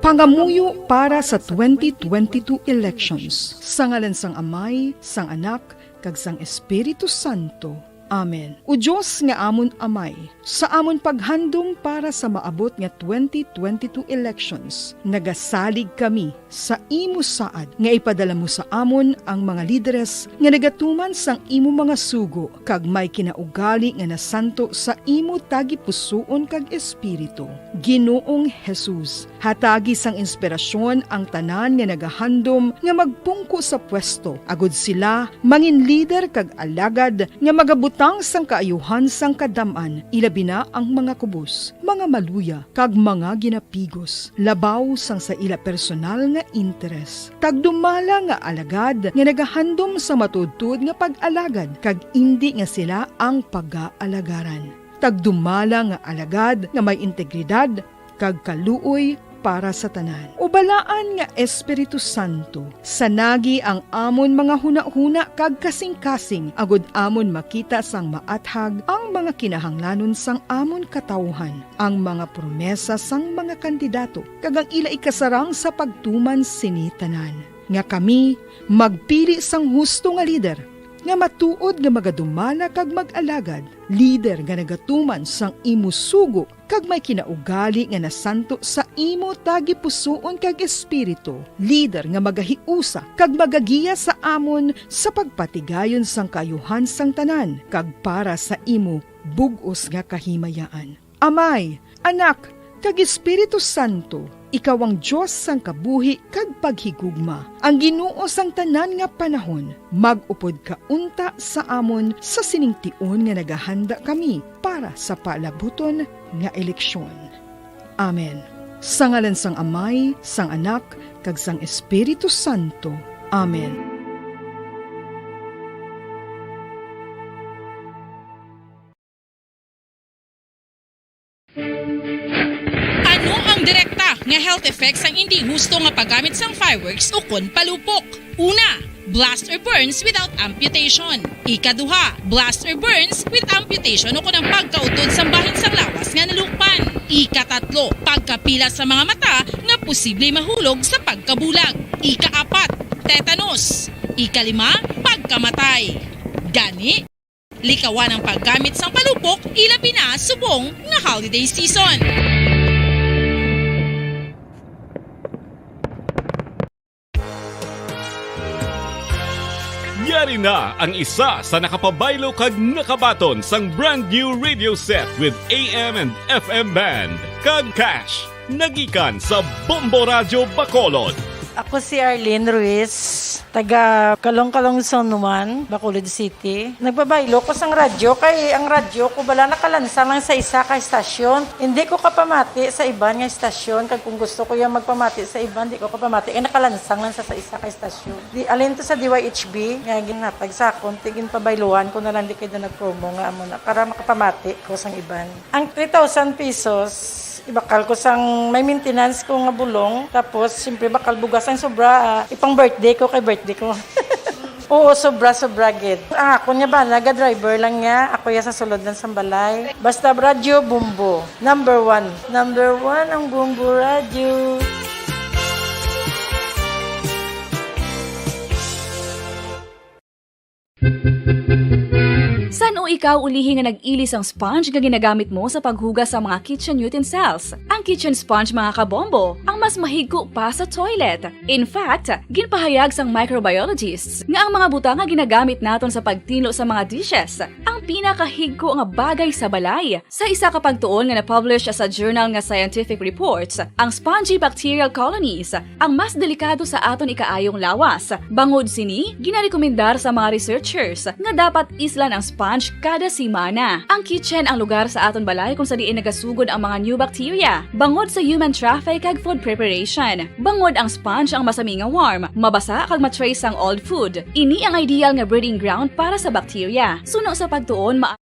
Pangamuyo para sa twenty twenty-two elections. Sa ngalan sang Amay, sang Anak, kag sang Espiritu Santo. Amen. O Dios nga amon Amay, sa amon paghandom para sa maabot nga twenty twenty-two elections, nagasalig kami sa imo saad nga ipadala mo sa amon ang mga lideres nga nagatuman sang imo mga sugo kag may kinaugali nga nasanto sa imo tagipusoon kag espiritu. Ginoong Jesus, hatagi sang inspirasyon ang tanan nga nagahandom nga magpungko sa pwesto, agud sila mangin lider kag alagad nga magabutang sang kaayuhan sang kadam-an, ilabi na ang mga kubos, mga maluya, kag mga ginapigos, labaw sang sa ila personal nga interes. Tagdumala nga alagad nga nagahandom sa matuodtuod nga pag-alagad, kag indi nga sila ang pagaalagaran. Tagdumala nga alagad nga may integridad kag kaluoy para sa tanan. O balaan nga Espiritu Santo, sanagi ang amon mga hunahuna kag kasingkasing, agud amon makita sang maathag ang mga kinahanglanon sang amon katawuhan, ang mga promesa sang mga kandidato, kag ang ila ikasarang sa pagtuman sini tanan, nga kami magpili sang husto nga lider, nga matuod nga magadumala kag mag-alagad, lider nga nagatuman sang imo sugo, kag may kinaugali nga nasanto sa imo tagipusoon kag espiritu, lider nga magahiusa kag magagiya sa amon sa pagpatigayon sang kaayuhan sang tanan kag para sa imo bug-os nga kahimayaan. Amay, Anak, kag Espiritu Santo, ikaw ang Dios sang kabuhi kag paghigugma, ang Ginoo sang tanan nga panahon. Mag-upod ka unta sa amon sa sining tion nga nagahanda kami para sa palabuton nga eleksyon. Amen. Sa ngalan sang Amay, sang Anak, kag sang Espiritu Santo. Amen. Ano ang direkta nga health effects sang indi husto nga paggamit sang fireworks ukon palupok? Una, blast or burns without amputation. Ikaduha, blast or burns with amputation ukon ang pagkautod sang bahin sang lawas nga nalukpan. Ikatatlo, pagkapila sa mga mata nga posible mahulog sa pagkabulag. Ikaapat, tetanus. Ikalima, pagkamatay. Gani, likawan ang paggamit sang palupok, ilabi na subong nga holiday season. Ari na ang isa sa nakapabaylo kag nakabaton sang brand new radio set with A M and F M band kag cash. Nagikan sa Bombo Radyo Bacolod. Ako si Arlene Ruiz, taga Kalong-Kalong Zone one, Bacolod City. Nagbabaylo ko sang radyo kay ang radyo ko bala nakalansang lang sa isa ka estasyon. Hindi ko kapamati sa iban nga estasyon, kag kung gusto ko yung magpamati sa iban, di ko kapamati kay nakalansang lang sa, sa isa ka estasyon. Di, alin to sa D Y H B nga ginhatag sa akon, ti ginpabayluhan ko na lang di kay do nagpromo nga amo na para makapamati ko sang iban. Ang three thousand pesos, ibakal ko sang may maintenance ko nga bulong, tapos siyempre bakal bugas ang sobra, ah, ipang birthday ko kay birthday ko. Oo, sobra, sobra gid. Ang akon nga bana, ga-driver lang niya. Ako ya sa sulod lang sang balay. Basta radyo, Bombo. Number one. Number one ang Bombo Radyo. San-o ikaw ulihi nga nag-ili sang sponge nga ginagamit mo sa paghugas sa mga kitchen utensils? Ang kitchen sponge, mga kabombo, ang mas mahigko pa sa toilet. In fact, ginpahayag sang microbiologists nga ang mga butang nga ginagamit naton sa pagtinlo sa mga dishes ang pinakahigko nga bagay sa balay. Sa isa ka pagtuon nga na-publish sa journal nga Scientific Reports, ang spongy bacterial colonies ang mas delikado sa aton ikaayong lawas. Bangod sini, ginarekomendar sa mga researchers nga dapat islan ang sponge kada semana. Ang kitchen ang lugar sa aton balay kung sa diin nagasugod ang mga new bacteria, bangod sa human traffic kag food preparation. Bangod ang sponge ang masami nga warm, mabasa kag ma-trace ang old food. Ini ang ideal nga breeding ground para sa bacteria. Suno sa pagtuon, ma-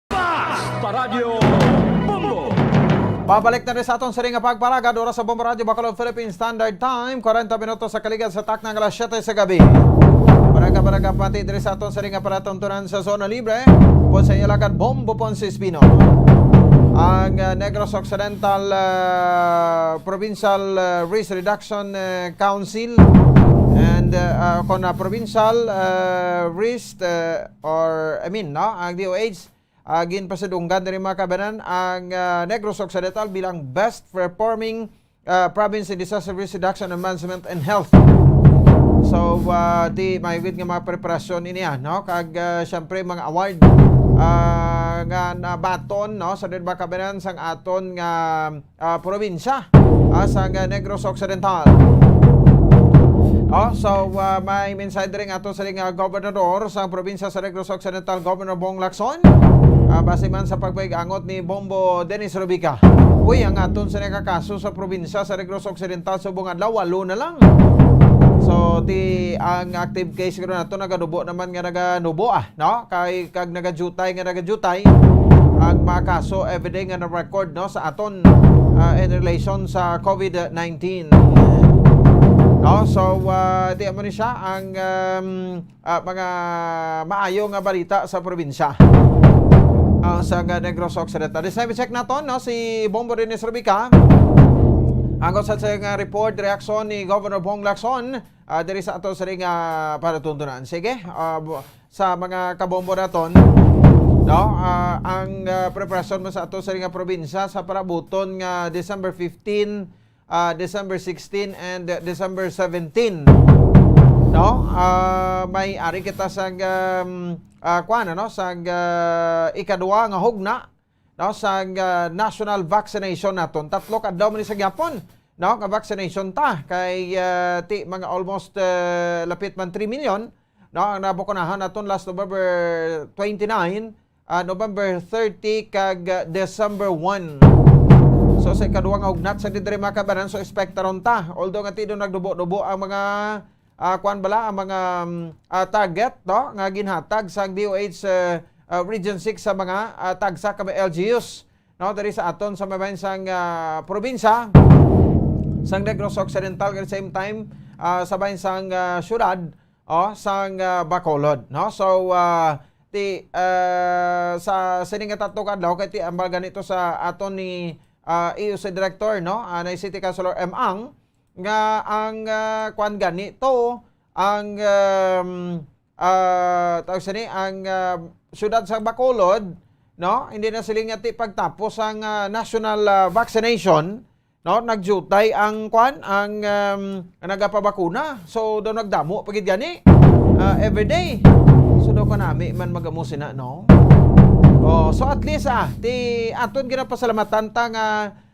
Basta Radyo Bombo! Pabalik na rin sa aton siring nga pagparagad, oras sa Bombo Radyo Bacolod, Philippine Standard Time, kwarenta minutos sa kaligad sa takna nga alas siyete sa gabi. Barangay, barangay, pati diri sa aton siring nga palatuntunan sa Zona Libre, Ponce Yalagan, Bombo Ponce Espino. Ang uh, Negros Occidental uh, Provincial uh, Risk Reduction uh, Council and uh, uh, kon uh, Provincial uh, Risk uh, or I mean, no, ang D O H uh, ginpasidunggan diri, mga kabanan, ang uh, Negros Occidental bilang best performing uh, province in disaster risk reduction and management and health. So, uh, di mahigit nga mga preparasyon ini, ah, no? Kag uh, syempre mga award uh, nga nabaton, no, sa, mga kabanan, sang aton nga uh, probinsya uh, sang uh, Negros Occidental. Oh, so uh, may mensahe diri nga ato sa nga gobernador sa probinsya sa Negros Occidental, Governor Bong Lacson. Uh, base man sa pagpaigangot ni Bombo Dennis Rubica. Uy, ang aton sa nakakaso sa probinsya sa Negros Occidental subong adlaw, walo na lang. So, ti ang active case garo nato naganubo naman nga naganubo, ah, no? Kay kag nagadutay nga nagadutay ang mga kaso everyday nga na-record, no, sa aton uh, in relation sa COVID nineteen. No? So, uh, di mo ni siya ang um, uh, mga maayo nga balita sa probinsya. Uh, sa Negros Occidental. This time, check naton, no, si Bombo Dennis Rubica. Ang sa nga report, reaksyon ni Governor Bong Lacson uh, diri sa ato sa nga panatuntunan. Sige, uh, sa mga kabombo naton, no? Uh, ang uh, preparasyon mo sa ato sa nga probinsya sa parabuton nga December fifteen, uh, December sixteen and uh, December seventeen. No? Uh, may ari kita sa um, uh, kuan, ano, sa uh, ikadua nga hugna, no, sa uh, national vaccination naton. Tatlo ka adlaw man sa gyapon, no, nga vaccination ta kay uh, ti mga almost uh, lapit man three million, no, ang nabakunahan naton last November twenty-nine, uh, November thirty kag uh, December one. So sa ikaduha nga hugnat sa didre, mga kabanan, so expectaron ta. Although nga ti do nagdubo-dubo ang mga uh, kuan bala ang mga um, uh, target, no, nga ginhatag sang D O H uh, uh, Region six sa mga uh, tagsa ka mga L G Us, no, diri sa aton sa mabahin sang uh, probinsya sang Negros Occidental, at the same time uh, sa bahin sang uh, syudad, oh, sang uh, Bacolod, no? So uh, ti uh, sa sini nga tatlo ka adlaw kay ti ambal ganito sa aton ni uh, E O C Director, no, uh, na City Councilor M Ang, nga ang uh, kwan gani to ang um, uh, tawag sini ang uh, syudad sa Bacolod, no, hindi na sila nga ti pagtapos ang uh, national uh, vaccination, no, nagjutay ang kwan, ang, um, nagapabakuna. So, daw nagdamo pa gid gani. Ah, every day. So, daw kanami man magamo sina, no? Oh, so at least, ah, ti aton ginapasalamatan ta nga,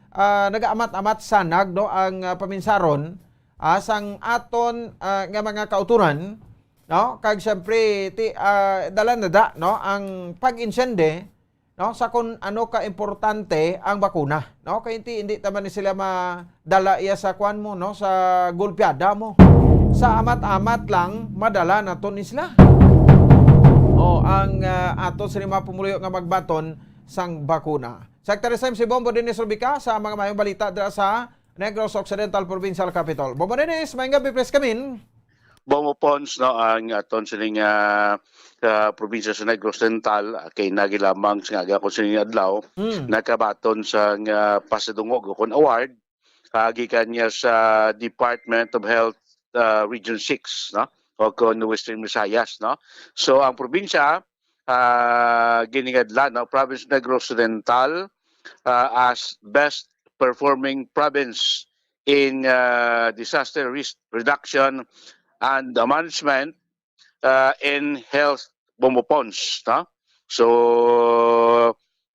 ah, nagaamat-amat sanag, no, ang, ah, paminsaron, ah, sang aton, ah, nga mga kauturan, no? Kag siyempre, ti, ah, dala na da, no, ang pag-insende, no, sa kung ano ka importante ang bakuna, no? Kay hindi, hindi naman ni sila madala iya sa kwan mo, no, sa golpeada mo. Sa amat-amat lang, madala nato ni sila. O, ang, ah, ato sa mga pumuluyo nga magbaton sang bakuna. Secretary Sam, si Bombo Dennis Rubica sa mga mayong balita dira sa Negros Occidental Provincial Capitol. Bombo Dennis, may nga bipres kamin. Bombo Pons, no, ang aton sining, ah, ah, probinsya sa Negros Occidental, ah, kay nagi lamang sa aga ko sining adlaw, Mm. nakabaton sa nga pasidungog o kun award, ah, gikan niya sa Department of Health, ah, Region six, no, o kun Western Visayas, no. So, ang probinsya, ah, giningadlan, no, Province Negros Occidental, ah, as best performing province in, ah, disaster risk reduction and management, ah, in health, Bombo Pons, no? So,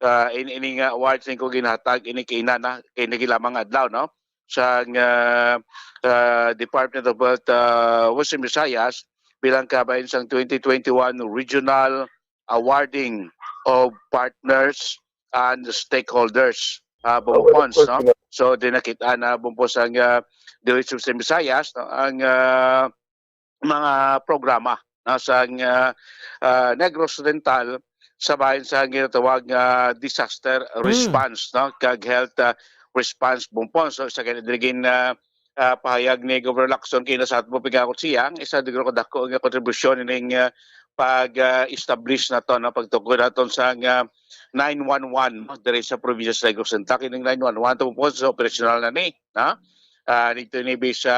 ah, in, ini nga awards ning ko ginhatag, ini kay ina na, kay nagi lamang adlaw, no? Sa, ah, ah, Department of Health, ah, Western Visayas, bilang kabahin sang twenty twenty-one Regional Awarding of Partners and Stakeholders, ah, Bombo Pons, no? So, dinakita na, Bombo Pons, ang, ah, D O H Western Visayas, no? Ang, ah, mga programa, no, sa, ah, ah, Negros Occidental sa bahin sa ginatawag nga disaster Mm. response, no, kag health, ah, response, Bombo Pons. So, sa kani diri gin, ah, ah, pahayag ni Governor Lacson kay nasa ato pagkakot siya, ang isa diri kadako nga kontribusyon ining, ah, pag, ah, establish nato, no, pagtukod naton sa nga nine one one, no, diri sa probinsya sa Negros Occidental. Kining nine one one, Bombo Pons, operational na ni, no? Ah, dito ni sa,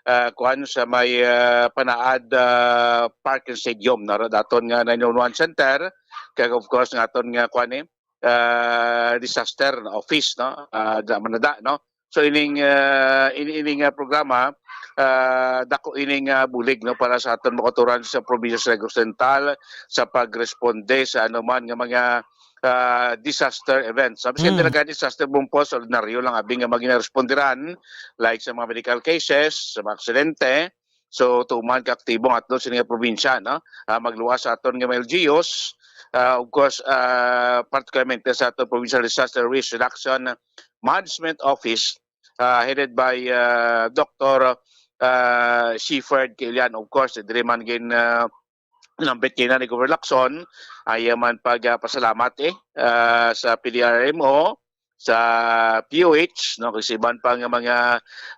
ah, kuan sa may, ah, Panaad, ah, Park and Stadium, no? Daton nga nine one one center, kag of course, nga aton nga kuan ni, ah, disaster office, no? Ah, da man na da, no? So, ining, ah, ini, ini nga programa, ah, dako ining, ah, bulig, no, para sa aton mga kauturan sa probinsya sa Negros Occidental sa pagresponde sa anuman nga mga, ah, disaster events. Sabi sa Mm. talaga, disaster, Bombo Pons, ordinaryo lang abi nga mga ginarespondiran, like sa mga medical cases, sa mga aksidente. So, tuman ka aktibo ang aton sini nga probinsya, no? Ah, magluwas sa aton nga mga L G Us, ah, of course, ah, particularmente sa aton Provincial Disaster Risk Reduction Management Office, ah, headed by, ah, Doctor, ah, Shepherd Kilian. Of course, diri man gin, ah, nambit kina ni Governor Lacson, ay man pag, ah, pasalamat, eh, ah, sa P D R M O, sa P O H, no, kag sa iban pa nga mga,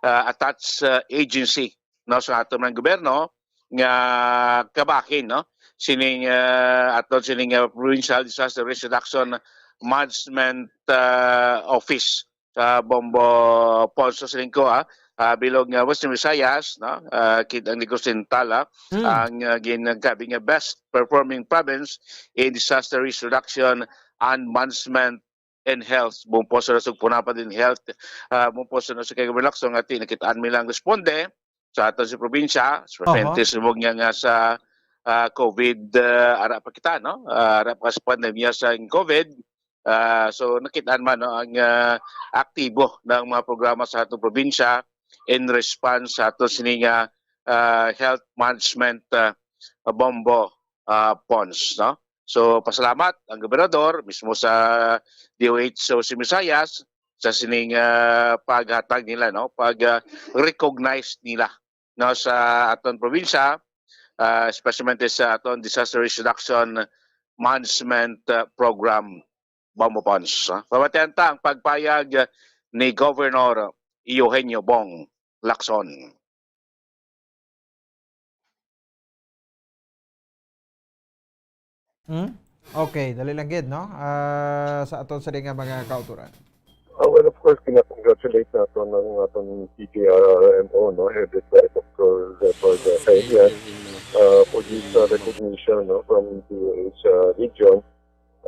ah, attached, ah, agency, no, sa aton mga gobyerno nga kabahin, no, sining, ah, aton sining, ah, Provincial Disaster Risk Reduction Management, ah, Office sa Bombo Pons. Siling ko, ah, ah, bilog nga Western Visayas, no, ah, kit ang Negros Occidental, ah, Mm. ang, ah, ginagkabi nga best performing province in disaster risk reduction and management and health. Bombo Pons, sa Sugpuna pa din health, ah, Bombo Pons, sa kay Governor Lacson, nga ti-, nakitaan mi lang responde sa aton si probinsya, sa Aha. Perente, sumog niya nga sa, ah, COVID, ah, ara pa kita, no? Ah, ara pa sa pandemya sa COVID. Ah, so, nakitaan man, no, ang, ah, aktibo ng mga programa sa aton probinsya in response sa aton sini nga, ah, health management, ah, Bombo, ah, Pons, no? So, pasalamat ang gobernador mismo sa D O H sa Visayas sa sining, ah, paghatag nila, no? Pag, ah, recognize nila, no, sa aton probinsya, ah, especially sa aton Disaster Risk Reduction Management, ah, Program, Bombo Pons, ah. Pamatian ta ang pagpayag ni Governor Eugenio Bong Lacson. Hmm? Okay, dali lang gid, no? Ah, sa aton sa nga mga kauturan. Ah, well, of course, kinakongratulate naton ang aton P G R R M O, no, headed by Doctor Zephyr Zephyr, ah, for this, ah, recognition, no, from the, sa region.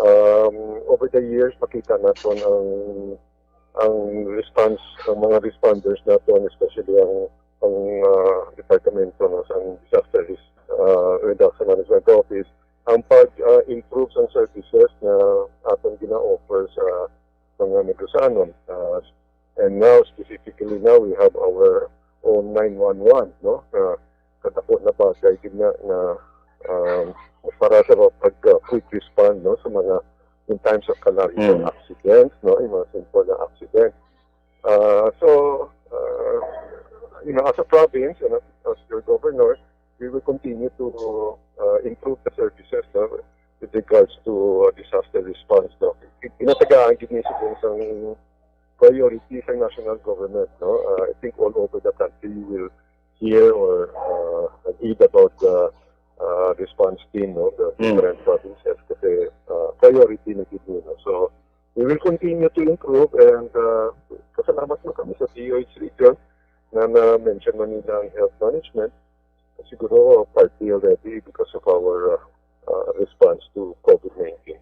Um, over the years, makita naton ang, ang response, ang mga responders naton, especially ang, ang, ah, departamento, no, sa disaster res-, ah, reduction management office, ang pag, ah, improve sa services na aton gina-offer sa mga Negros-anon. Ah, and now, specifically now, we have our own nine one one, no? Ah, kadako na bagay gid na, na, um, para sa mga pag, ah, quick respond, no, sa mga in times of kanang Mm. accidents, no, yung mga simple na accident. Ah, so, ah, you know, as a province and as, as your governor, we will continue to, ah, improve the services, no, with regards to, ah, disaster response, no. Ginatagaan gid ni sa isang priority sa national government, no. Ah, I think all over the country you will hear or, ah, read about the, ah, response team, no, the Mm. different provinces kasi, ah, priority na gid, no. So, we will continue to improve and, ah, pasalamat mo kami sa D O H region na na-mention mo nila ang health management. Siguro partly already because of our, ah, ah, response to COVID nineteen.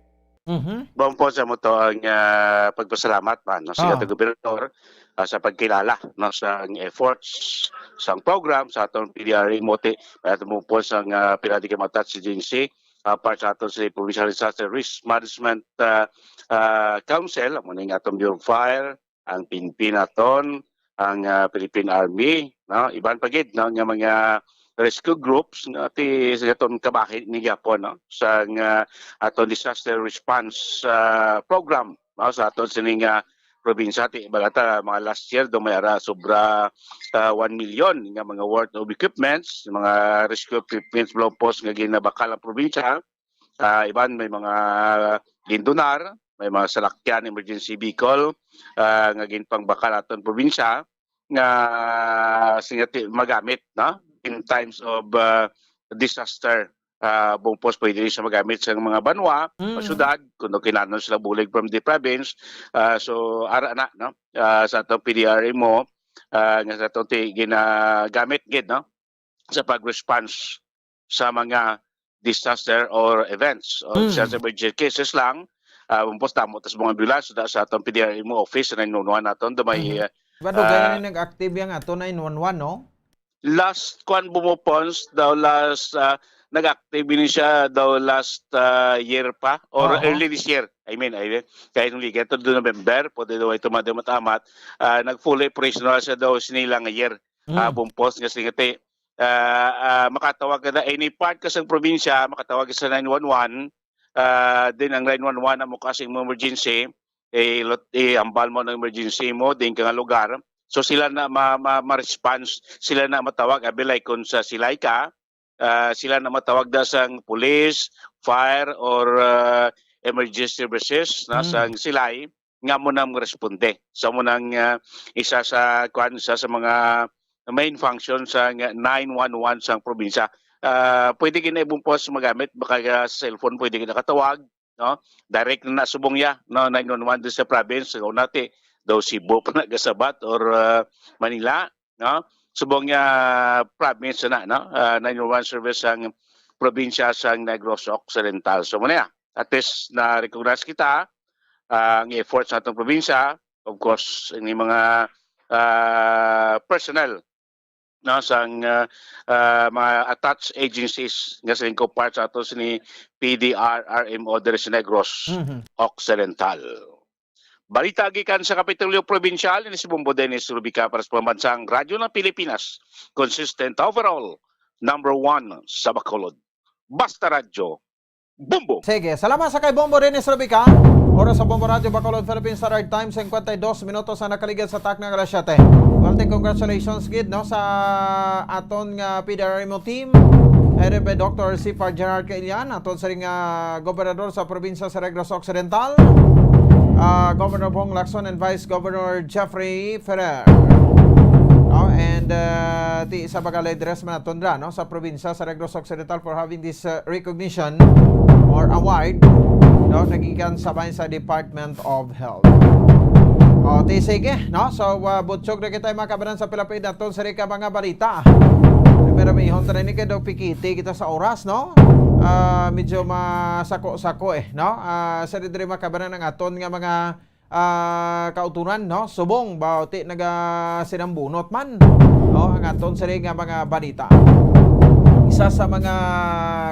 Mhm. Buang puso mo to ang, ah, pagpasalamat man, no, sa Oh. ating gobernador, ah, sa pagkilala, no, sa ang efforts, sa ang program, sa aton P D R M O, ti-, at mo po sa ang, ah, pila di ka mata sa agency, ah, part sa aton sa Provincial Disaster Risk Management, ah, ah, Council, amo na yung aton Bureau of Fire, ang P N P naton, ang, ah, Philippine Army, no? Iban pa gid, no, nga mga rescue groups nga ti sa aton kabahin ni gyapon, no, sa nga aton disaster response, ah, program, no, sa aton sini nga probinsya. Ti balata mga last year do may ara sobra, ah, one million nga mga worth of equipments, mga rescue equipments, blow post nga ginabakal ang probinsya. Ah, iban may mga gindonar, may mga salakyan, emergency vehicle, ah, nga ginpangbakal aton probinsya nga singati magamit, no, in times of, ah, disaster. Ah, bumpos pwede rin siya magamit sa mga banwa o Mm. syudad kung kinahanglan sila bulig from the province. Ah, so ara na, no, ah, sa atong P D R M O, ah, nga sa atong ti-, ginagamit gid, no, sa pag-response sa mga disaster or events or Mm. disaster emergency cases lang. Ah, bumpos damo tas mga ambulance da sa atong P D R M O office, nine one one naton do may, Mhm. Ba, dugay ah, na nag-active yang ato nine one one, no? Last kwan bumupons daw last, ah, nag-active ni siya daw last, ah, year pa or Oo. early this year. I mean, I mean, kaya nung ligay to do November, pwede daw ito madamat-amat, ah, nag-fully operational siya daw sinilang year. Ah, Mm. bumpos nga singati, ah, ah, makatawag ka na any part ka sa probinsya, makatawag ka sa nine one one, ah, din ang nine one one amo ka sa imong emergency, eh, lot-, eh, ambal mo ng emergency mo, din ka nga lugar. So, sila na ma-, ma-, ma-response, sila na matawag, abi, like, kung sa Silay ka, ah, sila na matawag da sang police, fire, or, ah, emergency services, na Mm. sang Silay, nga mo nang responde. So, mo nang, ah, isa sa, kuwan, isa sa mga main function sa nga nine one one sang probinsya. Ah, pwede gid na ibang pos magamit, baka, ah, sa cellphone pwede gid nakatawag, no? Direct na subong ya, no, nine one one din sa province. So, nati, daw Cebu pa nagasabat or, ah, Manila, no? Subong ya province na, no? Ah, nine one one service ang probinsya sang Negros Occidental. So, muna ya. At least, na-recognize kita, ah, ang efforts sa atong probinsya, of course, ini mga, ah, personnel, no, sang, ah, ah, mga attached agencies nga sa lingkod part sa ato sini P D R R M O diri sa Negros Mhm. Occidental. Balita gikan sa Kapitolyo Probinsyal, ini si Bombo Dennis Rubica para sa Pambansang Radyo ng Pilipinas. Consistent overall, number one sa Bacolod. Basta Radyo, Bombo! Sige, salamat sa kay Bombo Dennis Rubica. Oras sa Bombo Radyo Bacolod, Philippine Standard Time, singkwenta y dos minutos ang nakaligad sa takna nga alas siyete. Well, te, congratulations gid, no, sa aton nga P D R M O team, headed by Doctor Sipar Gerard Caillan, aton siring nga gobernador sa probinsya sa Negros Occidental, ah, Governor Bong Lacson and Vice Governor Jeffrey Ferrer. No? And, ah, ti isa baga leaders man aton dra, no, sa probinsya sa Negros Occidental for having this, uh, recognition or award, no, nagikan sa bahin sa Department of Health. O, ti sige, no? So, uh, butyog na kita, mga kabanan, sa pilapid naton sa rika mga balita. Pero may ihon tayo ni kay daw pikiti kita sa oras, no? Ah, medyo masako-sako eh, no? Ah, sa diri, mga kabanan, ang aton nga mga ah, kauturan, no? Subong ba ti nagasinambunot man, no? Ang aton sini nga mga balita. Isa sa mga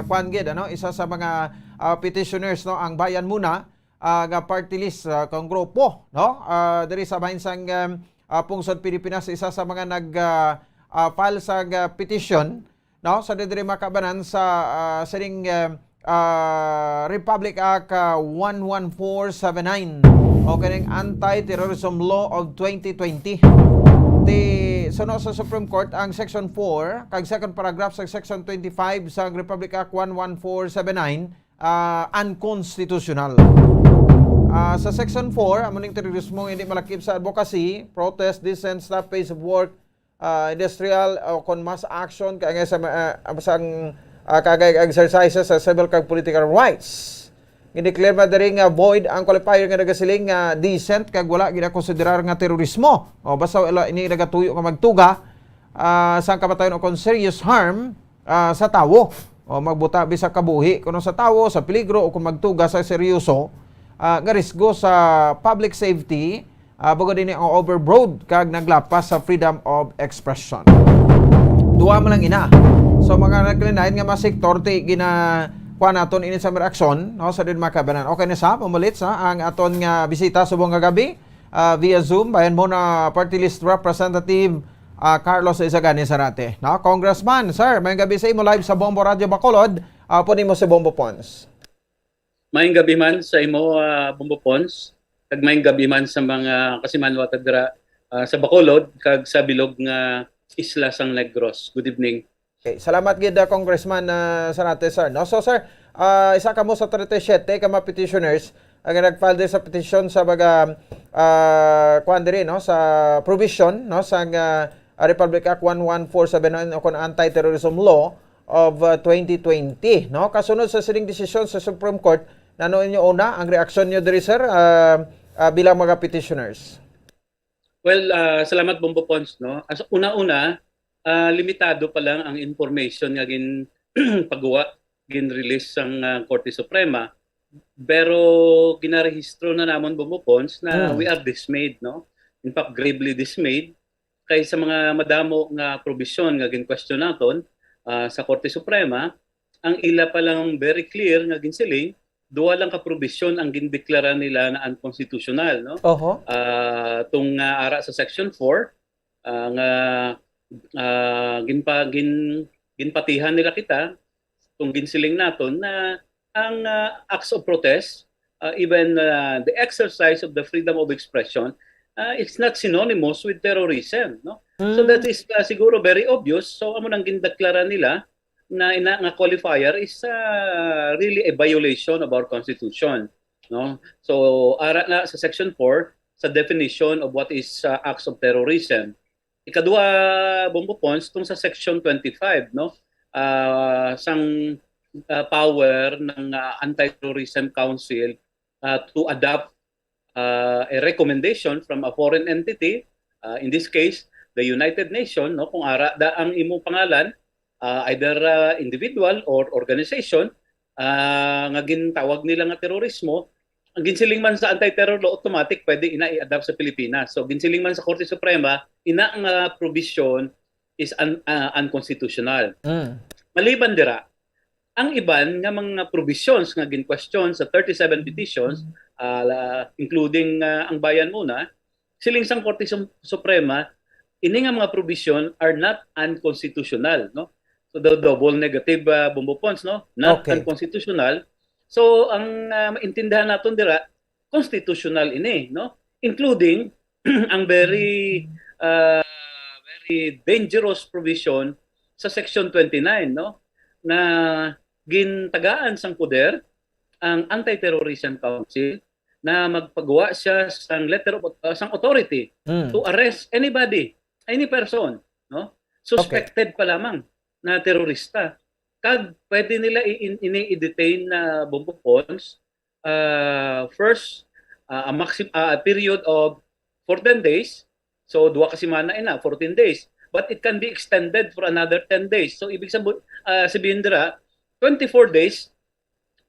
kwan gid, ano? Isa sa mga, ah, petitioners, no? Ang Bayan Muna, ah, nga party list, ah, kang grupo, no? Ah, diri sa bahin sang, um, ah, Pungsod Pilipinas, isa sa mga nag, ah, ah, file sa, ah, petition, no? Sa diri makabanan sa, ah, sining, ah, ah, Republic Act, ah, one one four seven nine o kining Anti-Terrorism Law of twenty twenty. Ti, suno sa Supreme Court, ang Section four kag second paragraph sa Section twenty-five sa Republic Act one one four seven nine, ah, unconstitutional. Ah, sa Section four, amo ning terorismo hindi malakip sa advocacy, protest, dissent, stoppage of work, ah, industrial, o kon mass action, kag sa, ah, sang, ah, kag exercises sa civil kag political rights. Gindeclare man diri nga void ang qualifier nga nagasiling nga dissent kag wala ginakonsiderar nga terorismo. O, basta wala ini nagatuyo nga magtuga, ah, sang kamatayon o kon serious harm, ah, sa tawo, o magbuta bisag kabuhi kuno sa tawo sa peligro o kon magtuga sa seryoso, ah, nga risgo sa public safety, ah, bangod ini ang overbroad kag naglapas sa freedom of expression. Duha man lang ina. So, mga nagkalain-lain nga mga sektor, ti gina-, kuha naton ini sa mga aksyon, no, sa din makabanan. Okay na sa, pamalit sa ang aton nga bisita subong nga gabi, ah, via Zoom, Bayan Muna Party List Representative, ah, Carlos Isagani Sarate. No? Congressman, sir, may gabi sa imo live sa Bombo Radio Bacolod. Ah, po nimo si Bombo Pons. Maayong gabi man sa imo, ah, Bombo Pons, kag maayong gabi man sa mga kasimanwa ta dira, ah, sa Bacolod kag sa bilog nga isla sang Negros. Good evening. Okay, salamat gid, ah, Congressman, ah, Sarate, sir. No? So, sir, ah, isa kamo sa thirty-seven ka mga petitioners ang nag-file din sa petition sa baga, ah, kuwan diri, no, sa provision, no, sa, ah, Republic Act one one four seven nine o kon Anti-Terrorism Law of, ah, twenty twenty, no? Kasunod sa sining desisyon sa Supreme Court, nano inyo una ang reaksyon nyo diri, sir, ah, ah, bilang mga petitioners? Well, ah, salamat, Bombo Pons, no? As una-una, ah, limitado pa lang ang information nga gin pagwa, gin-release sang, ah, Korte Suprema, pero ginarehistro na namon, Bombo Pons, na Hmm. we are dismayed, no? In fact, gravely dismayed kay sa mga madamo nga probisyon nga gin-question naton, ah, sa Korte Suprema, ang ila pa lang very clear nga ginsiling, duha lang ka probisyon ang gindeklara nila na unconstitutional, no? Oho. Ah, tong, ah, ara sa Section four, ah, nga, ah, ginpa-, gin-, ginpatihan nila kita, kung ginsiling naton na ang, ah, acts of protest, ah, even, ah, the exercise of the freedom of expression, ah, it's not synonymous with terrorism, no? So Mm. that is, ah, siguro very obvious. So amo nang gindeklara nila na ina nga qualifier is, ah, really a violation of our constitution, no? So ara na sa Section four, sa definition of what is, ah, acts of terrorism. Ikaduha, Bombo Pons, tong sa Section twenty-five, no? Ah, sang, ah, power ng, ah, Anti-Terrorism Council, ah, to adopt, ah, a recommendation from a foreign entity, ah, in this case, the United Nations, no? Kung ara da ang imong pangalan, ah, either, ah, individual or organization, ah, nga gintawag nila nga terorismo, ang ginsiling man sa anti-terror law, automatic pwede ina i-adapt sa Pilipinas. So, ginsiling man sa Korte Suprema, ina nga provision is un-, ah, unconstitutional. Mm. Maliban dira, ang iban nga mga provisions nga gin-question sa thirty-seven petitions, ah, la-, including, ah, ang Bayan Muna, siling sang Korte Sum-, Suprema, ini nga mga provision are not unconstitutional, no? So, the double negative, ah, Bombo Pons, no? Not Okay. unconstitutional. So, ang, ah, maintindihan naton dira, constitutional ini, no? Including ang very, ah, very dangerous provision sa Section twenty-nine, no? Na gintagaan sang poder ang Anti-Terrorism Council na magpagawa siya sang letter of, uh, sang authority Mm. to arrest anybody, any person, no? Suspected pa lamang na terorista. Kag pwede nila i-, in-, ini i-detain na Bombo Pons, uh, first, uh, a maxim-, uh, a period of fourteen days. So, duha ka semana ina, fourteen days. But it can be extended for another ten days. So, ibig sabu-, uh, sabihin dira, twenty-four days,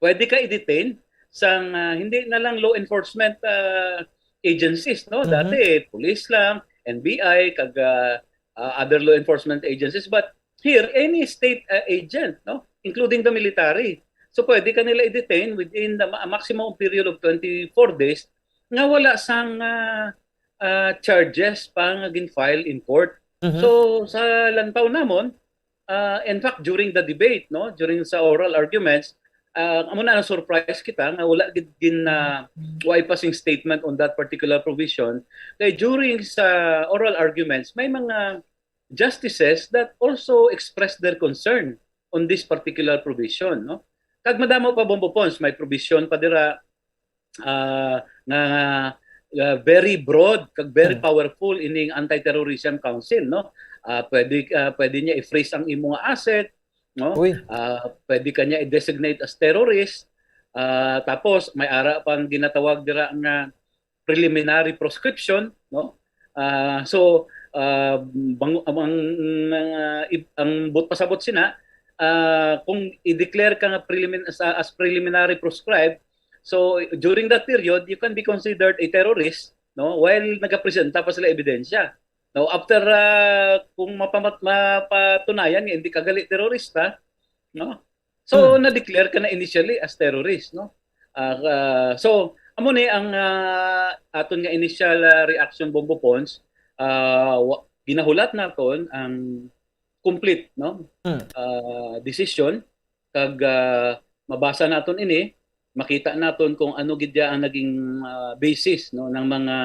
pwede ka i-detain sang, ah, hindi na lang law enforcement, ah, agencies, no? Mhm. Dati, police lang, N B I, kag ah, ah, other law enforcement agencies, but here, any state uh, agent, no? Including the military. So pwede ka nila i-detain within the ma- maximum period of twenty-four days nga wala sang ah, ah, charges pa nga gin-file in court. Mhm. So sa lantaw namon, uh, in fact, during the debate, no, during sa oral arguments, uh, amo na surprise kita nga wala gid gin uh, wala pa sing statement on that particular provision. Kay during sa oral arguments, may mga justices that also expressed their concern on this particular provision, no? Kag madamo pa, Bombo Pons, may provision pa dira uh, nga uh, very broad kag very hmm. powerful ining Anti-Terrorism Council, no? Uh, pwede uh, pwede niya i-freeze ang imong asset, no? Uh, pwede ka niya i-designate as terrorist. Uh, tapos may ara pang ginatawag dira nga preliminary proscription, no? Uh, so uh, bang, ang uh, ang but pasabot sina uh, kung i-declare ka nga prelimin, as, as preliminary proscribed, so during that period you can be considered a terrorist, no, while nagapresenta pa sila ebidensya, no? After uh, kung mapamat, mapatunayan nga hindi ka gali terorista, no, so hmm. na-declare ka na initially as terrorist, no? Uh, uh, so amo ni ang uh, aton nga initial uh, reaction, Bombo Pons, uh, ginahulat naton ang complete, no, uh, decision kag uh, mabasa naton ini, makita naton kung ano gid ang naging uh, basis, no, ng mga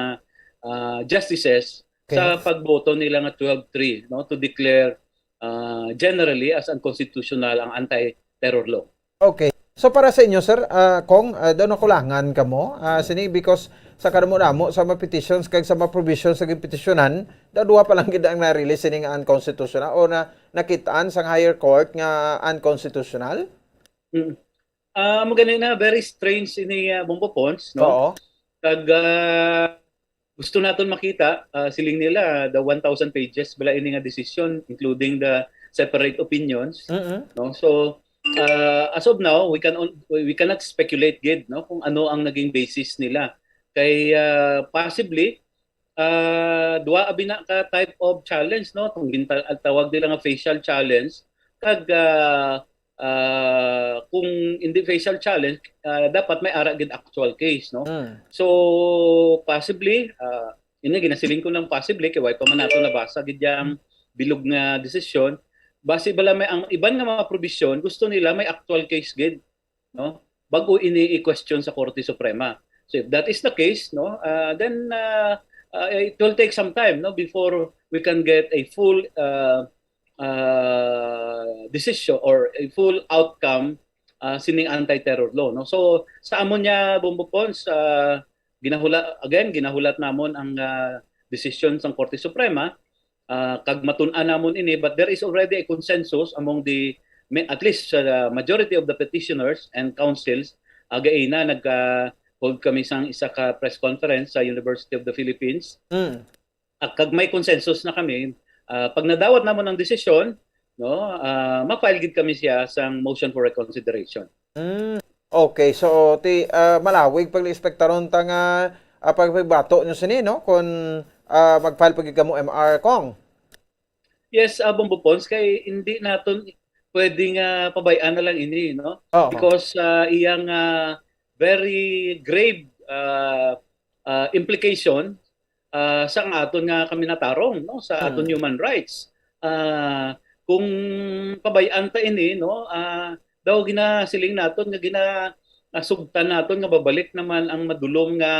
uh, justices okay. sa pagboto nila nga twelve three, no, to declare uh, generally as unconstitutional ang anti-terror law. Okay. So para sa inyo, sir, uh, kung uh, daw nakulangan kamo uh, sini because sa kadamo-damo sa mga petitions kag sa mga provisions sa ginpetisyonan, daw duha pa lang gid ang na-release sini nga unconstitutional o na nakitaan sang higher court nga unconstitutional? Mm. Uh, mo gani na very strange ini uh, Bombo Pons, no? Oo. Kag uh, gusto naton makita, uh, siling nila, the one thousand pages bala ini nga decision, including the separate opinions, mm-hmm. no? So uh, as of now, we can we cannot speculate gid, no, kung ano ang naging basis nila. Kay uh, possibly uh, duha abi na ka type of challenge, no? Kung gintawag nila nga facial challenge, kag uh, uh, kung hindi facial challenge, uh, dapat may ara gid actual case, no? Mm. So possibly uh, ini ginasiling ko ng possibly kay way pa man nato nabasa gid yang bilog nga desisyon. Basi bala may ang iban nga mga probisyon gusto nila may actual case gid, no? Bago ini i-question sa Korte Suprema. So if that is the case, no, uh, then uh, uh, it will take some time, no, before we can get a full uh, uh, decision or a full outcome uh, sining anti-terror law, no? So sa amon niya, Bombo Pons, uh, ginahula again ginahulat namon ang uh, desisyon sang Korte Suprema uh, kag matun-an namon ini, but there is already a consensus among the at least sa uh, majority of the petitioners and counsels. Againa nag uh, hold kami sang isa ka press conference sa University of the Philippines. Mm. Kag may consensus na kami, uh, pag nadawat namon ang desisyon, no, uh, ma-file gid kami siya sang motion for reconsideration. Mm. Okay, so ti uh, malawig pag-expectaron ta nga uh, pagbato nyo sini, no, kung uh, mag-file pa gid kamo M R, Kong. Yes, uh, Bombo Pons, kay hindi naton pwedeng uh, pabayaan na lang ini, no? Oh. Because uh, iyang uh, very grave uh, uh, implication uh, sa aton nga kaminatarong, no, sa aton hmm. human rights. Uh, kung pabayaan ta ini, no, uh, daw ginasiling naton nga ginasugtan naton nga babalik naman ang madulom nga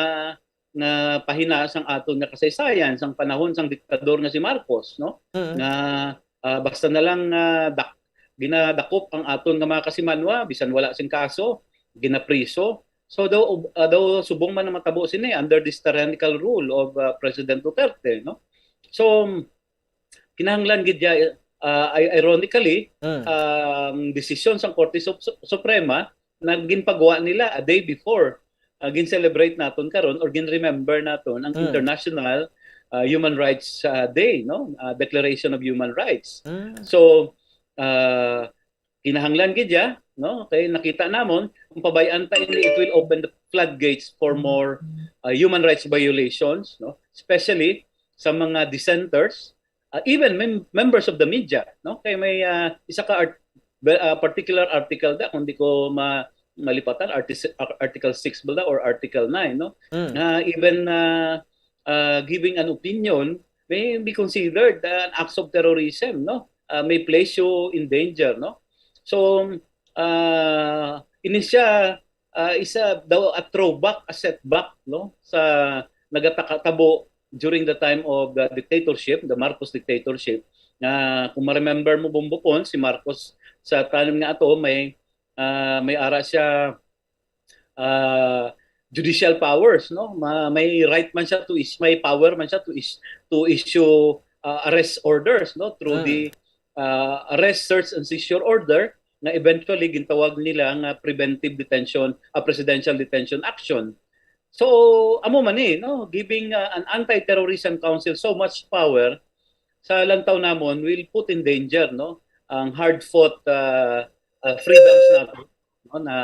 nga pahina sang aton nga kasaysayan sang panahon sang diktador nga si Marcos, no? Mm-hmm. Nga uh, basta na lang uh, dak- ginadakop ang aton nga mga kasimanwa bisan wala sing kaso, ginapriso. So daw uh, daw subong man ang matabo sini under this tyrannical rule of uh, President Duterte, no? So kinahanglan gid ya uh, ironically mm. ang desisyon sang Korte Sup- Suprema na ginpagwa nila a day before uh, gin-celebrate naton karon or gin-remember naton ang mm. International uh, Human Rights uh, Day, no? Uh, Declaration of Human Rights. Mm. So uh, kinahanglan gid ya, no? Kay nakita namon kung pabayaan ta ini, it will open the floodgates for more uh, human rights violations, no? Especially sa mga dissenters, uh, even mem- members of the media, no? Kay may uh, isa ka art- be- uh, particular article da, kung di ko ma- malipatan, artis- ar- Article six ba da or Article nine, no? Mm. Na even uh, uh, giving an opinion may be considered an acts of terrorism, no? Uh, may place you in danger, no? So, uh, ini siya uh, isa daw a throwback, a setback, no, sa nagatakatabo during the time of the dictatorship, the Marcos dictatorship. Na kung ma-remember mo, Bumbupon, si Marcos sa tanom nga ato may uh, may ara siya uh, judicial powers, no? Ma, may right man siya to is may power man siya to is to issue uh, arrest orders, no, through mm. the uh, arrest, search and seizure order nga eventually gintawag nila nga preventive detention, a presidential detention action. So amo man ni, no, giving uh, an anti-terrorism council so much power sa lantaw namon will put in danger, no, ang hard-fought uh, uh, freedoms nato, no, na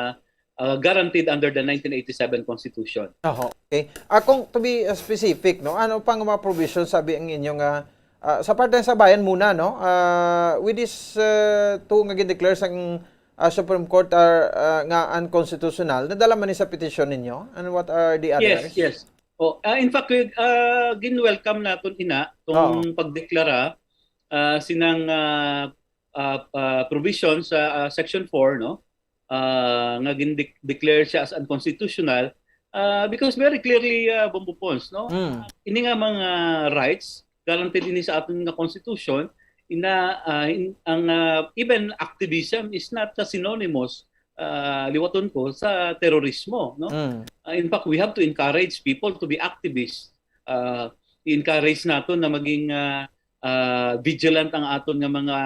uh, guaranteed under the nineteen eighty-seven Constitution. Oho. Okay. Akong to be uh, specific, no, ano pang mga provisions sabi ang inyong uh, uh, sa parte sa bayan muna, no? Uh, with this uh, two nga gin-declare sang uh, Supreme Court are uh, nga unconstitutional, nadala man ni sa petition ninyo? And what are the others? Yes, yes. Oh, uh, in fact, uh, gin-welcome naton ina tong oh. pagdeklara uh, sinang uh, uh, uh, provision sa uh, Section four, no? Uh, nga gin-declare siya as unconstitutional uh, because very clearly uh, Bombo Pons, no? Mm. Ini nga mga rights guaranteed ini sa aton nga constitution, ina uh, in, ang uh, even activism is not uh, synonymous uh, liwaton ko sa terorismo, no? Mm. Uh, in fact, we have to encourage people to be activists. Uh, encourage nato na maging uh, uh, vigilant ang aton nga mga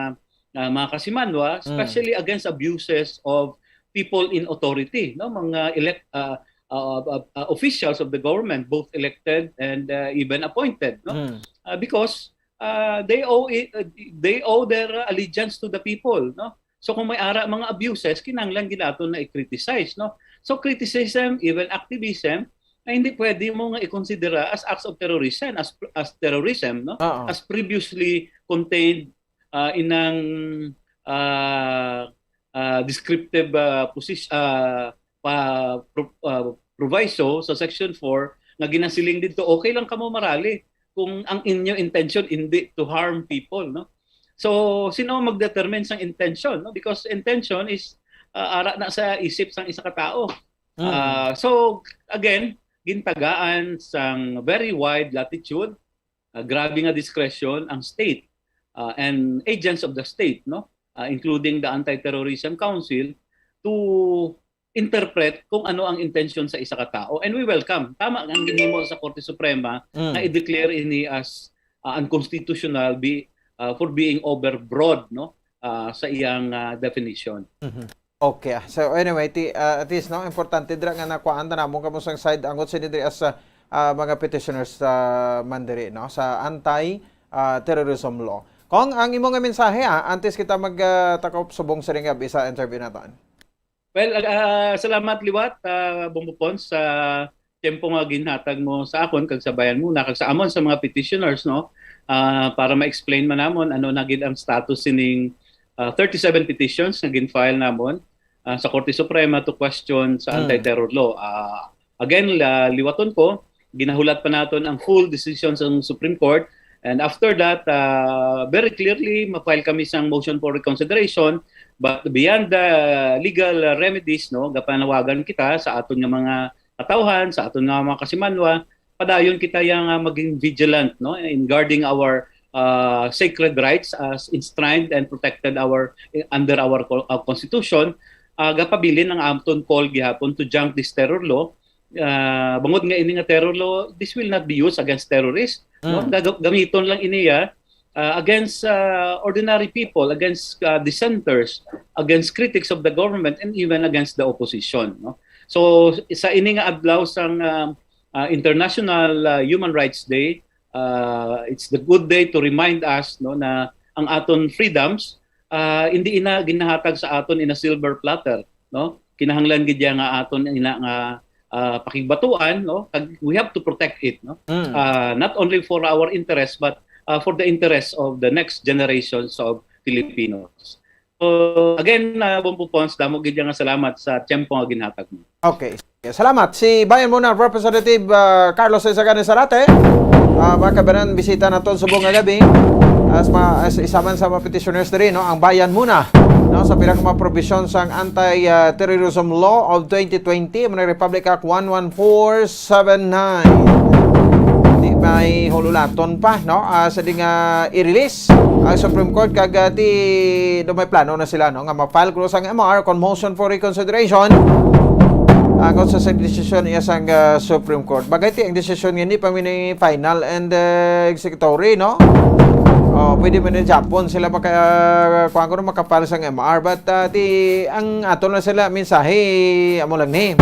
uh, mga kasimanwa, especially mm. against abuses of people in authority, no, mga elect uh, uh, uh, uh, officials of the government, both elected and uh, even appointed, no, mm. uh, because uh, they owe it, uh, they owe their allegiance to the people, no. So kung may ara mga abuses, kinahanglan gid naton na i-criticize, no. So criticism, even activism, ay hindi pwede mo nga ikonsidera as acts of terrorism, as as terrorism, no, uh-oh. as previously contained uh, inang uh, uh, descriptive uh, position uh, pa pro, uh, proviso sa section four nga ginasiling dito, okay lang kamo marali kung ang inyo intention hindi to harm people, no? So sino magdetermine sang intention, no? Because intention is uh, ara na sa isip sang isa ka tao. Mm. Uh, so again, gintagaan sang very wide latitude, uh, grabe nga discretion ang state uh, and agents of the state, no, uh, including the Anti-Terrorism Council, to interpret kung ano ang intensyon sa isa ka tao. And we welcome. Tama ang ginhimo sa Korte Suprema mm. na i-declare ini as uh, unconstitutional be, uh, for being overbroad, no, uh, sa iyang uh, definition. Mm-hmm. Okay. So anyway, ti, uh, at least, no, importante dira nga nakuhaan ta namon kamo sang side angot sini diri as uh, uh, mga petitioners uh, man diri, no, sa anti uh, terrorism law. Kung ang imo nga mensahe, ah, antes kita magtakop subong sa ringab isa interview naton. Well, uh, salamat liwat, uh, Bombo Pons, sa tiyempo nga ginhatag mo sa akon kag sa bayan muna kag sa amon sa mga petitioners, no, uh, para ma-explain man namon ano na gid ang status sining uh, thirty-seven petitions nga gin-file namon uh, sa Korte Suprema to question sa mm. anti-terror law. Uh, again, uh, liwaton ko, ginahulat pa naton ang full decision sa Supreme Court. And after that, uh, very clearly, ma-file kami sang motion for reconsideration. But beyond the legal remedies, no, gapanawagan kita sa aton nga mga katawhan, sa aton nga mga kasimanwa, padayon kita yang uh, maging vigilant, no, in guarding our uh, sacred rights as enshrined and protected our under our uh, constitution. Uh, gapabilin ang aton call gihapon to junk this terror law. Uh, bangod nga ini nga terror law, this will not be used against terrorists. Mm. No? Gamiton lang ini ya uh, against uh, ordinary people, against uh, dissenters, against critics of the government, and even against the opposition. No? So sa ini nga adlaw sang uh, uh, International uh, Human Rights Day, uh, it's the good day to remind us, no, na ang aton freedoms uh, hindi ina ginahatag sa aton in a silver platter, no? Kinahanglan gid ya nga aton ina nga ah, pakigbatuan, no? Kag we have to protect it, no? Mm. Ah, not only for our interest, but, ah, for the interest of the next generations of Filipinos. So, again, uh, Bombo Pons, damo gid nga salamat sa tiyempo nga ginhatag mo. Okay. Salamat. Si Bayan Muna Representative, ah, Carlos Isagani Zarate. Ah, mga kabanan, bisita naton subong nga gabi. As, ma, as isa man sa mga petitioners diri, no, ang Bayan Muna, no, sa pila ka mga provision sang Anti-Terrorism Law of twenty twenty, mo na Republic Act one one four seven nine. Di may hululaton pa, no? Ah, sa di nga i-release ang Supreme Court kag, ah, ti do may plano na sila, no, nga ma-file kuno sang M R kon motion for reconsideration. Ang sa, sa desisyon iya sang, ah, Supreme Court. Bagay ti ang desisyon nga hindi pa mini final and, ah, executory, no? Oh, pwede man ni Japon sila maka, kuwan ko, maka-file sang M R, but, ah, ti ang ato na sila mensahe amo lang ni.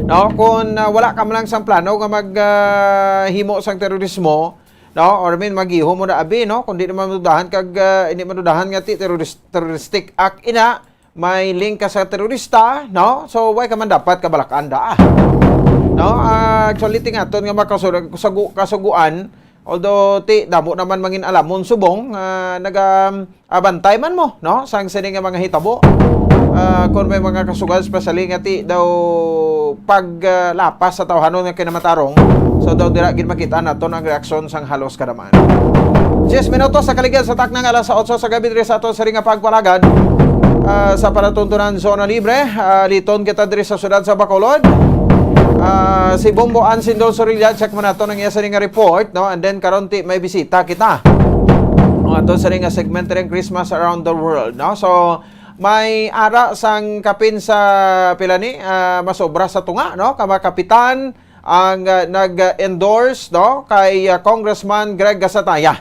No, kung, ah, wala ka man lang sang plano nga mag, ah, himo sang terorismo, no, or I mean, mag-iho mo na abi, no, kung di naman madudahan kag, ah, hindi madudahan nga ti terrorist, terroristic act ina, may link ka sa terorista, no? So, why ka man dapat kabalakan da? No? Ah, actually, tingaton nga makasulag, kasagu-, kasuguan, although ti damo naman mangin alamon subong, ah, naga, ah, bantay man mo, no? Sang sini nga mga hitabo. Ah, kung may mga kasugal, especially nga ti daw pag, ah, lapas sa tawhanon nga kinamatarong, so daw dira gid makita naton ang reaksyon sang halos kada man. Diyes minutos sa kaligyan sa takna nga alas otso sa gabi diri sa aton sini nga pagpalagad, ah, sa palatuntunan Zona Libre. Ah, liton kita diri sa siyudad sa Bacolod. Ah, si Bombo Ansindol Sorilla, check mo naton ang iya sini nga report, no? And then karon ti may bisita kita. Ang aton sini nga segment rin, Christmas Around the World, no? So, may ara sang kapin sa pila ni, ah, masobra sa tunga, no? Ka mga kapitan ang, ah, nag-endorse, no, kay, ah, Congressman Greg Gasataya.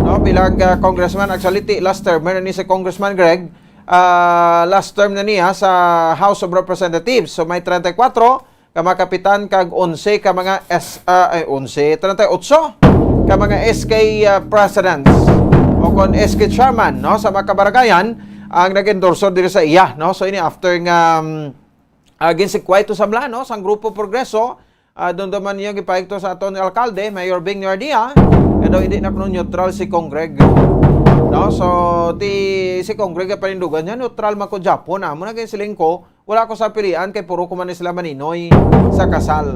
No, bilang, ah, congressman, actually, ti last term na ni si Congressman Greg, ah, last term na niya sa House of Representatives. So, may treinta y cuatro ka mga kapitan kag onse ka mga S, ah, ay, onse, treinta y ocho ka mga S K, ah, presidents o kon S K chairman, no, sa mga kabaranggayan ang nag-endorso diri sa iya, no? So, ini after nga, um, ah, ginsikway to sa mla, no, sang Grupo Progreso, ah, doon naman niya gipaikto sa aton alkalde, Mayor Bing Nardia, nga daw hindi na kuno neutral si Cong Greg. No? So, ti, si Cong Greg ang panindugan niya, neutral man ko Japon. Amo na kay siling ko, wala ko sa pilian kay puro ko man sila maninoy sa kasal.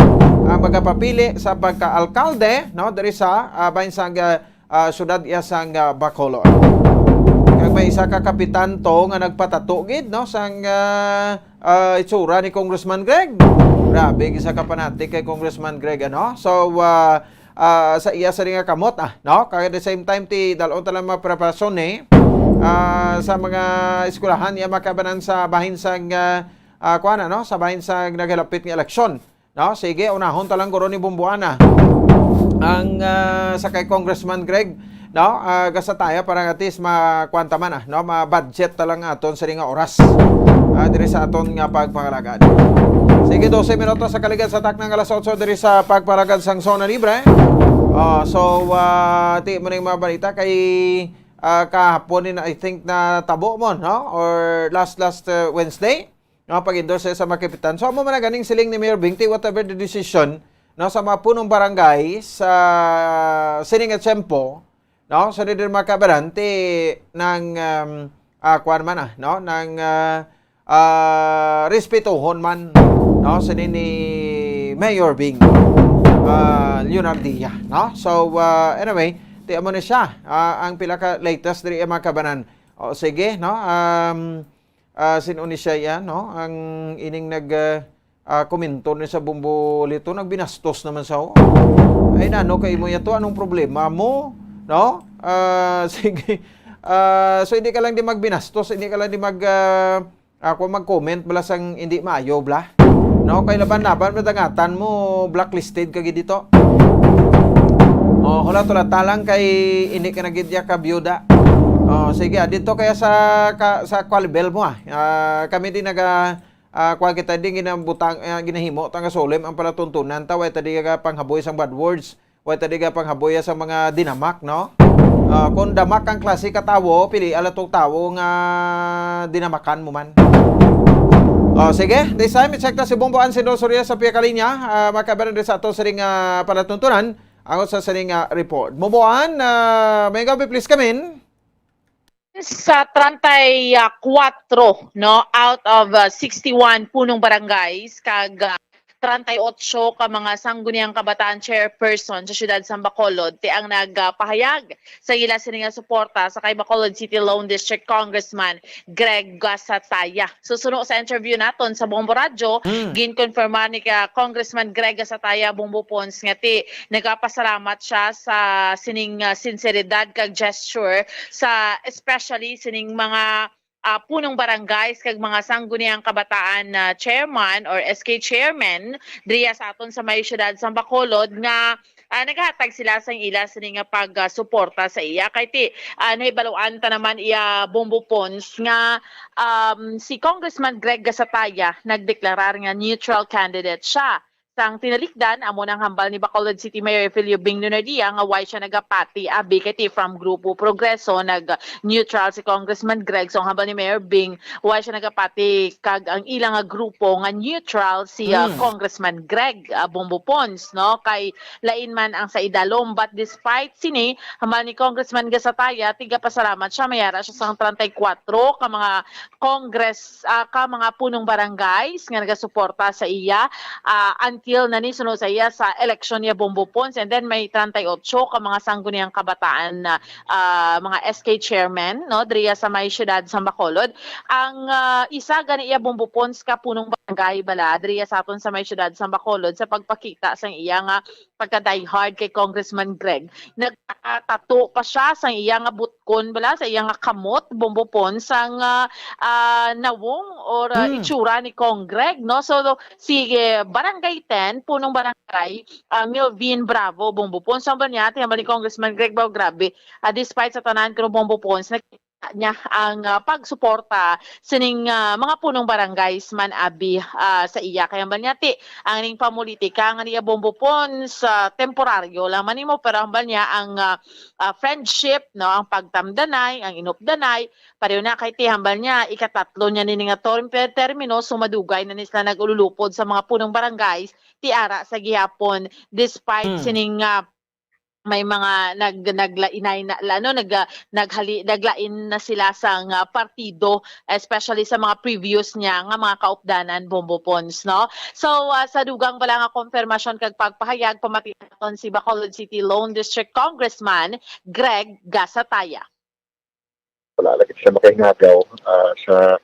Ang magapapili sa pagka-alkalde, no, diri sa, ah, bahin sa, ah, ah, siyudad iya sang, ah, Bacolod. Kag may isa ka kapitan to nga nagpatato gid, no, sang, ah, ah, itsura ni Congressman Greg. Grabe, isa ka fanatic kay Congressman Greg, ano? So, ah, ah, sa iya sa nga kamot, ah, no? Kag at the same time, ti dalon ta lang mga preparasyon ni, ah, sa mga eskwelahan, iya makabanan sa bahin sang, ah, ah, kuwan, ano? Sa bahin sang nagalapit nga eleksyon. No, sige, unahon ta lang guro ni Bumbuana. Ang, ah, sa kay Congressman Greg, no, ah, Gasataya para at least makuan ta man, ah, no, ma-budget ta lang aton sa nga oras, ah, diri sa aton nga pagpangalagad. Sige, dose minutos sa kaligad sa takna nga alas otso diri sa pagpangalagad sang Zona Libre. Ah, so, ah, ti mo ning mga balita kay, ah, kahapon ni, I think, na tabo mo, no, or last, last, ah, Wednesday. No, pag-endorse sa mga kapitan. So, amo man na ganing siling ni Mayor Bing, ti whatever the decision, no, sa mga punong barangay sa sining nga tiyempo, no, sa diri mga kabaran, ti nang, um, ah, kuwan man, ah, no, nang, ah, ah, respetuhon man, no, sini ni Mayor Bing, ah, Leonardia, no? So, ah, anyway, ti amo na siya, ah, ang pila ka latest diri, mga kabanan. O, sige, no? Um, ah, sin-o ni siya yan, no? Ang ining nag, ah, ah, komento ni sa Bombo Lito, nagbinastos naman sa, oh. Ay, nano kay mo yato? Anong problema mo? No? Ah, sige. Ah, so, hindi ka lang di magbinastos, hindi ka lang di mag, ah, ah, kung mag-comment bala sang hindi maayo, bla. No? Kay laban-laban, madangatan mo, blacklisted ka gid dito. Oh, hula-hula talang kay hindi ka na gid ya ka byuda. Oh, sige, ah, dito kaya sa, ka, sa Qualibel mo, ah. Ah, kami din naga, ah, kuwan kita din ginabutang, ah, ginahimo ta nga solemn ang palatuntunan ta, way ta di ka panghaboy sang bad words, way ta di ka panghaboy sa mga dinamak, no? Ah, kung damak ang klase ka tawo, pili ala tong tawo nga dinamakan mo man. Oh, sige, this time, i-check ta si Bombo Ansin Rosario sa pihak linya. Ah, makabaran rin sa ato sining, ah, palatuntunan ang usa sining, ah, report. Bombo An, ah, may gabi, please come in. Sa treinta y cuatro, no, out of, ah, sixty-one punong barangays kag, ah, treinta y ocho ka mga sangguniang kabataan chairperson sa siyudad sang Bacolod ti ang nagpahayag sa ila sini nga suporta sa kay Bacolod City Lone District Congressman Greg Gasataya. So, suno sa interview naton sa Bombo Radyo, Mm. ginkonfirma ni ka Congressman Greg Gasataya, Bombo Pons, nga ti nagapasalamat siya sa sining, ah, sinseridad kag gesture sa, especially sining mga, ah, punong barangays kag mga sangguniang kabataan na chairman or S K chairman diriya sa aton sa may siyudad sang Bacolod nga, ah, nagahatag sila sang ila sini nga pag, ah, suporta sa iya. Kay ti, ah, nahibaluan ta naman iya, Bombo Pons, nga, um, si Congressman Greg Gasataya nagdeklarar nga neutral candidate siya. Sang tinalikdan, amo nang hambal ni Bacolod City Mayor Filio Bing Lunardia nga why siya nagapati abi kay ti from Grupo Progreso nag-neutral si Congressman Greg. So, ang hambal ni Mayor Bing, why siya nagapati kag ang ila nga grupo nga neutral si, ah, Hmm. Congressman Greg, ah, Bombo Pons, no? Kay lain man ang sa idalom. But despite sini, hambal ni Congressman Gasataya, tigapasalamat siya, may ara siya sang treinta y cuatro ka mga Congress, ah, ka mga punong barangays nga nagasuporta sa iya, ah, until na ni suno sa iya sa eleksyon niya, Bombo Pons, and then may treinta y ocho ka mga sangguniang kabataan na, ah, mga S K chairman, no, diriya sa may siyudad sa Bacolod. Ang, ah, isa gani iya, Bombo Pons, ka punong barangay bala diriya sa aton sa may siyudad sa Bacolod sa pagpakita sang iya nga pagka-diehard kay Congressman Greg. Nagpakatato pa siya sa iya nga butkon bala, sa iya nga kamot, Bombo Pons, sang, ah, ah, nawong or, ah, Hmm. itsura ni Cong Greg, no? So, si, eh, Barangay ten, punong barangay, ah, Melvin Bravo, Bombo Pons, ang banya, tiyan ba ni Congressman Greg, ba, grabe. Ah, despite sa tanan, kuno, Bombo Pons, niya ang, ah, pagsuporta sining, ah, mga punong barangays man abi, ah, sa iya. Kay hambal niya ti ang ning pamulitika nga niya, Bombo Pons, ah, temporaryo lang man nimo, pero hambal niya ang, ah, ah, friendship, no, ang pagtamdanay, ang inupdanay, pareho na kay ti hambal niya ikatatlo niya nini nga term-, termino, so madugay na ni sila nag-ululupod sa mga punong barangays ti ara sa gihapon, despite Hmm. sining, ah, may mga nag-, naglainay na, la-, ano, nag-, ah, naghali-, naglain na sila sang, ah, partido, especially sa mga previous niya nga mga kaupdanan, Bombo Pons, no? So, ah, sa dugang bala nga konfirmasyon kag pagpahayag, pamati naton si Bacolod City Lone District Congressman Greg Gasataya. Wala lagi siya makahingagaw, ah, sa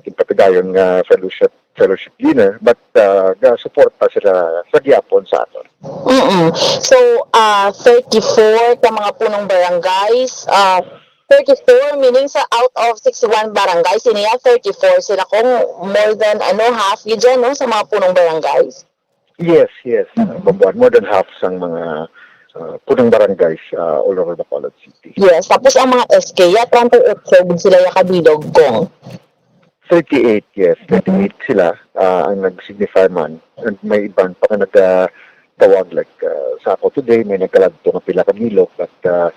ginpatigayon nga fellowship, fellowship dinner, but, ah, gasuporta sila sa gihapon sa aton. Mm-mm. So, ah, thirty-four ka mga punong barangays, ah, thirty-four, meaning sa out of sixty-one barangays, iniya thirty-four sila, kung more than, ano, half yun dyan, no, sa mga punong barangays. Yes, yes. Mm. Bambuan, more than half sang mga, ah, punong barangays, ah, all over Bacolod City. Yes, tapos ang mga S K, ya, treinta y ocho gid sila ya kabilog, Kong. Thirty-eight, yes. Thirty-eight sila, ah, ang nag-signify man. And may iban pa nga nagtawag, like, ah, sa ako today, may nagkaladto nga pila ka bilog, but, ah,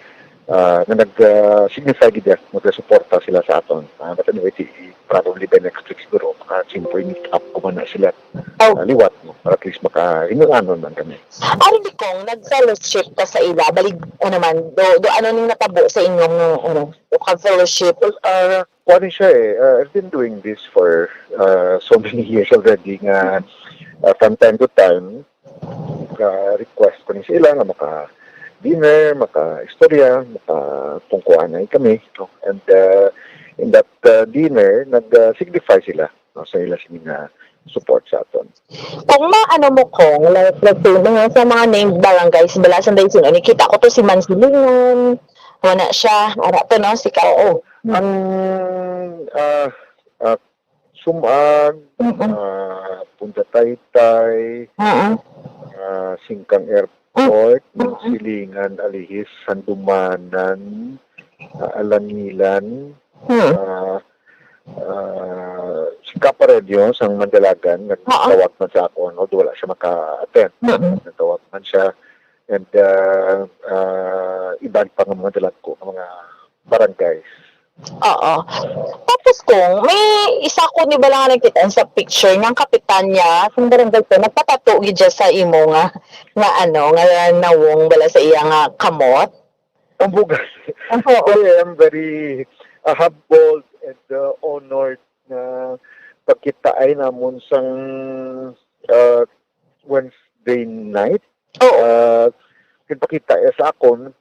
ah, nga nag, ah, signify gid, ah, magasuporta sila sa aton. Ah, but anyway, ti-, probably by next week siguro, maka-simple meet up ko man na sila, Oh. ah, liwat, no? Para at least makahinulanon man kami. Ari ni Kong, nag-fellowship ka sa ila, balig, ano man, do, do, ano ning natabo sa inyong, ano, do ka fellowship? Well, ah, kuwan ni siya eh, ah, I've been doing this for, ah, so many years already nga, ah, from time to time, ka-request ko ni sa ila nga maka-dinner, maka-istorya, makapungkuanay kami, no? And, uh, in that, uh, dinner, nag, uh, signify sila, no, sa ila sini nga support sa aton. Kung maano mo, Kong, like, let's say, mga, sa mga named barangays, bala, sanday sino, nakita ko to si Mansilingan, wala siya, ara to, no, si Ka-, Oo. Ang, ah, ah, Sumag, Mm-mm. ah, Punta Taytay, Mm-mm. ah, Singkang Airport, Mm-mm. Silingan, Alihis, Sandumanan, ah, Alangilan, Mm. ah, ah, si Kaparedio sang Mandalagan, Oo. nagtawag man sa akon, although wala siya maka-attend. Mm-mm. Nagtawag man siya, and, ah, ah, iban pa nga mga dalagko nga mga barangays. Oo. Tapos, Cong, may isa ko ni bala nga nakita sa picture nga ang kapitan niya, kung barangay to, nagpatato gid siya sa imo nga, nga ano, nga nawong bala sa iya nga kamot. Ang bugas. Oo. Actually, I am very, uh, humbled and, uh, honored na pagkitaay namon sang, uh, Wednesday night. Oo. Uh, ginpakita iya sa akon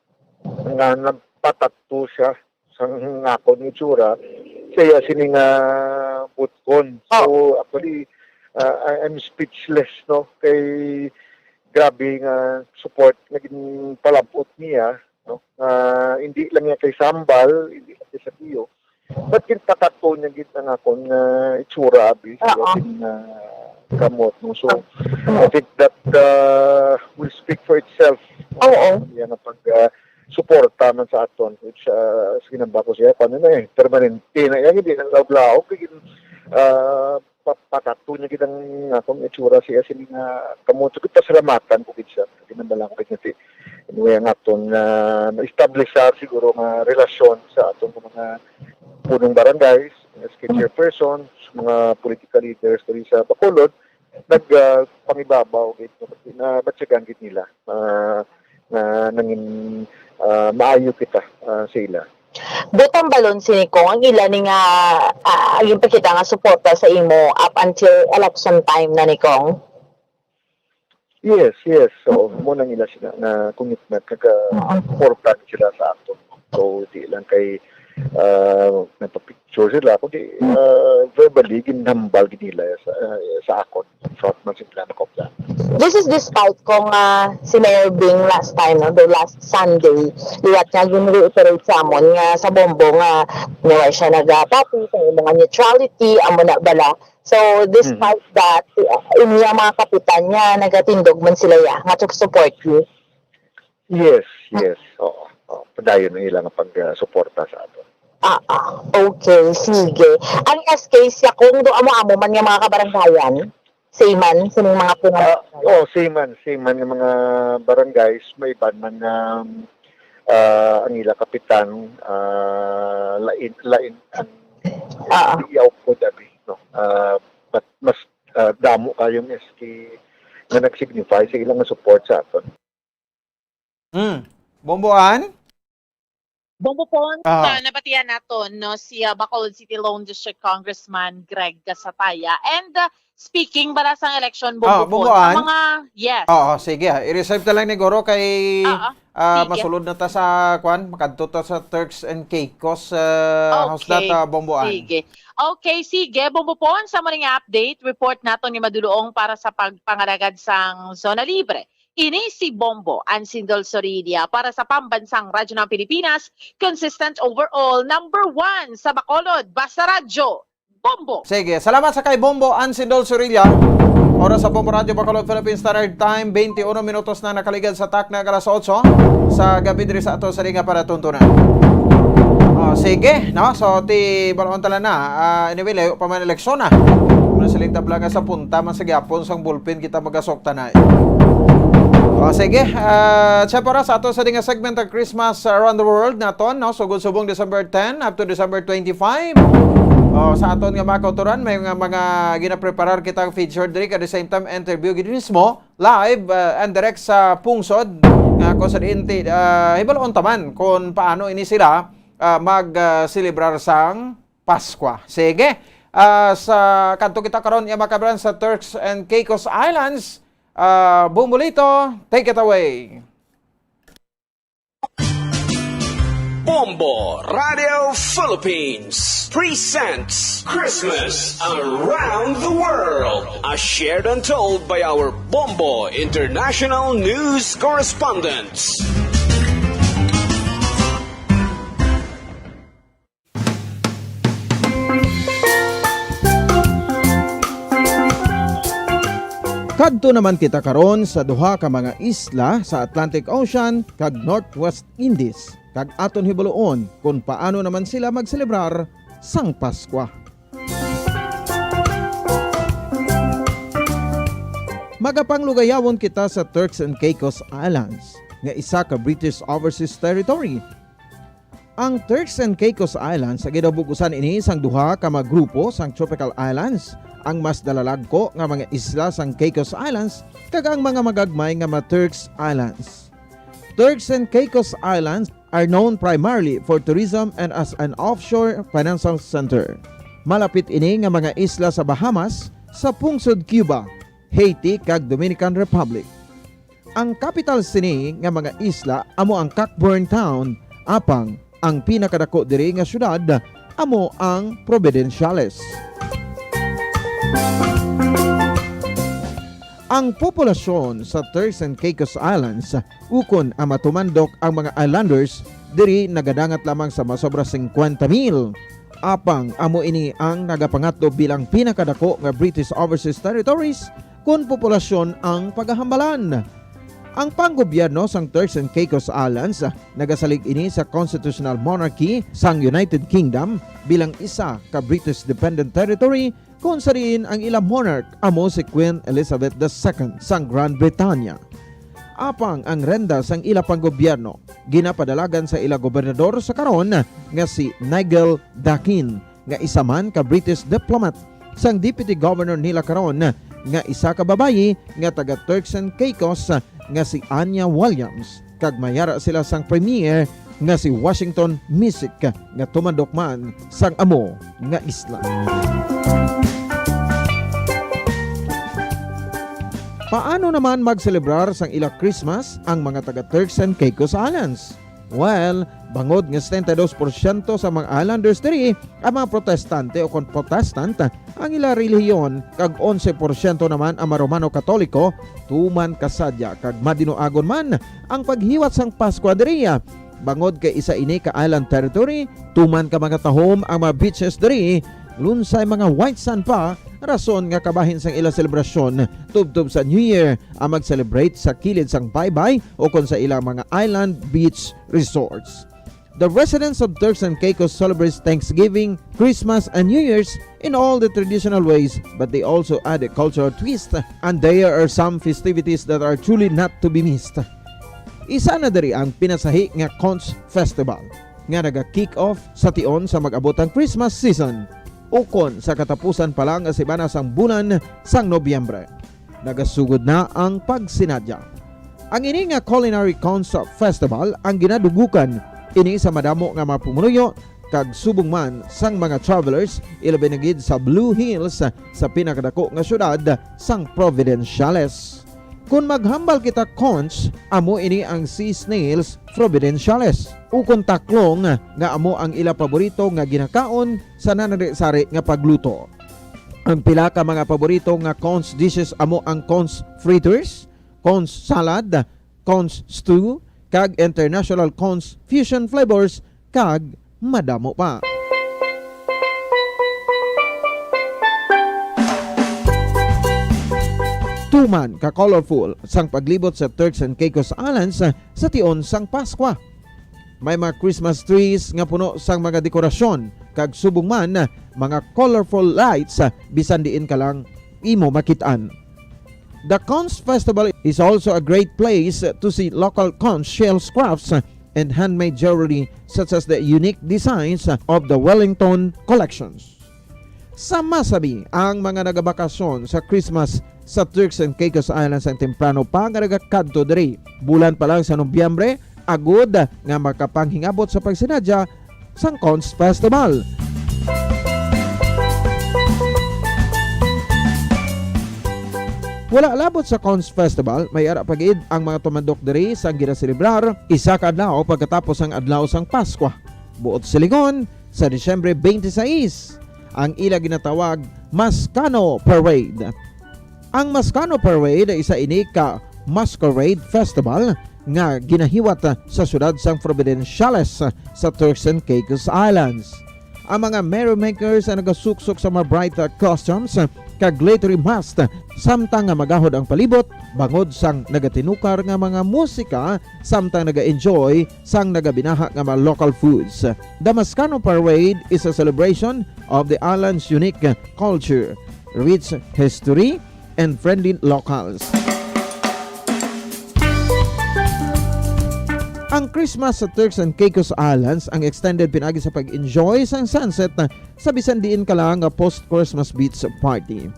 nga nagpatato siya sang akon itsura sa iya sini nga butkon. So, Oo. actually, uh, I, I'm speechless, no? Kay grabe nga support nga ginpalab-ot niya, no? Ah, hindi lang niya kay sambal, hindi lang kay sakiyo, but ginpatato niya gid ang akon nga itsura, abi, sa Oo. iyang, ah, kamot, no? So, Oo. I think that, ah, will speak for itself, no? Oo. Iya nga pag, ah, suporta man sa aton, which, ah, sa ginamba ko siya, paano na eh, permanente na yan, hindi na laog-laog, kay gin-, ah, pa-, patato niya gid ang akong itsura siya, sini nga kamot. So, pasalamatan ko gid siya. Ginambalan ko gid nga si, anyway, ang aton, ah, na-establish sa siguro nga relasyon sa aton mga punong barangay, S K chairperson, sa mga political leaders diri sa Bacolod, nag, ah, pangibabaw gid, no? Nabatyagan gid nila, ah, nga nangin, ah, maayo kita, ah, sa ila. Butang balon sini, Cong, ang ila ni nga, ah, ginpakita nga suporta sa imo up until election time na ni, Cong? Yes, yes. So, mo nang ila sila na commitment, Oo. nagka-suporta sila sa ato. So, di lang kay, ah, nagpa-picture sila, kundi, Mm. ah, verbally, ginhambal gid nila sa, ah, sa akon. Front man sila nakopya. This is despite, Cong, ah, si Mayor Bing last time, no, the last Sunday, liwat nga gin-reiterate sa amon nga sa Bombo nga, nga wala siya nagapati sa imo nga neutrality, amo na bala. So, despite Mhm. that, uh, inyo ang mga kapitan niya, nagatindog man sila, ya, nga to support you. Yes, yes. Oo, oo. Padayon ang ilang pag, ah, suporta sa ato. Ah, ah. Okay, sige. Ang S K siya, Cong, do amo-amo man nga mga kabaranggayan? Same man, sining mga pinang- Ah, oh, same man, same man nga mga barangays, may iban man nga, ah, ang ila kapitan, ah, lain, lain ang Ah, ah. yaw ko, dabi, no? Ah, but mas, ah, damo kayong S K nga nag-signify sa ilang support sa aton. Mm. Bomboan? Bombo Pon, Aha. ah, nabatian naton, no, si, ah, Bacolod City Lone District Congressman Greg Gasataya. And, ah, speaking bala sang election, Ah, Bombo Pon, Bomboan? ang mga, yes. Oo, sige, ah. I-reserve ta lang ni Goro kay, Ah, ah. ah, Sige. masulod na ta sa, kwan, makadto ta sa Turks and Caicos, ah, how's that, Okay. ah, Bomboan? Sige. Okay, sige, Bombo Pon, sa mo ning update, report naton ni Madulong para sa pagpangalagad sang Zona Libre. Ini si Bombo Ansindol Sorilla para sa Pambansang Radyo ng Pilipinas, consistent overall, number one sa Bacolod. Basta Radyo, Bombo! Sige, salamat sa kay Bombo Ansindol Sorilla. Oras sa Bombo Radyo Bacolod Philippine Standard Time, twenty-one minutos na nakaligad sa takna nga alas otso sa gabi diri sa ato sa linya para tuntunan. Oh, sige, no? So, ti balon tala na. Ah, anyway, layo pa man eleksyon na. Muna siling tabla nga sa punta man sa gyapon sang bulpin kita magasok tanay. Oh, sige, ah, siya para sa ato sa dinga segment ang Christmas Around the World naton, no? Sugod subong December ten up to December twenty-five. Oh, sa aton nga mga kauturan, may mga, mga ginapreparar kitang feature diri, at the same time, interview gid mismo, live, ah, and direct sa pungsod, nga kung sa diin ti-, ah, hibalon ta man kung paano ini sila, ah, mag, ah, selebrar sang Paskwa. Sige. Ah, sa kadto kita karon, iya makabran sa Turks and Caicos Islands. Ah, Bumbolito, take it away. Bombo Radio Philippines presents Christmas Around the World, as shared and told by our Bombo International News correspondents. Kadto naman kita karon sa duha ka mga isla sa Atlantic Ocean kag Northwest Indies, kag aton hibaluon kon paano naman sila magselebrar sang Paskwa. Magapanglugayawon kita sa Turks and Caicos Islands, nga isa ka British Overseas Territory. Ang Turks and Caicos Islands, ginabugusan ini sang duha ka mga grupo sang tropical islands, ang mas dalalagko nga mga isla sang Caicos Islands kag ang mga magagmay nga mga Turks Islands. Turks and Caicos Islands are known primarily for tourism and as an offshore financial center. Malapit ini nga mga isla sa Bahamas, sa pungsod Cuba, Haiti, kag Dominican Republic. Ang kapital sini nga mga isla amo ang Cockburn Town, apang ang pinakadako diri nga syudad amo ang Providenciales. Ang populasyon sa Turks and Caicos Islands, ukon ang matumandok ang mga islanders, diri nagadangat lamang sa masobra singkwenta mil. Apang amo ini ang nagapangatlo bilang pinakadako nga British Overseas Territories kon populasyon ang pagahambalan. Ang panggobyerno sang Turks and Caicos Islands, ah, nagasalig ini sa constitutional monarchy sang United Kingdom bilang isa ka British Dependent Territory, kung sa diin ang ila monarch amo si Queen Elizabeth the Second sang Grand Britanya. Apang ang renta sang ila panggobyerno ginapadalagan sa ila gobernador sa karon nga si Nigel Dakin, nga isa man ka British diplomat, sang deputy governor nila karon nga isa ka babayi nga taga Turks and Caicos nga si Anya Williams, kag may ara sila sang premier nga si Washington Misick, nga tumandok man sang amo nga isla. Paano naman magselebrar sang ila Christmas ang mga taga Turks and Caicos Islands? Well, bangod nga setenta y dos porsyento sa mga islanders diri ang mga protestante o kon Protestant, ang ila relihiyon, kag onse porsyento naman ang mga Romano Katoliko, tuman kasadya kag madinuagon man ang paghiwat sang Paskwa diri. Bangod kay isa ini ka island territory, tuman ka mga tahom ang mga beaches diri, lunsay mga white sand pa, rason nga kabahin sang ila selebrasyon tubtob sa New Year ang mag-celebrate sa kilid sang baybay o kon sa ilang mga island beach resorts. The residents of Turks and Caicos celebrates Thanksgiving, Christmas, and New Year's in all the traditional ways, but they also add a cultural twist, and there are some festivities that are truly not to be missed. Isa na diri ang pinasahi nga Conch Festival, nga naga-kick off sa tion sa mag-abot ang Christmas season, ukon sa katapusan pa lang nga semana sang bulan sang Nobyembre. Nagasugod na ang pagsinadya. Ang ini nga Culinary Conch Festival ang ginadugukan ini sa madamo nga mga pumuluyo kag subong man sang mga travelers, ilabi na gid sa Blue Hills, sa pinakadako nga syudad sang Providenciales. Kon maghambal kita conch, amo ini ang sea snails providenciales, ukon taklong nga amo ang ila paborito nga ginakaon sa nanari-sari nga pagluto. Ang pila ka mga paborito nga conch dishes amo ang conch fritters, conch salad, conch stew, kag international conch fusion flavors, kag madamo pa. Tuman ka colorful sang paglibot sa Turks and Caicos Islands sa tion sang Paskwa. May mga Christmas trees nga puno sang mga dekorasyon, kag subong man mga colorful lights, ah, bisan diin ka lang imo makit-an. The Conch Festival is also a great place to see local conch shell crafts and handmade jewelry, such as the unique designs of the Wellington collections. Sa masabi, ang mga nagabakasyon sa Christmas sa Turks and Caicos Islands ang temprano pa nga nagakadto diri. Bulan pa lang sa Nobyembre, agod nga makapanghingabot sa pagsinadya sang Conch Festival. Wala labot sa Conch Festival, may ara pa gid ang mga tumandok diri sang ginaselebrar isa ka adlaw pagkatapos sang adlaw sang Paskwa. Buot silingon, sa Disyembre twenty-six, ang ila ginatawag Mascano Parade. Ang Mascano Parade isa ini ka masquerade festival nga ginahiwat sa siyudad sang Providenciales sa Turks and Caicos Islands. Ang mga merrymakers ang nagasuksok sa mga bright, uh, costumes, uh, kag glittery mask, uh, samtang nga magahod ang palibot, bangod sang nagatinukar nga mga musika, samtang naga-enjoy sang nagabinaha nga mga local foods. The Mascano Parade is a celebration of the island's unique, uh, culture, rich history, and friendly locals. Ang Christmas sa Turks and Caicos Islands ang extended pinaagi sa pag-enjoy sang sunset sa bisan diin ka lang nga post-Christmas beach party.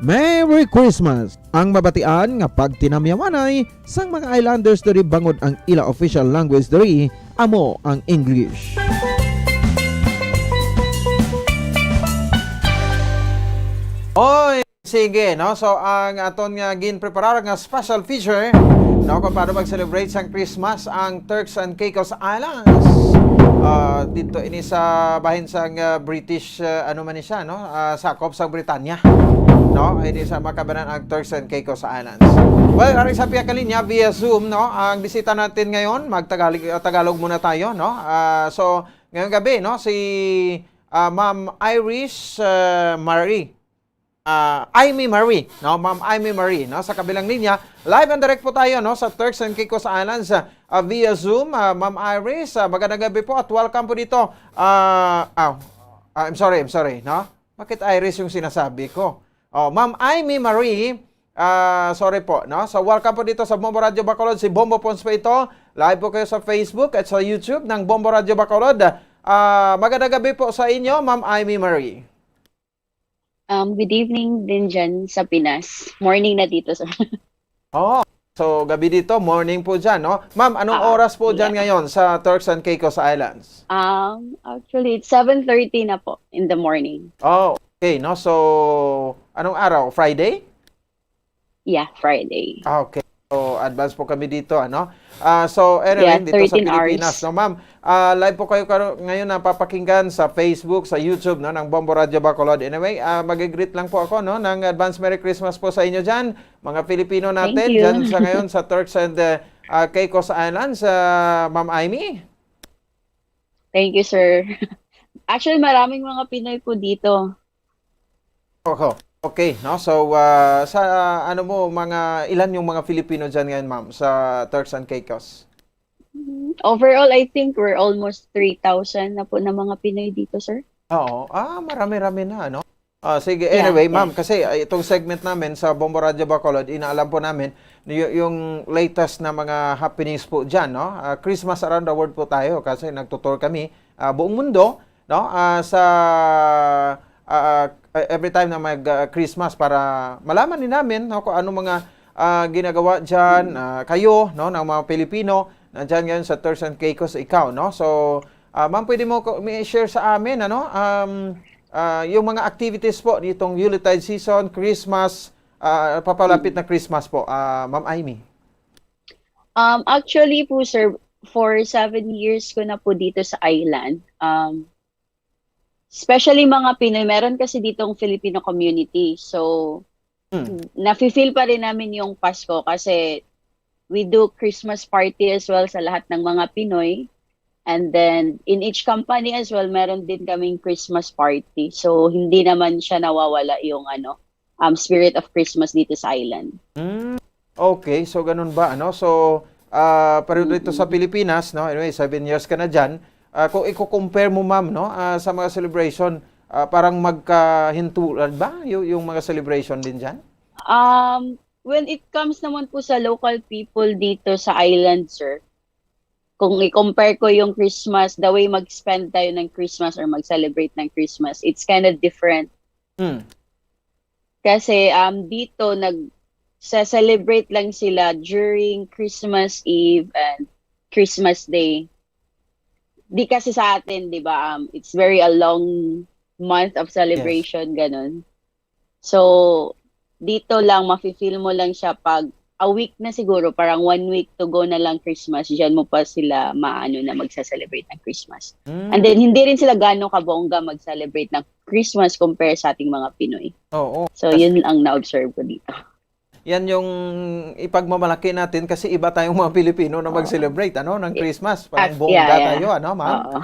Merry Christmas! Ang mabatian nga pagtinamyawanay sang mga islanders diri bangod ang ila official language diri amo ang English. Oy, sige, no? So, ang aton nga ginpreparar nga special feature, no, kung paano mag-celebrate sang Christmas ang Turks and Caicos Islands. Ah, dito ini sa bahin sang, ah, British, ah, ano man ni siya, no? Ah, sakop sang Britanya. No? Ini sa makabanan ang Turks and Caicos Islands. Well, ari sa pihak kalinya via Zoom, no? Ang bisita natin ngayon, mag-Tagalog, ah, Tagalog muna tayo, no? Ah, so, ngayong gabi, no, si, ah, Ma'am Iris, ah, Marie. Ah, Amy Marie, no? Ma'am Amy Marie, no? Sa kabilang linya, live and direct po tayo, no, sa Turks and Caicos Islands, ah, ah, via Zoom. Ah, Ma'am Iris, ah, magandang gabi po at welcome po dito. Ah, ah, ah, I'm sorry, I'm sorry, no? Bakit Iris yung sinasabi ko? Oh, Ma'am Amy Marie, ah, sorry po, no? So, welcome po dito sa Bombo Radio Bacolod. Si Bombo Pons po ito. Live po kayo sa Facebook at sa YouTube ng Bombo Radio Bacolod. Ah, magandang gabi po sa inyo, Ma'am Amy Marie. Um, good evening din dyan sa Pinas. Morning na dito, sir. Oh, so gabi dito, morning po dyan, no? Ma'am, anong Ah, oras po dyan yeah. ngayon sa Turks and Caicos Islands? Um, actually, it's seven thirty na po in the morning. Oh, okay, no? So, anong araw? Friday? Yeah, Friday. Ah, okay. So, advance po kami dito, ano? Ah, so, anyway, Yeah, dito sa thirteen Pilipinas, hours. no, ma'am? Ah, live po kayo karo-, ngayon napapakinggan sa Facebook, sa YouTube, no, ng Bombo Radio Bacolod. Anyway, ah, mag-greet lang po ako, no, ng advance Merry Christmas po sa inyo dyan, mga Filipino Thank natin you. dyan sa ngayon sa Turks and, uh, uh, Caicos Islands, uh, Ma'am Amy. Thank you, sir. Actually, maraming mga Pinoy po dito. Oho. Okay, no? So, ah, sa, ah, ano mo, mga ilan yung mga Filipino dyan ngayon, ma'am, sa Turks and Caicos? Mm, overall, I think we're almost three thousand na po na mga Pinoy dito, sir. Oo. Ah, marami-rami na, ano? Ah, sige, Yeah, anyway, yeah. ma'am, kasi, ah, itong segment namin sa Bombo Radyo Bacolod, inaalam po namin y-, yung latest na mga happenings po dyan, no? Ah, Christmas around the world po tayo kasi nagtutour kami, ah, buong mundo, no? Ah, sa, ah, ah, every time na mag, ah, Christmas para malaman din namin, no, kung ano mga, ah, ginagawa dyan, ah, kayo, no, ng mga Pilipino na dyan ngayon sa Turks and Caicos, ikaw, no? So, ah, ma'am, pwede mo ko, may share sa amin, ano? Um, ah, yung mga activities po nitong Yuletide season, Christmas, ah, papalapit Mm. na Christmas po, ah, Ma'am Amy. Um, actually po, sir, for seven years ko na po dito sa island. Um, especially mga Pinoy, meron kasi ditong Filipino community. So, Hmm. nafe-feel pa rin namin yung Pasko kasi we do Christmas party as well sa lahat ng mga Pinoy. And then, in each company as well, meron din kaming Christmas party. So, hindi naman siya nawawala yung, ano, um, spirit of Christmas dito sa island. Hmm. Okay, so ganun ba, ano? So, ah, pero dito sa Mm-mm. Pilipinas, no? Anyway, seven years ka na dyan. Ah, kung i-compare mo, ma'am, no? Ah, sa mga celebration, ah, parang magkahintulan ba yu-, yung mga celebration din dyan? Um, when it comes naman po sa local people dito sa island, sir, kung i-compare ko yung Christmas, the way mag-spend tayo ng Christmas or mag-celebrate ng Christmas, it's kind of different. Hmm. Kasi, um, dito nag-celebrate lang sila during Christmas Eve and Christmas Day. Di kasi sa atin, di ba, um, it's very a long month of Yes. celebration, ganun. So, dito lang, mafe-feel mo lang siya pag a week na siguro, parang one week to go na lang Christmas, diyan mo pa sila maano na magsa-celebrate ng Christmas. Mm. And then, hindi rin sila gaano kabongga mag-celebrate ng Christmas compare sa ating mga Pinoy. Oo. So, Tas yun ang na-observe ko dito. Yan yung ipagmamalaki natin kasi iba tayong mga Pilipino na Oo. mag-celebrate, ano, ng I-, Christmas. Parang ah, bongga yeah, yeah. tayo, ano, ma'am? Oo.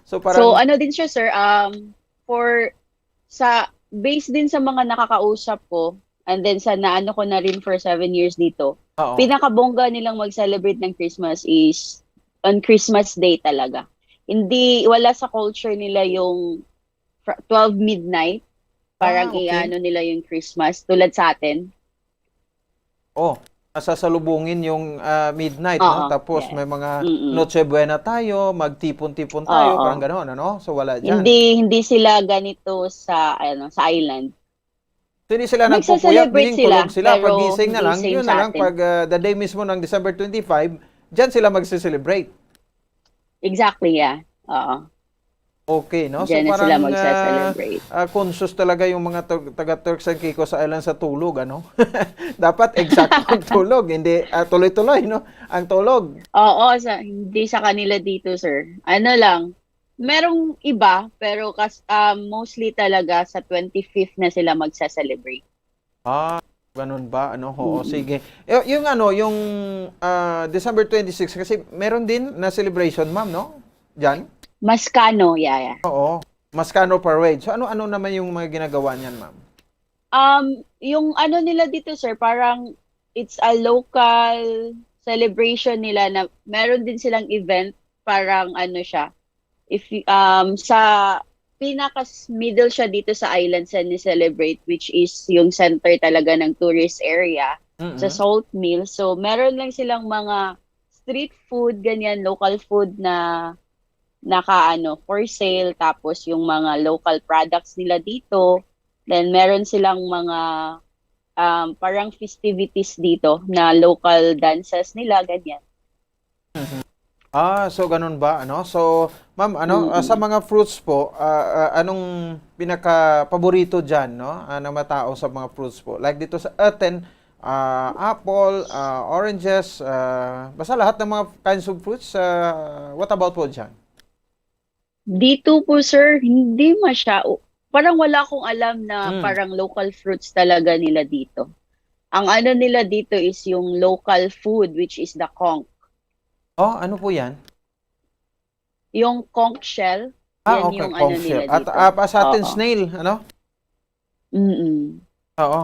So, So, parang ano din siya, sir, um, for, sa, based din sa mga nakakausap ko, and then sa naano ko na rin for seven years dito, Oo. pinakabongga nilang mag-celebrate ng Christmas is on Christmas Day talaga. Hindi, wala sa culture nila yung fr-, twelve midnight, parang Ah, okay. i-ano nila yung Christmas, tulad sa atin. Oh, sasalubungin yung, ah, midnight, no? Oo, Tapos yes. may mga Mm-mm. Noche Buena tayo, magtipon-tipon tayo, Oo. parang gano'n, ano? So, wala dyan. Hindi hindi sila ganito sa ano, sa island. So, hindi sila nagpupuyat, meaning tulog sila. Pag gising na lang, yun na lang, pag uh, the day mismo ng December twenty-five, dyan sila magse-celebrate. Exactly, yeah. Oo. Okay, no? So, parang uh, uh, conscious talaga yung mga taga-Turks and Caicos Islands sa tulog, ano? Dapat eksakto ang tulog, hindi uh, tuloy-tuloy, no? Ang tulog. Oo, sa, hindi sa kanila dito, sir. Ano lang, merong iba, pero kas, uh, mostly talaga sa twenty-fifth na sila magsa-celebrate. Ah, ganun ba? Ano? Oo, mm-hmm. Sige. Y- yung ano, yung uh, December twenty-six, kasi meron din na celebration, ma'am, no? Jan? Mascano, yeah, yeah. Oo. Mascano Parade. So ano-ano naman yung mga ginagawa niyan, ma'am? Um, yung ano nila dito, sir, parang it's a local celebration nila na meron din silang event, parang ano siya, if um sa pinaka middle siya dito sa island sa ni-celebrate, which is yung center talaga ng tourist area mm-hmm. sa Salt Mill. So meron lang silang mga street food, ganyan, local food na naka ano for sale, tapos yung mga local products nila dito. Then meron silang mga um, parang festivities dito na local dances nila, ganyan. Ah, so ganun ba, ano? So, ma'am, ano, uh, sa mga fruits po, uh, uh, anong pinaka-paborito diyan, no? Uh, ng mga tao sa mga fruits po. Like dito sa atin, uh, apple, uh, oranges, uh, basta lahat ng mga kinds of fruits, uh, what about po diyan? Dito po, sir, hindi masya parang wala akong alam na hmm. parang local fruits talaga nila dito. Ang ano nila dito is yung local food, which is the conch. Oh, ano po yan? Yung conch shell. Ah, okay, yung conch ano shell. At uh, sa atin, Oo. snail, ano? Mm-mm. Oo.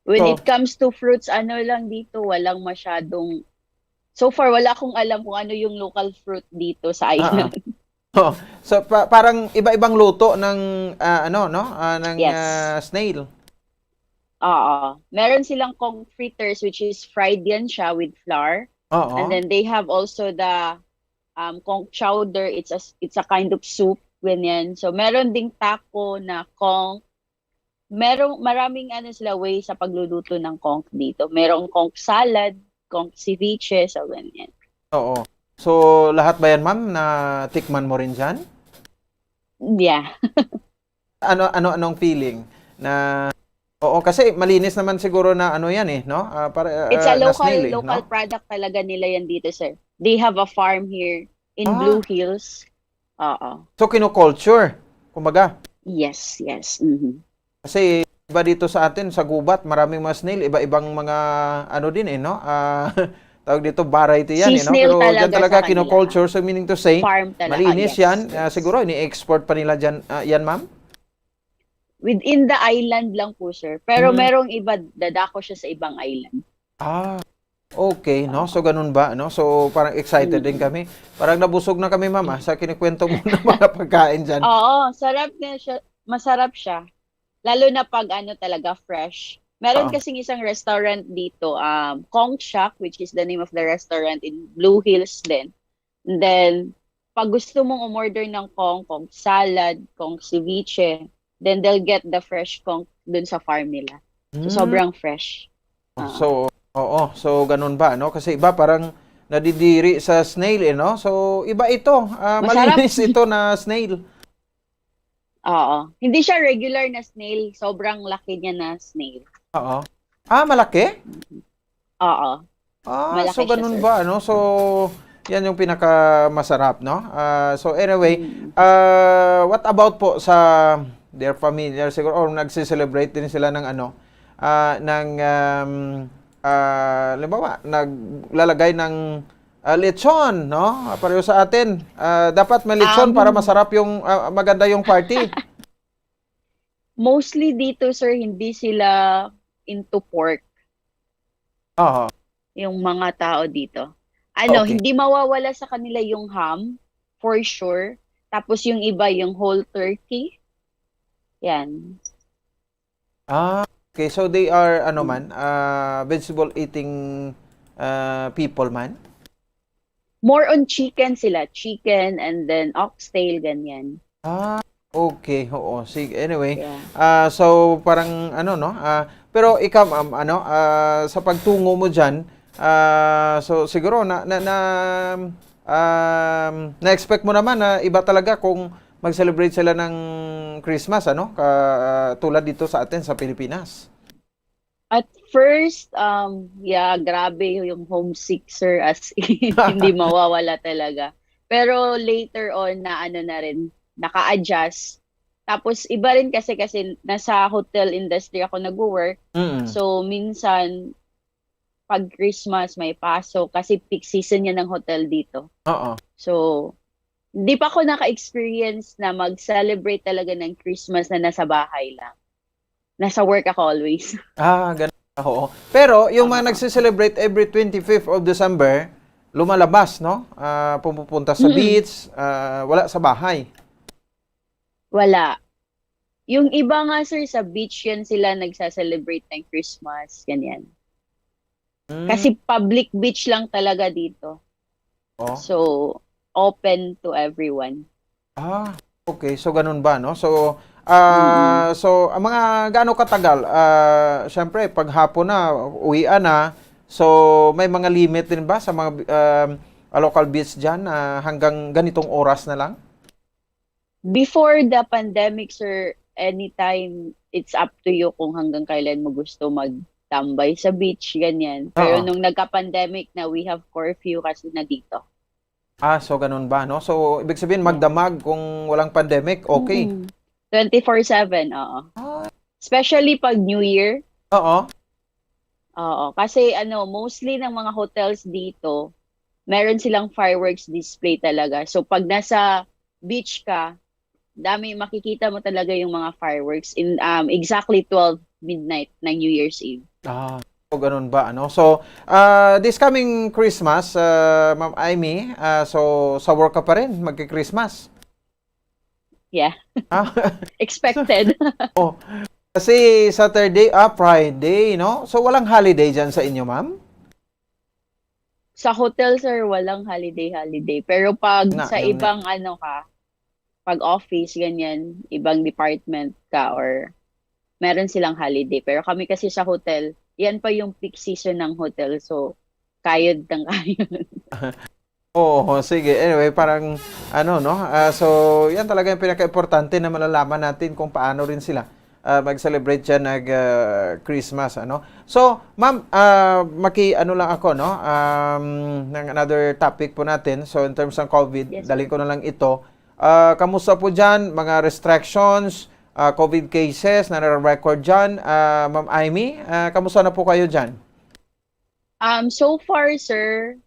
When so, it comes to fruits, ano lang dito, walang masyadong, so far, wala akong alam kung ano yung local fruit dito sa island. Uh-huh. Oh, so pa- parang iba-ibang luto ng uh, ano no, uh, ng yes. uh, snail. Oo. Meron silang conch fritters, which is fried yan siya with flour. Oo. And then they have also the um conch chowder. It's a it's a kind of soup, ganyan. So meron ding taco na conch. Merong maraming ano sila way sa pagluluto ng conch dito. Merong conch salad, conch ceviche, so ganyan. Oo. So lahat ba yan, ma'am, na tikman mo rin diyan? Yeah. Ano ano anong feeling na Oo, kasi malinis naman siguro na ano yan eh, no? Uh, para, uh, It's a local snail, local no? product talaga nila yan dito, sir. They have a farm here in ah. Blue Hills. Oo. So kino-culture, kumbaga. Yes, yes. Mm-hmm. Kasi iba dito sa atin, sa gubat, maraming mga snail, iba-ibang mga ano din eh, no? Uh, tawag dito variety yan eh, no? Pero talaga, talaga kino-culture, so meaning to say, farm talaga, malinis yes, yan. Yes. Uh, siguro ini-export pa nila diyan uh, yan, ma'am? Within the island lang po, sir. Pero hmm. merong iba, dadako siya sa ibang island. Ah, okay, no? So, ganun ba, no? So, parang excited mm. din kami. Parang nabusog na kami, mama, sa kinikwento mo ng mga pagkain dyan. Oo, sarap na siya. Masarap siya. Lalo na pag ano talaga, fresh. Meron uh-huh. kasing isang restaurant dito, um, Conch Shack, which is the name of the restaurant in Blue Hills din. And then, pag gusto mong umorder ng conch, conch salad, conch ceviche, then they'll get the fresh conch dun sa farm nila. So, mm. sobrang fresh. Uh-huh. So, oo. So, ganun ba, no? Kasi iba parang nadidiri sa snail, eh, no? So, iba ito. Uh, malinis ito na snail. Oo. Hindi siya regular na snail. Sobrang laki niya na snail. Oo. Ah, malaki? Oo. Ah, malaki so ganun siya, ba, ano? So, yan yung pinakamasarap, no? Uh, so anyway, mm. uh, what about po sa their familiar siguro or nagse-celebrate din sila ng ano, uh, ng um, uh, halimbawa, naglalagay ng uh, lechon, no? Pareho sa atin, uh, dapat may lechon um, para masarap yung uh, maganda yung party. Mostly dito, sir, hindi sila into pork. Aha. Yung mga tao dito. Ano, okay. Hindi mawawala sa kanila yung ham, for sure. Tapos yung iba, yung whole turkey. Yan. Ah, okay. So they are, ano man, uh, vegetable eating ah, people man? More on chicken sila. Chicken and then oxtail, ganyan. Ah, okay. Oo. Sige. Anyway, Yeah. ah, so parang ano, no? Ah, pero ikaw, ma'am, ano, ah, sa pagtungo mo diyan, ah, so siguro na na, na um, na-expect mo naman na iba talaga kung mag-celebrate sila ng Christmas, ano? Ka, tulad dito sa atin sa Pilipinas. At first, um, yeah, grabe yung homesick, sir, as in, hindi mawawala talaga. Pero later on, na ano na rin, naka-adjust. Tapos iba rin kasi, kasi nasa hotel industry ako nagwo-work. Mm. So minsan pag Christmas may pasok kasi peak season yan ng hotel dito. Oo. So hindi pa ako naka-experience na mag-celebrate talaga ng Christmas na nasa bahay lang. Nasa work ako always. Ah, ganun. Oo. Pero yung mga Oo. nagse-celebrate every twenty-fifth of December, lumalabas, no? Ah, pumupunta sa Mm-mm. Beach, ah, wala sa bahay. Wala. Yung iba nga, sir, sa beach yan sila nagsa-celebrate ng Christmas, ganyan. Mm. Kasi public beach lang talaga dito. Oh. So, open to everyone. Ah, okay. So, ganun ba, no? So, ah, so, ang mga gaano katagal? Ah, syempre, pag hapon na, uwian na. So, may mga limit din ba sa mga um, local beach dyan na hanggang ganitong oras na lang? Before the pandemic, sir, anytime, it's up to you kung hanggang kailan mo gusto magtambay sa beach, ganyan. Pero Oo. Nung nagka-pandemic na, we have curfew kasi na dito. Ah, so ganun ba, no? So, ibig sabihin, Yeah. magdamag kung walang pandemic, okay. Mm-mm. twenty-four seven, oo. Ah, Especially pag New Year. Oo. Oo, kasi ano, mostly ng mga hotels dito, meron silang fireworks display talaga. So pag nasa beach ka, dami, makikita mo talaga yung mga fireworks in um, exactly twelve midnight ng New Year's Eve. Ah, so ganun ba, ano? So, ah, this coming Christmas, ah, Ma'am Imee, ah, so sa work ka pa rin, magki-Christmas? Yeah. Ah, Expected. oh, kasi Saturday, ah, Friday, no? So, walang holiday dyan sa inyo, ma'am? Sa hotel, sir, walang holiday-holiday. Pero pag Na, sa yun nga. Ibang ano ka, pag office, ganyan, ibang department ka or meron silang holiday. Pero kami kasi sa hotel, yan pa yung peak season ng hotel. So, kayod ng kayod. Oo, sige. Anyway, parang ano, no? Ah, so, yan talaga yung pinaka-importante na malalaman natin kung paano rin sila ah, mag-celebrate siya nag ah, Christmas, ano. So, ma'am, ah, maki ano lang ako, no? Um, ng another topic po natin. So, in terms ng COVID, Yes, dalhin ko na lang ito. Ah, kamusta po diyan, mga restrictions, ah, COVID cases na nare-record diyan, ah, Ma'am Imee? Ah, kamusta na po kayo diyan? Um, so far, sir,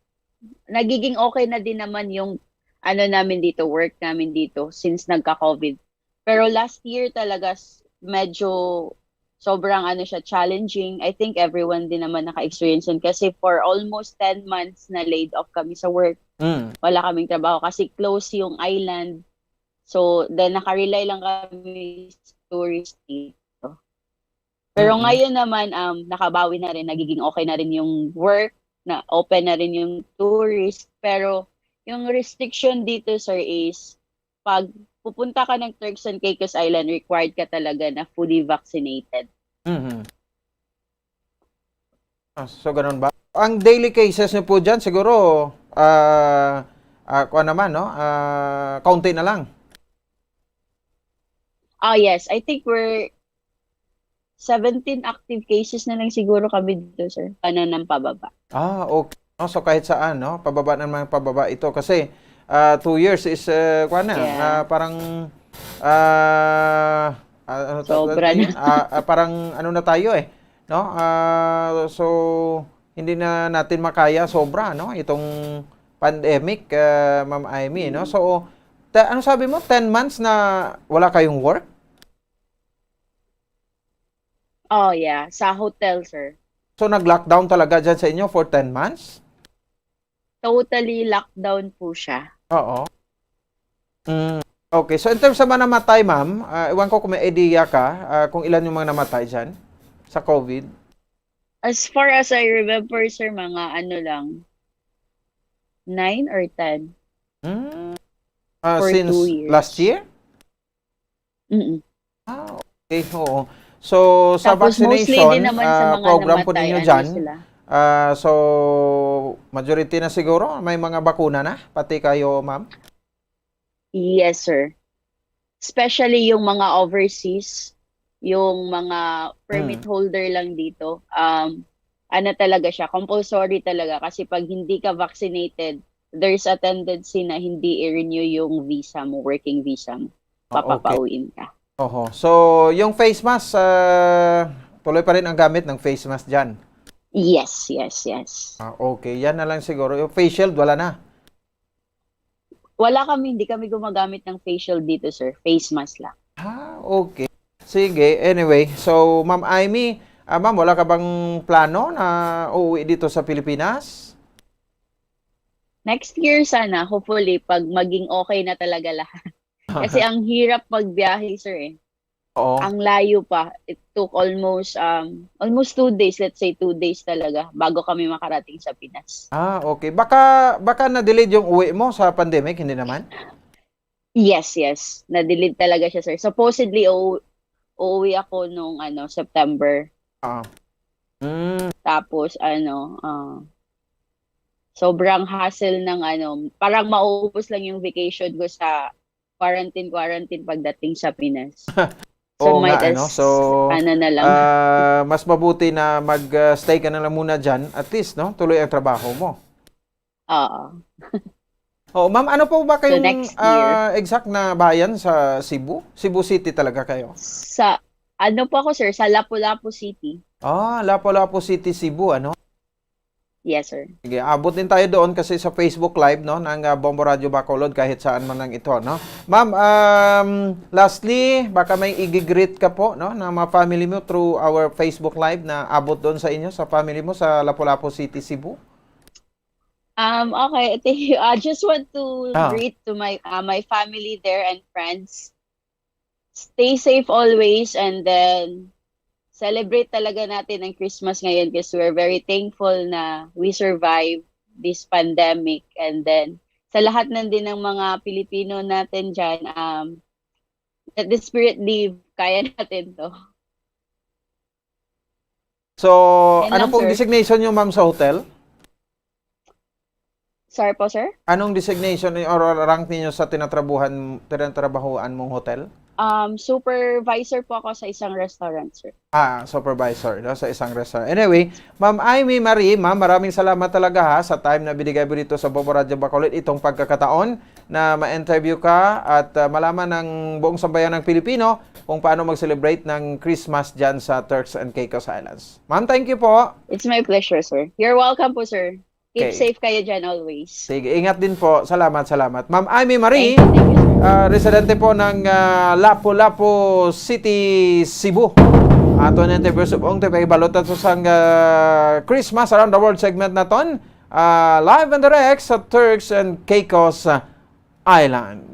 nagiging okay na din naman yung ano namin dito, work namin dito since nagka-COVID. Pero last year talaga s- medyo sobrang ano siya, challenging. I think everyone din naman naka-experience yun kasi for almost ten months na laid off kami sa work. Mm. Wala kaming trabaho kasi close yung island. So, then naka-rely lang kami sa tourist dito. Pero Mm-mm. Ngayon naman, um, nakabawi na rin, nagiging okay na rin yung work, na open na rin yung tourist. Pero yung restriction dito, sir, is pag pupunta ka ng Turks and Caicos Island, required ka talaga na fully vaccinated. Mhm. Ah, so ganun ba? Ang daily cases niyo po diyan siguro ah ah, kuwan naman, no? Ah, kaunti na lang. Ah, yes. I think we're seventeen active cases na lang siguro kami dito, sir. Ano nang pababa. Ah, okay. No, so kahit saan, no? Pababa naman, pababa ito kasi ah, two years is uh, kuwan na, Yeah. ah, parang ah, ah, ano ta- Sobra tayo? na. Ah, ah, parang ano na tayo eh, no? Ah, so hindi na natin makaya sobra, no? Itong pandemic, ah, Ma'am Imee, no? Mm. So ta- ano sabi mo? Ten months na wala kayong work? Oh, yeah. Sa hotel, sir. So nag-lockdown talaga diyan sa inyo for ten months? Totally lockdown po siya. Oo. Mm. Okay. So in terms sa mga namatay, ma'am, ah, iwan ko kung may idea ka ah, kung ilan yung mga namatay diyan sa COVID. As far as I remember, sir, mga ano lang, nine or ten. Hmm. Ah, For since two years. last year? Mm-mm. Ah, okay. Oo. So, sa Tapos mostly vaccination, din naman sa ah, mga program po namatay, ninyo ano dyan, sila. ah, so, majority na siguro, may mga bakuna na, pati kayo, ma'am? Yes, sir. Especially yung mga overseas, yung mga permit Hmm. holder lang dito. Um, ano talaga siya, compulsory talaga. Kasi pag hindi ka vaccinated, there's a tendency na hindi i-renew yung visa mo, working visa mo. Ah, okay. Papapauwiin ka. Oho. So, yung face mask, ah, tuloy pa rin ang gamit ng face mask dyan? Yes, yes, yes. Ah, okay. Yan na lang siguro. Yung face shield, wala na? Wala kami, hindi kami gumagamit ng face shield dito, sir. Face mask lang. Ah, okay. Sige, anyway. So, Ma'am Imee, ah, ma'am, wala ka bang plano na uuwi dito sa Pilipinas? Next year sana, hopefully, pag maging okay na talaga lahat. Kasi ang hirap magbiyahe, sir, eh. Oo. Ang layo pa. It took almost, um, almost two days, let's say two days talaga, bago kami makarating sa Pinas. Ah, okay. Baka, baka na-delayed yung uwi mo sa pandemic, hindi naman? Yes, yes. Na-delayed talaga siya, sir. Supposedly, u-, uuwi ako nung, ano, September. Ah. Mm. Tapos, ano, ah, sobrang hassle ng, ano, parang maubos lang yung vacation ko sa quarantine, quarantine pagdating sa Pinas. So, Oo might nga, ano? as, So, ano na lang. ah, mas mabuti na mag, ah, stay ka na lang muna dyan. At least, no? Tuloy ang trabaho mo. Oo. Oo, ma'am, ano po ba So, kayong, next year. ah, exact na bayan sa Cebu? Cebu City talaga kayo? Sa, ano po ako, sir? Sa Lapu-Lapu City. Ah, Lapu-Lapu City, Cebu, ano? Yes, sir. Sige, abot din tayo doon kasi sa Facebook Live, no, ng, ah, Bombo Radyo Bacolod, kahit saan man lang ito, no? Ma'am, um, lastly, baka may igigreet ka po, no, ng mga family mo through our Facebook Live na abot doon sa inyo, sa family mo sa Lapu-Lapu City, Cebu? Um, okay, thank you. I just want to Ah. greet to my, uh, my family there and friends. Stay safe always, and then celebrate talaga natin ang Christmas ngayon kasi we're very thankful na we survived this pandemic. And then, sa lahat ng din ng mga Pilipino natin dyan, um, let the spirit live. Kaya natin to. So, Yan ano lang, pong sir. designation niyo, ma'am, sa hotel? Sorry po, sir? Anong designation ni-, or rank ninyo sa tinatrabuhan, tinatrabahuan mong hotel? Um, supervisor po ako sa isang restaurant, sir. Ah, supervisor, no, sa isang restaurant. Anyway, Ma'am Imee Marie, ma'am, maraming salamat talaga, ha, sa time na binigay mo dito sa Bombo Radyo Bacolod, itong pagkakataon na ma-interview ka at, ah, malaman ng buong sambayan ng Pilipino kung paano mag-celebrate ng Christmas dyan sa Turks and Caicos Islands. Ma'am, thank you po. It's my pleasure, sir. You're welcome po, sir. Keep Okay. safe kayo dyan always. Sige, ingat din po. Salamat, salamat. Ma'am Imee Marie, Thank you, thank you, sir. ah, residente po ng, ah, Lapu-Lapu City, Cebu. Ato na interview subong, tayo ibalot at sa sang, ah, Christmas Around the World segment naton. Ah, live and direct sa Turks and Caicos, ah, Island.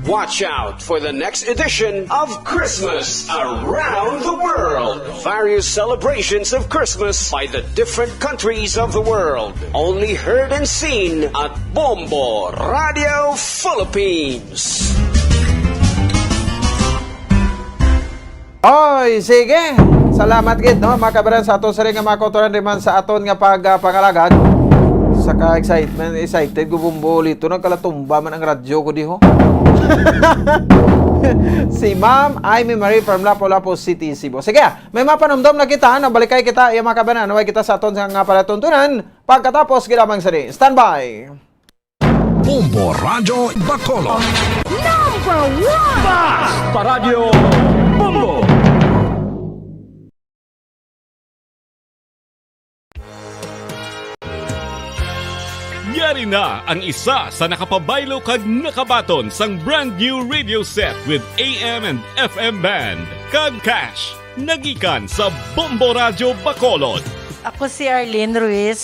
Watch out for the next edition of Christmas Around the World. Various celebrations of Christmas by the different countries of the world. Only heard and seen at Bombo Radio Philippines. Oy, sige. Salamat gid, no, mga kabaran, sa aton siring nga mga kautoran di man sa aton nga pag, ah, pangalagad. Sa ka-excitement, excited ko, Bombo, lito nagkalatumba man ang radyo ko diho. Si Ma'am Imee Marie from Lapu-Lapu City, Cebu. Sige, may mapanumdom na kita, no? Balikay kita, iya, mga kabaran, naway kita sa aton nga palatuntunan pagkatapos gid lamang sini. Standby. Bombo Radyo Bacolod. Number one! Basta Radyo Bombo! Yari na ang isa sa nakapabaylo kag nakabaton sang brand new radio set with A M and F M band kag cash, nagikan sa Bombo Radyo Bacolod. Ako si Arlene Ruiz.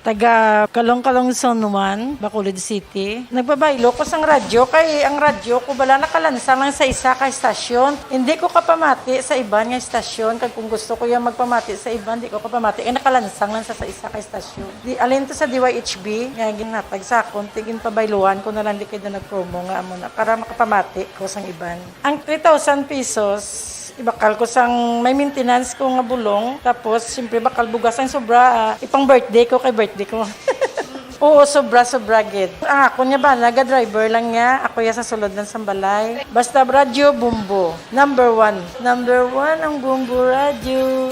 Taga Kalong-Kalong Zone one, Bacolod City. Nagpabaylo ko sang radyo kay ang radyo ko bala nakalansang lang sa isa ka estasyon. Hindi ko kapamati sa iban nga estasyon, kag kung gusto ko yung magpamati sa iban, di ko kapamati kay nakalansang lang sa, sa isa ka estasyon. Di, alin to sa D Y H B nga ginhatag sa akon, ti ginpabayluan ko na lang di kay da nag-promo nga amo na para makapamati ko sang iban. Ang three thousand pesos, ibakal ko sang may maintenance ko nga bulong. Tapos, siyempre, bakal bugas ang sobra, ah, ipang birthday ko kay birthday ko. Oo, sobra, sobra gid. Ang akon nga bana, ga-driver lang niya. Ako ya sa sulod lang sang balay. Basta radyo, Bombo. Number one. Number one ang Bombo Radyo.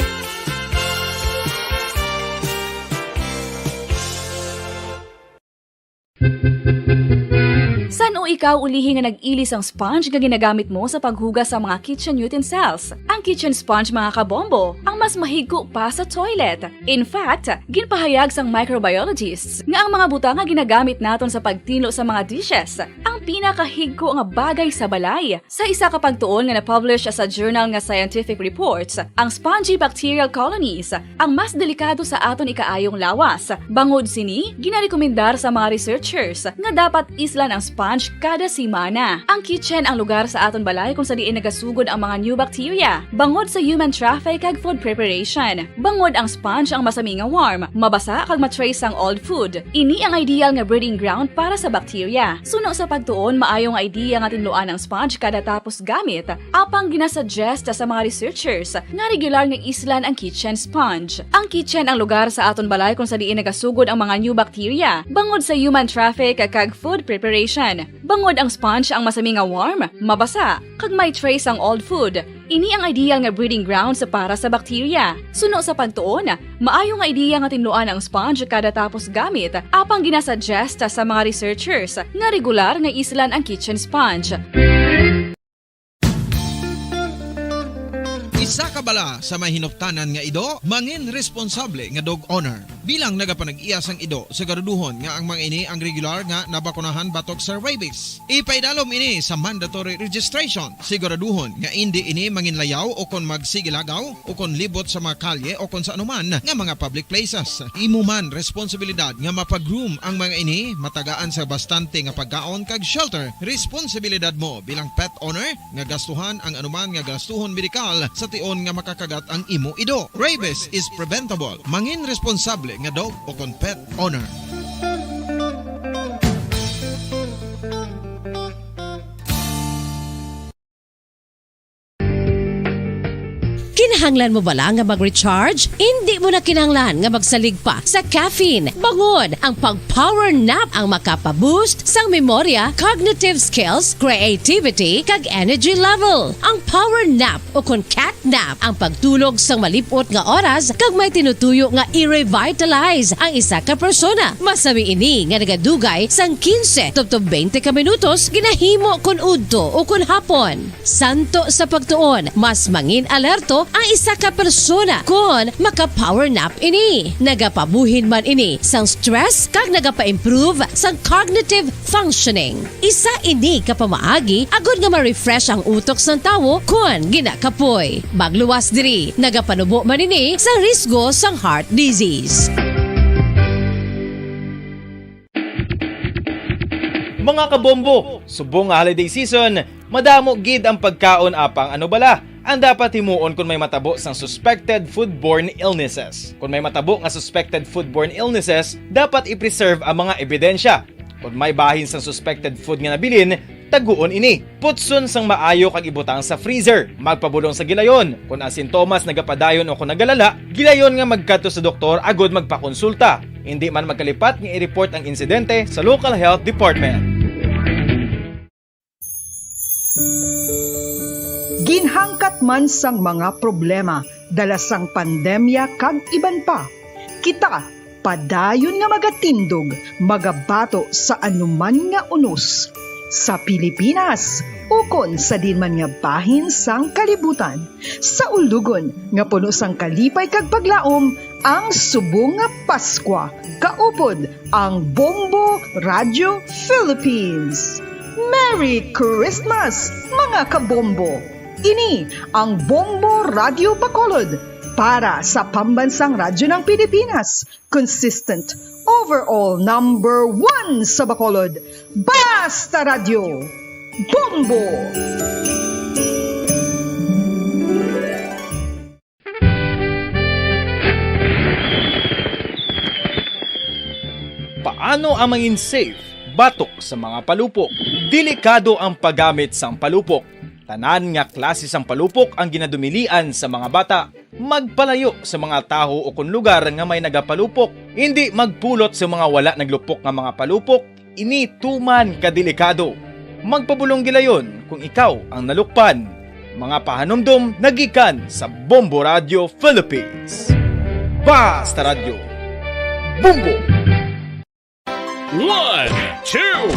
San-o ikaw ulihi nga nag-ili sang sponge nga ginagamit mo sa paghugas sa mga kitchen utensils? Ang kitchen sponge, mga kabombo, ang mas mahigko pa sa toilet. In fact, ginpahayag sang microbiologists nga ang mga butang nga ginagamit naton sa pagtinlo sa mga dishes ang pinakahigko nga bagay sa balay. Sa isa ka pagtuon nga na-publish sa journal nga Scientific Reports, ang spongy bacterial colonies ang mas delikado sa aton ikaayong lawas. Bangod sini, ginarekomendar sa mga researchers nga dapat islan ang sponge kada semana. Ang kitchen ang lugar sa aton balay kung sa diin nagasugod ang mga new bacteria bangod sa human traffic kag food preparation. Bangod ang sponge ang masami nga warm, mabasa kag ma-trace ang old food. Ini ang ideal nga breeding ground para sa bacteria. Suno sa pagtuon, maayo nga idea nga tinluan ang sponge kada tapos gamit, apang ginasuggest sa mga researchers nga regular nga islan ang kitchen sponge. Ang kitchen ang lugar sa aton balay kung sa diin nagasugod ang mga new bacteria bangod sa human traffic kag food preparation. Bangod ang sponge ang masami nga warm, mabasa, kag may trace ang old food, ini ang ideal nga breeding grounds para sa bacteria. Suno sa pagtuon, maayo nga ideya nga tinluan ang sponge kada tapos gamit, apang ginasuggest sa mga researchers nga regular nga islan ang kitchen sponge. Isa ka bala sa may hinuptanan nga ido, mangin responsable nga dog owner. Bilang nagapanag-iya sang ido, siguraduhon nga ang mga ini ang regular nga nabakunahan batok sa rabies. Ipaidalom ini sa mandatory registration. Siguraduhon nga indi ini manginlayaw o kon magsigilagaw o kon libot sa mga kalye o kon sa anuman nga mga public places. Imo man responsibilidad nga mapag-groom ang mga ini, matagaan sa bastante nga pagkaon kag shelter. Responsibilidad mo bilang pet owner nga gastuhan ang anuman nga gastuhon medikal sa tion nga makakagat ang imo ido. Rabies is preventable. Mangin responsable nga dog o kon pet owner. Kinahanglan mo bala nga mag-recharge? Indi mo na kinahanglan nga magsalig pa sa caffeine. Bangod ang pag-power nap ang makapa-boost sang memorya, cognitive skills, creativity, kag energy level. Ang power nap o kon cat nap ang pagtulog sang malip-ot nga oras kag may tinutuyo nga i-revitalize ang isa ka persona. Masami ini nga nagadugay sang quince tubtob twenty ka minutos, ginahimo kon udto o kon hapon. Santo sa pagtuon, mas mangin-alerto ang isa ka persona kon maka-power nap ini. Nagapabuhin man ini sang stress kag nagapa-improve sang cognitive functioning. Isa ini ka pamaagi agod nga ma-refresh ang utok sang tawo kon ginakapoy. Magluwas diri, nagapanubo man ini sa risgo sang heart disease. Mga kabombo, subong nga holiday season, madamo gid ang pagkaon apang ano bala ang dapat himuon kon may matabo sang suspected foodborne illnesses. Kon may matabo nga suspected foodborne illnesses, dapat i-preserve ang mga ebidensya. Kon may bahin sang suspected food nga nabilin, taguon ini. Putson sang maayo kag ibutang sa freezer. Magpabulong sa gilayon. Kon ang sintomas nagapadayon o kon nagalala, gilayon nga magkadto sa doktor agod magpakonsulta. Indi man magkalipat nga i-report ang insidente sa local health department. Ginhangkat man sang mga problema dala sang pandemya kag iban pa, kita padayon nga magatindog, magabato sa anuman nga unos, sa Pilipinas ukon sa diin man nga bahin sang kalibutan. Sa ulugon nga puno sang kalipay kag paglaom, ang subong nga Paskwa kaupod ang Bombo Radio Philippines. Merry Christmas, mga kabombo! Ini ang Bombo Radio Bacolod para sa Pambansang Radyo ng Pilipinas, consistent Overall number one sa Bacolod, Basta Radyo, Bombo! Paano ang mangin safe batok sa mga palupok? Delikado ang paggamit sang palupok. Tanan nga klase sang palupok ang ginadumilian sa mga bata. Magpalayo sa mga tawo ukon lugar nga may nagapalupok. Indi magpulot sa mga wala naglupok nga mga palupok. Ini tuman ka delikado. Magpabulong gilayon kung ikaw ang nalukpan. Mga pahanumdom nagikan sa Bombo Radio Philippines. Basta Radyo, Bombo! One, two,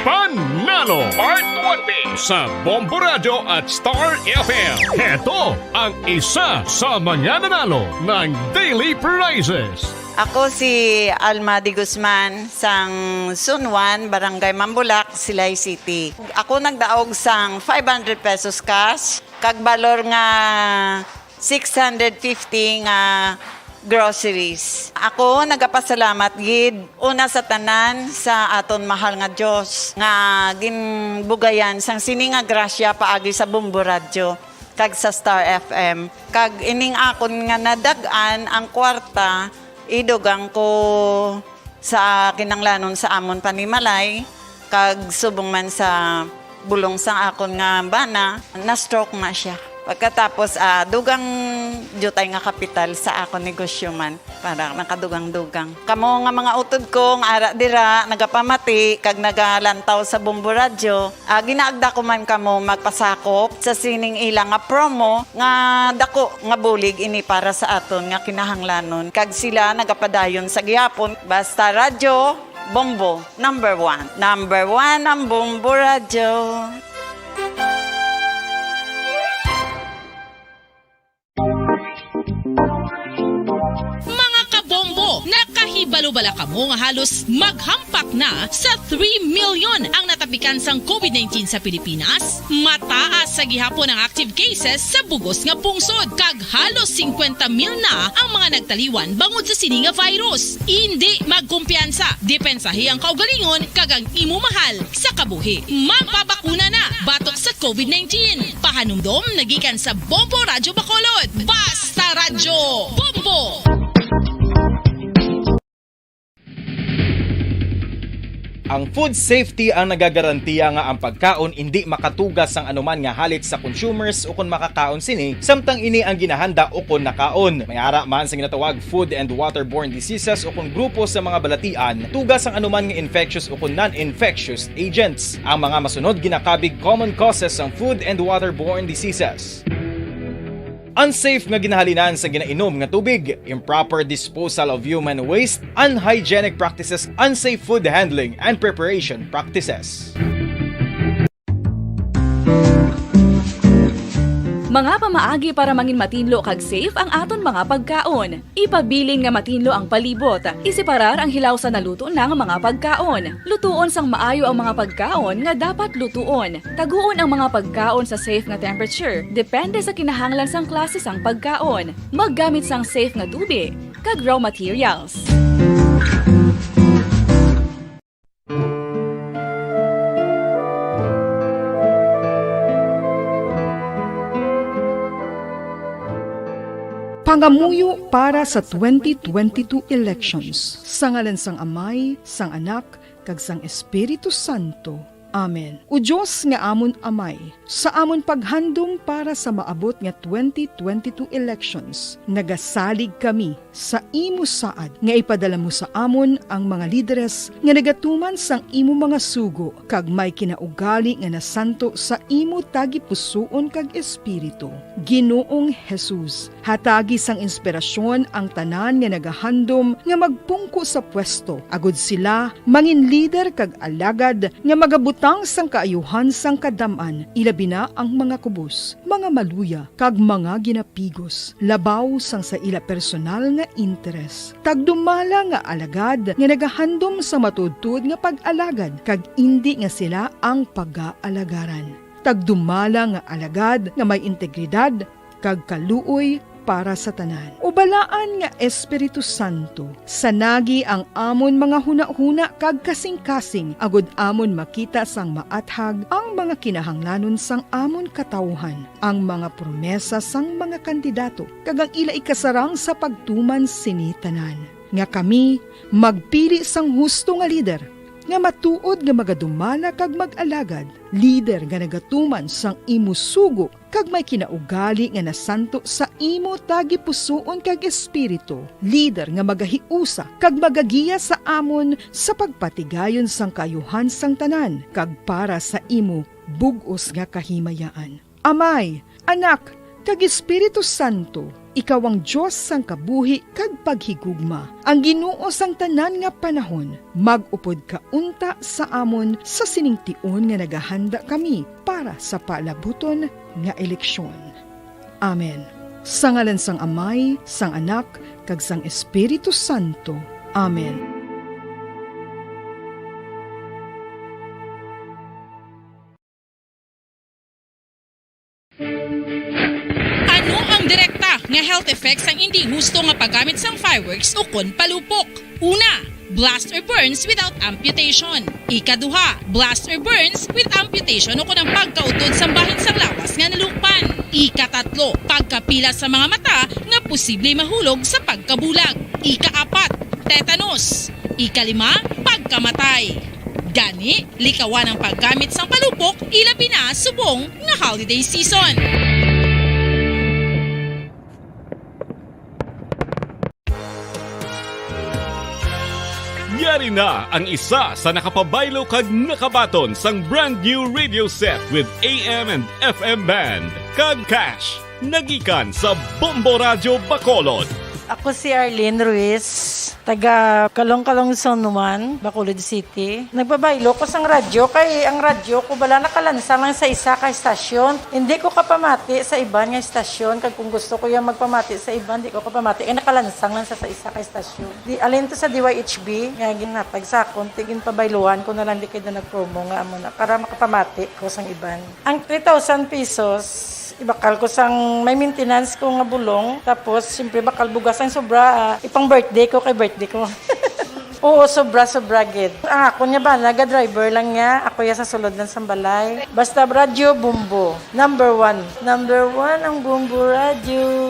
Panalo! Part twenty sa Bombo Radio at Star F M. Heto ang isa sa mga nanalo ng daily prizes. Ako si Alma de Guzman, sang Zone one, Barangay Mambulak, Silay City. Ako nagdaog sang five hundred pesos cash, kag balor nga six hundred fifty nga groceries. Ako nagapasalamat gid una sa tanan sa aton mahal nga Dios nga ginbugayan sang sini nga grasya paagi sa Bombo Radyo kag sa Star F M. Kag ining akon nga nadag-an ang kwarta, idugang ko sa kinanglanon sa amon panimalay, kag subong man sa bulong sang akon nga bana, na-stroke na siya. Pagkatapos, ah, dugang diutay nga kapital sa akon negosyo man, para nakadugang-dugang. Kamo nga mga utod ko nga ara dira, nagapamati kag nagalantaw sa Bombo Radyo, ah, ginaagda ko man kamo magpasakop sa sining ila nga promo nga dako nga bulig ini para sa aton nga kinahanglanon. Kag sila nagapadayon sa gihapon. Basta Radyo, Bombo, number one. Number one ang Bombo Radyo. Mga kabombo, nakahibalo bala kamo nga halos maghampak na sa three million ang natapikan sang COVID nineteen sa Pilipinas? Mataas sa gihapon ang active cases sa bugos nga pungsod, kag halos singkwenta mil na ang mga nagtaliwan bangod sa sini nga virus. Indi magkumpiyansa, depensahi ang kaugalingon kag ang imo mahal sa kabuhi. Magpabakuna na batok sa COVID nineteen. Pahanumdom nagikan sa Bombo Radyo Bacolod. Basta Radyo Bombo! Ang food safety ang nagagarantiya nga ang pagkaon indi makatuga sang anuman nga halit sa consumers ukon makakaon sini, samtang ini ang ginahanda ukon nakaon. May ara man sa ginatawag food and waterborne diseases ukon grupo sa mga balatian tuga sang anuman nga infectious ukon non-infectious agents. Ang mga masunod ginakabig common causes sang food and waterborne diseases. Unsafe nga ginahalinan sa ginainom nga tubig, improper disposal of human waste, unhygienic practices, unsafe food handling and preparation practices. Mga pamaagi para mangin matinlo kag safe ang aton mga pagkaon. Ipabilin nga matinlo ang palibot. Isiparar ang hilaw sa naluto na nga mga pagkaon. Lutuon sang maayo ang mga pagkaon nga dapat lutuon. Taguon ang mga pagkaon sa safe nga temperature, depende sa kinahanglan sang klase sang pagkaon. Maggamit sang safe nga tubi kag raw materials. Pangamuyo para sa twenty twenty-two elections. Sa ngalan sang Amay, sang Anak, kag sang Espiritu Santo. Amen. O Dios nga amon Amay, sa amon paghandom para sa maabot nga twenty twenty-two elections, nagasalig kami sa imo saad nga ipadala mo sa amon ang mga lideres nga nagatuman sang imo mga sugo kag may kinaugali nga nasanto sa imo tagipusoon kag espiritu. Ginoong Jesus, hatagi sang inspirasyon ang tanan nga nagahandom nga magpungko sa pwesto, agud sila mangin lider kag alagad nga magabutang sang kaayuhan sang kadam-an, ilabi na ang mga kubos, mga maluya, kag mga ginapigos, labaw sang sa ila personal nga interes. Tagdumala nga alagad nga nagahandom sa matuodtuod nga pag-alagad, kag indi nga sila ang pagaalagaran. Tagdumala nga alagad nga may integridad kag kaluoy para sa tanan. O balaan nga Espiritu Santo, sanagi ang amon mga hunahuna kag kasingkasing, agod amon makita sang maathag ang mga kinahanglanon sang amon katawuhan, ang mga promesa sang mga kandidato, kag ang ila ikasarang sa pagtuman sini tanan, nga kami magpili sang husto nga lider, nga matuod nga magadumala kag mag-alagad, lider nga nagatuman sang imo sugo kag may kinaugali nga nasanto sa imo tagipusoon kag espiritu, lider nga magahiusa kag magagiya sa amon sa pagpatigayon sang kaayuhan sang tanan kag para sa imo bug-os nga kahimayaan. Amay, Anak, kag Espiritu Santo, ikaw ang Dios sang kabuhi kag paghigugma, ang Ginoo sang tanan nga panahon. Mag-upod ka unta sa amon sa sining tion nga nagahanda kami para sa palabuton nga eleksyon. Amen. Sa ngalan sang Amay, sang Anak, kag sang Espiritu Santo. Amen. Ano ang direkta nga health effects sang indi husto nga paggamit sang fireworks ukon palupok? Una, blast or burns without amputation. Ikaduha, blast or burns with amputation ukon ang pagkautod sang bahin sang lawas nga nalukpan. Ikatatlo, pagkapila sa mga mata nga posible mahulog sa pagkabulag. Ikaapat, tetanus. Ikalima, pagkamatay. Gani, likawan ang paggamit sang palupok, ilabi na subong nga holiday season. Yari na ang isa sa nakapabaylo kag nakabaton sang brand new radio set with A M and F M band kag cash. Nagikan sa Bombo Radyo Bacolod. Ako si Arlene Ruiz, taga Kalong-Kalong Zone one, Bacolod City. Nagpabaylo ko sang radyo kay ang radyo ko bala nakalansang lang sa isa ka estasyon. Hindi ko kapamati sa iban nga estasyon, kag kung gusto ko yung magpamati sa iban, di ko kapamati kay nakalansang lang sa, sa isa ka estasyon. Di, alin to sa D Y H B nga ginhatag sa akon, ti ginpabayluhan ko na lang di kay na nag-promo nga amo na para makapamati ko sang iban. Ang three thousand pesos, ibakal ko sang may maintenance ko nga bulong, tapos siyempre bakal bugas ang sobra, ah, ipang birthday ko kay birthday ko. Oo, sobra, sobra gid. Ang akon nga bana, ga-driver lang niya, ako ya sa sulod lang sang balay. Basta radyo, Bombo. Number one. Number one ang Bombo Radyo.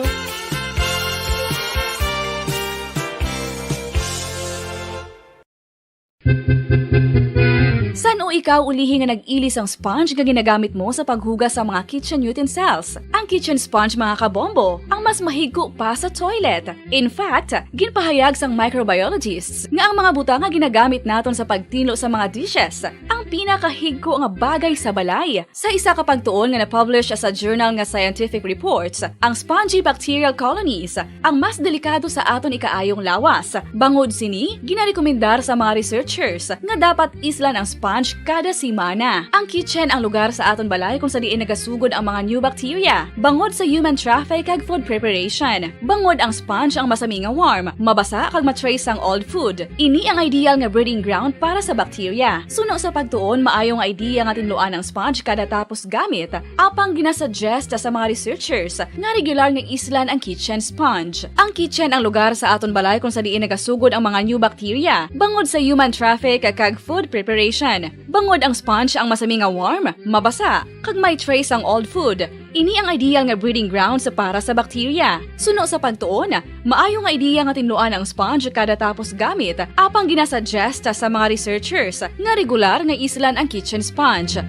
San-o ikaw ulihi nga nag-ili sang sponge nga ginagamit mo sa paghugas sa mga kitchen utensils? Ang kitchen sponge, mga kabombo, ang mas mahigko pa sa toilet. In fact, ginpahayag sang microbiologists nga ang mga butang nga ginagamit naton sa pagtinlo sa mga dishes ang pinakahigko nga bagay sa balay. Sa isa ka pagtuon nga na-publish sa journal nga Scientific Reports, ang spongy bacterial colonies ang mas delikado sa aton ikaayong lawas. Bangod sini, ginarekomendar sa mga researchers nga dapat islan ang sponge kada semana. Ang kitchen ang lugar sa aton balay kung sa diin nagasugod ang mga new bacteria, bangod sa human traffic kag food preparation. Bangod ang sponge ang masami nga warm, mabasa kag ma-trace ang old food. Ini ang ideal nga breeding ground para sa bacteria. Suno sa pagtuon, maayo nga idea nga tinluan ang sponge kada tapos gamit, apang ginasuggest sa mga researchers nga regular nga islan ang kitchen sponge. Ang kitchen ang lugar sa aton balay kung sa diin nagasugod ang mga new bacteria, bangod sa human traffic kag food preparation. Bangod ang sponge ang masami nga warm, mabasa, kag may trace ang old food, ini ang ideal nga breeding grounds para sa bacteria. Suno sa pagtuon, maayo nga ideya nga tinluan ang sponge kada tapos gamit, apang ginasuggest sa mga researchers nga regular nga islan ang kitchen sponge.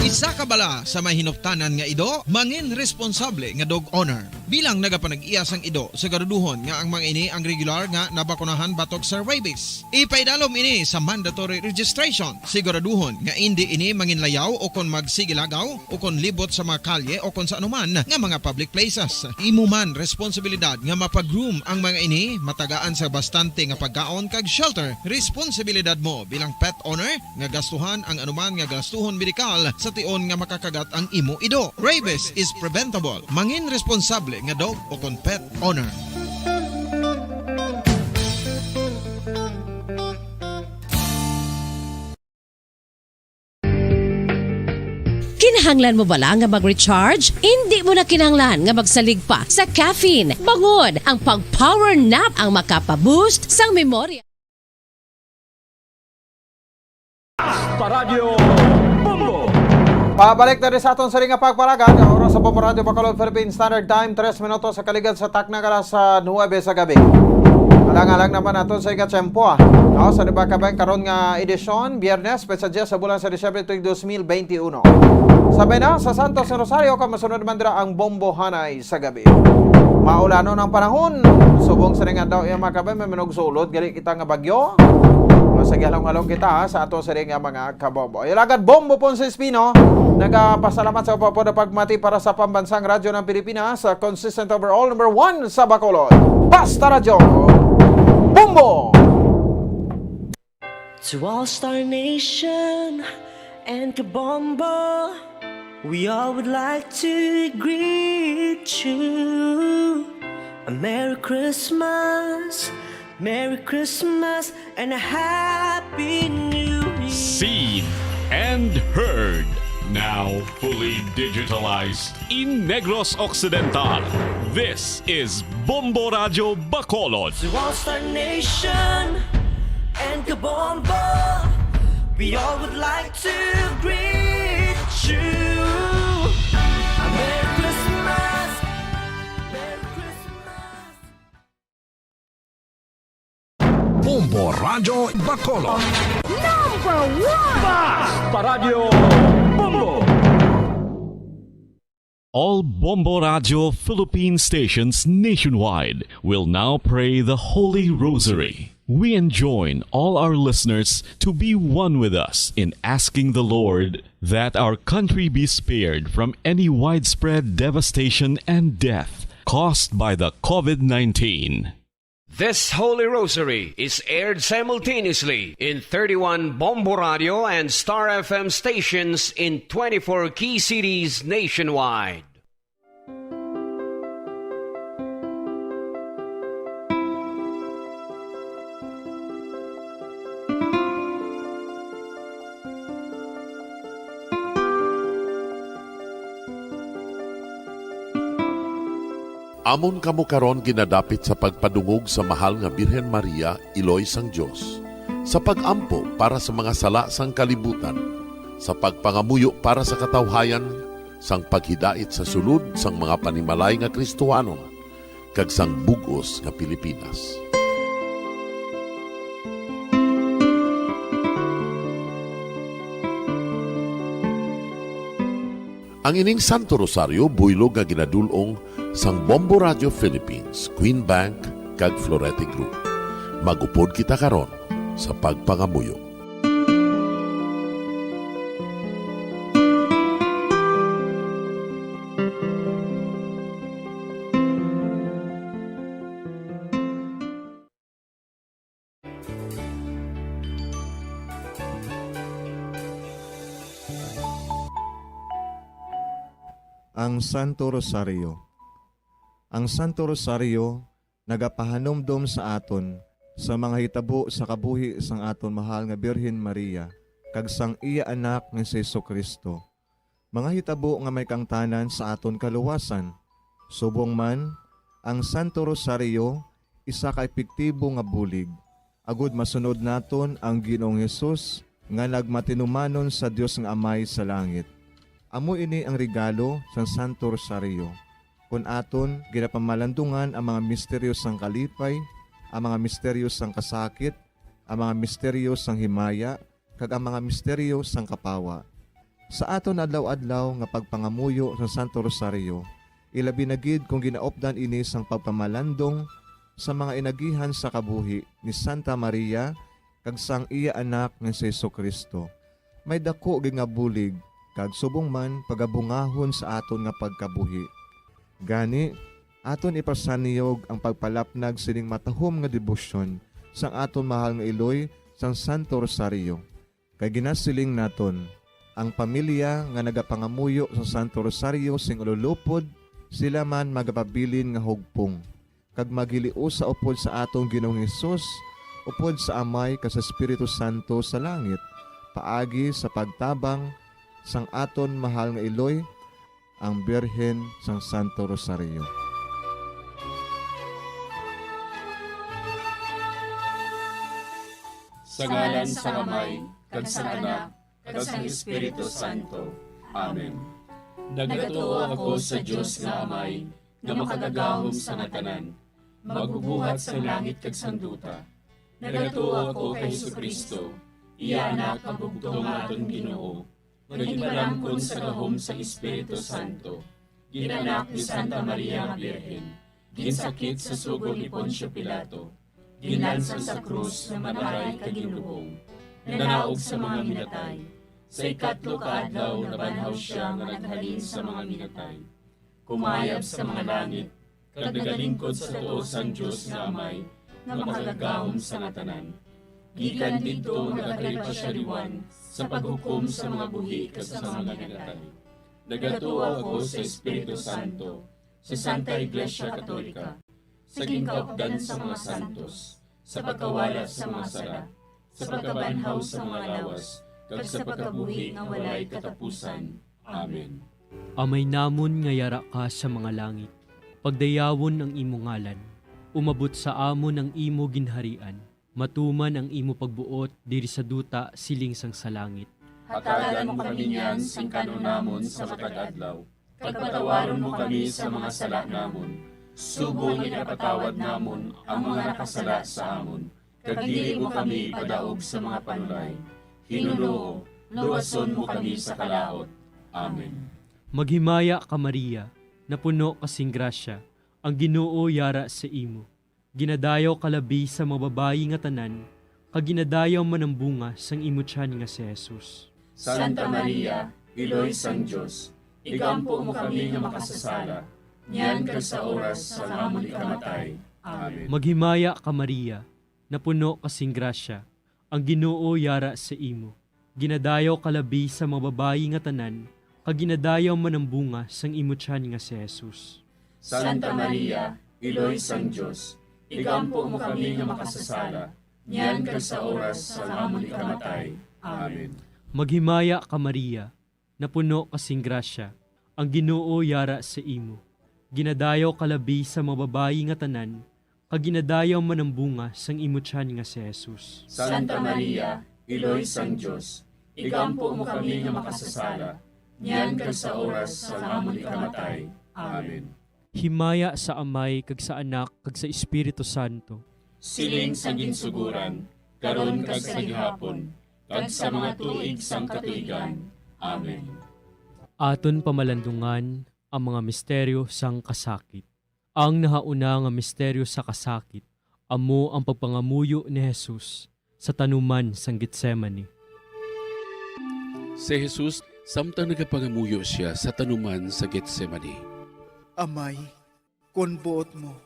Isa ka bala sa may hinuptanan nga ido, mangin responsable nga dog owner. Bilang nagapanag-iya sang ido, siguraduhon nga ang mga ini ang regular nga nabakunahan batok sa rabies. Ipaidalom ini sa mandatory registration. Siguraduhon nga indi ini manginlayaw o kon magsigilagaw o kon libot sa mga kalye o kon sa anuman nga mga public places. Imo man responsibilidad nga mapag-groom ang mga ini, matagaan sa bastante nga pagkaon kag shelter. Responsibilidad mo bilang pet owner nga gastuhan ang anuman nga gastuhon medikal sa tion nga makakagat ang imo ido. Rabies is preventable. Mangin responsable nga dog o kon pet owner. Kinahanglan mo bala nga mag-recharge? Indi mo na kinahanglan nga magsalig pa sa caffeine. Bangod ang pag-power nap ang makapa-boost sang memorya. Paradyo Bombo! Pabalik na rin sa aton sini nga pagpalagad. Ang oras sa Bombo Radyo Bacolod, Philippine Standard Time, tres minutos sa kaligad sa takna nga alas, ah, nuwebe sa gabi. Alang-alang naman aton sa igatiyempo, ah. No, sa diba ka ba karon nga edisyon, Biyernes, petsa diyes sa bulan sa Disyembre tuig dos mil benti uno. Sabay na sa Santos nga Rosario, kag masunod man dira ang Bombohanay sa gabi. Maulanon ang panahon. Subong sa nga daw iya mga kabay, may manugsulod gali kita nga bagyo. Sige, halong-halong kita, ha, sa ato sini nga mga kabombo. Ilagad Bombo Ponce Espino, nagapasalamat sa upapod na pagmati para sa Pambansang Radyo ng Pilipinas, sa consistent overall number one sa Bacolod. Basta Radyo, Bombo! To All Star Nation and Kabombo, we all would like to greet you a Merry Christmas, Merry Christmas, and a Happy New Year. Seen and heard, now fully digitalized in Negros Occidental. This is Bombo Radyo Bacolod. To All Star Nation and Kabombo, we all would like to greet you a Merry Christmas, Merry Christmas. Bombo Radyo Bacolod. Number one! Paradyo Bombo! All Bombo Radyo Philippine stations nationwide will now pray the Holy Rosary. We enjoin all our listeners to be one with us in asking the Lord that our country be spared from any widespread devastation and death caused by the COVID nineteen. This Holy Rosary is aired simultaneously in thirty-one Bombo Radio and Star F M stations in twenty-four key cities nationwide. Amon kamo karon ginadapit sa pagpadungog sa mahal nga Birhen Maria, Iloy sang Dios, sa pag-ampo para sa mga sala sang kalibutan, sa pagpangamuyo para sa katawhayan, sang paghidait sa sulod sang mga panimalay nga Kristohanon, kag sang bug-os nga Pilipinas. Ang ining Santo Rosario buylog nga ginadul-ong sang Bombo Radio Philippines, Queen Bank, kag Florete Group. Mag-upod kita karon sa pagpangamuyo. Ang Santo Rosario. Ang Santo Rosario nagapahanumdom sa aton sa mga hitabo sa kabuhi sang aton mahal nga Birhen Maria kag sang iya Anak nga si Jesu-Cristo, mga hitabo nga may kaangtanan sa aton kaluwasan. Subong man, ang Santo Rosario isa ka epektibo nga bulig agud masunod naton ang Ginoong Hesus nga nagmatinumanon sa Dios nga Amay sa langit. Amo ini ang regalo sang Santo Rosario. Kon aton ginapamalandungan ang mga misteryo sang kalipay, ang mga misteryo sang kasakit, ang mga misteryo sang himaya, kag ang mga misteryo sang kapawa. Sa aton adlaw-adlaw nga pagpangamuyo sa Santo Rosario, ilabi na gid kon ginaupdan ini sang pagpamalandong sa mga inagihan sa kabuhi ni Santa Maria kag sang iya Anak nga si Jesu-Cristo, may daku gid nga bulig kag subong man pagabungahon sa aton nga pagkabuhi. Gani, aton ipasaniyog ang pagpalapnag sining matahom nga debosyon sang aton mahal nga iloy sang Santo Rosario. Kay ginasiling naton, ang pamilya nga nagapangamuyo sang Santo Rosario sing ululupod, sila man magapabilin nga hugpong, kag maghiliusa upod sa aton Ginoong Hesus, upod sa Amay kag sa Espiritu Santo sa langit, paagi sa pagtabang sang aton mahal nga iloy, ang Birhen sang Santo Rosario. Sa ngalan sang Amay, kag sang Anak, kag sang Espiritu Santo. Amen. Nagatuo ako sa Dios nga Amay, nga makagagahom sa nga tanan, magbubuhat sa langit kag sang duta. Nagatuo ako kay Jesu-Cristo, iya Anak nga bugtong nga aton Ginoo, nga ginpalamkon sa gahom sang Espiritu Santo, ginanak ni Santa Maria nga Birhen, ginsakit sa sugo ni Poncio Pilato, ginlansang sa krus nga namatay kag ginlubong, nanaog sa mga minatay. Sa ikatlo ka adlaw nabanhaw sia nga naghalin sa mga minatay. Kumayab sa mga langit, kag nagalingkod sa tuo sang Dios nga Amay, nga makagagahom sa nga tanan. Gikan didto nagakalipa sia liwan sa paghukom sa mga buhi kag sa mga minatay. Nagatuo ako sa Espiritu Santo, sa Santa Iglesia Katolika, sa ginkaupdan sa mga santos, sa pagkawala sa mga sala, sa pagkabanhaw sa mga lawas, kag sa pagkabuhi nga walay katapusan. Amen. Amay namon nga yara ka sa mga langit, pagdayawon ang imo ngalan. Umabot sa amon ang imo ginharian. Matuman ang imo pagbuot diri sa duta siling sang sa langit. Hatagan mo kami niyan sing kan-on namon sa matag adlaw, kag patawaron mo kami sa mga sala namon, subong nga ginapatawad namon ang mga nakasala sa amon, kag dili mo kami ipadaog sa mga panulay. Hinunoo, luwason mo kami sa kalaut. Amen. Maghimaya ka, Maria, napuno ka sing grasya, ang Ginoo yara sa imo. Ginadayaw ka labi sa mga babayi nga tanan, kag ginadayaw man ang bunga sang imo tiyan nga si Jesus. Santa Maria, Iloy sang Dios, igampo mo kami nga makasasala, niyan kag sa oras sang amon ikamatay. Amen. Maghimaya ka, Maria, napuno ka sing grasya, ang Ginoo yara sa imo. Ginadayaw ka labi sa mga babayi nga tanan, kag ginadayaw man ang bunga sang imo tiyan nga si Jesus. Santa Maria, Iloy sang Dios, igampo mo kami nga makasasala, niyan kag sa oras sang amon ikamatay. Amen. Maghimaya ka, Maria, napuno ka sing grasya, ang Ginoo yara sa imo. Ginadayaw ka labi sa mga babayi nga tanan, kag ginadayaw man ang bunga sang imo tiyan nga si Jesus. Santa Maria, Iloy sang Dios, igampo mo kami nga makasasala, niyan kag sa oras sang amon ikamatay. Amen. Himaya sa Amay, kag sa Anak, kag sa Espiritu Santo. Siling sa ginsuguran, karon kag sa gihapon, kag sa mga tuig sang katuigan. Amen. Aton pamalandungan ang mga misteryo sang kasakit. Ang nahauna nga misteryo sa kasakit amo ang pagpangamuyo ni Jesus sa tanuman sang Getsemani. Si Jesus, samtang nagapangamuyo sia sa tanuman sa Getsemani. Amay, kon buot mo,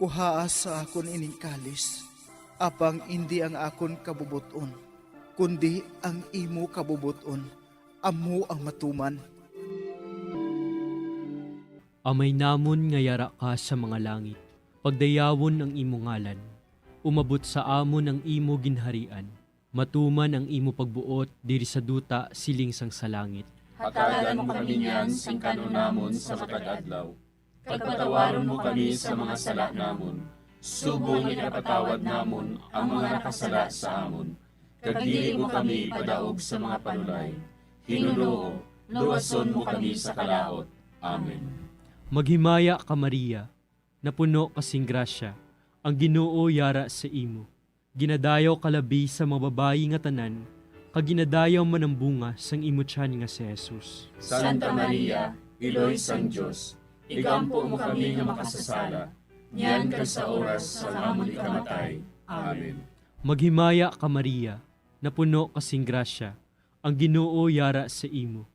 kuhaa sa akon ining kalis, apang indi ang akon kabubot-on, kundi ang imo kabubot-on, amo ang matuman. Amay namon nga yara ka sa mga langit, pagdayawon ang imo ngalan. Umabot sa amon ang imo ginharian. Matuman ang imo pagbuot diri sa duta siling sang sa langit. Hatagan mo kami niyan sing kan-on namon sa matag adlaw, kag patawaron mo kami sa mga sala namon, subong nga ginapatawad namon ang mga nakasala sa amon, kag dili mo kami ipadaog sa mga panulay. Hinunoo, luwason mo kami sa kalaut. Amen. Maghimaya ka, Maria, napuno ka sing grasya, ang Ginoo yara sa imo. Ginadayaw ka labi sa mga babayi nga tanan, kag ginadayaw man ang bunga sang imo tiyan nga si Jesus. Santa Maria, Iloy sang Dios, igampo mo kami nga makasasala, niyan kag sa oras sang amon ikamatay. Amen. Maghimaya ka, Maria, napuno ka sing grasya, ang Ginoo yara sa imo.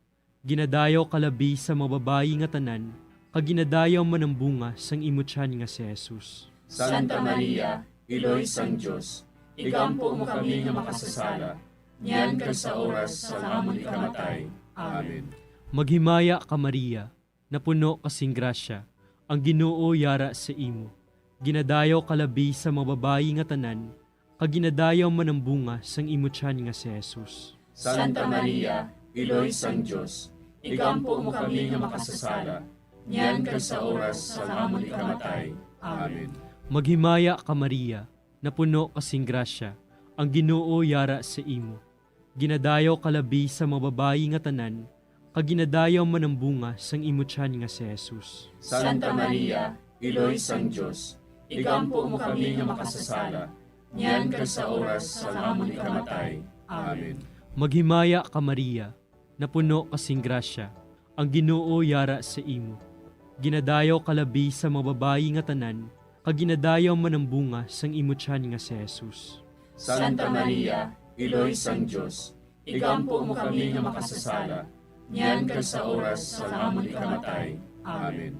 Ginadayaw ka labi sa mga babayi nga tanan, kag ginadayaw man ang bunga sang imo tiyan nga si Jesus. Santa Maria, Iloy sang Dios, igampo mo kami nga makasasala, niyan kag sa oras sang amon ikamatay. Amen. Maghimaya ka, Maria, napuno ka sing grasya, ang Ginoo yara sa imo. Ginadayaw ka labi sa mga babayi nga tanan, kag ginadayaw man ang bunga sang imo tiyan nga si Jesus. Santa Maria, Iloy sang Dios, igampo mo kami nga makasasala, niyan kag sa oras sang amon ikamatay. Amen. Maghimaya ka, Maria, napuno ka sing grasya, ang Ginoo yara sa imo. Ginadayaw ka labi sa mga babayi nga tanan, kag ginadayaw man ang bunga sang imo tiyan nga si Jesus. Santa Maria, Iloy sang Dios, igampo mo kami nga makasasala, niyan kag sa oras sang amon ikamatay. Amen. Maghimaya ka, Maria, napuno ka sing grasya, ang Ginoo yara sa imo. Ginadayaw ka labi sa mga babayi nga tanan, kag ginadayaw man ang bunga sang imo tiyan nga si Jesus. Santa Maria, Iloy sang Dios, igampo mo kami nga makasasala, niyan kag sa oras sang amon ikamatay. Amen.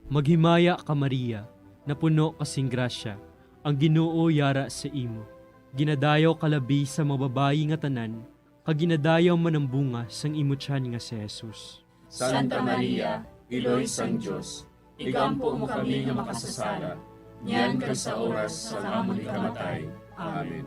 Maghimaya ka, Maria, napuno ka sing grasya, ang Ginoo yara sa imo. Ginadayaw ka labi sa mga babayi nga tanan, kag ginadayaw man ang bunga sang imo tiyan nga si Jesus. Santa Maria, Iloy sang Dios, igampo mo kami nga makasasala, niyan kag sa oras sang amon ikamatay. Amen.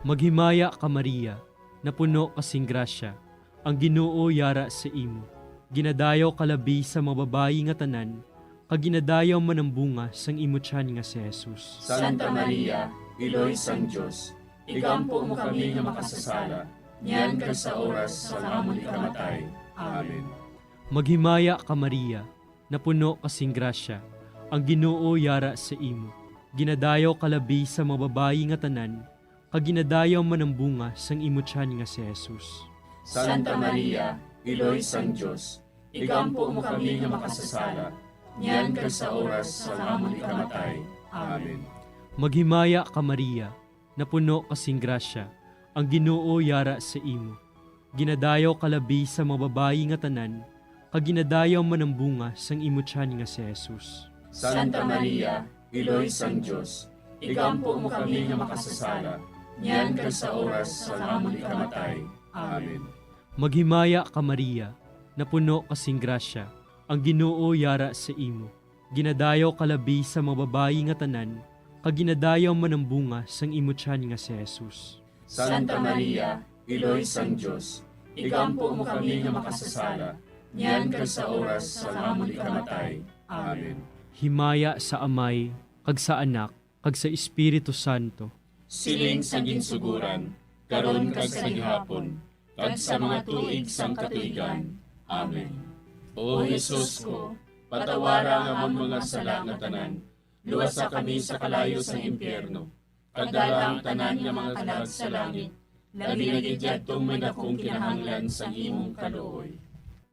Maghimaya ka, Maria, napuno ka sing grasya, ang Ginoo yara sa imo. Ginadayaw ka labi sa mga babayi nga tanan, kag ginadayaw man ang bunga sang imo tiyan nga si Jesus. Santa Maria, Iloy sang Dios, igampo mo kami nga makasasala, niyan kag sa oras sang amon ikamatay. Amen. Maghimaya ka, Maria, napuno ka sing grasya, ang Ginoo yara sa imo. Ginadayaw ka labi sa mga babayi nga tanan, kag ginadayaw man ang bunga sang imo tiyan nga si Jesus. Santa Maria, Iloy sang Dios, igampo mo kami nga makasasala, niyan kag sa oras sang amon ikamatay. Amen. Maghimaya ka, Maria, napuno ka sing grasya, ang Ginoo yara sa imo. Ginadayaw ka labi sa mga babayi nga tanan, kag ginadayaw man ang bunga sang imo tiyan nga si Jesus. Santa Maria, Iloy sang Dios, igampo mo kami nga makasasala, niyan kag sa oras sang amon ikamatay. Amen. Maghimaya ka, Maria, napuno ka sing grasya, ang Ginoo yara sa imo. Ginadayaw ka labi sa mga babayi nga tanan, kag ginadayaw man ang bunga sang imo tiyan nga si Jesus. Santa Maria, Iloy sang Dios, igampo mo kami nga makasasala, niyan kag sa oras sang amon ikamatay. Amen. Himaya sa Amay, kag sa Anak, kag sa Espiritu Santo. Siling sa ginsuguran, karon kag sa gihapon, kag sa mga tuig sang katuigan. Amen. O Jesus ko, patawara ang amon mga sala nga tanan, luwasa kami sa kalayo sang impyerno, kag dala ang tanan nga mga kalag sa langit, labi na gid yadtong may dakong kinahanglan sang imong kaluoy.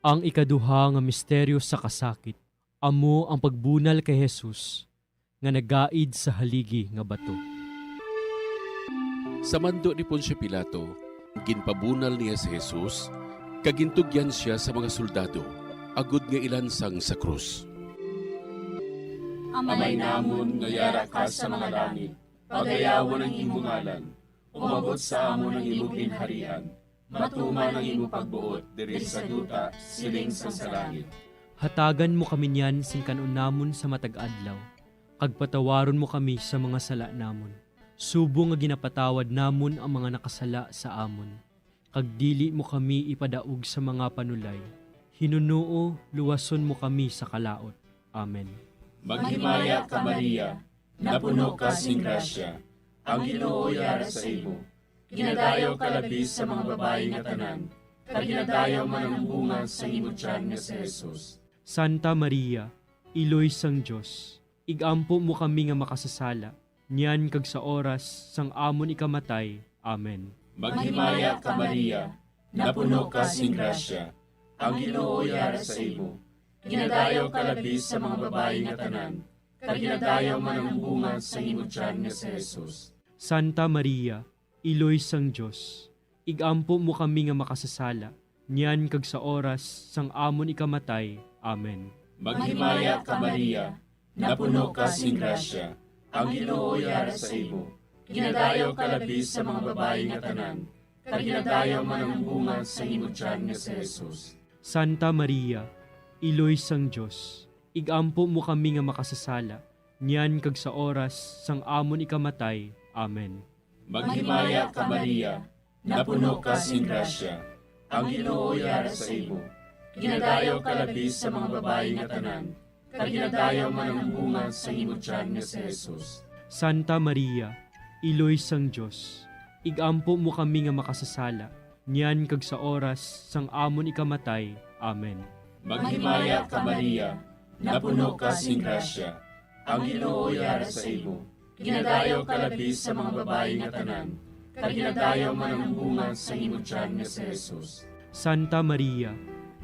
Ang ikaduha nga misteryo sa kasakit, amo ang pagbunal kay Jesus nga nagaid sa haligi nga bato. Sa mando ni Poncio Pilato, ginpabunal niya si Jesus, kag gintugyan sia sa mga soldado, agod nga ilansang sa krus. Amay namon nga yara ka sa mga langit, pagayawon ang imo ngalan, umabot sa amon ang imo ginharian, matuman ang imo pagbuot diri sa duta, siling sang sa langit. Hatagan mo kami niyan sing kan-on namon sa matag adlaw, kag patawaron mo kami sa mga sala namon, subong nga ginapatawad namon ang mga nakasala sa amon. Kag dili mo kami ipadaog sa mga panulay. Hinunoo, luwason mo kami sa kalaut. Amen. Maghimaya ka, Maria, napuno ka sing grasya, ang Ginoo yara sa imo. Ginadayaw ka labi sa mga babayi nga tanan, kag ginadayaw man ang bunga sang imo tiyan nga si Jesus. Santa Maria, Iloy sang Dios, igampo mo kami nga makasasala, niyan kag sa oras sang amon ikamatay. Amen. Maghimaya ka, Maria, napuno ka sing grasya, ang Ginoo yara sa imo. Ginadayaw ka labi sa mga babayi nga tanan, kag ginadayaw man ang bunga sang imo tiyan nga si Jesus. Santa Maria, Iloy sang Dios, igampo mo kami nga makasasala, niyan kag sa oras sang amon ikamatay. Amen. Maghimaya ka, Maria, napuno ka sing grasya, ang Ginoo yara sa imo. Ginadayaw ka labi sa mga babayi nga tanan, kag ginadayaw man ang bunga sang imo tiyan nga si Jesus. Santa Maria, Iloy sang Dios, igampo mo kami nga makasasala, niyan kag sa oras sang amon ikamatay. Amen. Maghimaya ka, Maria, napuno ka sing grasya, Ang Ginoo yara sa imo. Ginadayaw ka labi sa mga babayi nga tanan, kag ginadayaw man ang bunga sa imo tiyan nga si Jesus. Santa Maria, Iloy sang Dios, igampo mo kami nga makasasala, niyan kag sa oras sang amon ikamatay. Amen. Maghimaya ka, Maria, napuno ka sing grasya. Ang Ginoo yara sa imo. Ginadayaw ka labi sa mga babayi nga tanan, kag ginadayaw man ang bunga sa imo tiyan nga si Jesus. Santa Maria,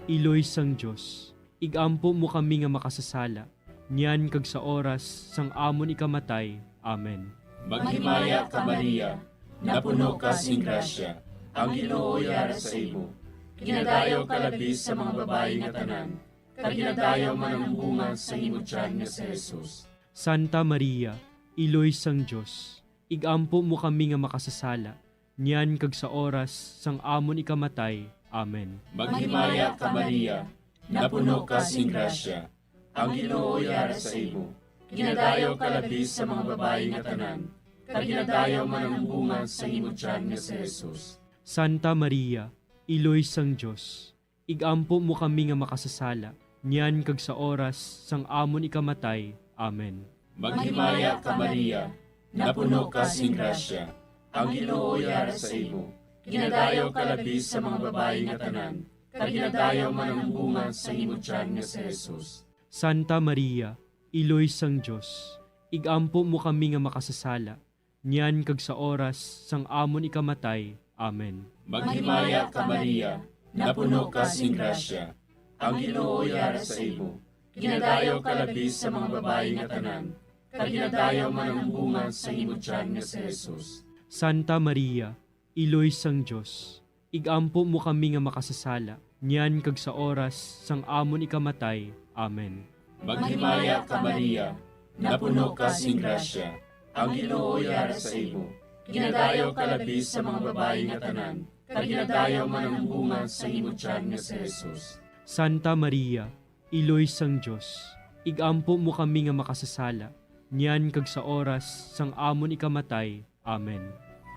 Iloy sang Dios, igampo mo kami nga makasasala, niyan kag sa oras sang amon ikamatay. Amen. Maghimaya ka, Maria, napuno ka sing grasya, ang Ginoo yara sa imo. Ginadayaw ka labi sa mga babayi nga tanan, kag ginadayaw man ang bunga sa imo tiyan nga si Jesus. Santa Maria, Iloy sang Dios, igampo mo kami nga makasasala, niyan kag sa oras sang amon ikamatay. Amen. Maghimaya ka, Maria, napuno ka sing grasya, ang Ginoo yara sa imo. Ginadayaw ka labi sa mga babayi nga tanan, kag ginadayaw man ang bunga sa imo tiyan nga si Jesus. Santa Maria, Iloy sang Dios, igampo mo kami nga makasasala, niyan kag sa oras sang amon ikamatay. Amen. Maghimaya ka, Maria, napuno ka sing grasya, ang Ginoo yara sa imo. Ginadayaw ka labi sa mga babayi nga tanan, kag ginadayaw man ang bunga sa imo tiyan nga si Jesus. Santa Maria, Iloy sang Dios, igampo mo kami nga makasasala, niyan kag sa oras sang amon ikamatay. Amen. Maghimaya ka, Maria, napuno ka sing grasya, ang Ginoo yara sa imo. Ginadayaw ka labi sa mga babayi nga tanan, kag ginadayaw man ang bunga sa imo tiyan nga si Jesus. Santa Maria, Iloy sang Dios, igampo mo kami nga makasasala, niyan kag sa oras sang amon ikamatay. Amen. Maghimaya ka, Maria, napuno ka sing grasya, ang Ginoo yara sa imo. Ginadayaw ka labi sa mga babayi nga tanan, kag ginadayaw man ang bunga sa imo tiyan nga si Jesus. Santa Maria, Iloy sang Dios, igampo mo kami nga makasasala, niyan kag sa oras sang amon ikamatay. Amen.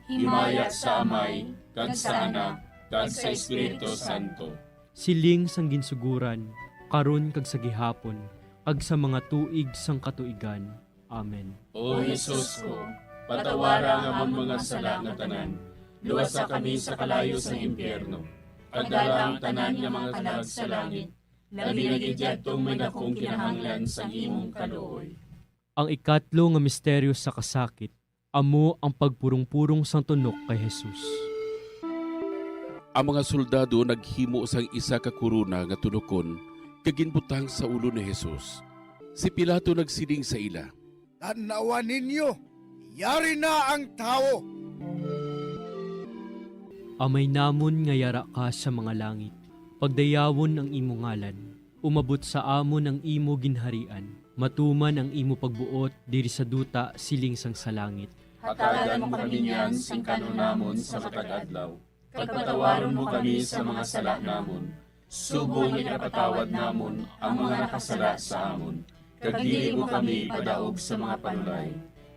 Himaya sa Amay, kag sa Anak, kag sa Espiritu Santo. Siling sang ginsuguran, karon kag sa gihapon, kag sa mga tuig sang katuigan. Amen. O Jesus ko, patawara ang amon mga sala nga tanan, luwasa kami sa kalayo sang impyerno, pagdala ang tanan nga mga kalag sa langit, labi na gid yadtong may dakong kinahanglan sang imong kaluoy. Ang ikatlo nga misteryo sa kasakit, amo ang pagpurong-purong sang tunok kay Jesus. Ang mga soldado naghimo sang isa ka korona nga tunokon kag ginbutang sa ulo ni Jesus. Si Pilato nagsiling sa ila, "Tan-awa ninyo, yari na ang tawo." Amay namon nga yara ka sa mga langit, pagdayawon ang imo ngalan. Umabot sa amon ang imo ginharian. Matuman ang imo pagbuot diri sa duta siling sang sa langit. Hatagan mo kami niyan sing kan-on namon sa matag adlaw, kag patawaron mo kami sa mga sala namon, subong nga ginapatawad namon ang mga nakasala sa amon, kag dili mo kami ipadaog sa mga panulay.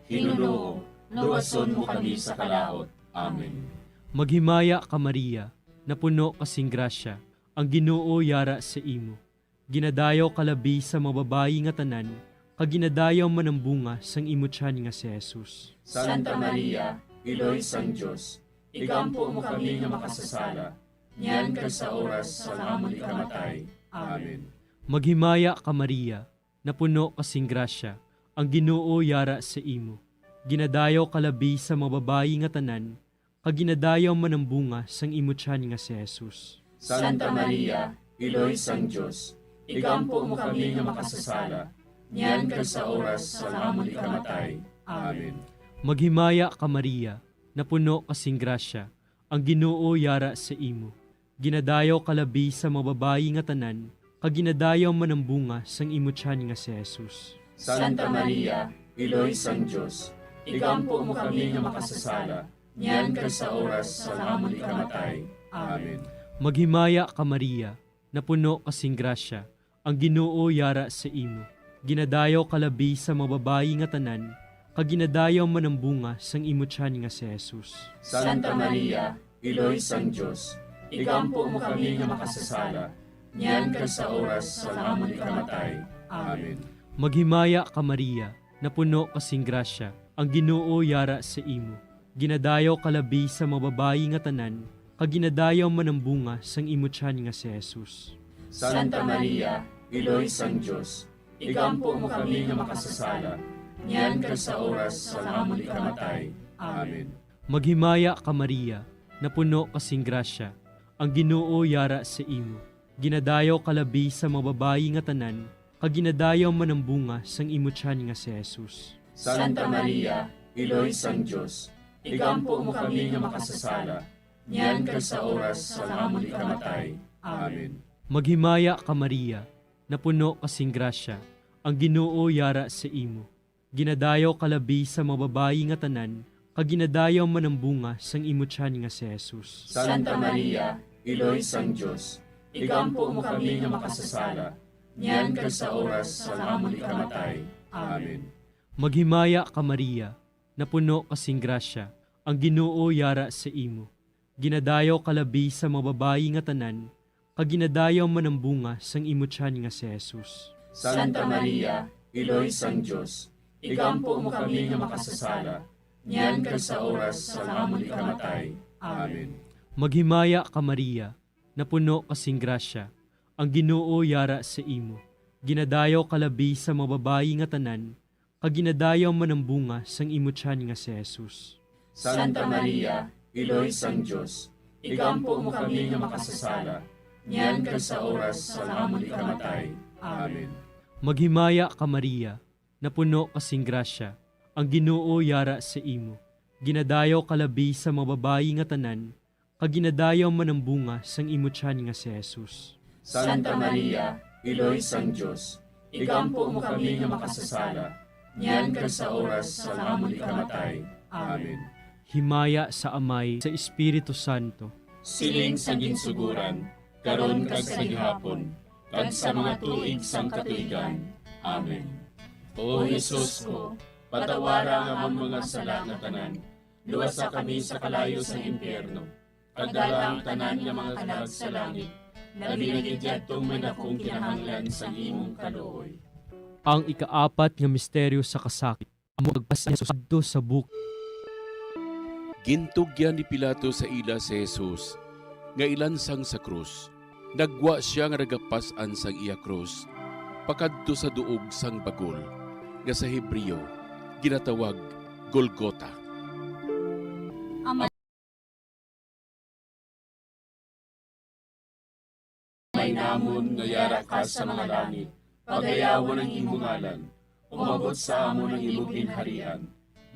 Ginoo, luwason mo kami sa kalaut. Amen. Maghimaya ka, Maria, napuno ka sing grasya, ang Ginoo yara sa imo. Ginadayaw ka labi sa mga babayi nga tanan, kag ginadayaw man ang bunga sang imo tiyan nga si Jesus. Santa Maria, Iloy sang Dios, igampo mo kami nga makasasala, niyan kag sa oras sang amon ikamatay. Amen. Maghimaya ka, Maria, napuno ka sing grasya, ang Ginoo yara sa imo. Ginadayaw ka labi sa mga babayi nga tanan, kag ginadayaw man ang bunga sang imo tiyan nga si Jesus. Santa Maria, Iloy sang Dios, igampo mo kami nga makasasala, niyan kag sa oras sang amon ikamatay. Amen. Maghimaya ka, Maria, napuno ka sing grasya, ang Ginoo yara sa imo. Ginadayaw ka labi sa mga babayi nga tanan, kag ginadayaw man ang bunga sang imo tiyan nga si Jesus. Santa Maria, Iloy sang Dios, igampo mo kami nga makasasala, niyan kag sa oras sang amon ikamatay. Amen. Maghimaya ka, Maria, napuno ka sing grasya, ang Ginoo yara sa imo. Ginadayaw ka labi sa mga babayi nga tanan, kag ginadayaw man ang bunga sang imo tiyan nga si Jesus. Santa Maria, Iloy sang Dios, igampo mo kami nga makasasala, niyan kag sa oras sang amon ikamatay. Amen. Maghimaya ka, Maria, napuno ka sing grasya, ang Ginoo yara sa imo. Ginadayaw ka labi sa mga babayi nga tanan, kag ginadayaw man ang bunga sang imo tiyan nga si Jesus. Santa Maria, Iloy sang Dios, igampo mo kami nga makasasala, niyan kag sa oras sang amon ikamatay. Amen. Maghimaya ka, Maria, napuno ka sing grasya, ang Ginoo yara sa imo. Ginadayaw ka labi sa mga babayi nga tanan, kag ginadayaw man ang bunga sang imo tiyan nga si Jesus. Santa Maria, Iloy sang Dios, igampo mo kami nga makasasala, niyan kag sa oras sang amon ikamatay. Amen. Maghimaya ka, Maria, napuno ka sing grasya, ang Ginoo yara sa imo. Ginadayaw ka labi sa mga babayi nga tanan, kag ginadayaw man ang bunga sang imo tiyan nga si Jesus. Santa Maria, Iloy sang Dios, igampo mo kami nga makasasala, niyan kag sa oras sang amon ikamatay. Amen. Maghimaya ka, Maria, napuno ka sing grasya, ang Ginoo yara sa imo. Ginadayaw ka labi sa mga babayi nga tanan, kag ginadayaw man ang bunga sang imo tiyan nga si Jesus. Santa Maria, Iloy sang Dios, igampo mo kami nga makasasala, niyan kag sa oras sang amon ikamatay. Amen. Maghimaya ka, Maria, napuno ka sing grasya, ang Ginoo yara sa imo. Ginadayaw ka labi sa mga babayi nga tanan, kag ginadayaw man ang bunga sang imo tiyan nga si Jesus. Santa Maria, Iloy sang Dios, igampo mo kami nga makasasala, niyan kag sa oras sang amon ikamatay. Amen. Maghimaya ka, Maria, napuno ka sing grasya, ang Ginoo yara sa imo. Ginadayaw ka labi sa mga babayi nga tanan, kag ginadayaw man ang bunga sang imo tiyan nga si Jesus. Santa Maria, Iloy sang Dios, igampo mo kami nga makasasala, niyan kag sa oras sang amon ikamatay. Amen. Himaya sa Amay, sa Espiritu Santo. Siling sa ginsuguran, karon kag sa gihapon, kag sa mga tuig sang katuigan. Amen. O Jesus ko, patawara ang amon mga sala nga tanan, luwasa kami sa kalayo sang impyerno, kag dala ang tanan nga mga kalag sa langit, labi na gid yadtong may dakong kinahanglan sang imong kaluoy. Ang ikaapat nga misteryo sa kasakit, amo pagpas-an ni Jesus adto sa bukid. Gintugyan ni Pilato sa ila si Jesus nga ilansang sa krus. Naggwa sia nga nagapas-an sang iya krus pakadto sa duog sang bagol, nga sa Hebreo ginatawag Golgota. Amay namon nga yara ka sa mga langit, pagayawon ang imo ngalan. Umabot sa amon ang imo ginharian.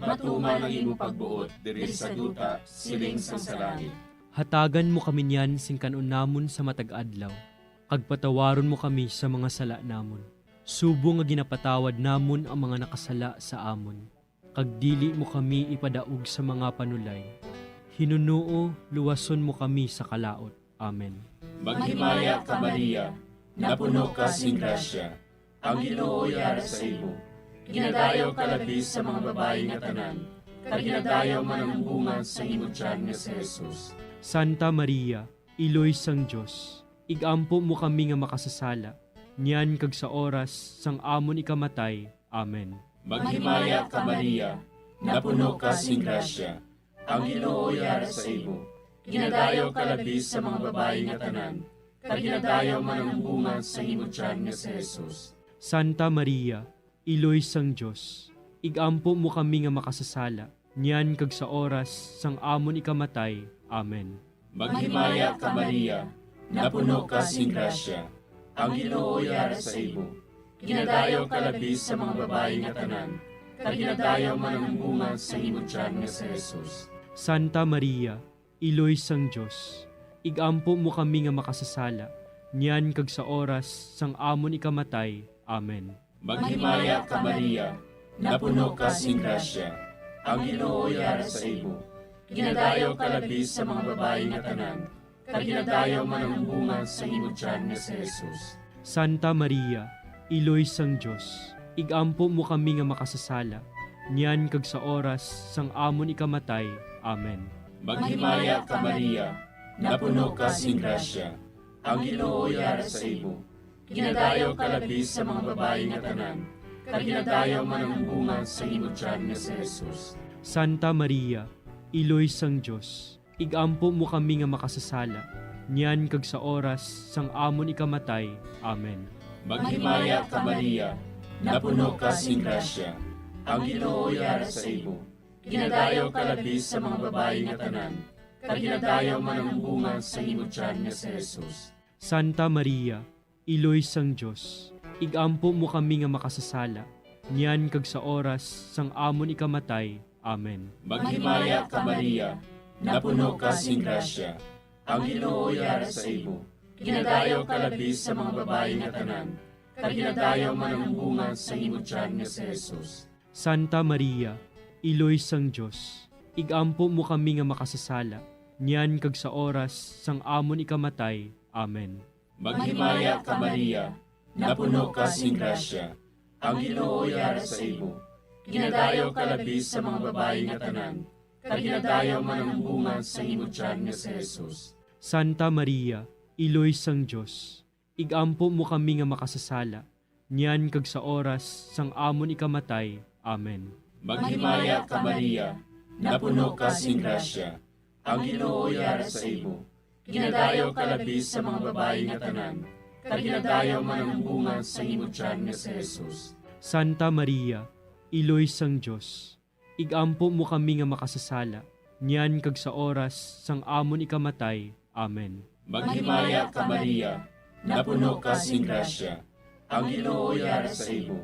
Matuman ang imo pagbuot diri sa duta, siling sang sa langit. Hatagan mo kami niyan sing kan-on namon sa matag adlaw, kag patawaron mo kami sa mga sala namon, subong nga ginapatawad namon ang mga nakasala sa amon. Kag dili mo kami ipadaog sa mga panulay. Hinunoo, luwason mo kami sa kalaut. Amen. Maghimaya ka, Maria, napuno ka sing grasya, ang Ginoo yara sa imo. Ginadayaw ka labi sa mga babayi nga tanan, kag ginadayaw man ang bunga sang imo tiyan nga si Jesus. Santa Maria, Iloy sang Dios, ig-ampo mo kami nga makasasala, niyan kag sa oras sang amon ikamatay. Amen. Maghimaya ka, Maria, napuno ka sing grasya, ang Ginoo yara sa imo. Ginadayaw ka labi sa mga babayi nga tanan, kag ginadayaw man ang bunga sang imo tiyan nga si Jesus. Santa Maria, Iloy sang Dios, ig-ampo mo kami nga makasasala, niyan kag sa oras sang amon ikamatay. Amen. Maghimaya ka, Maria, napuno ka sing grasya, ang Ginoo yara sa imo. Ginadayaw ka labi sa mga babayi nga tanan, kag ginadayaw man ang bunga sang imo tiyan nga si Jesus. Santa Maria, Iloy sang Dios, ig-ampo mo kami nga makasasala, niyan kag sa oras sang amon ikamatay. Amen. Maghimaya ka, Maria, napuno ka sing grasya, ang Ginoo yara sa imo. Ginadayaw ka labi sa mga babayi nga tanan, kag ginadayaw man ang bunga sang imo tiyan nga si Jesus. Santa Maria, Iloy sang Dios, ig-ampo mo kami nga makasasala, niyan kag sa oras sang amon ikamatay. Amen. Maghimaya ka, Maria, napuno ka sing grasya, ang Ginoo yara sa imo. Ginadayaw ka labi sa mga babayi nga tanan, kag ginadayaw man ang bunga sa imo tiyan nga si Jesus. Santa Maria, Iloy sang Dios, igampo mo kami nga makasasala, niyan kag sa oras sang amon ikamatay. Amen. Maghimaya ka, Maria, napuno ka sing grasya, ang Ginoo yara sa imo. Ginadayaw ka labi sa mga babayi nga tanan, kag ginadayaw man ang bunga sa imo tiyan nga si Jesus. Santa Maria, Iloy sang Dios, igampo mo kami nga makasasala, niyan kag sa oras sang amon ikamatay. Amen. Maghimaya ka, Maria, napuno ka sing grasya, ang Ginoo yara sa imo. Ginadayaw ka labi sa mga babayi nga tanan, kag ginadayaw man ang bunga sa imo tiyan nga si Jesus. Santa Maria, Iloy sang Dios, igampo mo kami nga makasasala, niyan kag sa oras sang amon ikamatay. Amen. Maghimaya ka, Maria, napuno ka sing grasya, ang Ginoo yara sa imo. Ginadayaw ka labi sa mga babayi nga tanan, kag ginadayaw man ang bunga sa imo tiyan nga si Jesus. Santa Maria, Iloy sang Dios, igampo mo kami nga makasasala, niyan kag sa oras sang amon ikamatay. Amen. Maghimaya ka, Maria, napuno ka sing grasya, ang Ginoo yara sa imo. Ginadayaw ka labi sa mga babayi nga tanan, kag ginadayaw man ang bunga sa imo tiyan nga si Jesus. Santa Maria, Iloy sang Dios, igampo mo kami nga makasasala, niyan kag sa oras sang amon ikamatay. Amen. Maghimaya ka, Maria, napuno ka sing grasya, ang Ginoo yara sa imo.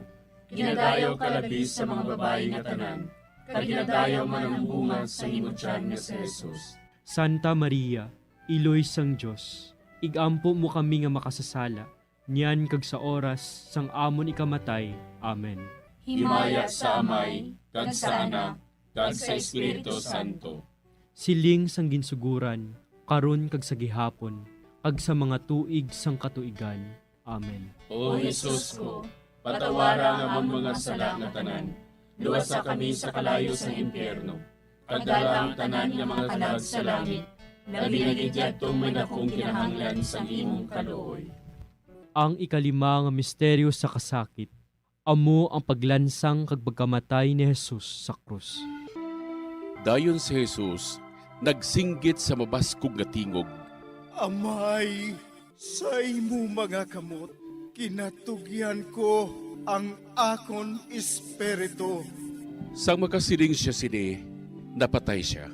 Ginadayaw ka labi sa mga babayi nga tanan, kag ginadayaw man ang bunga sa imo tiyan nga si Jesus. Santa Maria, Iloy sang Dios, igampo mo kami nga makasasala, niyan kag sa oras sang amon ikamatay. Amen. Himaya sa Amay, kag sa Anak, kag sa Espiritu Santo. Siling sang ginsuguran, karon kag sa gihapon, kag sa mga tuig sang katuigan. Amen. O Jesus ko, patawara ang amon mga sala nga tanan, luwasa kami sa kalayo sang impyerno, kag dala ang tanan nga mga kalag sa langit, labi na gid yadtong may dakong kinahanglan sang imong kaluoy. Ang ikalima nga misteryo sa kasakit, amo ang paglansang kag pagkamatay ni Jesus sa krus. Dayon si Jesus nagsinggit sa mabaskog nga tingog, "Amay, sa imo mga kamot ginatugyan ko ang akon espiritu." Sang makasiling sia sini, napatay sia.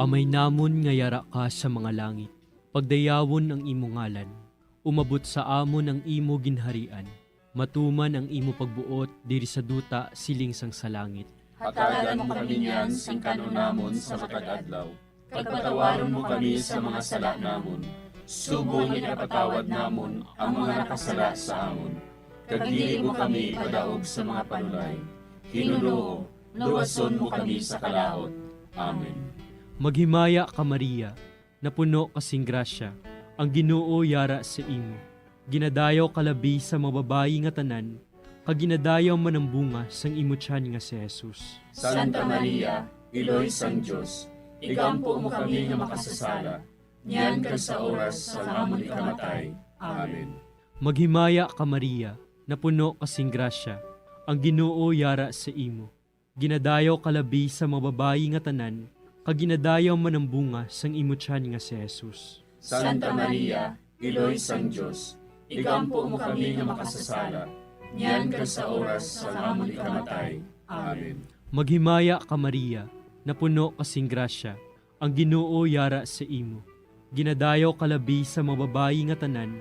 Amay namon nga yara ka sa mga langit, pagdayawon ang imo ngalan. Umabot sa amon ang imo ginharian. Matuman ang imo pagbuot diri sa duta siling sang sa langit. Hatagan mo kami niyan sing kan-on namon sa matag adlaw, kag patawaron mo kami sa mga sala namon, subong nga ginapatawad namon ang mga nakasala sa amon. Kag dili mo kami ipadaog sa mga panulay. Ginoo, luwason mo kami sa kalaut. Amen. Maghimaya ka, Maria, napuno ka sing grasya, ang Ginoo yara sa imo. Ginadayaw ka labi sa mga babayi nga tanan, kag ginadayaw man ang bunga sang imo tiyan nga si Jesus. Santa Maria, Iloy sang Dios, igampo mo kami nga makasasala, niyan kag sa oras sang amon ikamatay. Amen. Maghimaya ka, Maria, napuno ka sing grasya, ang Ginoo yara sa imo. Ginadayaw ka labi sa mga babayi nga tanan, kag ginadayaw man ang bunga sang imo tiyan nga si Jesus. Santa Maria, Iloy sang Dios, igampo mo kami nga makasasala, niyan kag sa oras sang amon ikamatay. Amen. Maghimaya ka, Maria, napuno ka sing grasya, ang Ginoo yara sa imo. Ginadayaw ka labi sa mga babayi nga tanan,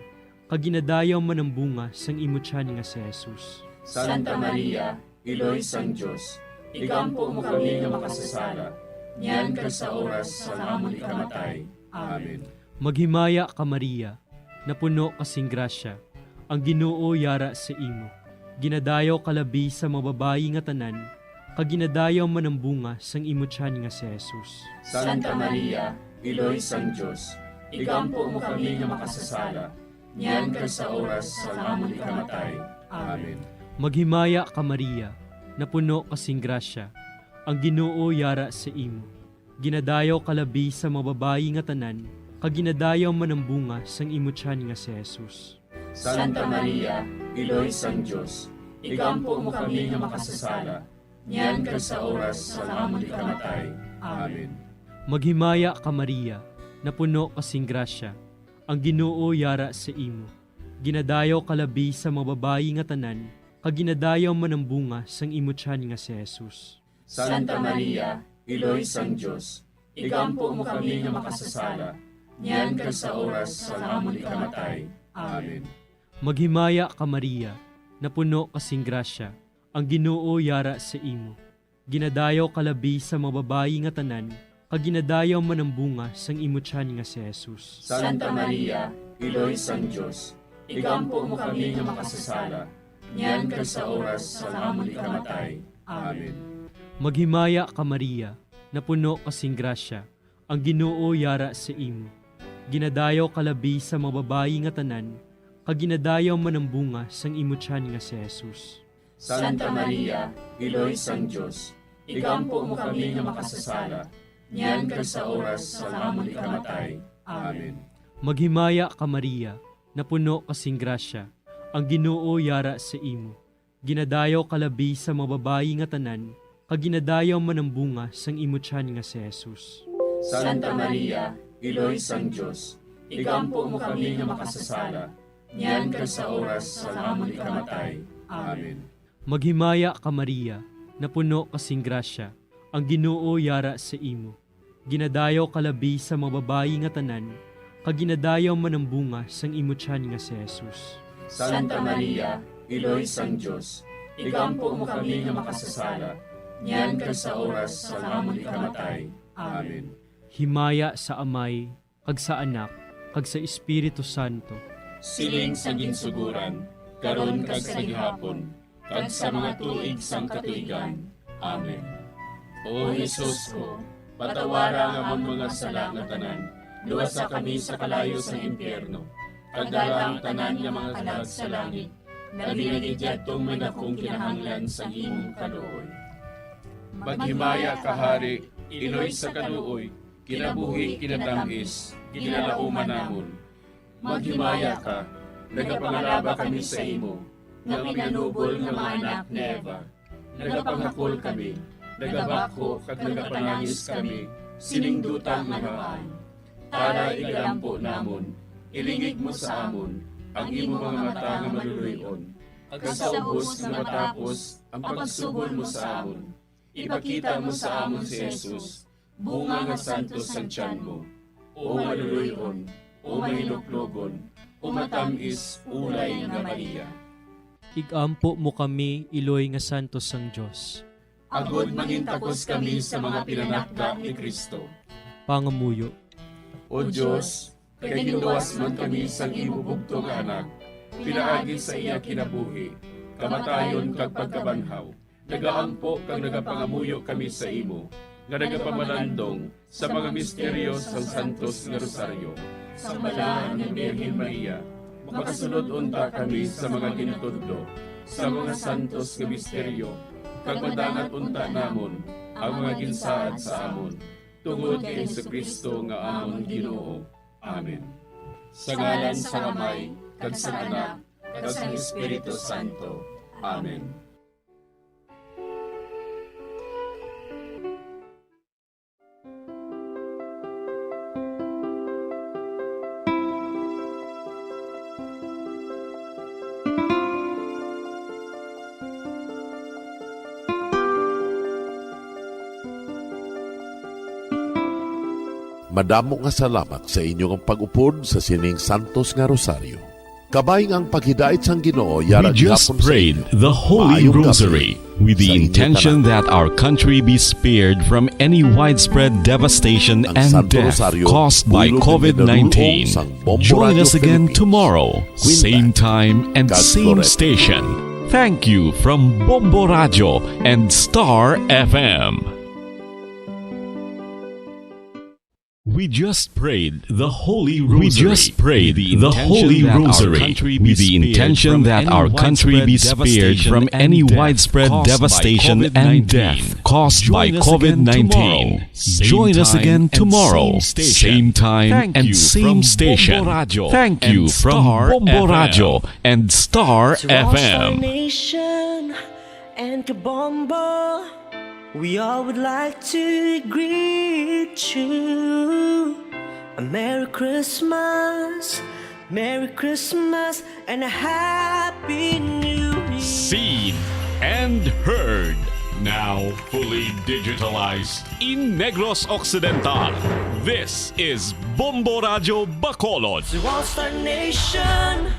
kag ginadayaw man ang bunga sang imo tiyan nga si Jesus. Santa Maria, Iloy sang Dios, igampo mo kami nga makasasala, niyan kag sa oras sang amon ikamatay. Amen. Maghimaya ka, Maria, napuno ka sing grasya, ang Ginoo yara sa imo. Ginadayaw ka labi sa mga babayi nga tanan, kag ginadayaw man ang bunga sang imo tiyan nga si Jesus. Santa Maria, Iloy sang Dios, igampo mo kami nga makasasala, niyan kag sa oras sang amon ikamatay. Amen. Maghimaya ka, Maria, napuno ka sing grasya, ang Ginoo yara sa imo. Ginadayaw ka labi sa mga babayi nga tanan, kag ginadayaw man ang bunga sang imo tiyan nga si Jesus. Santa Maria, Iloy sang Dios, igampo mo kami nga makasasala, niyan kag sa oras sang amon ikamatay. Amen. Maghimaya ka, Maria, napuno ka sing grasya, ang Ginoo yara sa imo. Ginadayaw ka labi sa mga babayi nga tanan, kag ginadayaw man ang bunga sang imo tiyan nga si Jesus. Santa Maria, Iloy sang Dios, igampo mo kami nga makasasala, niyan kag sa oras sang amon ikamatay. Amen. Maghimaya ka, Maria, napuno ka sing grasya, ang Ginoo yara sa imo. Ginadayaw ka labi sa mga babayi nga tanan, kag ginadayaw man ang bunga sang imo tiyan nga si Jesus. Santa Maria, Iloy sang Dios, igampo mo kami nga makasasala, niyan kag sa oras sang amon ikamatay. Amen. Maghimaya ka, Maria, napuno ka sing grasya, ang Ginoo yara sa imo. Ginadayaw ka labi sa mga babayi nga tanan, kag ginadayaw man ang bunga sang imo tiyan nga si Jesus. Santa Maria, Iloy sang Dios, igampo mo kami nga makasasala, niyan kag sa oras sang amon ikamatay. Amen. Maghimaya ka, Maria, napuno ka sing grasya, ang Ginoo yara sa imo. Ginadayaw ka labi sa mga babayi nga tanan, kag ginadayaw man ang bunga sang imo tiyan nga si Jesus. Santa Maria, Iloy sang Dios, igampo mo kami nga makasasala, niyan kag sa oras sang amon ikamatay. Amen. Maghimaya ka, Maria, napuno ka sing grasya, ang Ginoo yara sa imo. Ginadayaw ka labi sa mga babayi nga tanan, kag ginadayaw man ang bunga sang imo tiyan nga si Jesus. Santa Maria, Iloy sang Dios, igampo mo kami nga makasasala, niyan kag sa oras sang amon ikamatay. Amen. Himaya sa Amay, kag sa Anak, kag sa Espiritu Santo. Siling sa ginsugoran, karon kag sa gihapon, kag sa mga tuig sang katuigan. Amen. O Jesus ko, patawara ang amon mga sala nga tanan, luwasa kami sa kalayo sang impyerno, kag dala ang tanan nga mga kalag sa langit, labi na gid yadtong may dakong kinahanglan sang imong kaluoy. Maghimaya ka, Hari, Iloy sa kaluoy, kinabuhi, kinatam-is, ginalauman namon. Maghimaya ka, nagapangalaba kami sa imo, nga pinanubol nga mga anak ni Eva. Nagapanghakol kami, nagabakho kag nagapanangis kami sining duta nga namaan. Tara, igalampo namon, ilingig mo sa amon ang imo mga mata nga maluloy-on, kag sa ubos nga matapos ang pagsugol mo sa amon, ipakita mo sa amon si Jesus, bunga nga santos sang tiyan mo, o maluloy-on, o mahinuklogon, o matam-is, ulay nga Maria. Igampo mo kami, Iloy nga santos sang Dios. Agod mangintakos kami sa mga pinanakda ni Cristo. Pangamuyo. O Dios, kay ginluwas man kami sang imo bugtong nga Anak, pinaagi sa iya kinabuhi, kamatayon, kag pagkabanhaw, nagaampo kag nagapangamuyo kami sa imo, nga nagapamalandong sa mga misteryo sang Santos nga Rosaryo. Sa Balaan nga Birhen Maria, makasulod unta kami sa mga ginatudlo sa mga santos nga misteryo, kag madangat unta namon ang mga ginsaad sa amon, tungod kay Jesu-Cristo nga amon Ginoo. Amen. Sa ngalan sang Amay, kag sang Anak, kag sang Espiritu Santo. Amen. Madamo nga salamat sa inyo nga pag-upod sa sining santos nga rosaryo. Kabay nga ang paghidait sang Ginoo yara gihapon sa inyo. We just prayed the Holy Rosary with the intention that our country be spared from any widespread devastation and death caused by COVID nineteen. Join us again tomorrow, same time and same station. Thank you from Bombo Radyo and Star F M. We just prayed the Holy Rosary. We just prayed the Holy Rosary with the intention that our country be spared from any widespread devastation and death caused by covid nineteen. Join us again tomorrow, same time and same station. Thank you from Bombo Radio and Star F M. And Kabombo, we all would like to greet you a Merry Christmas, Merry Christmas, and a Happy New Year. Seen and heard, now fully digitalized in Negros Occidental. This is Bombo Radio Bacolod. To all Star Nation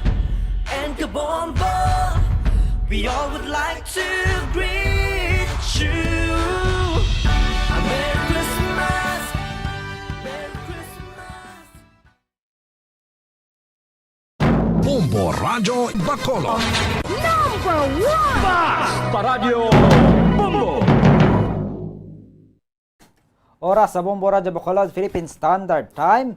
and Kabombo, we all would like to greet you a Merry Christmas, Merry Christmas. Bombo Radyo Bacolod. Number one! Bas! Paradyo Bombo! Oras sa Bombo Radyo Bacolod, Philippine Standard Time.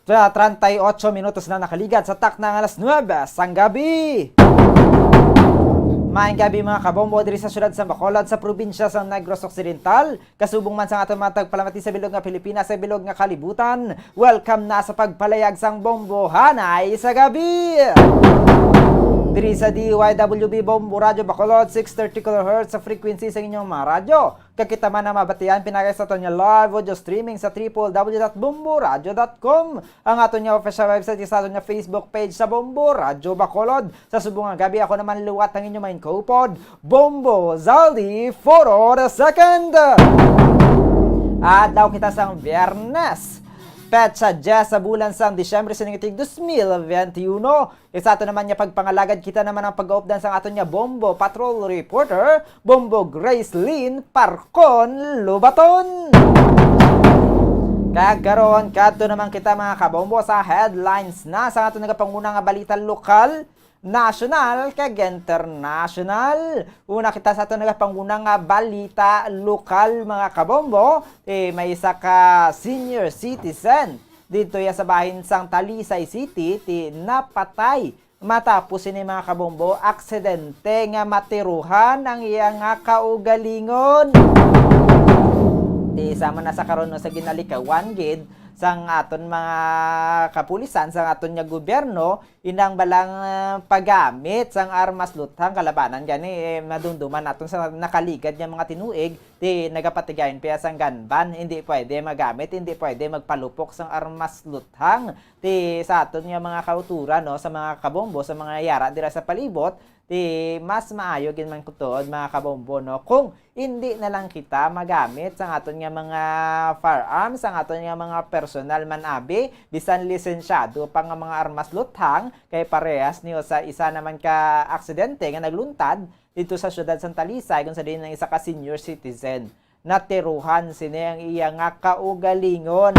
Tra-, treinta y ocho minutos na nakaligad sa takna nga alas nuebe sang gabi. Maayong gabi, mga kabombo, diri sa siyudad sa Bacolod, sa probinsya sa Negros Occidental, kasubong man sa aton mga tagpalamati sa bilog nga Pilipinas, sa bilog nga kalibutan. Welcome na sa pagpalayag sang Bombohanay sa gabi. Diri sa D Y W B Bombo Radyo Bacolod, six thirty kilohertz sa frequency sa inyong mga radyo. Kag kita man ang mabatian pinagay sa aton nga live audio streaming sa triple W dot bombo radyo dot com. Ang aton nga official website, sa aton nga Facebook page sa Bombo Radyo Bacolod. Sa subong nga gabi, ako naman liwat ang inyong main co-pod, Bombo Zaldi Foro the second. Adlaw kita sang Biyernes, petsa diyes sa bulan sang Disyembre sining tig dos mil veintiuno. Kay sa aton naman nga pagpangalagad, kita naman ang pag-updan sang aton nga Bombo Patrol Reporter, Bombo Grace Lynn Parcon Lubaton. Kag karon, kadto naman kita, mga kabombo, sa headlines na sa aton nagapanguna nga balita lokal, nasyonal, kag internasyonal. Una kita sa aton nagapanguna nga balita lokal, mga kabombo. Eh, may isa ka senior citizen didto ya sa bahin sang Talisay City ti napatay matapos ini, mga kabombo, aksidente nga matiruhan ang iya nga kaugalingon. Ti sama na sa karon, no, sa ginalikawan gid sang aton mga kapulisan, sang aton nga gobyerno, inang balang, ah, paggamit sang armas luthang kalabanan gani, eh, madumduman naton sa nakaligad nga mga tinuig, ti nagapatigayon pa sang gun ban, hindi pwede magamit, hindi pwede magpalupok sang armas luthang. Ti sa aton nga mga kauturan, no, sa mga kabombo, sa mga yara dira sa palibot, ti mas maayo gid man kutood, mga kabombo, no, kung hindi na lang kita magamit sang aton nga mga firearms, sang aton nga mga personal man abi, bisan lisensyado pa nga mga armas luthang, kay parehas niyo sa isa naman ka aksidente nga nagluntad dito sa siyudad sang Talisay, kung sa diin ang isa ka senior citizen natiruhan sini ang iya nga kaugalingon.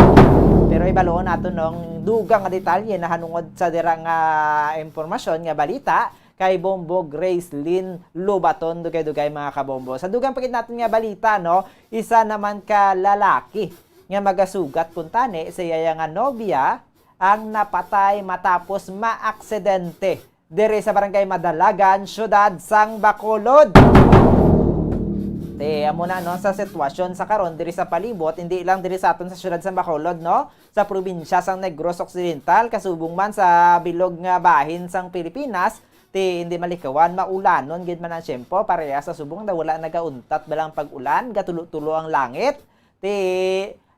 Pero ibaluon nato ang dugang nga detalye nahanungod sa dira nga impormasyon nga balita kay Bombo Grace Lynn Lobaton, dugay-dugay, mga kabombo. Sa dugang pa gid naton nga balita, no, isa naman ka lalaki nga magasugat kuntani sa iya nga nobya ang napatay matapos maaksidente diri sa Barangay Madalagan, siyudad sang Bacolod. Ti, amo na, no, sa sitwasyon sa karon diri sa palibot, hindi lang diri sa aton sa siyudad sang Bacolod, no, sa probinsya sang Negros Occidental, kasubong man sa bilog nga bahin sang Pilipinas, ti hindi malikawan, maulanon gid man ang tiyempo, pareha sa subong na wala nagauntat balang pag-ulan, gatulo-tulo ang langit. Ti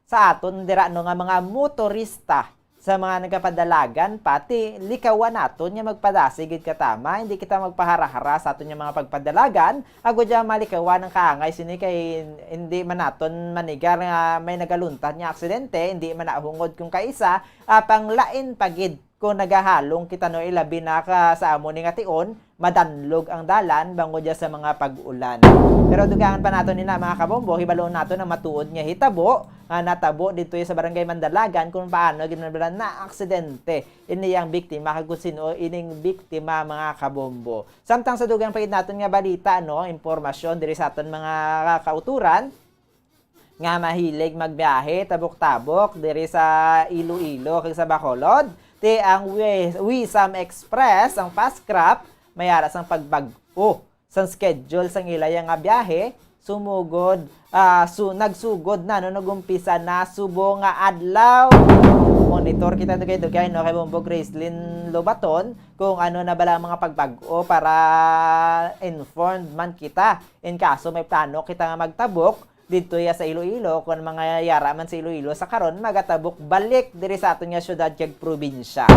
sa aton dira, no, nga mga motorista, sa mga nagapadalagan pa, ti likawan naton nga magpadasig gid katama, hindi kita magpahara-hara sa aton nga mga pagpadalagan, agod nga malikawan ang kaangay sini, kay hindi man naton manigar nga may nagaluntad nga aksidente, hindi man nahungod kung kaisa, apang lain pa gid kung nagahalong kita, no, ilabi na ka sa amo ni nga tion, madanlog ang dalan bangod ya sa mga pag-ulan. Pero dugangan pa naton ina, mga kabombo, hibaluon naton ang matuod nga hitabo nga natabo didto sa Barangay Mandalagan, kung paano gid man bala naaksidente ini ang biktima kag kung sino ining biktima, mga kabombo. Samtang sa dugang pa gid naton nga balita, no, impormasyon diri sa aton mga kauturan, nga mahilig magbiyahe tabok-tabok diri sa Iloilo kag sa Bacolod, ti ang Wi-, Wisam Express, ang Fast Craft, may ara sang pagbag-o sang schedule sang ila nga biyahe, sumugod, ah, su-, nagsugod na, no, nagumpisa na subong nga adlaw. Monitor kita dugay-dugay, no, kay Bombo Gracelyn Lobaton, kung ano na bala ang mga pagbag-o para informed man kita in kaso may plano kita nga magtabok didto ya sa Iloilo, kon mga yara man sa Iloilo sa karon, magatabok balik diri sa aton nga syudad kag probinsya.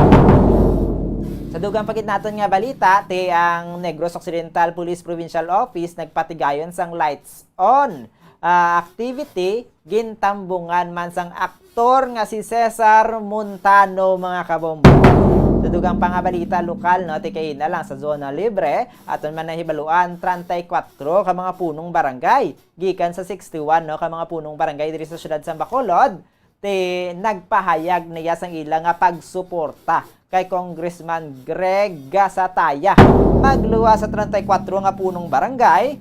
Sa dugang pa gid naton nga balita, ti ang Negros Occidental Police Provincial Office nagpatigayon sang lights on, ah, activity, gintambungan man sang aktor nga si Cesar Montano, mga kabombo. Sa dugang pa nga balita lokal, no, ti kaina lang sa Zona Libre, aton man nahibaluan, treinta y cuatro ka mga punong barangay gikan sa sixty-one, no, ka mga punong barangay diri sa siyudad sa Bacolod, ti nagpahayag niya sang ila nga pagsuporta kay Congressman Greg Gasataya. Magluwas sa treinta y cuatro nga punong barangay,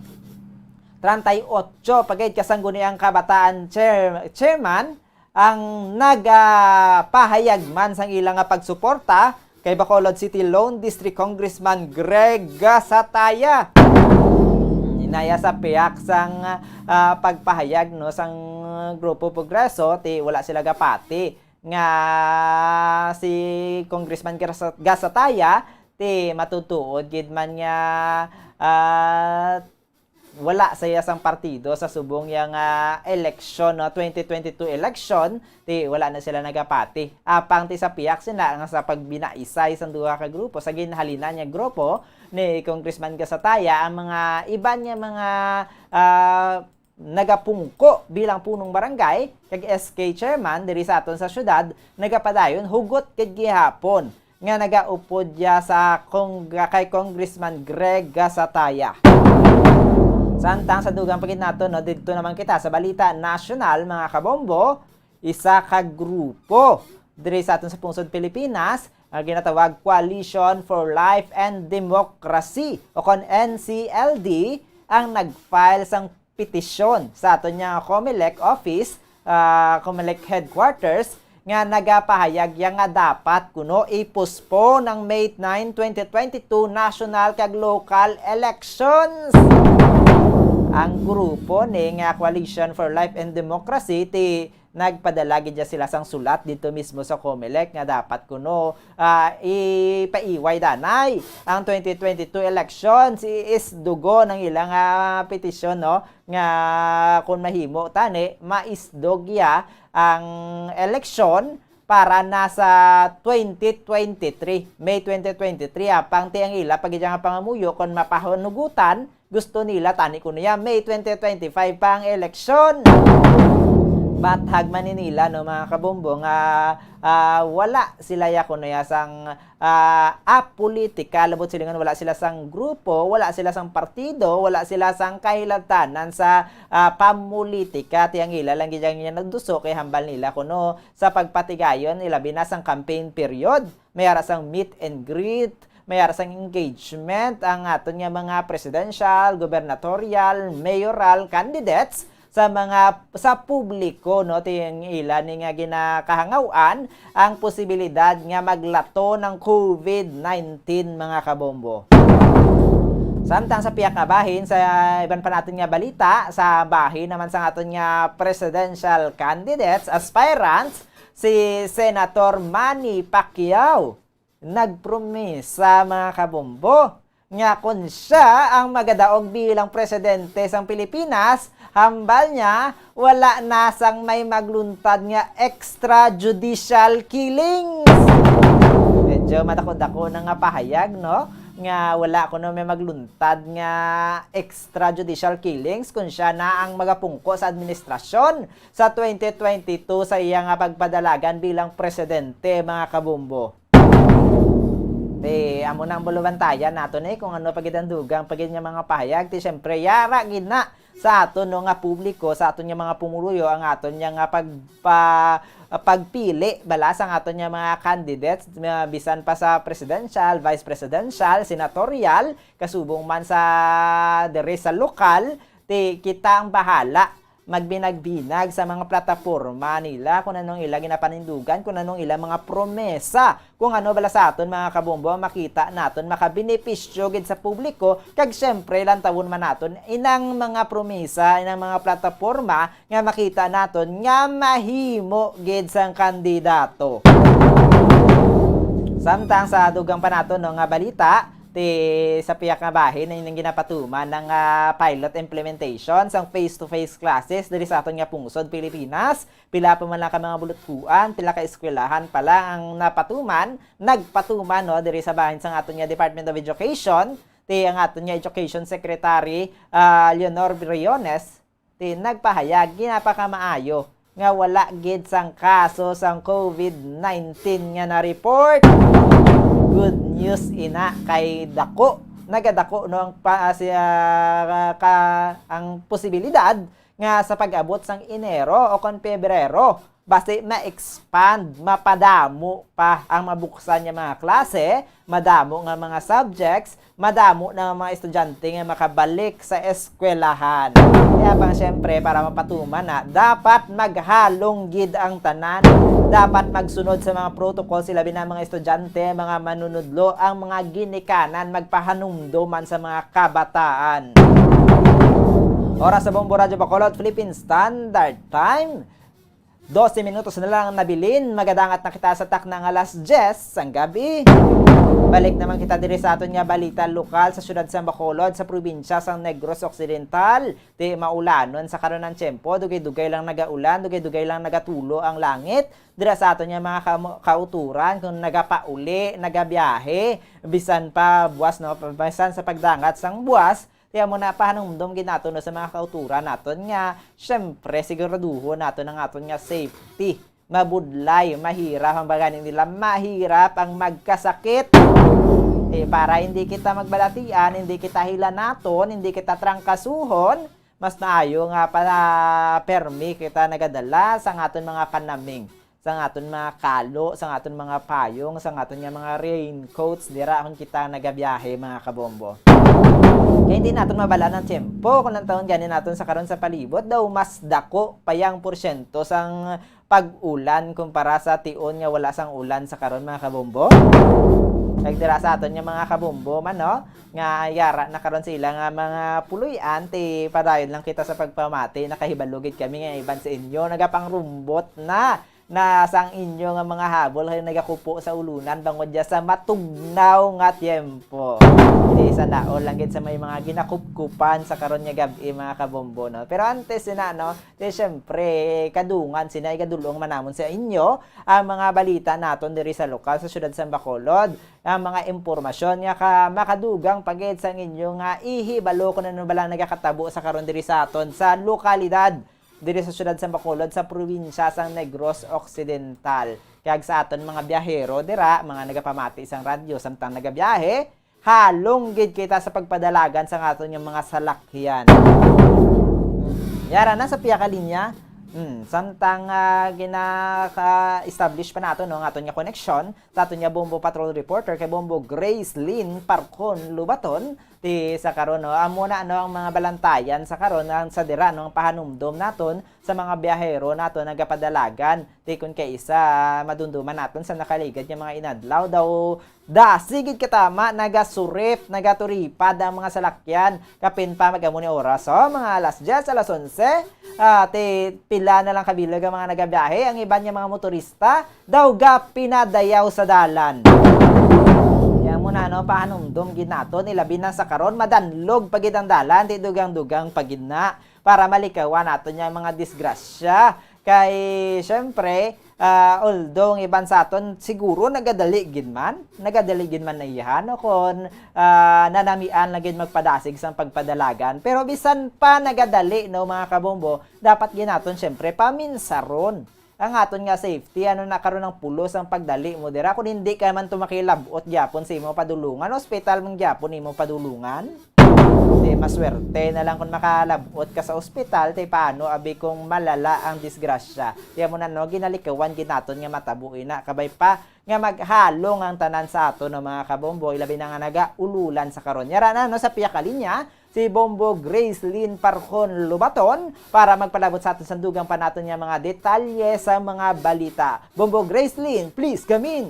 treinta y ocho pa gid ka Sangguniang Kabataan chair-, chairman ang nagapahayag man sang ila nga pagsuporta kay Bacolod City Lone District Congressman Greg Gasataya. Inaya sa pihak sang, ah, pagpahayag, no, sang Grupo Progreso, ti wala sila gapati nga si Congressman Gasa-, Gasataya ti matutuod gid man nga, ah, wala sa iya sang partido sa subong iya nga eleksyon, no, twenty twenty-two election, ti wala na sila nagapati. Apang ti sa pihak sina nga sa pagbinaisay sang duha ka grupo, sa ginhalinan nga grupo ni Congressman Gasataya, ang mga iban nga mga, ah, nagapungko bilang punong barangay kag S K chairman diri sa aton sa syudad, nagapadayon hugot gid gihapon nga nagaupod ya sa Cong-, kay Congressman Greg Gasataya. Samtang sa dugang pa gid naton, no, didto naman kita sa balita nasyonal, mga kabombo, isa ka grupo diri sa aton sa pungsod Pilipinas nga ginatawag Coalition for Life and Democracy o kon N C L D ang nag-file sang petisyon sa aton nga Comelec office, ah, Comelec headquarters, nga nagapahayag ya nga dapat kuno i-postpone ang May nine, twenty twenty-two national kag local elections. Ang grupo ni nga Coalition for Life and Democracy ti nagpadala gid ya sila sang sulat didto mismo sa Comelec nga dapat kuno, ah, ipaiway danay ang twenty twenty-two elections. Iisdugon ang ilang, ah, petisyon, no, nga kung mahimo tani, maisdog ya ang eleksyon para na sa twenty twenty-three, May twenty twenty-three, apang ti ang ila pa gid nga pangamuyo kon mapahunugutan, gusto nila tani kuno ya May twenty twenty-five pa ang eleksyon. Bathag man ni nila, no, mga kabombo, nga, ah, wala sila ya kuno ya sang, ah, apolitikal, labot silingon wala sila sang grupo, wala sila sang partido, wala sila sang kahilabtanan sa, ah, pamulitika. Ti ang ila lang gid ang nagduso kay hambal nila kuno sa pagpatigayon, ilabi na sang campaign period, may ara sang meet and greet, may ara sang engagement ang aton nga mga presidential, gubernatorial, mayoral candidates sa mga, sa publiko, no, ti ang ila ni nga ginakahangaw-an ang posibilidad nga maglato ng covid nineteen, mga kabombo. Samtang sa pihak nga bahin, sa iban pa naton nga balita, sa bahin naman sa aton nga presidential candidates, aspirants, si Senator Manny Pacquiao nagpromesa, mga kabombo, nga kung siya ang magadaog bilang presidente sang Pilipinas, hambal niya, wala na sang may magluntad nga extrajudicial killings. Medyo madako-dako na nga pahayag, no? Nga wala kuno may magluntad nga extrajudicial killings kung siya na ang magapungko sa administrasyon sa twenty twenty-two sa iya nga pagpadalagan bilang presidente, mga kabombo. Ti, amo na ang bulubantayan nato ni kung ano pa gid ang dugang pa gid nga mga pahayag. Ti, siyempre, yara gid na sa aton, no, nga publiko, sa aton nga mga pumuluyo, ang aton nga, nga pag-, pa-, pagpili bala sa aton nga mga candidates, nga bisan pa sa presidential, vice presidential, senatorial, kasubong man sa diri sa lokal, ti kita ang bahala magbinag-binag sa mga plataporma nila, kung anong ila ginapanindugan, kung anong ila mga promesa, kung ano bala sa aton, mga kabombo, ang makita naton makabenepisyo gid sa publiko, kag siyempre lantawon man naton inang mga promesa, inang mga plataporma nga makita naton nga mahimo gid sang kandidato. Samtang sa dugang pa naton, no, nga balita, ti sa pihak nga bahin na ining ginapatuman ng, ah, pilot implementation sang face-to-face classes diri sa aton nga pungsod, Pilipinas. Pila pa man lang ka mga bulutkuan, pila ka eskwelahan pa lang ang napatuman, nagpatuman, no, diri sa bahin sang aton nga Department of Education, ti ang aton nga Education Secretary, ah, Leonor Briones, ti nagpahayag, ginapakamaayo nga wala gid sang kaso sang COVID nineteen nga na-report. Good news ina, kay dako, nagadako, no, ang pa, si, ah, ka, ang posibilidad nga sa pag-abot sang Enero o kon Pebrero, basi ma-expand, mapadamo pa ang mabuksan nga mga klase, madamo nga mga subjects, madamo na nga mga estudyante nga makabalik sa eskwelahan. Kaya bang, siyempre, para mapatuman na, dapat maghalong gid ang tanan. Dapat magsunod sa mga protocol, sila bina mga estudyante, mga manunudlo, ang mga ginikanan, magpahanumdom man sa mga kabataan. Oras sa Bombo Radyo Bacolod, Philippine Standard Time. Dose minutos na lang ang nabilin, magadangat na kita sa takna nga alas diyes sang gabi. Balik naman kita diri sa aton nga balita lokal sa siyudad sang Bacolod, sa probinsya sang Negros Occidental. Ti maulanon sa karon ang tiyempo, dugay-dugay lang nagaulan, dugay-dugay lang nagatulo ang langit. Dira sa aton nga mga kam-, kauturan, kung nagapauli, nagabiyahe, bisan pa buwas, no, bisan sa pagdangat sang buwas, kaya mo na pahanumdom gid nato, no, sa mga kauturan naton nga, syempre, siguraduhon naton ang aton nga safety. Mabudlay, mahirap ang baganing nila, mahirap ang magkasakit. Eh, para hindi kita magbalatian, hindi kita hilanaton, hindi kita trangkasuhon, mas maayo nga pala permi kita nagadala sang aton mga panaming, sang aton mga kalo, sang aton mga payong, sang aton nga mga raincoats dira kon kita nagabiyahe, mga kabombo. Kay hindi naton mabal-an ang tiyempo, kung ang taon gani naton sa karon sa palibot daw mas dako pa yang porsyento sang pag-ulan kumpara sa tion nga wala sang ulan sa karon, mga kabombo. Kag dira sa aton nga mga kabombo man, no, nga yara na karon sa ila nga mga puloy-an, ti padayon lang kita sa pagpamati. Nakahibalo gid kami nga iban sa inyo nagapangrumbot na, na sang inyo nga mga habol kay nagakupo sa ulunan bangod ya sa matugnaw nga tiyempo. Ti sa daol lang gid sa may mga ginakupkupan sa karon nga gab-i, mga kabombo, no. Pero antes na, no, ti syempre, kadungan sina igadulong man namon sa inyo ang mga balita naton diri sa lokal sa siyudad sa Bacolod, ang mga impormasyon nga ka makadugang pa gid sang inyo nga ihibalo kung ano ba lang nagakatabo sa karon diri sa aton sa lokalidad, diri sa siyudad sa Bacolod, sa probinsya sang Negros Occidental. Kag sa aton mga biyahero dira, mga nagapamati sang radyo samtang nagabiyahe, halong gid kita sa pagpadalagan sang aton nga mga salakyan. Yara na sa pihak nga linya. Hmm, samtang, ah, ginaka-establish pa nato, no, ang aton nga koneksyon sa aton nga Bombo Patrol reporter kay Bombo Grace Lynn Parcon Lubaton, ti sa karon, no, amo na, no, ang mga balantayan sa karon, ang sa dira, no, ang pahanumdom naton sa mga biyahero naton nagapadalagan. Ti kon kaisa, madumduman naton sa nakaligad nga mga inadlaw daw, dasi gid katama nagasurip, nagaturipad ang mga salakyan. Kapin pa mag-amo ni oras, oh, mga alas diyes, alas onse. Ah, ti pila na lang kabilog ang mga nagabiyahe. Ang iban nga mga motorista daw gapinadayaw sa dalan. Kaya mo na, no, pahanumdom gid naton, ilabi na sa karon, madanlog pa gid ang dalan, ti dugang-dugang pa gid na para malikawan naton nga mga disgrasya. Kay, syempre, ah, although ang iban sa aton siguro nagadali gid man, nagadali gid man na iya, no, kon, ah, nanamian lang gid magpadasig sang pagpadalagan. Pero bisan pa nagadali, no, mga kabombo, dapat gid naton, syempre, paminsaron ang aton nga safety. Ano na karon ang pulos ang pagdali mo dira? Kung hindi ka man to makilabot gyapon sa imo padulungan, ospital man gyapon imo padulungan. Di, maswerte na lang kung makalabot ka sa ospital, ti paano abi kung malala ang disgrasya? Kaya mo na, no, ginalikawan gid naton nga matabo ina, kabay pa nga maghalong ang tanan sa aton, no, mga kabombo, ilabi na nga nagaululan sa karon. Yara na, no, sa pihak nga linya, si Bombo Gracelyn Parjon Lobaton para magpalabot sa aton sa dugang pa naton nga mga detalye sa mga balita. Bombo Gracelyn, please come in.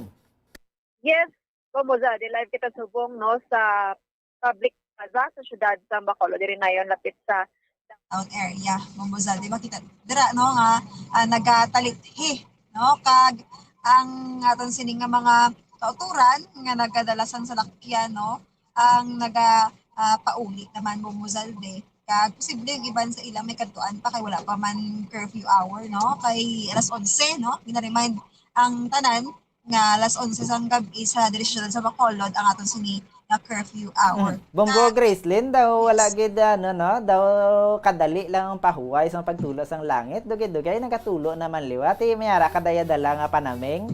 Yes, Bombo Zaldy, live kita subong, no, sa public plaza sa siyudad sa Bacolod, diri nayon lapit sa downtown area. Bombo Zaldy, makita dira, no, nga ah, nagatalit-hi, no, kag ang aton sini nga mga kautoran nga nagadala sang salakyan, no, ang naga ah, pauli naman, Bombo Zaldy. Kag posible ang iban sa ilang may kadtuan pa kay wala pa man curfew hour, no, kay alas onse, no, gina-remind ang tanan nga alas onse sang gab-i sa direksyon sa Bacolod ang aton sini nga curfew hour. Mm. Bombo Kag Gracelyn, daw wala Yes. gid, ano, no, daw kadali lang ang pahuway sa pagtulo sang langit. Dugay-dugay nagatulo naman liwat. Eh, may ara ka daya dala nga panaming.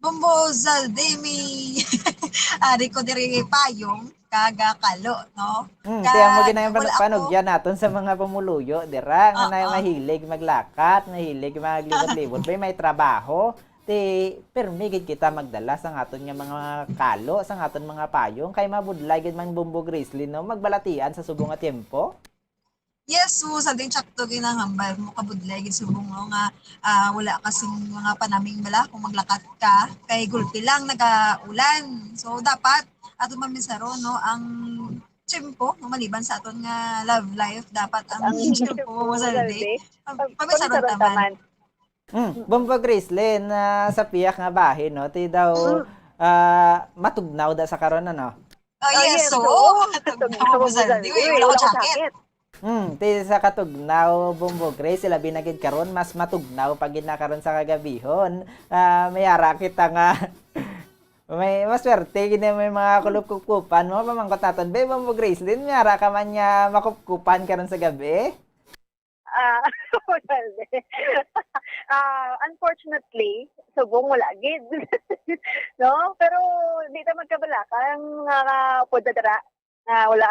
Bombo Zaldy, may ari ko diri payong kag ah, kalo, no? Hmm, kaya mo Kag ginayang wala panu- ako. Panugyan naton sa mga pumuluyo dira nga na Oo. mahilig maglakat, mahilig maglibot-libot, bay may trabaho. Ti permi gid kita magdala sang aton nga mga kalo, sang aton mga payong kay mabudlay gid man, Bombo Gracelyn, no, magbalatian sa subong nga tiempo. Yes, so sa din tsakto ginahambal mo kabudlay gid subong, no, nga ah, wala kasing mga panaming bala kung maglakat ka kay gulpi lang nagaulan. So dapat ato mamisaron, no, ang tiyempo, no, maliban sa aton nga love life, dapat ang Ang tiyempo mo sa Zaldy, pag- pag- pamisaron pamisaron taman. taman. Mm, Bombo Gracelyn, na sa pihak nga bahin, no, ti daw Mm. ah, matugnaw da sa karon, ano? Oh, Oh, yes, yes, so, oo. matugnaw Matugnaw mo mo sa sa di, di, wala wala ko ko jacket. jacket. Mm, ti sa katugnaw, Bombo Grace, labi na gid karon, mas matugnaw pa gid na karon sa kagabihon. Ah, may ara kita nga may maswerte gid na may mga kulop-kupan mo, pamangkot naton, be, Bombo Gracelyn, may ara ka man nga makupkupan karon sa gabi? Ah, ah, unfortunately, subong wala gid. No? Pero di ta magkabalaka ang mga upod na dira na wala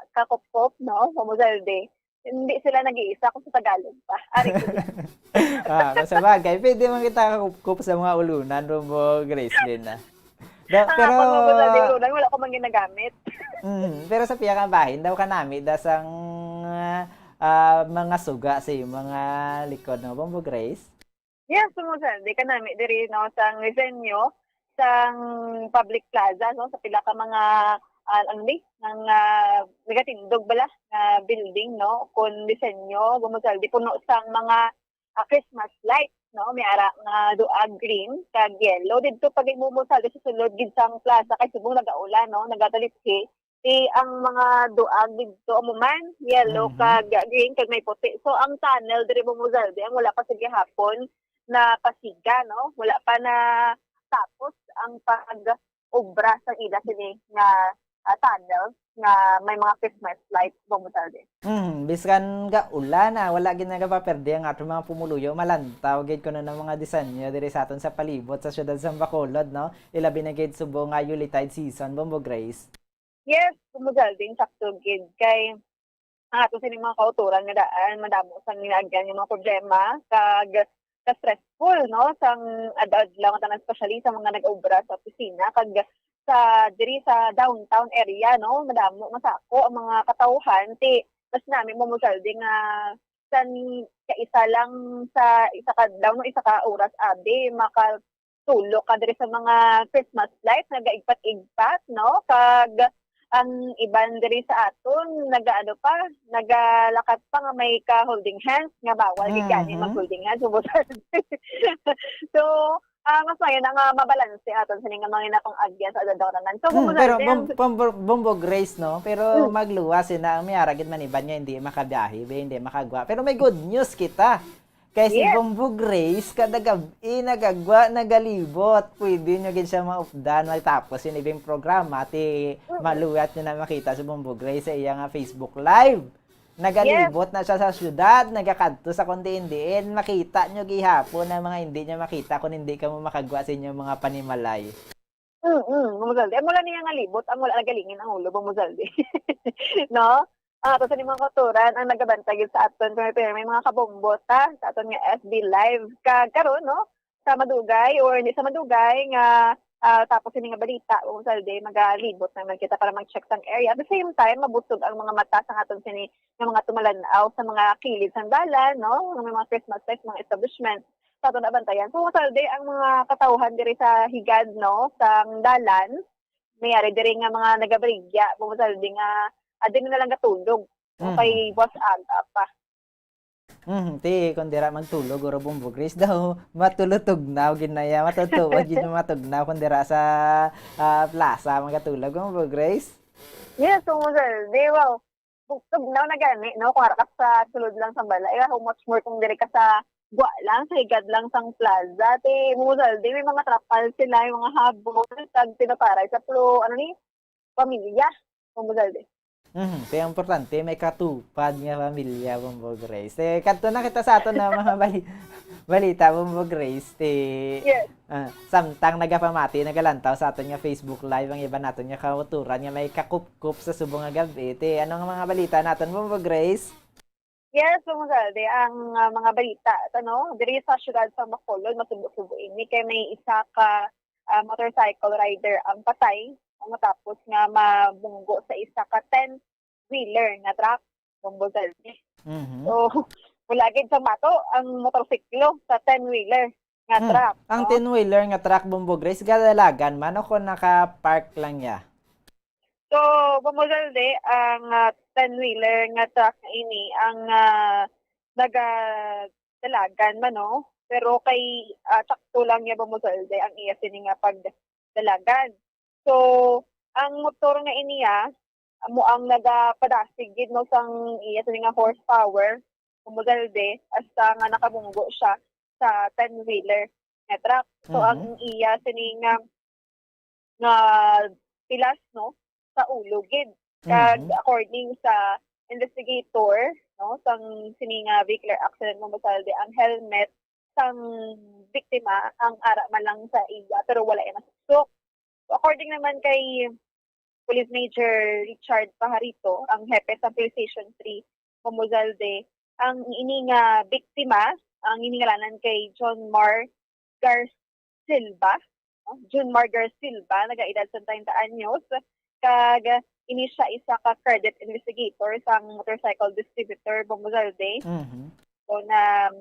kakupkop, no? Bombo Zaldy. Hindi sila nag-iisa kung sa Tagalog pa. Ari ko din. Ah, sa bagay, pwede man kita kakupkop sa mga ulunan, Bombo Gracelyn, ah. Da, Ah, pero kung Bombo Zaldy, ulunan, wala ko man ginagamit. Mm, pero sa pihak nga bahin daw kanami da sang ah, mga suga sa iyong mga likod, no, Bombo Grace? Yes, Bombo Zaldy, kanami diri, no, sang disenyo sang public plaza, no, sa pila ka mga ah, ano ni, ng ah, nagatindog bala nga building, no, kun disenyo, Bombo Zaldy, puno sang mga ah, Christmas lights, no, may ara nga duag, green kag yellow. Didto pa gid, Bombo Zaldy, sa sulod gid sang plaza kay subong nagaulan, no, nagatalit-hi. Ti ang mga duag didto amo man, yellow Mhm. kag green kag may puti. So ang tunnel diri, Bombo Zaldy, ang wala pa sa gihapon na pasiga, no? Wala pa na tapos ang pag-obra sa ila sini nga ah, tunnel nga may mga Christmas lights, Bombo Zaldy. Hmm, biskan ga ulan, ah, wala gid nagapaperde ang aton mga pumuluyo. Malantaw gid kuno ang mga disenyo diri sa aton sa palibot sa siyudad sa Bacolod, no? Ilabi na gid subong nga Yuletide season, Bombo Grace. Yes, Bombo Zaldy, sakto gid kay ang ato sining mga kautoran nga daan madamo sang ginaagyan nga mga problema kag ka-stressful, no, sang adlaw-adlaw nga tanan, especially sa mga nag-obra sa opisina kag sa diri sa downtown area, no, madamo nga sako ang mga katawhan. Ti mas nami, Bombo Zaldy, nga san kaisa lang sa isa ka adlaw, no, isa ka oras abi maka tulo ka diri sa mga Christmas lights, nagaigpat-igpat, no? Kag ang iban diri sa aton, nagaano pa, nagalakat pa nga may ka-holding hands, nga bawal gid gani Mhm. mag-holding hands, Bombo Zaldy. So, ah, mas maayo na nga mabalanse aton sini nga mga natong agyan sa adlaw tanan. So, Hmm, Bombo pero Zaldy, bom, ang bom, Bombo Grace, no? Pero Hmm. magluwas sina, may ara gid man iban nga hindi makabiyahe, be, hindi makagwa. Pero may good news kita. Kay si Yes. Bombo Grace, kada gab-i nagagwa, nagalibot. Pwede nyo gid siya maupdan, magtapos yung ibang programa, ti maluwat nyo na makita si Bombo Grace sa iya nga Facebook Live. Nagalibot na siya sa syudad, nagakadto sa kung diin-diin. Makita nyo gihapon ang mga hindi nyo makita kung hindi kamo makagwa sa inyong mga panimalay. Mm, Bombo Zaldy. Ang wala niya nga libot, ang wala nagalingin ang ulo, Bombo Zaldy. No? Ang ato sa mga kautoran, ang nagabantay gid sa aton, pero, pero may mga kabombo ta sa aton nga F B Live. Ka, karon, no? Sa madugay or hindi sa madugay nga Ah, tapos ini nga balita, Bong Zalde, magalibot naman kita para mag-check sang area. At the same time, mabusog ang mga mata sa aton sini nga mga tumalan-aw sa mga kilid sang dalan, no? Nga may mga Christmas lights, mga establishment. Sa aton nabantayan. So, Bong Zalde, ang mga katawhan diri sa higad, no, sang dalan, may ari diri nga mga nagabaligya, Bong Zalde, nga adi na lang gatulog. No? Mhm. Kay buwas aga pa. Mhm, ti, kung dira magtulog, guro Bumbo Grace daw, matulutugnaw, ginaya, matutuod, gid matugnaw, kung dira sa, ah, plaza, magatulog, Bumbo Grace. Yes, Bumbo Zalde, wow. Tugnaw na gani, no? Kung ara ka sa sulod lang sa balay, how much more kung diri ka sa gwa lang, sa higad lang sang plaza. Ti, Bumbo Zalde, may mga trapal sila, may mga habol, kag pinaparay sa plo, ano ni, pamilya, Bumbo Zalde. Mhm, kaya importante, may katupad nga pamilya, Bumbo Grace. Eh, kadto na kita sa aton na mga bali-, balita, Bumbo Grace. Ti, Yes. ah, samtang nagapamati, nagalantaw sa aton nga Facebook Live ang iban naton nga kauturan nga may kakupkop sa subong nga gab-i. Ti, ano nga mga balita naton, Bumbo Grace? Yes, Bumbo Zalde, ang, ah, mga balita, ano, diri sa siyudad sa Bacolod, masubo-subo ini kay may isa ka, ah, motorcycle rider ang patay, ang matapos nga mabunggo sa isa ka ten-wheeler nga truck, Bumbo Zalde. Mhm. So, wala gid sa mato ang motorsiklo sa ten-wheeler nga Hmm. truck, Ang no? ten-wheeler nga truck, Bumbo Grace, gadalagan man o kung naka-park lang ya? So, Bumbo Zalde, ang, ah, ten-wheeler nga truck na ini ang, ah, nagadalagan man, no? Pero kay, ah, sakto lang niya, Bumbo Zalde, ang iya sini nga pagdalagan. So, ang motor nga iniya, amo ang nagapadasig gid, no, sang iya sini nga horsepower, Bumbo Zalde, hasta nga nakabunggo siya sa ten-wheeler nga truck. So, Mhm. ang iya sini nga nga pilas, no, sa ulo gid. Kag Mhm. according sa investigator, no, sang sini nga vehicular accident, Bumbo Zalde, ang helmet sang biktima ang ara man lang sa iya, pero wala iya nasuksok. So, according naman kay Police Major Richard Pajarito, ang hepe sa Police Station three, Bumbo Zalde, ang ini nga biktima, ang giningalanan kay John Mar Gar Silva, no? June Margar Silva, nagaedad sa treinta anyos, kag ini siya isa ka credit investigator sang motorcycle distributor, Bumbo Zalde. Mhm. So, na,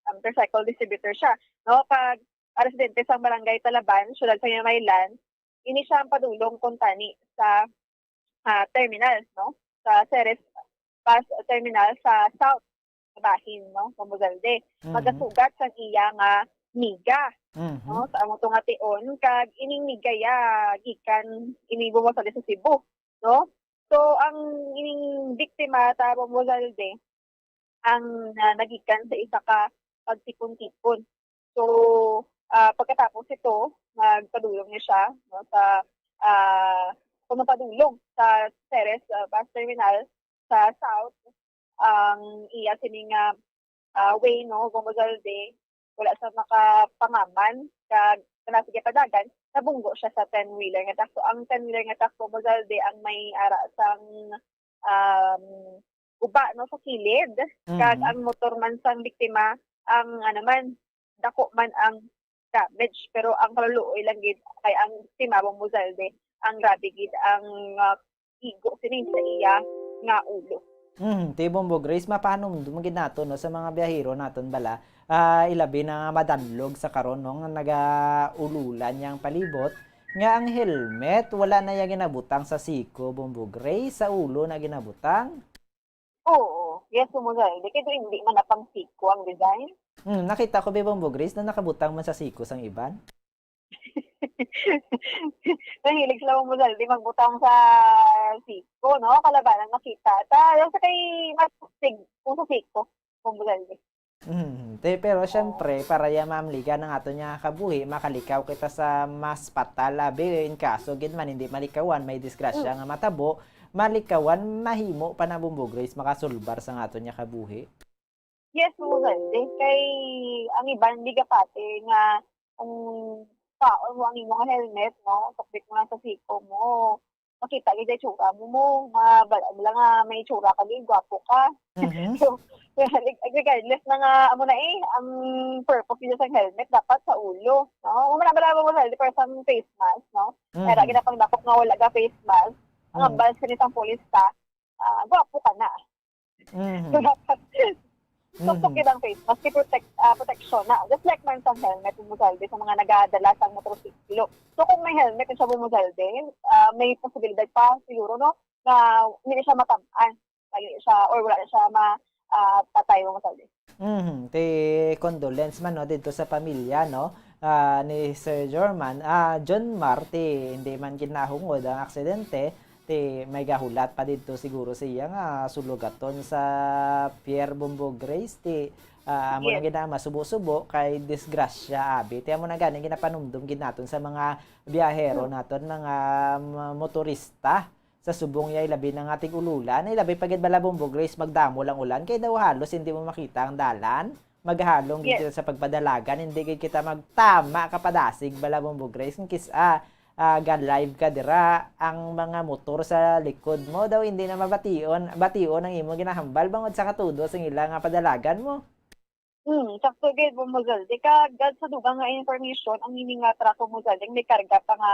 um, motorcycle distributor siya, no? Kag, ah, residente sang Barangay Talaban, siyudad sa Yamaylan, ini siya ang padulong kuntani sa, ah, terminal, no? Sa Ceres Bus Terminal sa South, sa bahin, no? Bumbo Zalde. Mhm. Magasugat sang iya nga miga, Mhm. no? Sa amo to nga tion, kag ining miga ya gikan ini, Bumbo Zalde, sa Cebu, no? So, ang ining biktima ta, Bumbo Zalde, ang, ah, nagikan sa isa ka pagtipon-tipon. So, ah, pagkatapos ito, nagpadulong na siya, no, sa, ah, pagpadulong sa Ceres, ah, bus terminal sa South, ang iya sini nga, ah, way, no, Bumbo Zalde, wala sa makapangaman, kag kana sige padagan, nabunggo siya sa ten-wheeler nga truck. So, ang ten-wheeler nga truck, Bumbo Zalde, ang may ara sang, um, guba, no, sa kilid, kag Mhm. ang motor man sang biktima, ang, ano man, dako man ang damage, pero ang kaluluoy lang gid kay ang biktima, Bumbo Zalde, ang grabe gid ang, ah, igo sini sa iya nga ulo. Mhm, ti Bumbo Grace, mapahanumdom gid nato, no, sa mga biyahero naton bala, ah, ilabi na nga madalog sa karon, no, nga nagaululan yang palibot, nga ang helmet wala na ya ginabutang sa siko, Bumbo Grace, sa ulo na ginabutang. Oo. Yes, Bumbo Zalde. Kay hindi man na pang siko ang design. Hmm, nakita ko, be, Bumbo Grace, na nakabutang man sa siko sang iban. Nahilig sila, Bumbo Zalde, magbutang sa siko, no? Kalabanan makita. Ta, yung sa kay Matsig, kung sa siko, Bumbo Zalde. Mhm. Te, pero Oo. Siyempre, para ya maamligan ang aton nga kabuhi, makalikaw kita sa mas patal, abi, in kaso gid man hindi malikawan, may disgrasya Oo. nga matabo, malikawan, mahimo pa na, Bumbo Grace, makasulbar sa aton nga kabuhi. Yes, Bumbo Zalde. Kay ang iban, di gapati nga kung paon mo ang imong helmet, no? Sukbit mo lang sa siko mo. makita gid ang itsura mo, mo, ma-, ba-, wala nga may itsura ka, gid, gwapo ka. Mhm. So, regardless na nga, amo na eh, ang purpose nila sa helmet dapat sa ulo, no? Wala, wala mo sa, pero sa face mask, no? Mhm. Kaya gid ang pagdakop nga wala ka face mask, ang Mhm. ambal sa nitang pulis ka, ah, gwapo ka na. Mhm. So, dapat, Mhm. tuktok gid ang face mask, kay protect, ah, protection na. Just like man sa helmet, Bumbo Zalde, sa mga nagadala sa motorsiklo. So, kung may helmet siya, Bumbo Zalde, ah, may posibilidad pa siguro, no, na hindi siya matab-an. Lagi siya, or wala na siya ma-, ah, patay, Bumbo Zalde. Mhm. Ti condolence man, no, dito sa pamilya, no, ah, ni Sir Jorman. Ah, John Mar, ti hindi man ginahungod ang aksidente, ti may gahulat pa didto siguro siya nga sulugaton sa Pier Bumbo Grace, ti, ah, amo Yes. lang gid ang masubo-subo kay disgrasya, abi. Ti amo na gani ginapanumdom gid naton sa mga biyahero Hmm. naton, mga, mm, motorista sa subong yay labi na nga tig-ululan, ay labi pa gid bala, Bumbo Grace, magdamo lang ulan kay daw halos hindi mo makita ang dalan. Maghalong gid Yes. kita sa pagpadalagan, hindi gid kita magtama ka padasig bala, Bumbo Grace, kung kis-, ah, ah, ga-live ka dira, ang mga motor sa likod mo daw hindi na mabation, bation ang imo ginahambal bangod sa katudo sang ila nga padalagan mo. Hmm, sakto gid, Bumbo Zalde. Kag gad sa dugang nga information, ang ini nga truck, Bumbo Zalde, may karga pa nga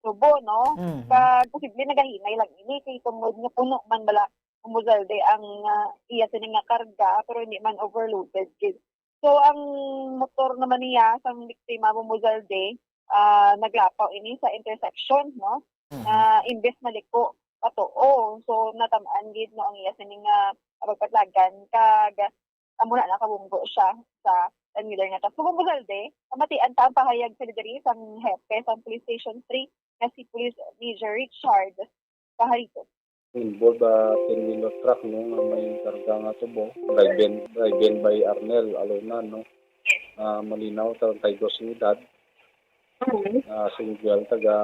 tubo, no? Mhm. Kag posible nagahinay lang ini kay tungod nga puno man bala, Bumbo Zalde, ang, ah, iya sini nga karga, pero hindi man overloaded gid. So, ang motor naman niya sang biktima, Bumbo Zalde, ah, naglapaw ini sa intersection, no? Mhm. Ah, imbes maliko patuo. So, natamaan gid, no, ang iya sini nga pagpatlagan, kag amo na nakabunggo siya sa ten-wheeler nga truck. So, Bumbo Zalde, namatian ta ang pahayag sa diri sang hepe sang Police Station three nga si Police Major Richard Pajarito. Involved, ah, ten-wheeler truck, no, nga may karga nga tubo, driven, driven by Arnel Alona, no? Ah, malinaw, treinta y dos ang edad. Mhm. Ah, single, taga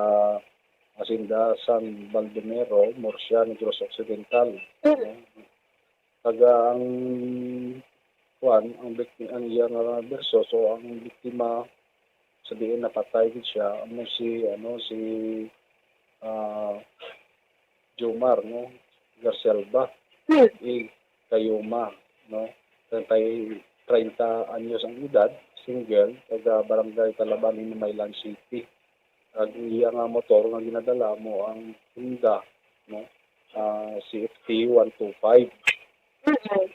Hacienda San Baldomero, Murcia, Negros Occidental. Mhm. Taga ang, kuwan, ang bik-, ang iya nga berso, so ang biktima sa diin napatay gid siya, amo si, ano, si, ah, Jomar, no? Garcialba, Hmm. A. Cayuma, no? Treinta, treinta anyos ang edad, single, taga Barangay Talaban, Hinumailan City. Ang iya nga motor nga ginadala mo ang Honda, no? Ah, C F T one two five. Mm-mm.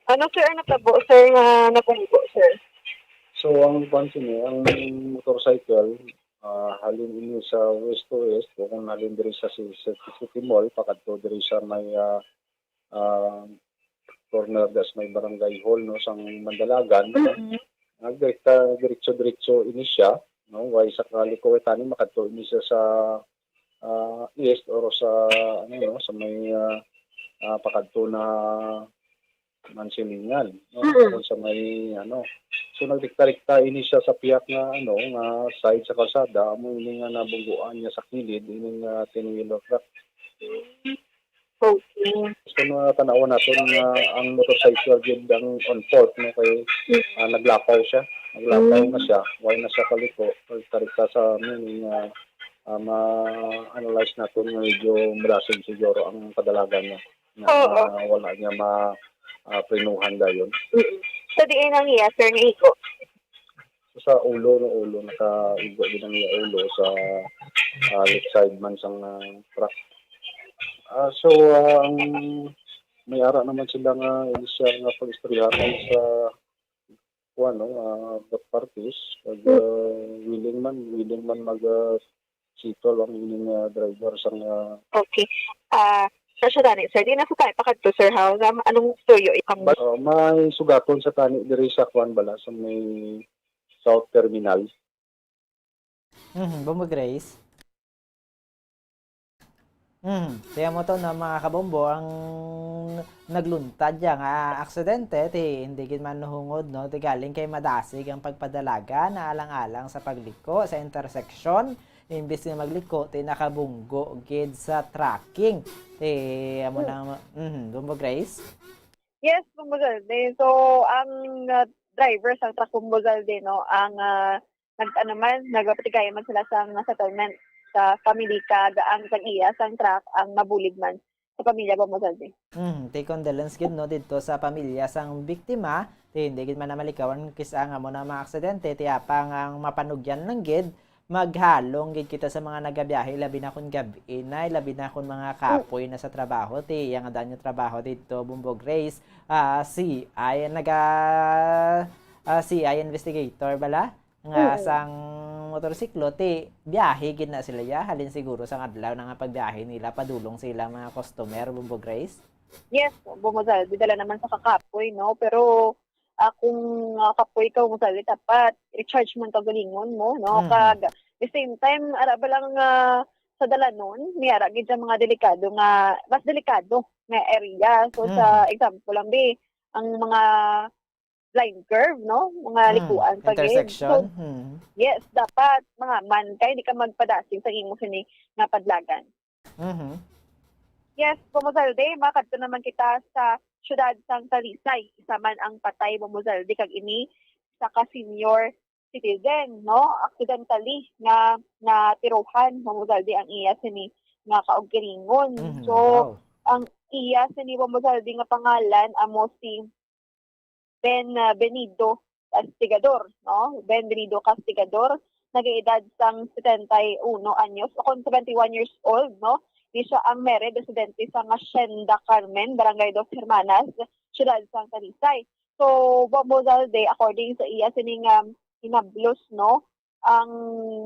Ano, sir, ang natabo, sir, nga nabunggo, sir? So, ang kuwan sini, ang motorcycle, ah, halin ini sa west to east, o kung halin diri sa si-, sa City Mall, pakadto diri sa may, ah, ah, corner das may barangay hall, no, sang Mandalagan, no? Mm-mm. Nagdirekta, diretso-diretso ini siya, no? Way sa kaliko, way tani makadto ini siya sa, ah, east or sa, ano, no, sa may, ah, ah, pakadto na Mansilingan, no? Mm. Aron sa may, ano. So, nagdikta-dikta ini siya sa pihak nga, ano, nga side sa kalsada, amo ini nga nabungguan niya sa kilid, ini nga ten-wheeler truck. Okay. Gusto na tanawan natin nga ang motorcycle gid ang on fault, no? Kay, Mm. ah, naglapaw siya. Naglapaw Mm. na siya. Way na siya kaliko. Nagdikta-rikta sa, ano, nga, ah, ma-analyze natin nga medyo malasig siguro ang kadalagan niya. Nga, Oo. ah, wala niya ma-, ah, prenuhan dayon. Mm. Sa diin ang iya, sir, nga igo? Sa ulo, no, ulo, nakaigo gid ang iya ulo sa, ah, left side man sang, ah, truck. Ah, so, ah, ang may ara naman sila nga, siya nga pag-istoryahan sa, kuwan, no, ah, both parties, pag, Hmm. ah, willing man, willing man mag, ah, sitol ang ining, ah, driver sang, ah, Okay. Ah, sa siya gani, sir, di na sa tayo pakadto, sir, ha? Nga, anong tuyo ikang But, uh, may sugaton sa tani diri sa kuan bala, sa may South Terminal. Mhm, Bombo Grace. Mhm, tiyan mo to, no, mga kabombo, ang nagluntad ya nga aksidente, ti hindi gid man hungod, no, ti galing kay madasig ang pagpadalaga, naalang-alang sa pagliko sa interseksyon, imbis nga magliko, ti nakabunggo gid sa trucking. Ti, amo Hmm. na, mhm, Bombo Grace? Yes, Bombo Zalde. So, ang, ah, driver sa truck, Bombo Zalde, no, ang, ah, nag-, ano man, nagpatigaya man sila sa mga settlement. sa family kag ang sang iya sang truck ang mabulig man sa pamilya, Bombo Saldi. Mm, ti condolence gid, no, didto sa pamilya sang biktima. Ti hindi gid man na malikawan kis-a nga amo na mga aksidente, ti apang ang mapanugyan lang gid, maghalong gid kita sa mga nagabiyahe, labi na kon gab-i na, labi na kon mga kapoy na sa trabaho, ti iya nga daan nga trabaho didto, Bombo Grace, ah, C I, naga, ah, C I investigator bala nga Mm. sang motorsiklo, ti biyahe gid na sila ya, halin siguro sang adlaw na nga pagbiyahe nila, padulong sa ilang mga customer, Bombo Grace. Yes, Bombo Saldi, dala naman sa kakapoy, no? Pero ah, kung ah, kapoy ka, Bombo Saldi, dapat recharge man kaugalingon mo, no? Mhm. Kag the same time, ara ba lang ah, sa dalanon, may ara gid sa mga delikado nga, mas delikado nga area. So, sa Mhm. example lang, be, ang mga blind curve, no? Mga Mm, likuan pa gid. intersection. So, Mm. yes, dapat mga man kay di ka magpadasig sa imo sini nga padlagan. Mhm. Yes, Bombo Saldi, makadto naman kita sa siyudad sang Talisay. Isa man ang patay, Bombo Saldi, kag ini sa ka senior citizen, no? Accidentally nga natirohan, Bombo Saldi, ang iya sini nga kaugalingon. Mhm. So, Wow. ang iya sini, Bombo Saldi, nga pangalan amo si Ben ah, Benido Castigador, no? Ben Benido Castigador, nag-edad sang setenta y uno anyos o kon seventy-one years old, no? Di siya ang married, residente sa Hacienda Carmen, Barangay Dos Hermanas, siyudad sang Talisay. So, Bombo Saldi, according sa iya sining um, hinablos, no? Ang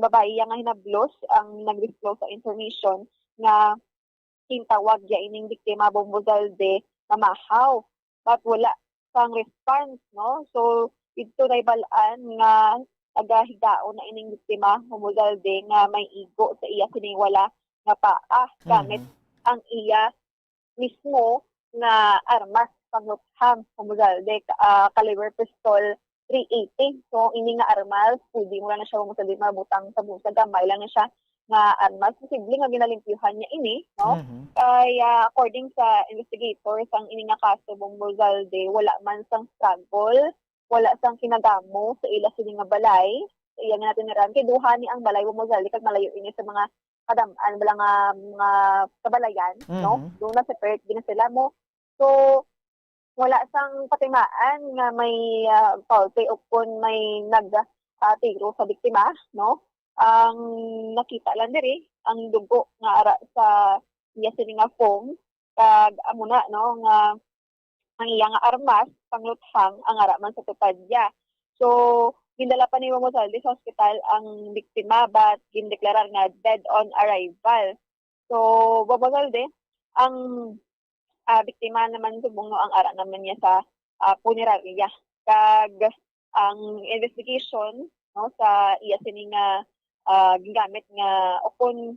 babayi nga hinablos ang nag-disclose sa information nga gintawag ya ining biktima, Bombo Saldi, mamahaw. But wala sang response, no? So, didto nahibal-an nga nagahigaon na ining biktima, Bombo Saldi, nga may igo sa iya sini wala nga paa gamit Mhm. ang iya mismo nga armas pangluthang, Bombo Saldi, ka- ah, caliber pistol three eighty. So, ini nga armas, pwede mo lang na siya, Bombo Saldi, mabutang sa bulsa, gamay lang na siya nga armas. Posible nga ginalimpyuhan niya ini, no? Mhm. Kay, ah, according sa investigators, ang ini nga kaso, Bombo Saldi, wala man sang struggle, wala sang kinagamo sa ila sini nga balay, sa iya nga natiniran. Kay duha ni ang balay, Bombo Saldi, kag malayo ini sa mga kadam-an, wala nga mga kabalayan, no? Mhm. Doon na separate din sila mo. So, wala sang patimaan nga may ah, foul play o kung may nag ah, tiro sa biktima, no? Ang nakita lang diri, ang dugo nga ara sa iya sini nga phone, kag amo na, no, nga ang iya nga armas, pangluthang, ang ara man sa tupad niya. So, gindala pa ni Bombo Saldi sa ospital ang biktima, but gindeklarar nga dead on arrival. So, Bombo Saldi, ang ah, biktima naman subong, no, ang ara naman niya sa ah, punerarya. Kag ang investigation, no, sa iya sini nga ah, gingamit nga ukon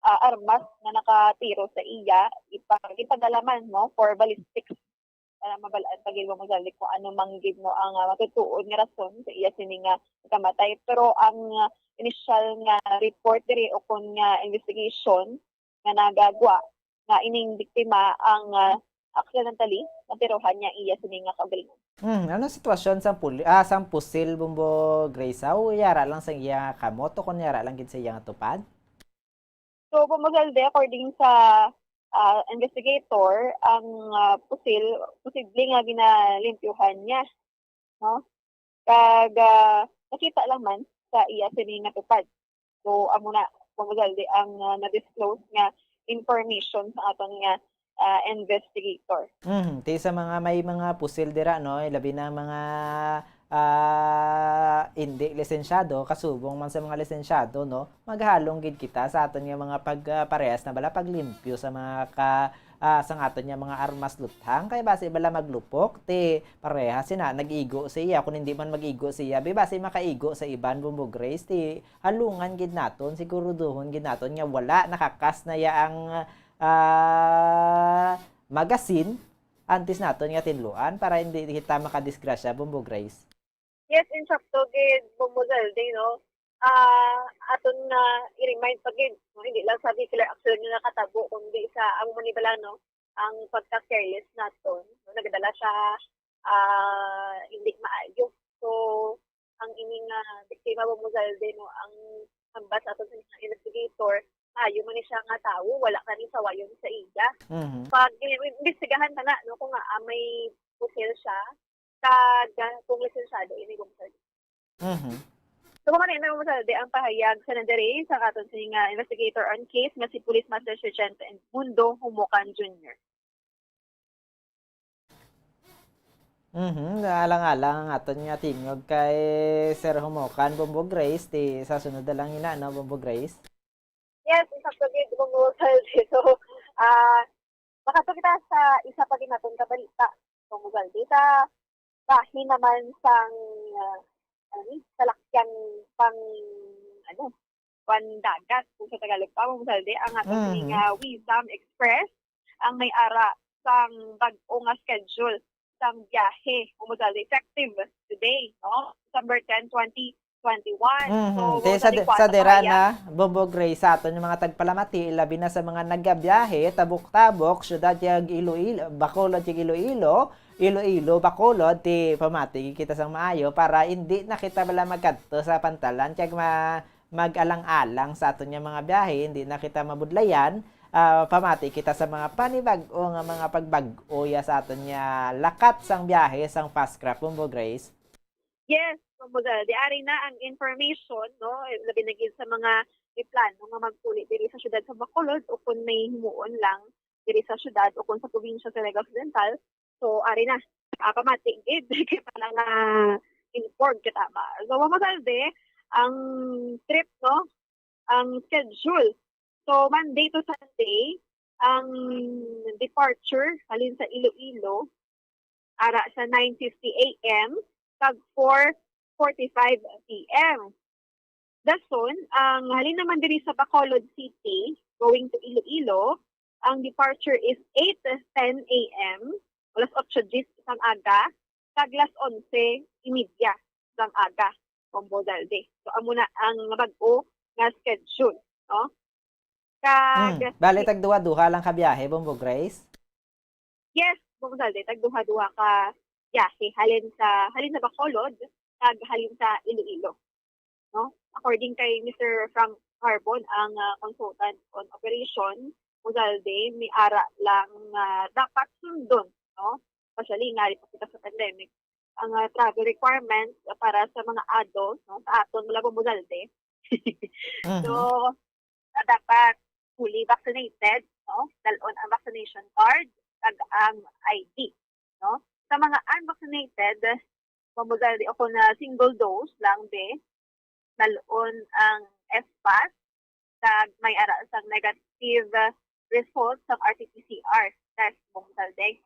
ah, armas nga nakatiro sa iya, ipa, ipadala man, no, for ballistics para mabal-an pa gid, Bombo Saldi, kung ano man gid, no, ang ah, matutuod nga rason sa iya sini nga pagkamatay. Pero ang ah, initial nga report diri o kon nga investigation nga nagagwa nga ining biktima ang ah, accidentally natirohan niya iya sini nga kaugalingon. Hmm, ano sitwasyon sang puli-, ah, sang pusil, Bombo Grace? Aw yara lang sa iya kamot o kon yara lang gid sa iya nga tupad? So, Bombo Saldi, according sa ah, investigator, ang ah, pusil, posible nga ginalimpyuhan niya, no? Kag ah, nakita lang man sa iya sini nga tupad. So, amo na, Bombo Saldi, ang ah, na-disclose nga information sa aton nga ah, investigator. Mhm. Ti sa mga may mga pusil dira, no, labi na mga ah, indi lisensyado, kasubong man sa mga lisensyado, no, maghalong gid kita sa aton nga mga pag ah, parehas na bala paglimpyo sa mga ka ah, sang aton nga mga armas luthang, kay basi bala maglupok, ti parehas sina nag-igo sa iya, kung hindi man mag-igo sa iya, bi basi makaigo sa iban, Bombo Grace, ti halungan gid naton, siguruduhon gid naton nga wala nakakas na ya ang ah, magazine antes naton nga tinluan para hindi kita makadisgrasya, Bombo Grace. Yes, insakto gid, Bombo Saldi, no? Ah, aton nga i-remind pa gid, no? Hindi lang sa vehicular accident nga nakatabo, kundi sa amo man ni bala, no, ang pagka-careless naton, no? Nagadala sa ah, hindi maayo. So, ang ining ah, biktima, Bombo Saldi, no, ang sambat sa aton sa mga investigator, maayo man ni siya nga tawo, wala ka ni sawayon sa iya. Mhm. Pag imbestigahan ka na, no, kung nga ah, may pusil siya, kag ah, kung lisensyado ini, Bong Saldi. Mhm. So, mao na, Bong Saldi, ang pahayag sa nadiri sa aton sini nga investigator on case nga si Police Master Sergeant Mundo Humukan Junior. Mhm, alang-alang ang aton nga tingog kay Sir Humukan, Bombo Grace, ti sa sunod na lang ina, no, Bombo Grace? Yes, isa pa gid, Bong Saldi. So, ah, makato kita sa isa pa gid naton ka balita, Bong Saldi. Sa bahin naman sang, ah, ano ni, salakyan pang, ano, pandagat, kung sa Tagalog pa, Bong Saldi, ang aton Mhm. sini nga Wisam Express ang may ara sang bag-o nga schedule sang biyahe, Bong Saldi, effective today, no? December ten, twenty twenty-one. Mhm. So, Te, Bong sa, Saldi, de- kuwan sa sa dera pahayag. Na, Bombo Grace, sa aton nga mga tagpalamati, labi na sa mga nagabiyahe, tabok-tabok, syudad kag Iloilo, Bacolod kag Iloilo, Iloilo, Bacolod, ti pamati kita sang maayo para hindi na kita bala magkadto sa pantalan kag ma- mag-alang-alang sa aton nga mga biyahe, hindi na kita mabudlayan. Ah, pamati kita sa mga panibag-o nga mga pagbag-o ya sa aton nga lakat sang biyahe sang Fast Craft, Bombo Grace. Yes, Bong Saldi, ari na ang information, no? Labi na gid sa mga may plano nga magpuli diri sa syudad sa Bacolod o kung may himuon lang diri sa syudad o kung sa probinsya sa Naga Occidental. So, ari na. Ah, pamati gid kay para nga informed kita ba. So, Bong Saldi, ang trip, no? Ang schedule. So, Monday to Sunday, ang departure halin sa Iloilo, ara sa nine fifty A M kag four forty-five P M. Dason, ang halin naman diri sa Bacolod City, going to Iloilo, ang departure is eight ten A M, alas otso diyes sang aga, kag alas onse y media sang aga, Bombo Saldi. So, amo na ang bag-o nga schedule, no? Kag, Hmm. Bali, tag duha-duha lang ka biyahe, Bombo Grace? Yes, Bong Saldi, tag duha-duha ka biyahe halin sa, halin sa Bacolod kag halin sa Iloilo, no? According kay Mister Frank Carbon, ang ah, consultant on operation, Bong Saldi, may ara lang nga dapat sundon, no? Especially nga pa kita sa pandemic, ang ah, travel requirements para sa mga adults, no, sa aton, wala, Bong Saldi. Mhm. So, ah, dapat fully vaccinated, no? Dal-on ang vaccination card kag ang I D, no? Sa mga unvaccinated, Bong Saldi, o kung na single dose lang, be, dal-on ang S pass kag may ara sang negative result sang R T P C R test, Bong Saldi.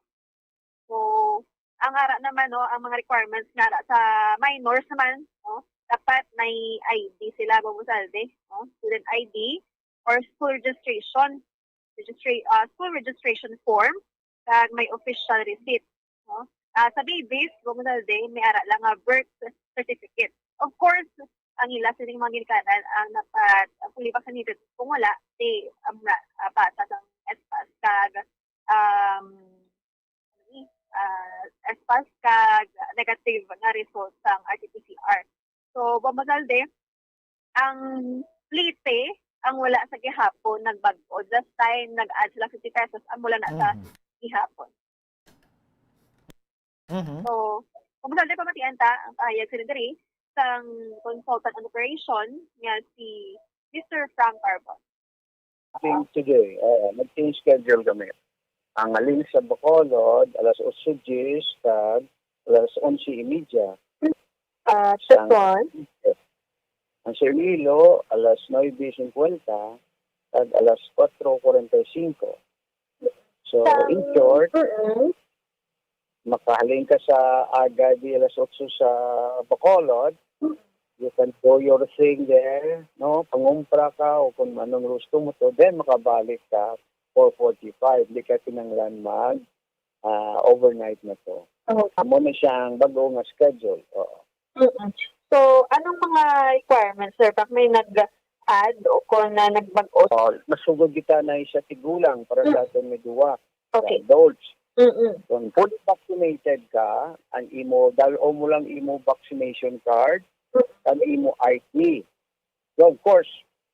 So, ang ara naman, no, ang mga requirements nga ara sa minors naman, no, dapat may I D sila, Bong Saldi, no? Student I D or school registration, registra- ah, school registration form, kag may official receipt, no? Ah, sa babies, Bong Saldi, may ara lang nga birth certificate. Of course, ang ila sining mga ginikanan ang dapat fully vaccinated. Kung wala, di ang na, ah, pasa sang S pass kag, um, ah, S pass kag negative nga result sang R T P C R. So, Bong Saldi, ang Leyte ang wala sa gihapon nagbag-o. Just time nag-add sila fifty pesos, amo lang na sa Mhm. gihapon. Mhm. So, Bong Saldi, pamatian ta ang pahayag sa diri sang consultant on operation nga si Mister Frank Carbon. Change today. Oo, nag-change schedule kami. Ang halin sa Bacolod, alas otso diyes kag alas onse y media. Ah, Ang, Stefan? Ang sa Iloilo, alas nuebe cincuenta kag alas kuwatro kuwarenta y singko. So, in short, Mm-mm. makahalin ka sa aga di alas otso sa Bacolod, you can do your thing there, no? Pangumpra ka o kung anong gusto mo to, then makabalik ka four forty-five. Di ka kinahanglan mag ah, overnight na to. Oh. Amo na siyang bago nga schedule. Oo. Mm-mm. So, anong mga requirements, sir? Pag may nag-add o kung na nagbag-o? Oh, masugod kita na isa tigulang para sa aton may duwa, sa Okay. adults. Mm-mm. Kung fully vaccinated ka, ang imo, dal-o mo lang imo vaccination card, ang imo I D. So, of course,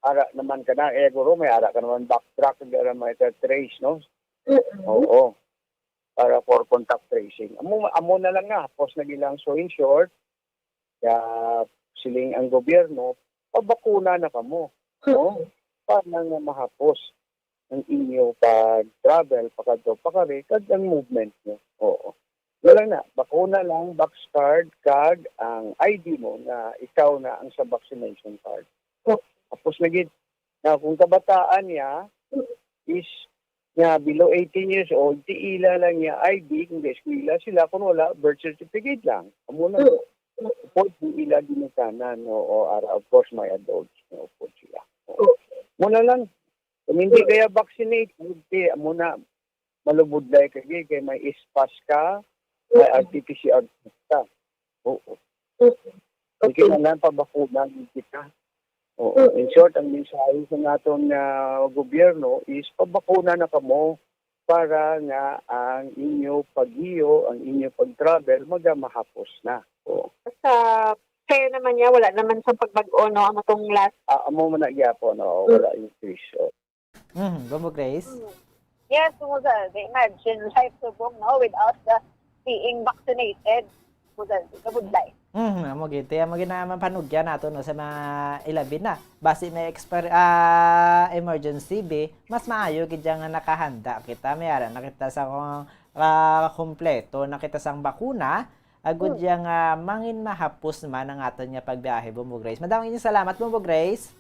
ara naman ka na, eh, guro, may ara ka naman backtrack, may trace, no? Mm-mm. Oo. Para for contact tracing. Amo, amo na lang nga, hapos na gid lang. So, in short, ya, siling ang gobyerno, pabakuna na kamo, no? Para nga mahapos ang inyo pag-travel, pakadto, pakari, kag ang movement nyo. Oo. Wala na. Bakuna lang, vax card, kag ang I D mo na ikaw na ang sa vaccination card. Oh. Tapos na gid. Na kung kabataan niya is nga below eighteen years old, tiila lang niya I D, kung eskwela sila, kung wala, birth certificate lang. Amo na. Mm. Upod, tiila ginikanan, oo, ara, of course, may adults, no, upod sila. Oo. Oh. Muna lang, kung hindi kaya vaccinated, amo na, malubudlay ka, kay may ispas ka, may Mm. R T P C R test ka. Oo. Mm. Hindi Okay. kailangan pabakuna kita. Oo. Mm. In short, ang mensahe sa naton nga gobyerno is pabakuna na kamo para nga ang inyo paghiyo, ang inyo pag-travel, magamahapos na. Oo. Sa, kaya naman niya, wala naman sa pagbag-o, no? Ang atong last Ah, amo man na gyapon, no? Mm. Wala increase. Oo. Mhm, Bombo Grace? Mm. Yes, Muzal. Imagine, life subong, no? Without the being vaccinated. Muzal, kabudlay. Mhm, amo gid. Kaya amo gid na mapanugyan nato, no, sa mga ilabi na. Basi may exper-, ah, emergency, be, mas maayo gid nga nakahanda kita. May ara na kita sa kung, ah, kompleto na kita sang bakuna. Agud Hmm. yang, ah, mangin mahapos man ang aton nga pagbiyahe, Bombo Grace. Madaming salamat, Bombo Grace.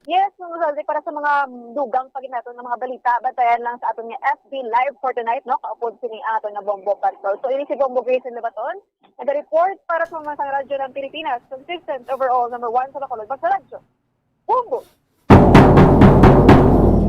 Yes, Ma'am Rosalde, para sa mga dugang pa gid naton nga mga balita, bantayan lang sa aton nga F B Live for tonight, no? Kaupod sini ang aton nga Bombo Patrol. So, ini si Bombo Grayson Lobaton, nag-report para sa Pambansang Radyo ng Pilipinas, consistent overall number one sa Bacolod, Bagsa Radyo. Bombo!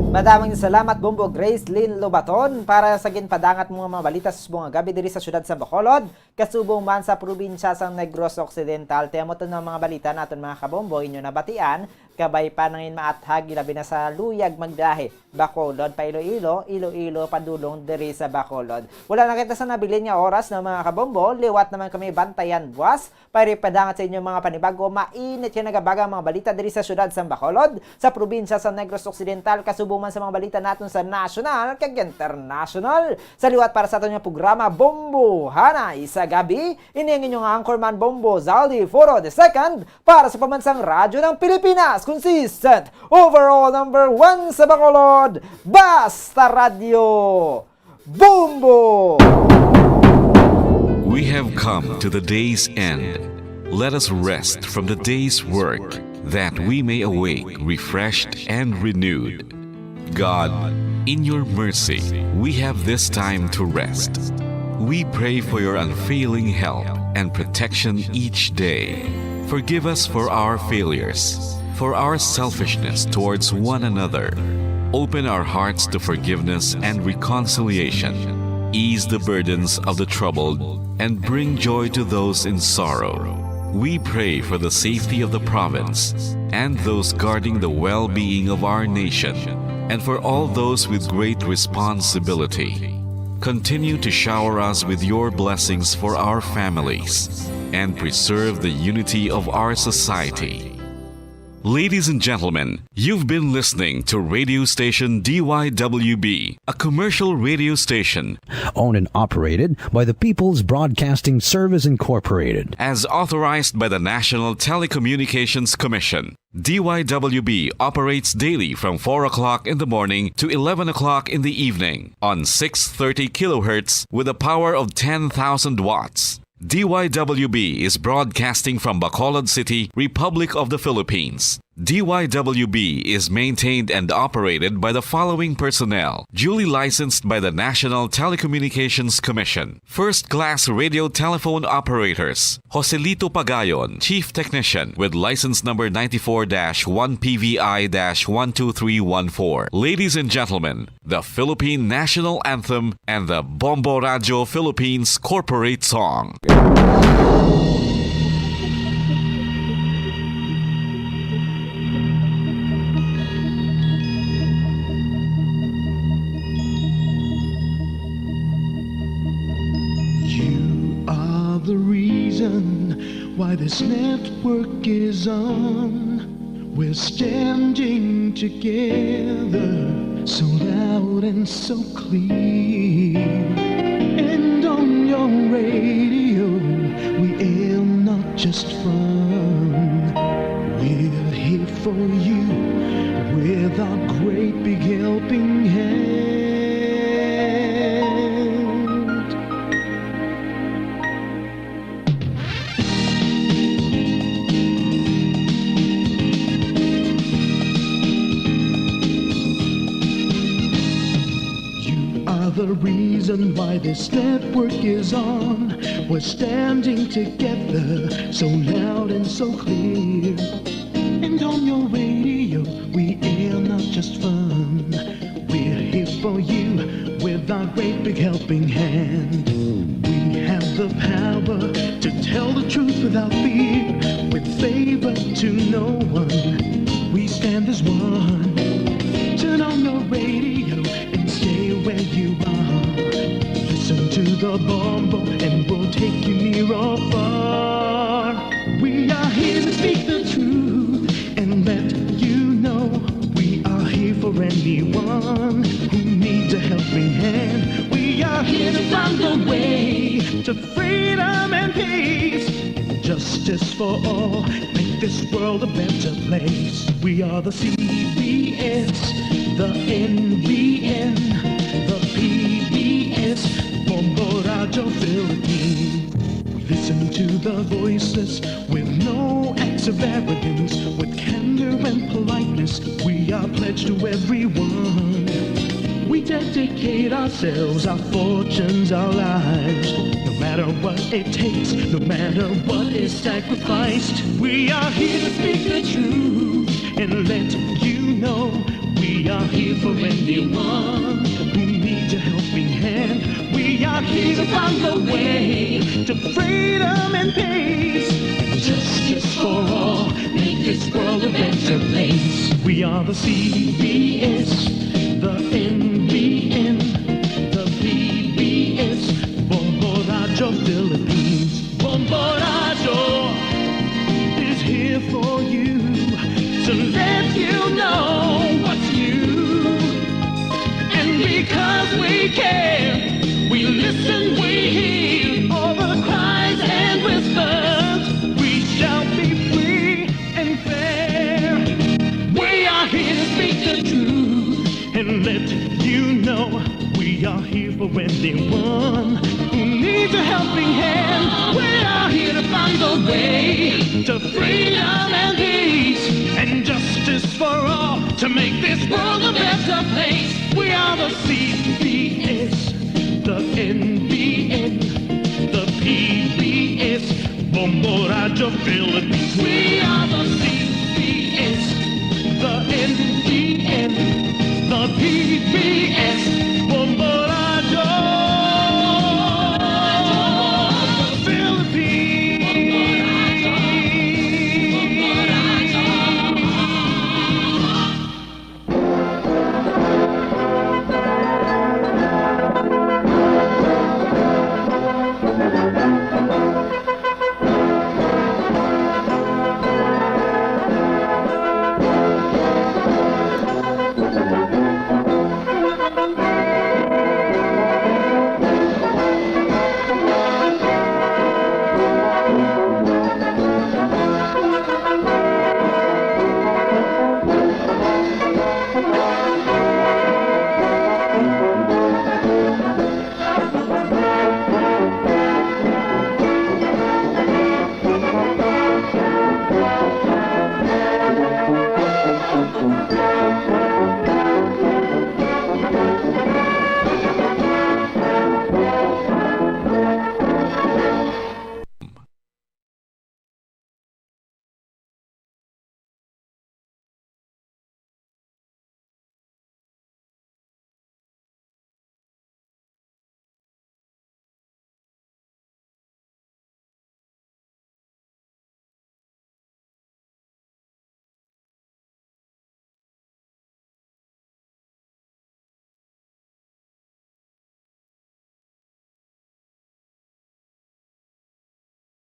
Madaming salamat, Bombo Grace Lynn Lobaton, para sa ginpadangat mo nga mga balita sa subong nga gabi diri sa siyudad sa Bacolod. Kasubong man sa probinsya sang Negros Occidental. Ti amo to nga mga balita naton, mga kabombo, inyo nabatian, kabay pa nangin maathag, ilabi na sa luyag magbiyahe, Bacolod pa Iloilo, Iloilo padulong diri sa Bacolod. Wala na kita sa nabilin nga oras, no, mga kabombo, liwat naman kami bantayan buwas. Para ipadangat sa inyo mga panibago, mainit nga nagabaga mga balita diri sa siyudad sa Bacolod, sa probinsya sa Negros Occidental, kasubong man sa mga balita naton sa nasyonal kag internasyonal. Sa liwat para sa aton nga programa, Bombohanay sa Gabi, ini ang inyong anchorman, Bombo Zaldi Foro the second, para sa Pambansang Radyo ng Pilipinas, consistent, overall number one sa Bacolod, Basta Radyo, Bombo! We have come to the day's end. Let us rest from the day's work, that we may awake refreshed and renewed. God, in your mercy, we have this time to rest. We pray for your unfailing help and protection each day. Forgive us for our failures, for our selfishness towards one another. Open our hearts to forgiveness and reconciliation. Ease the burdens of the troubled and bring joy to those in sorrow. We pray for the safety of the province and those guarding the well-being of our nation, and for all those with great responsibility. Continue to shower us with your blessings for our families and preserve the unity of our society. Ladies and gentlemen, you've been listening to radio station D Y W B, a commercial radio station owned and operated by the People's Broadcasting Service Incorporated. As authorized by the National Telecommunications Commission. D Y W B operates daily from four o'clock in the morning to eleven o'clock in the evening on six thirty kilohertz with a power of ten thousand watts. D Y W B is broadcasting from Bacolod City, Republic of the Philippines. D Y W B is maintained and operated by the following personnel, duly licensed by the National Telecommunications Commission. First-class radio telephone operators, Joselito Pagayon, Chief Technician, with license number ninety-four dash one P V I dash one two three one four. Ladies and gentlemen, the Philippine National Anthem and the Bombo Radyo Philippines Corporate Song. You are the reason why this network is on. We're standing together, so loud and so clear. And on your radio, we air not just fun. We're here for you with our great big helping hand. You are the reason why this network is on. We're standing together, so loud and so clear. And on your radio, we air not just fun. We're here for you with our great big helping hand. We have the power to tell the truth without fear, with favor to no one. We stand as one. Turn on your radio and stay where you are. Listen to the Bombo and we'll take you near or far. We are here to speak the truth and let you know we are here for anyone who needs a helping hand. We are here to find the way to freedom and peace and justice for all. Make this world a better place. We are the C B S, the N B N, the P B S, Bombo Radio Philippines. We listen to the voiceless with no acts of arrogance, with candor and politeness. We are pledged to everyone. We dedicate ourselves, our fortunes, our lives. No matter what it takes, no matter what is sacrificed, we are here to speak the truth and let you know we are here for anyone who needs a helping hand. We are here to find the way to freedom and peace and justice for all. Make this world a better place. We are the C B S, the N B N, the P B S, Bombo Radio Philippines. Bombo Radio is here for you to let you know what's new. And because we care, we listen, we hear all the cries and whispers. We shall be free and fair. We are here to speak the truth and let you know we are here for anyone who needs a helping hand. We are here to find the way to freedom and peace and justice for all, to make this world a better place. We are the C B S, the N B N, the P B S, Bombo Radio Philippines. We are the C B S, the N B N, the P B S,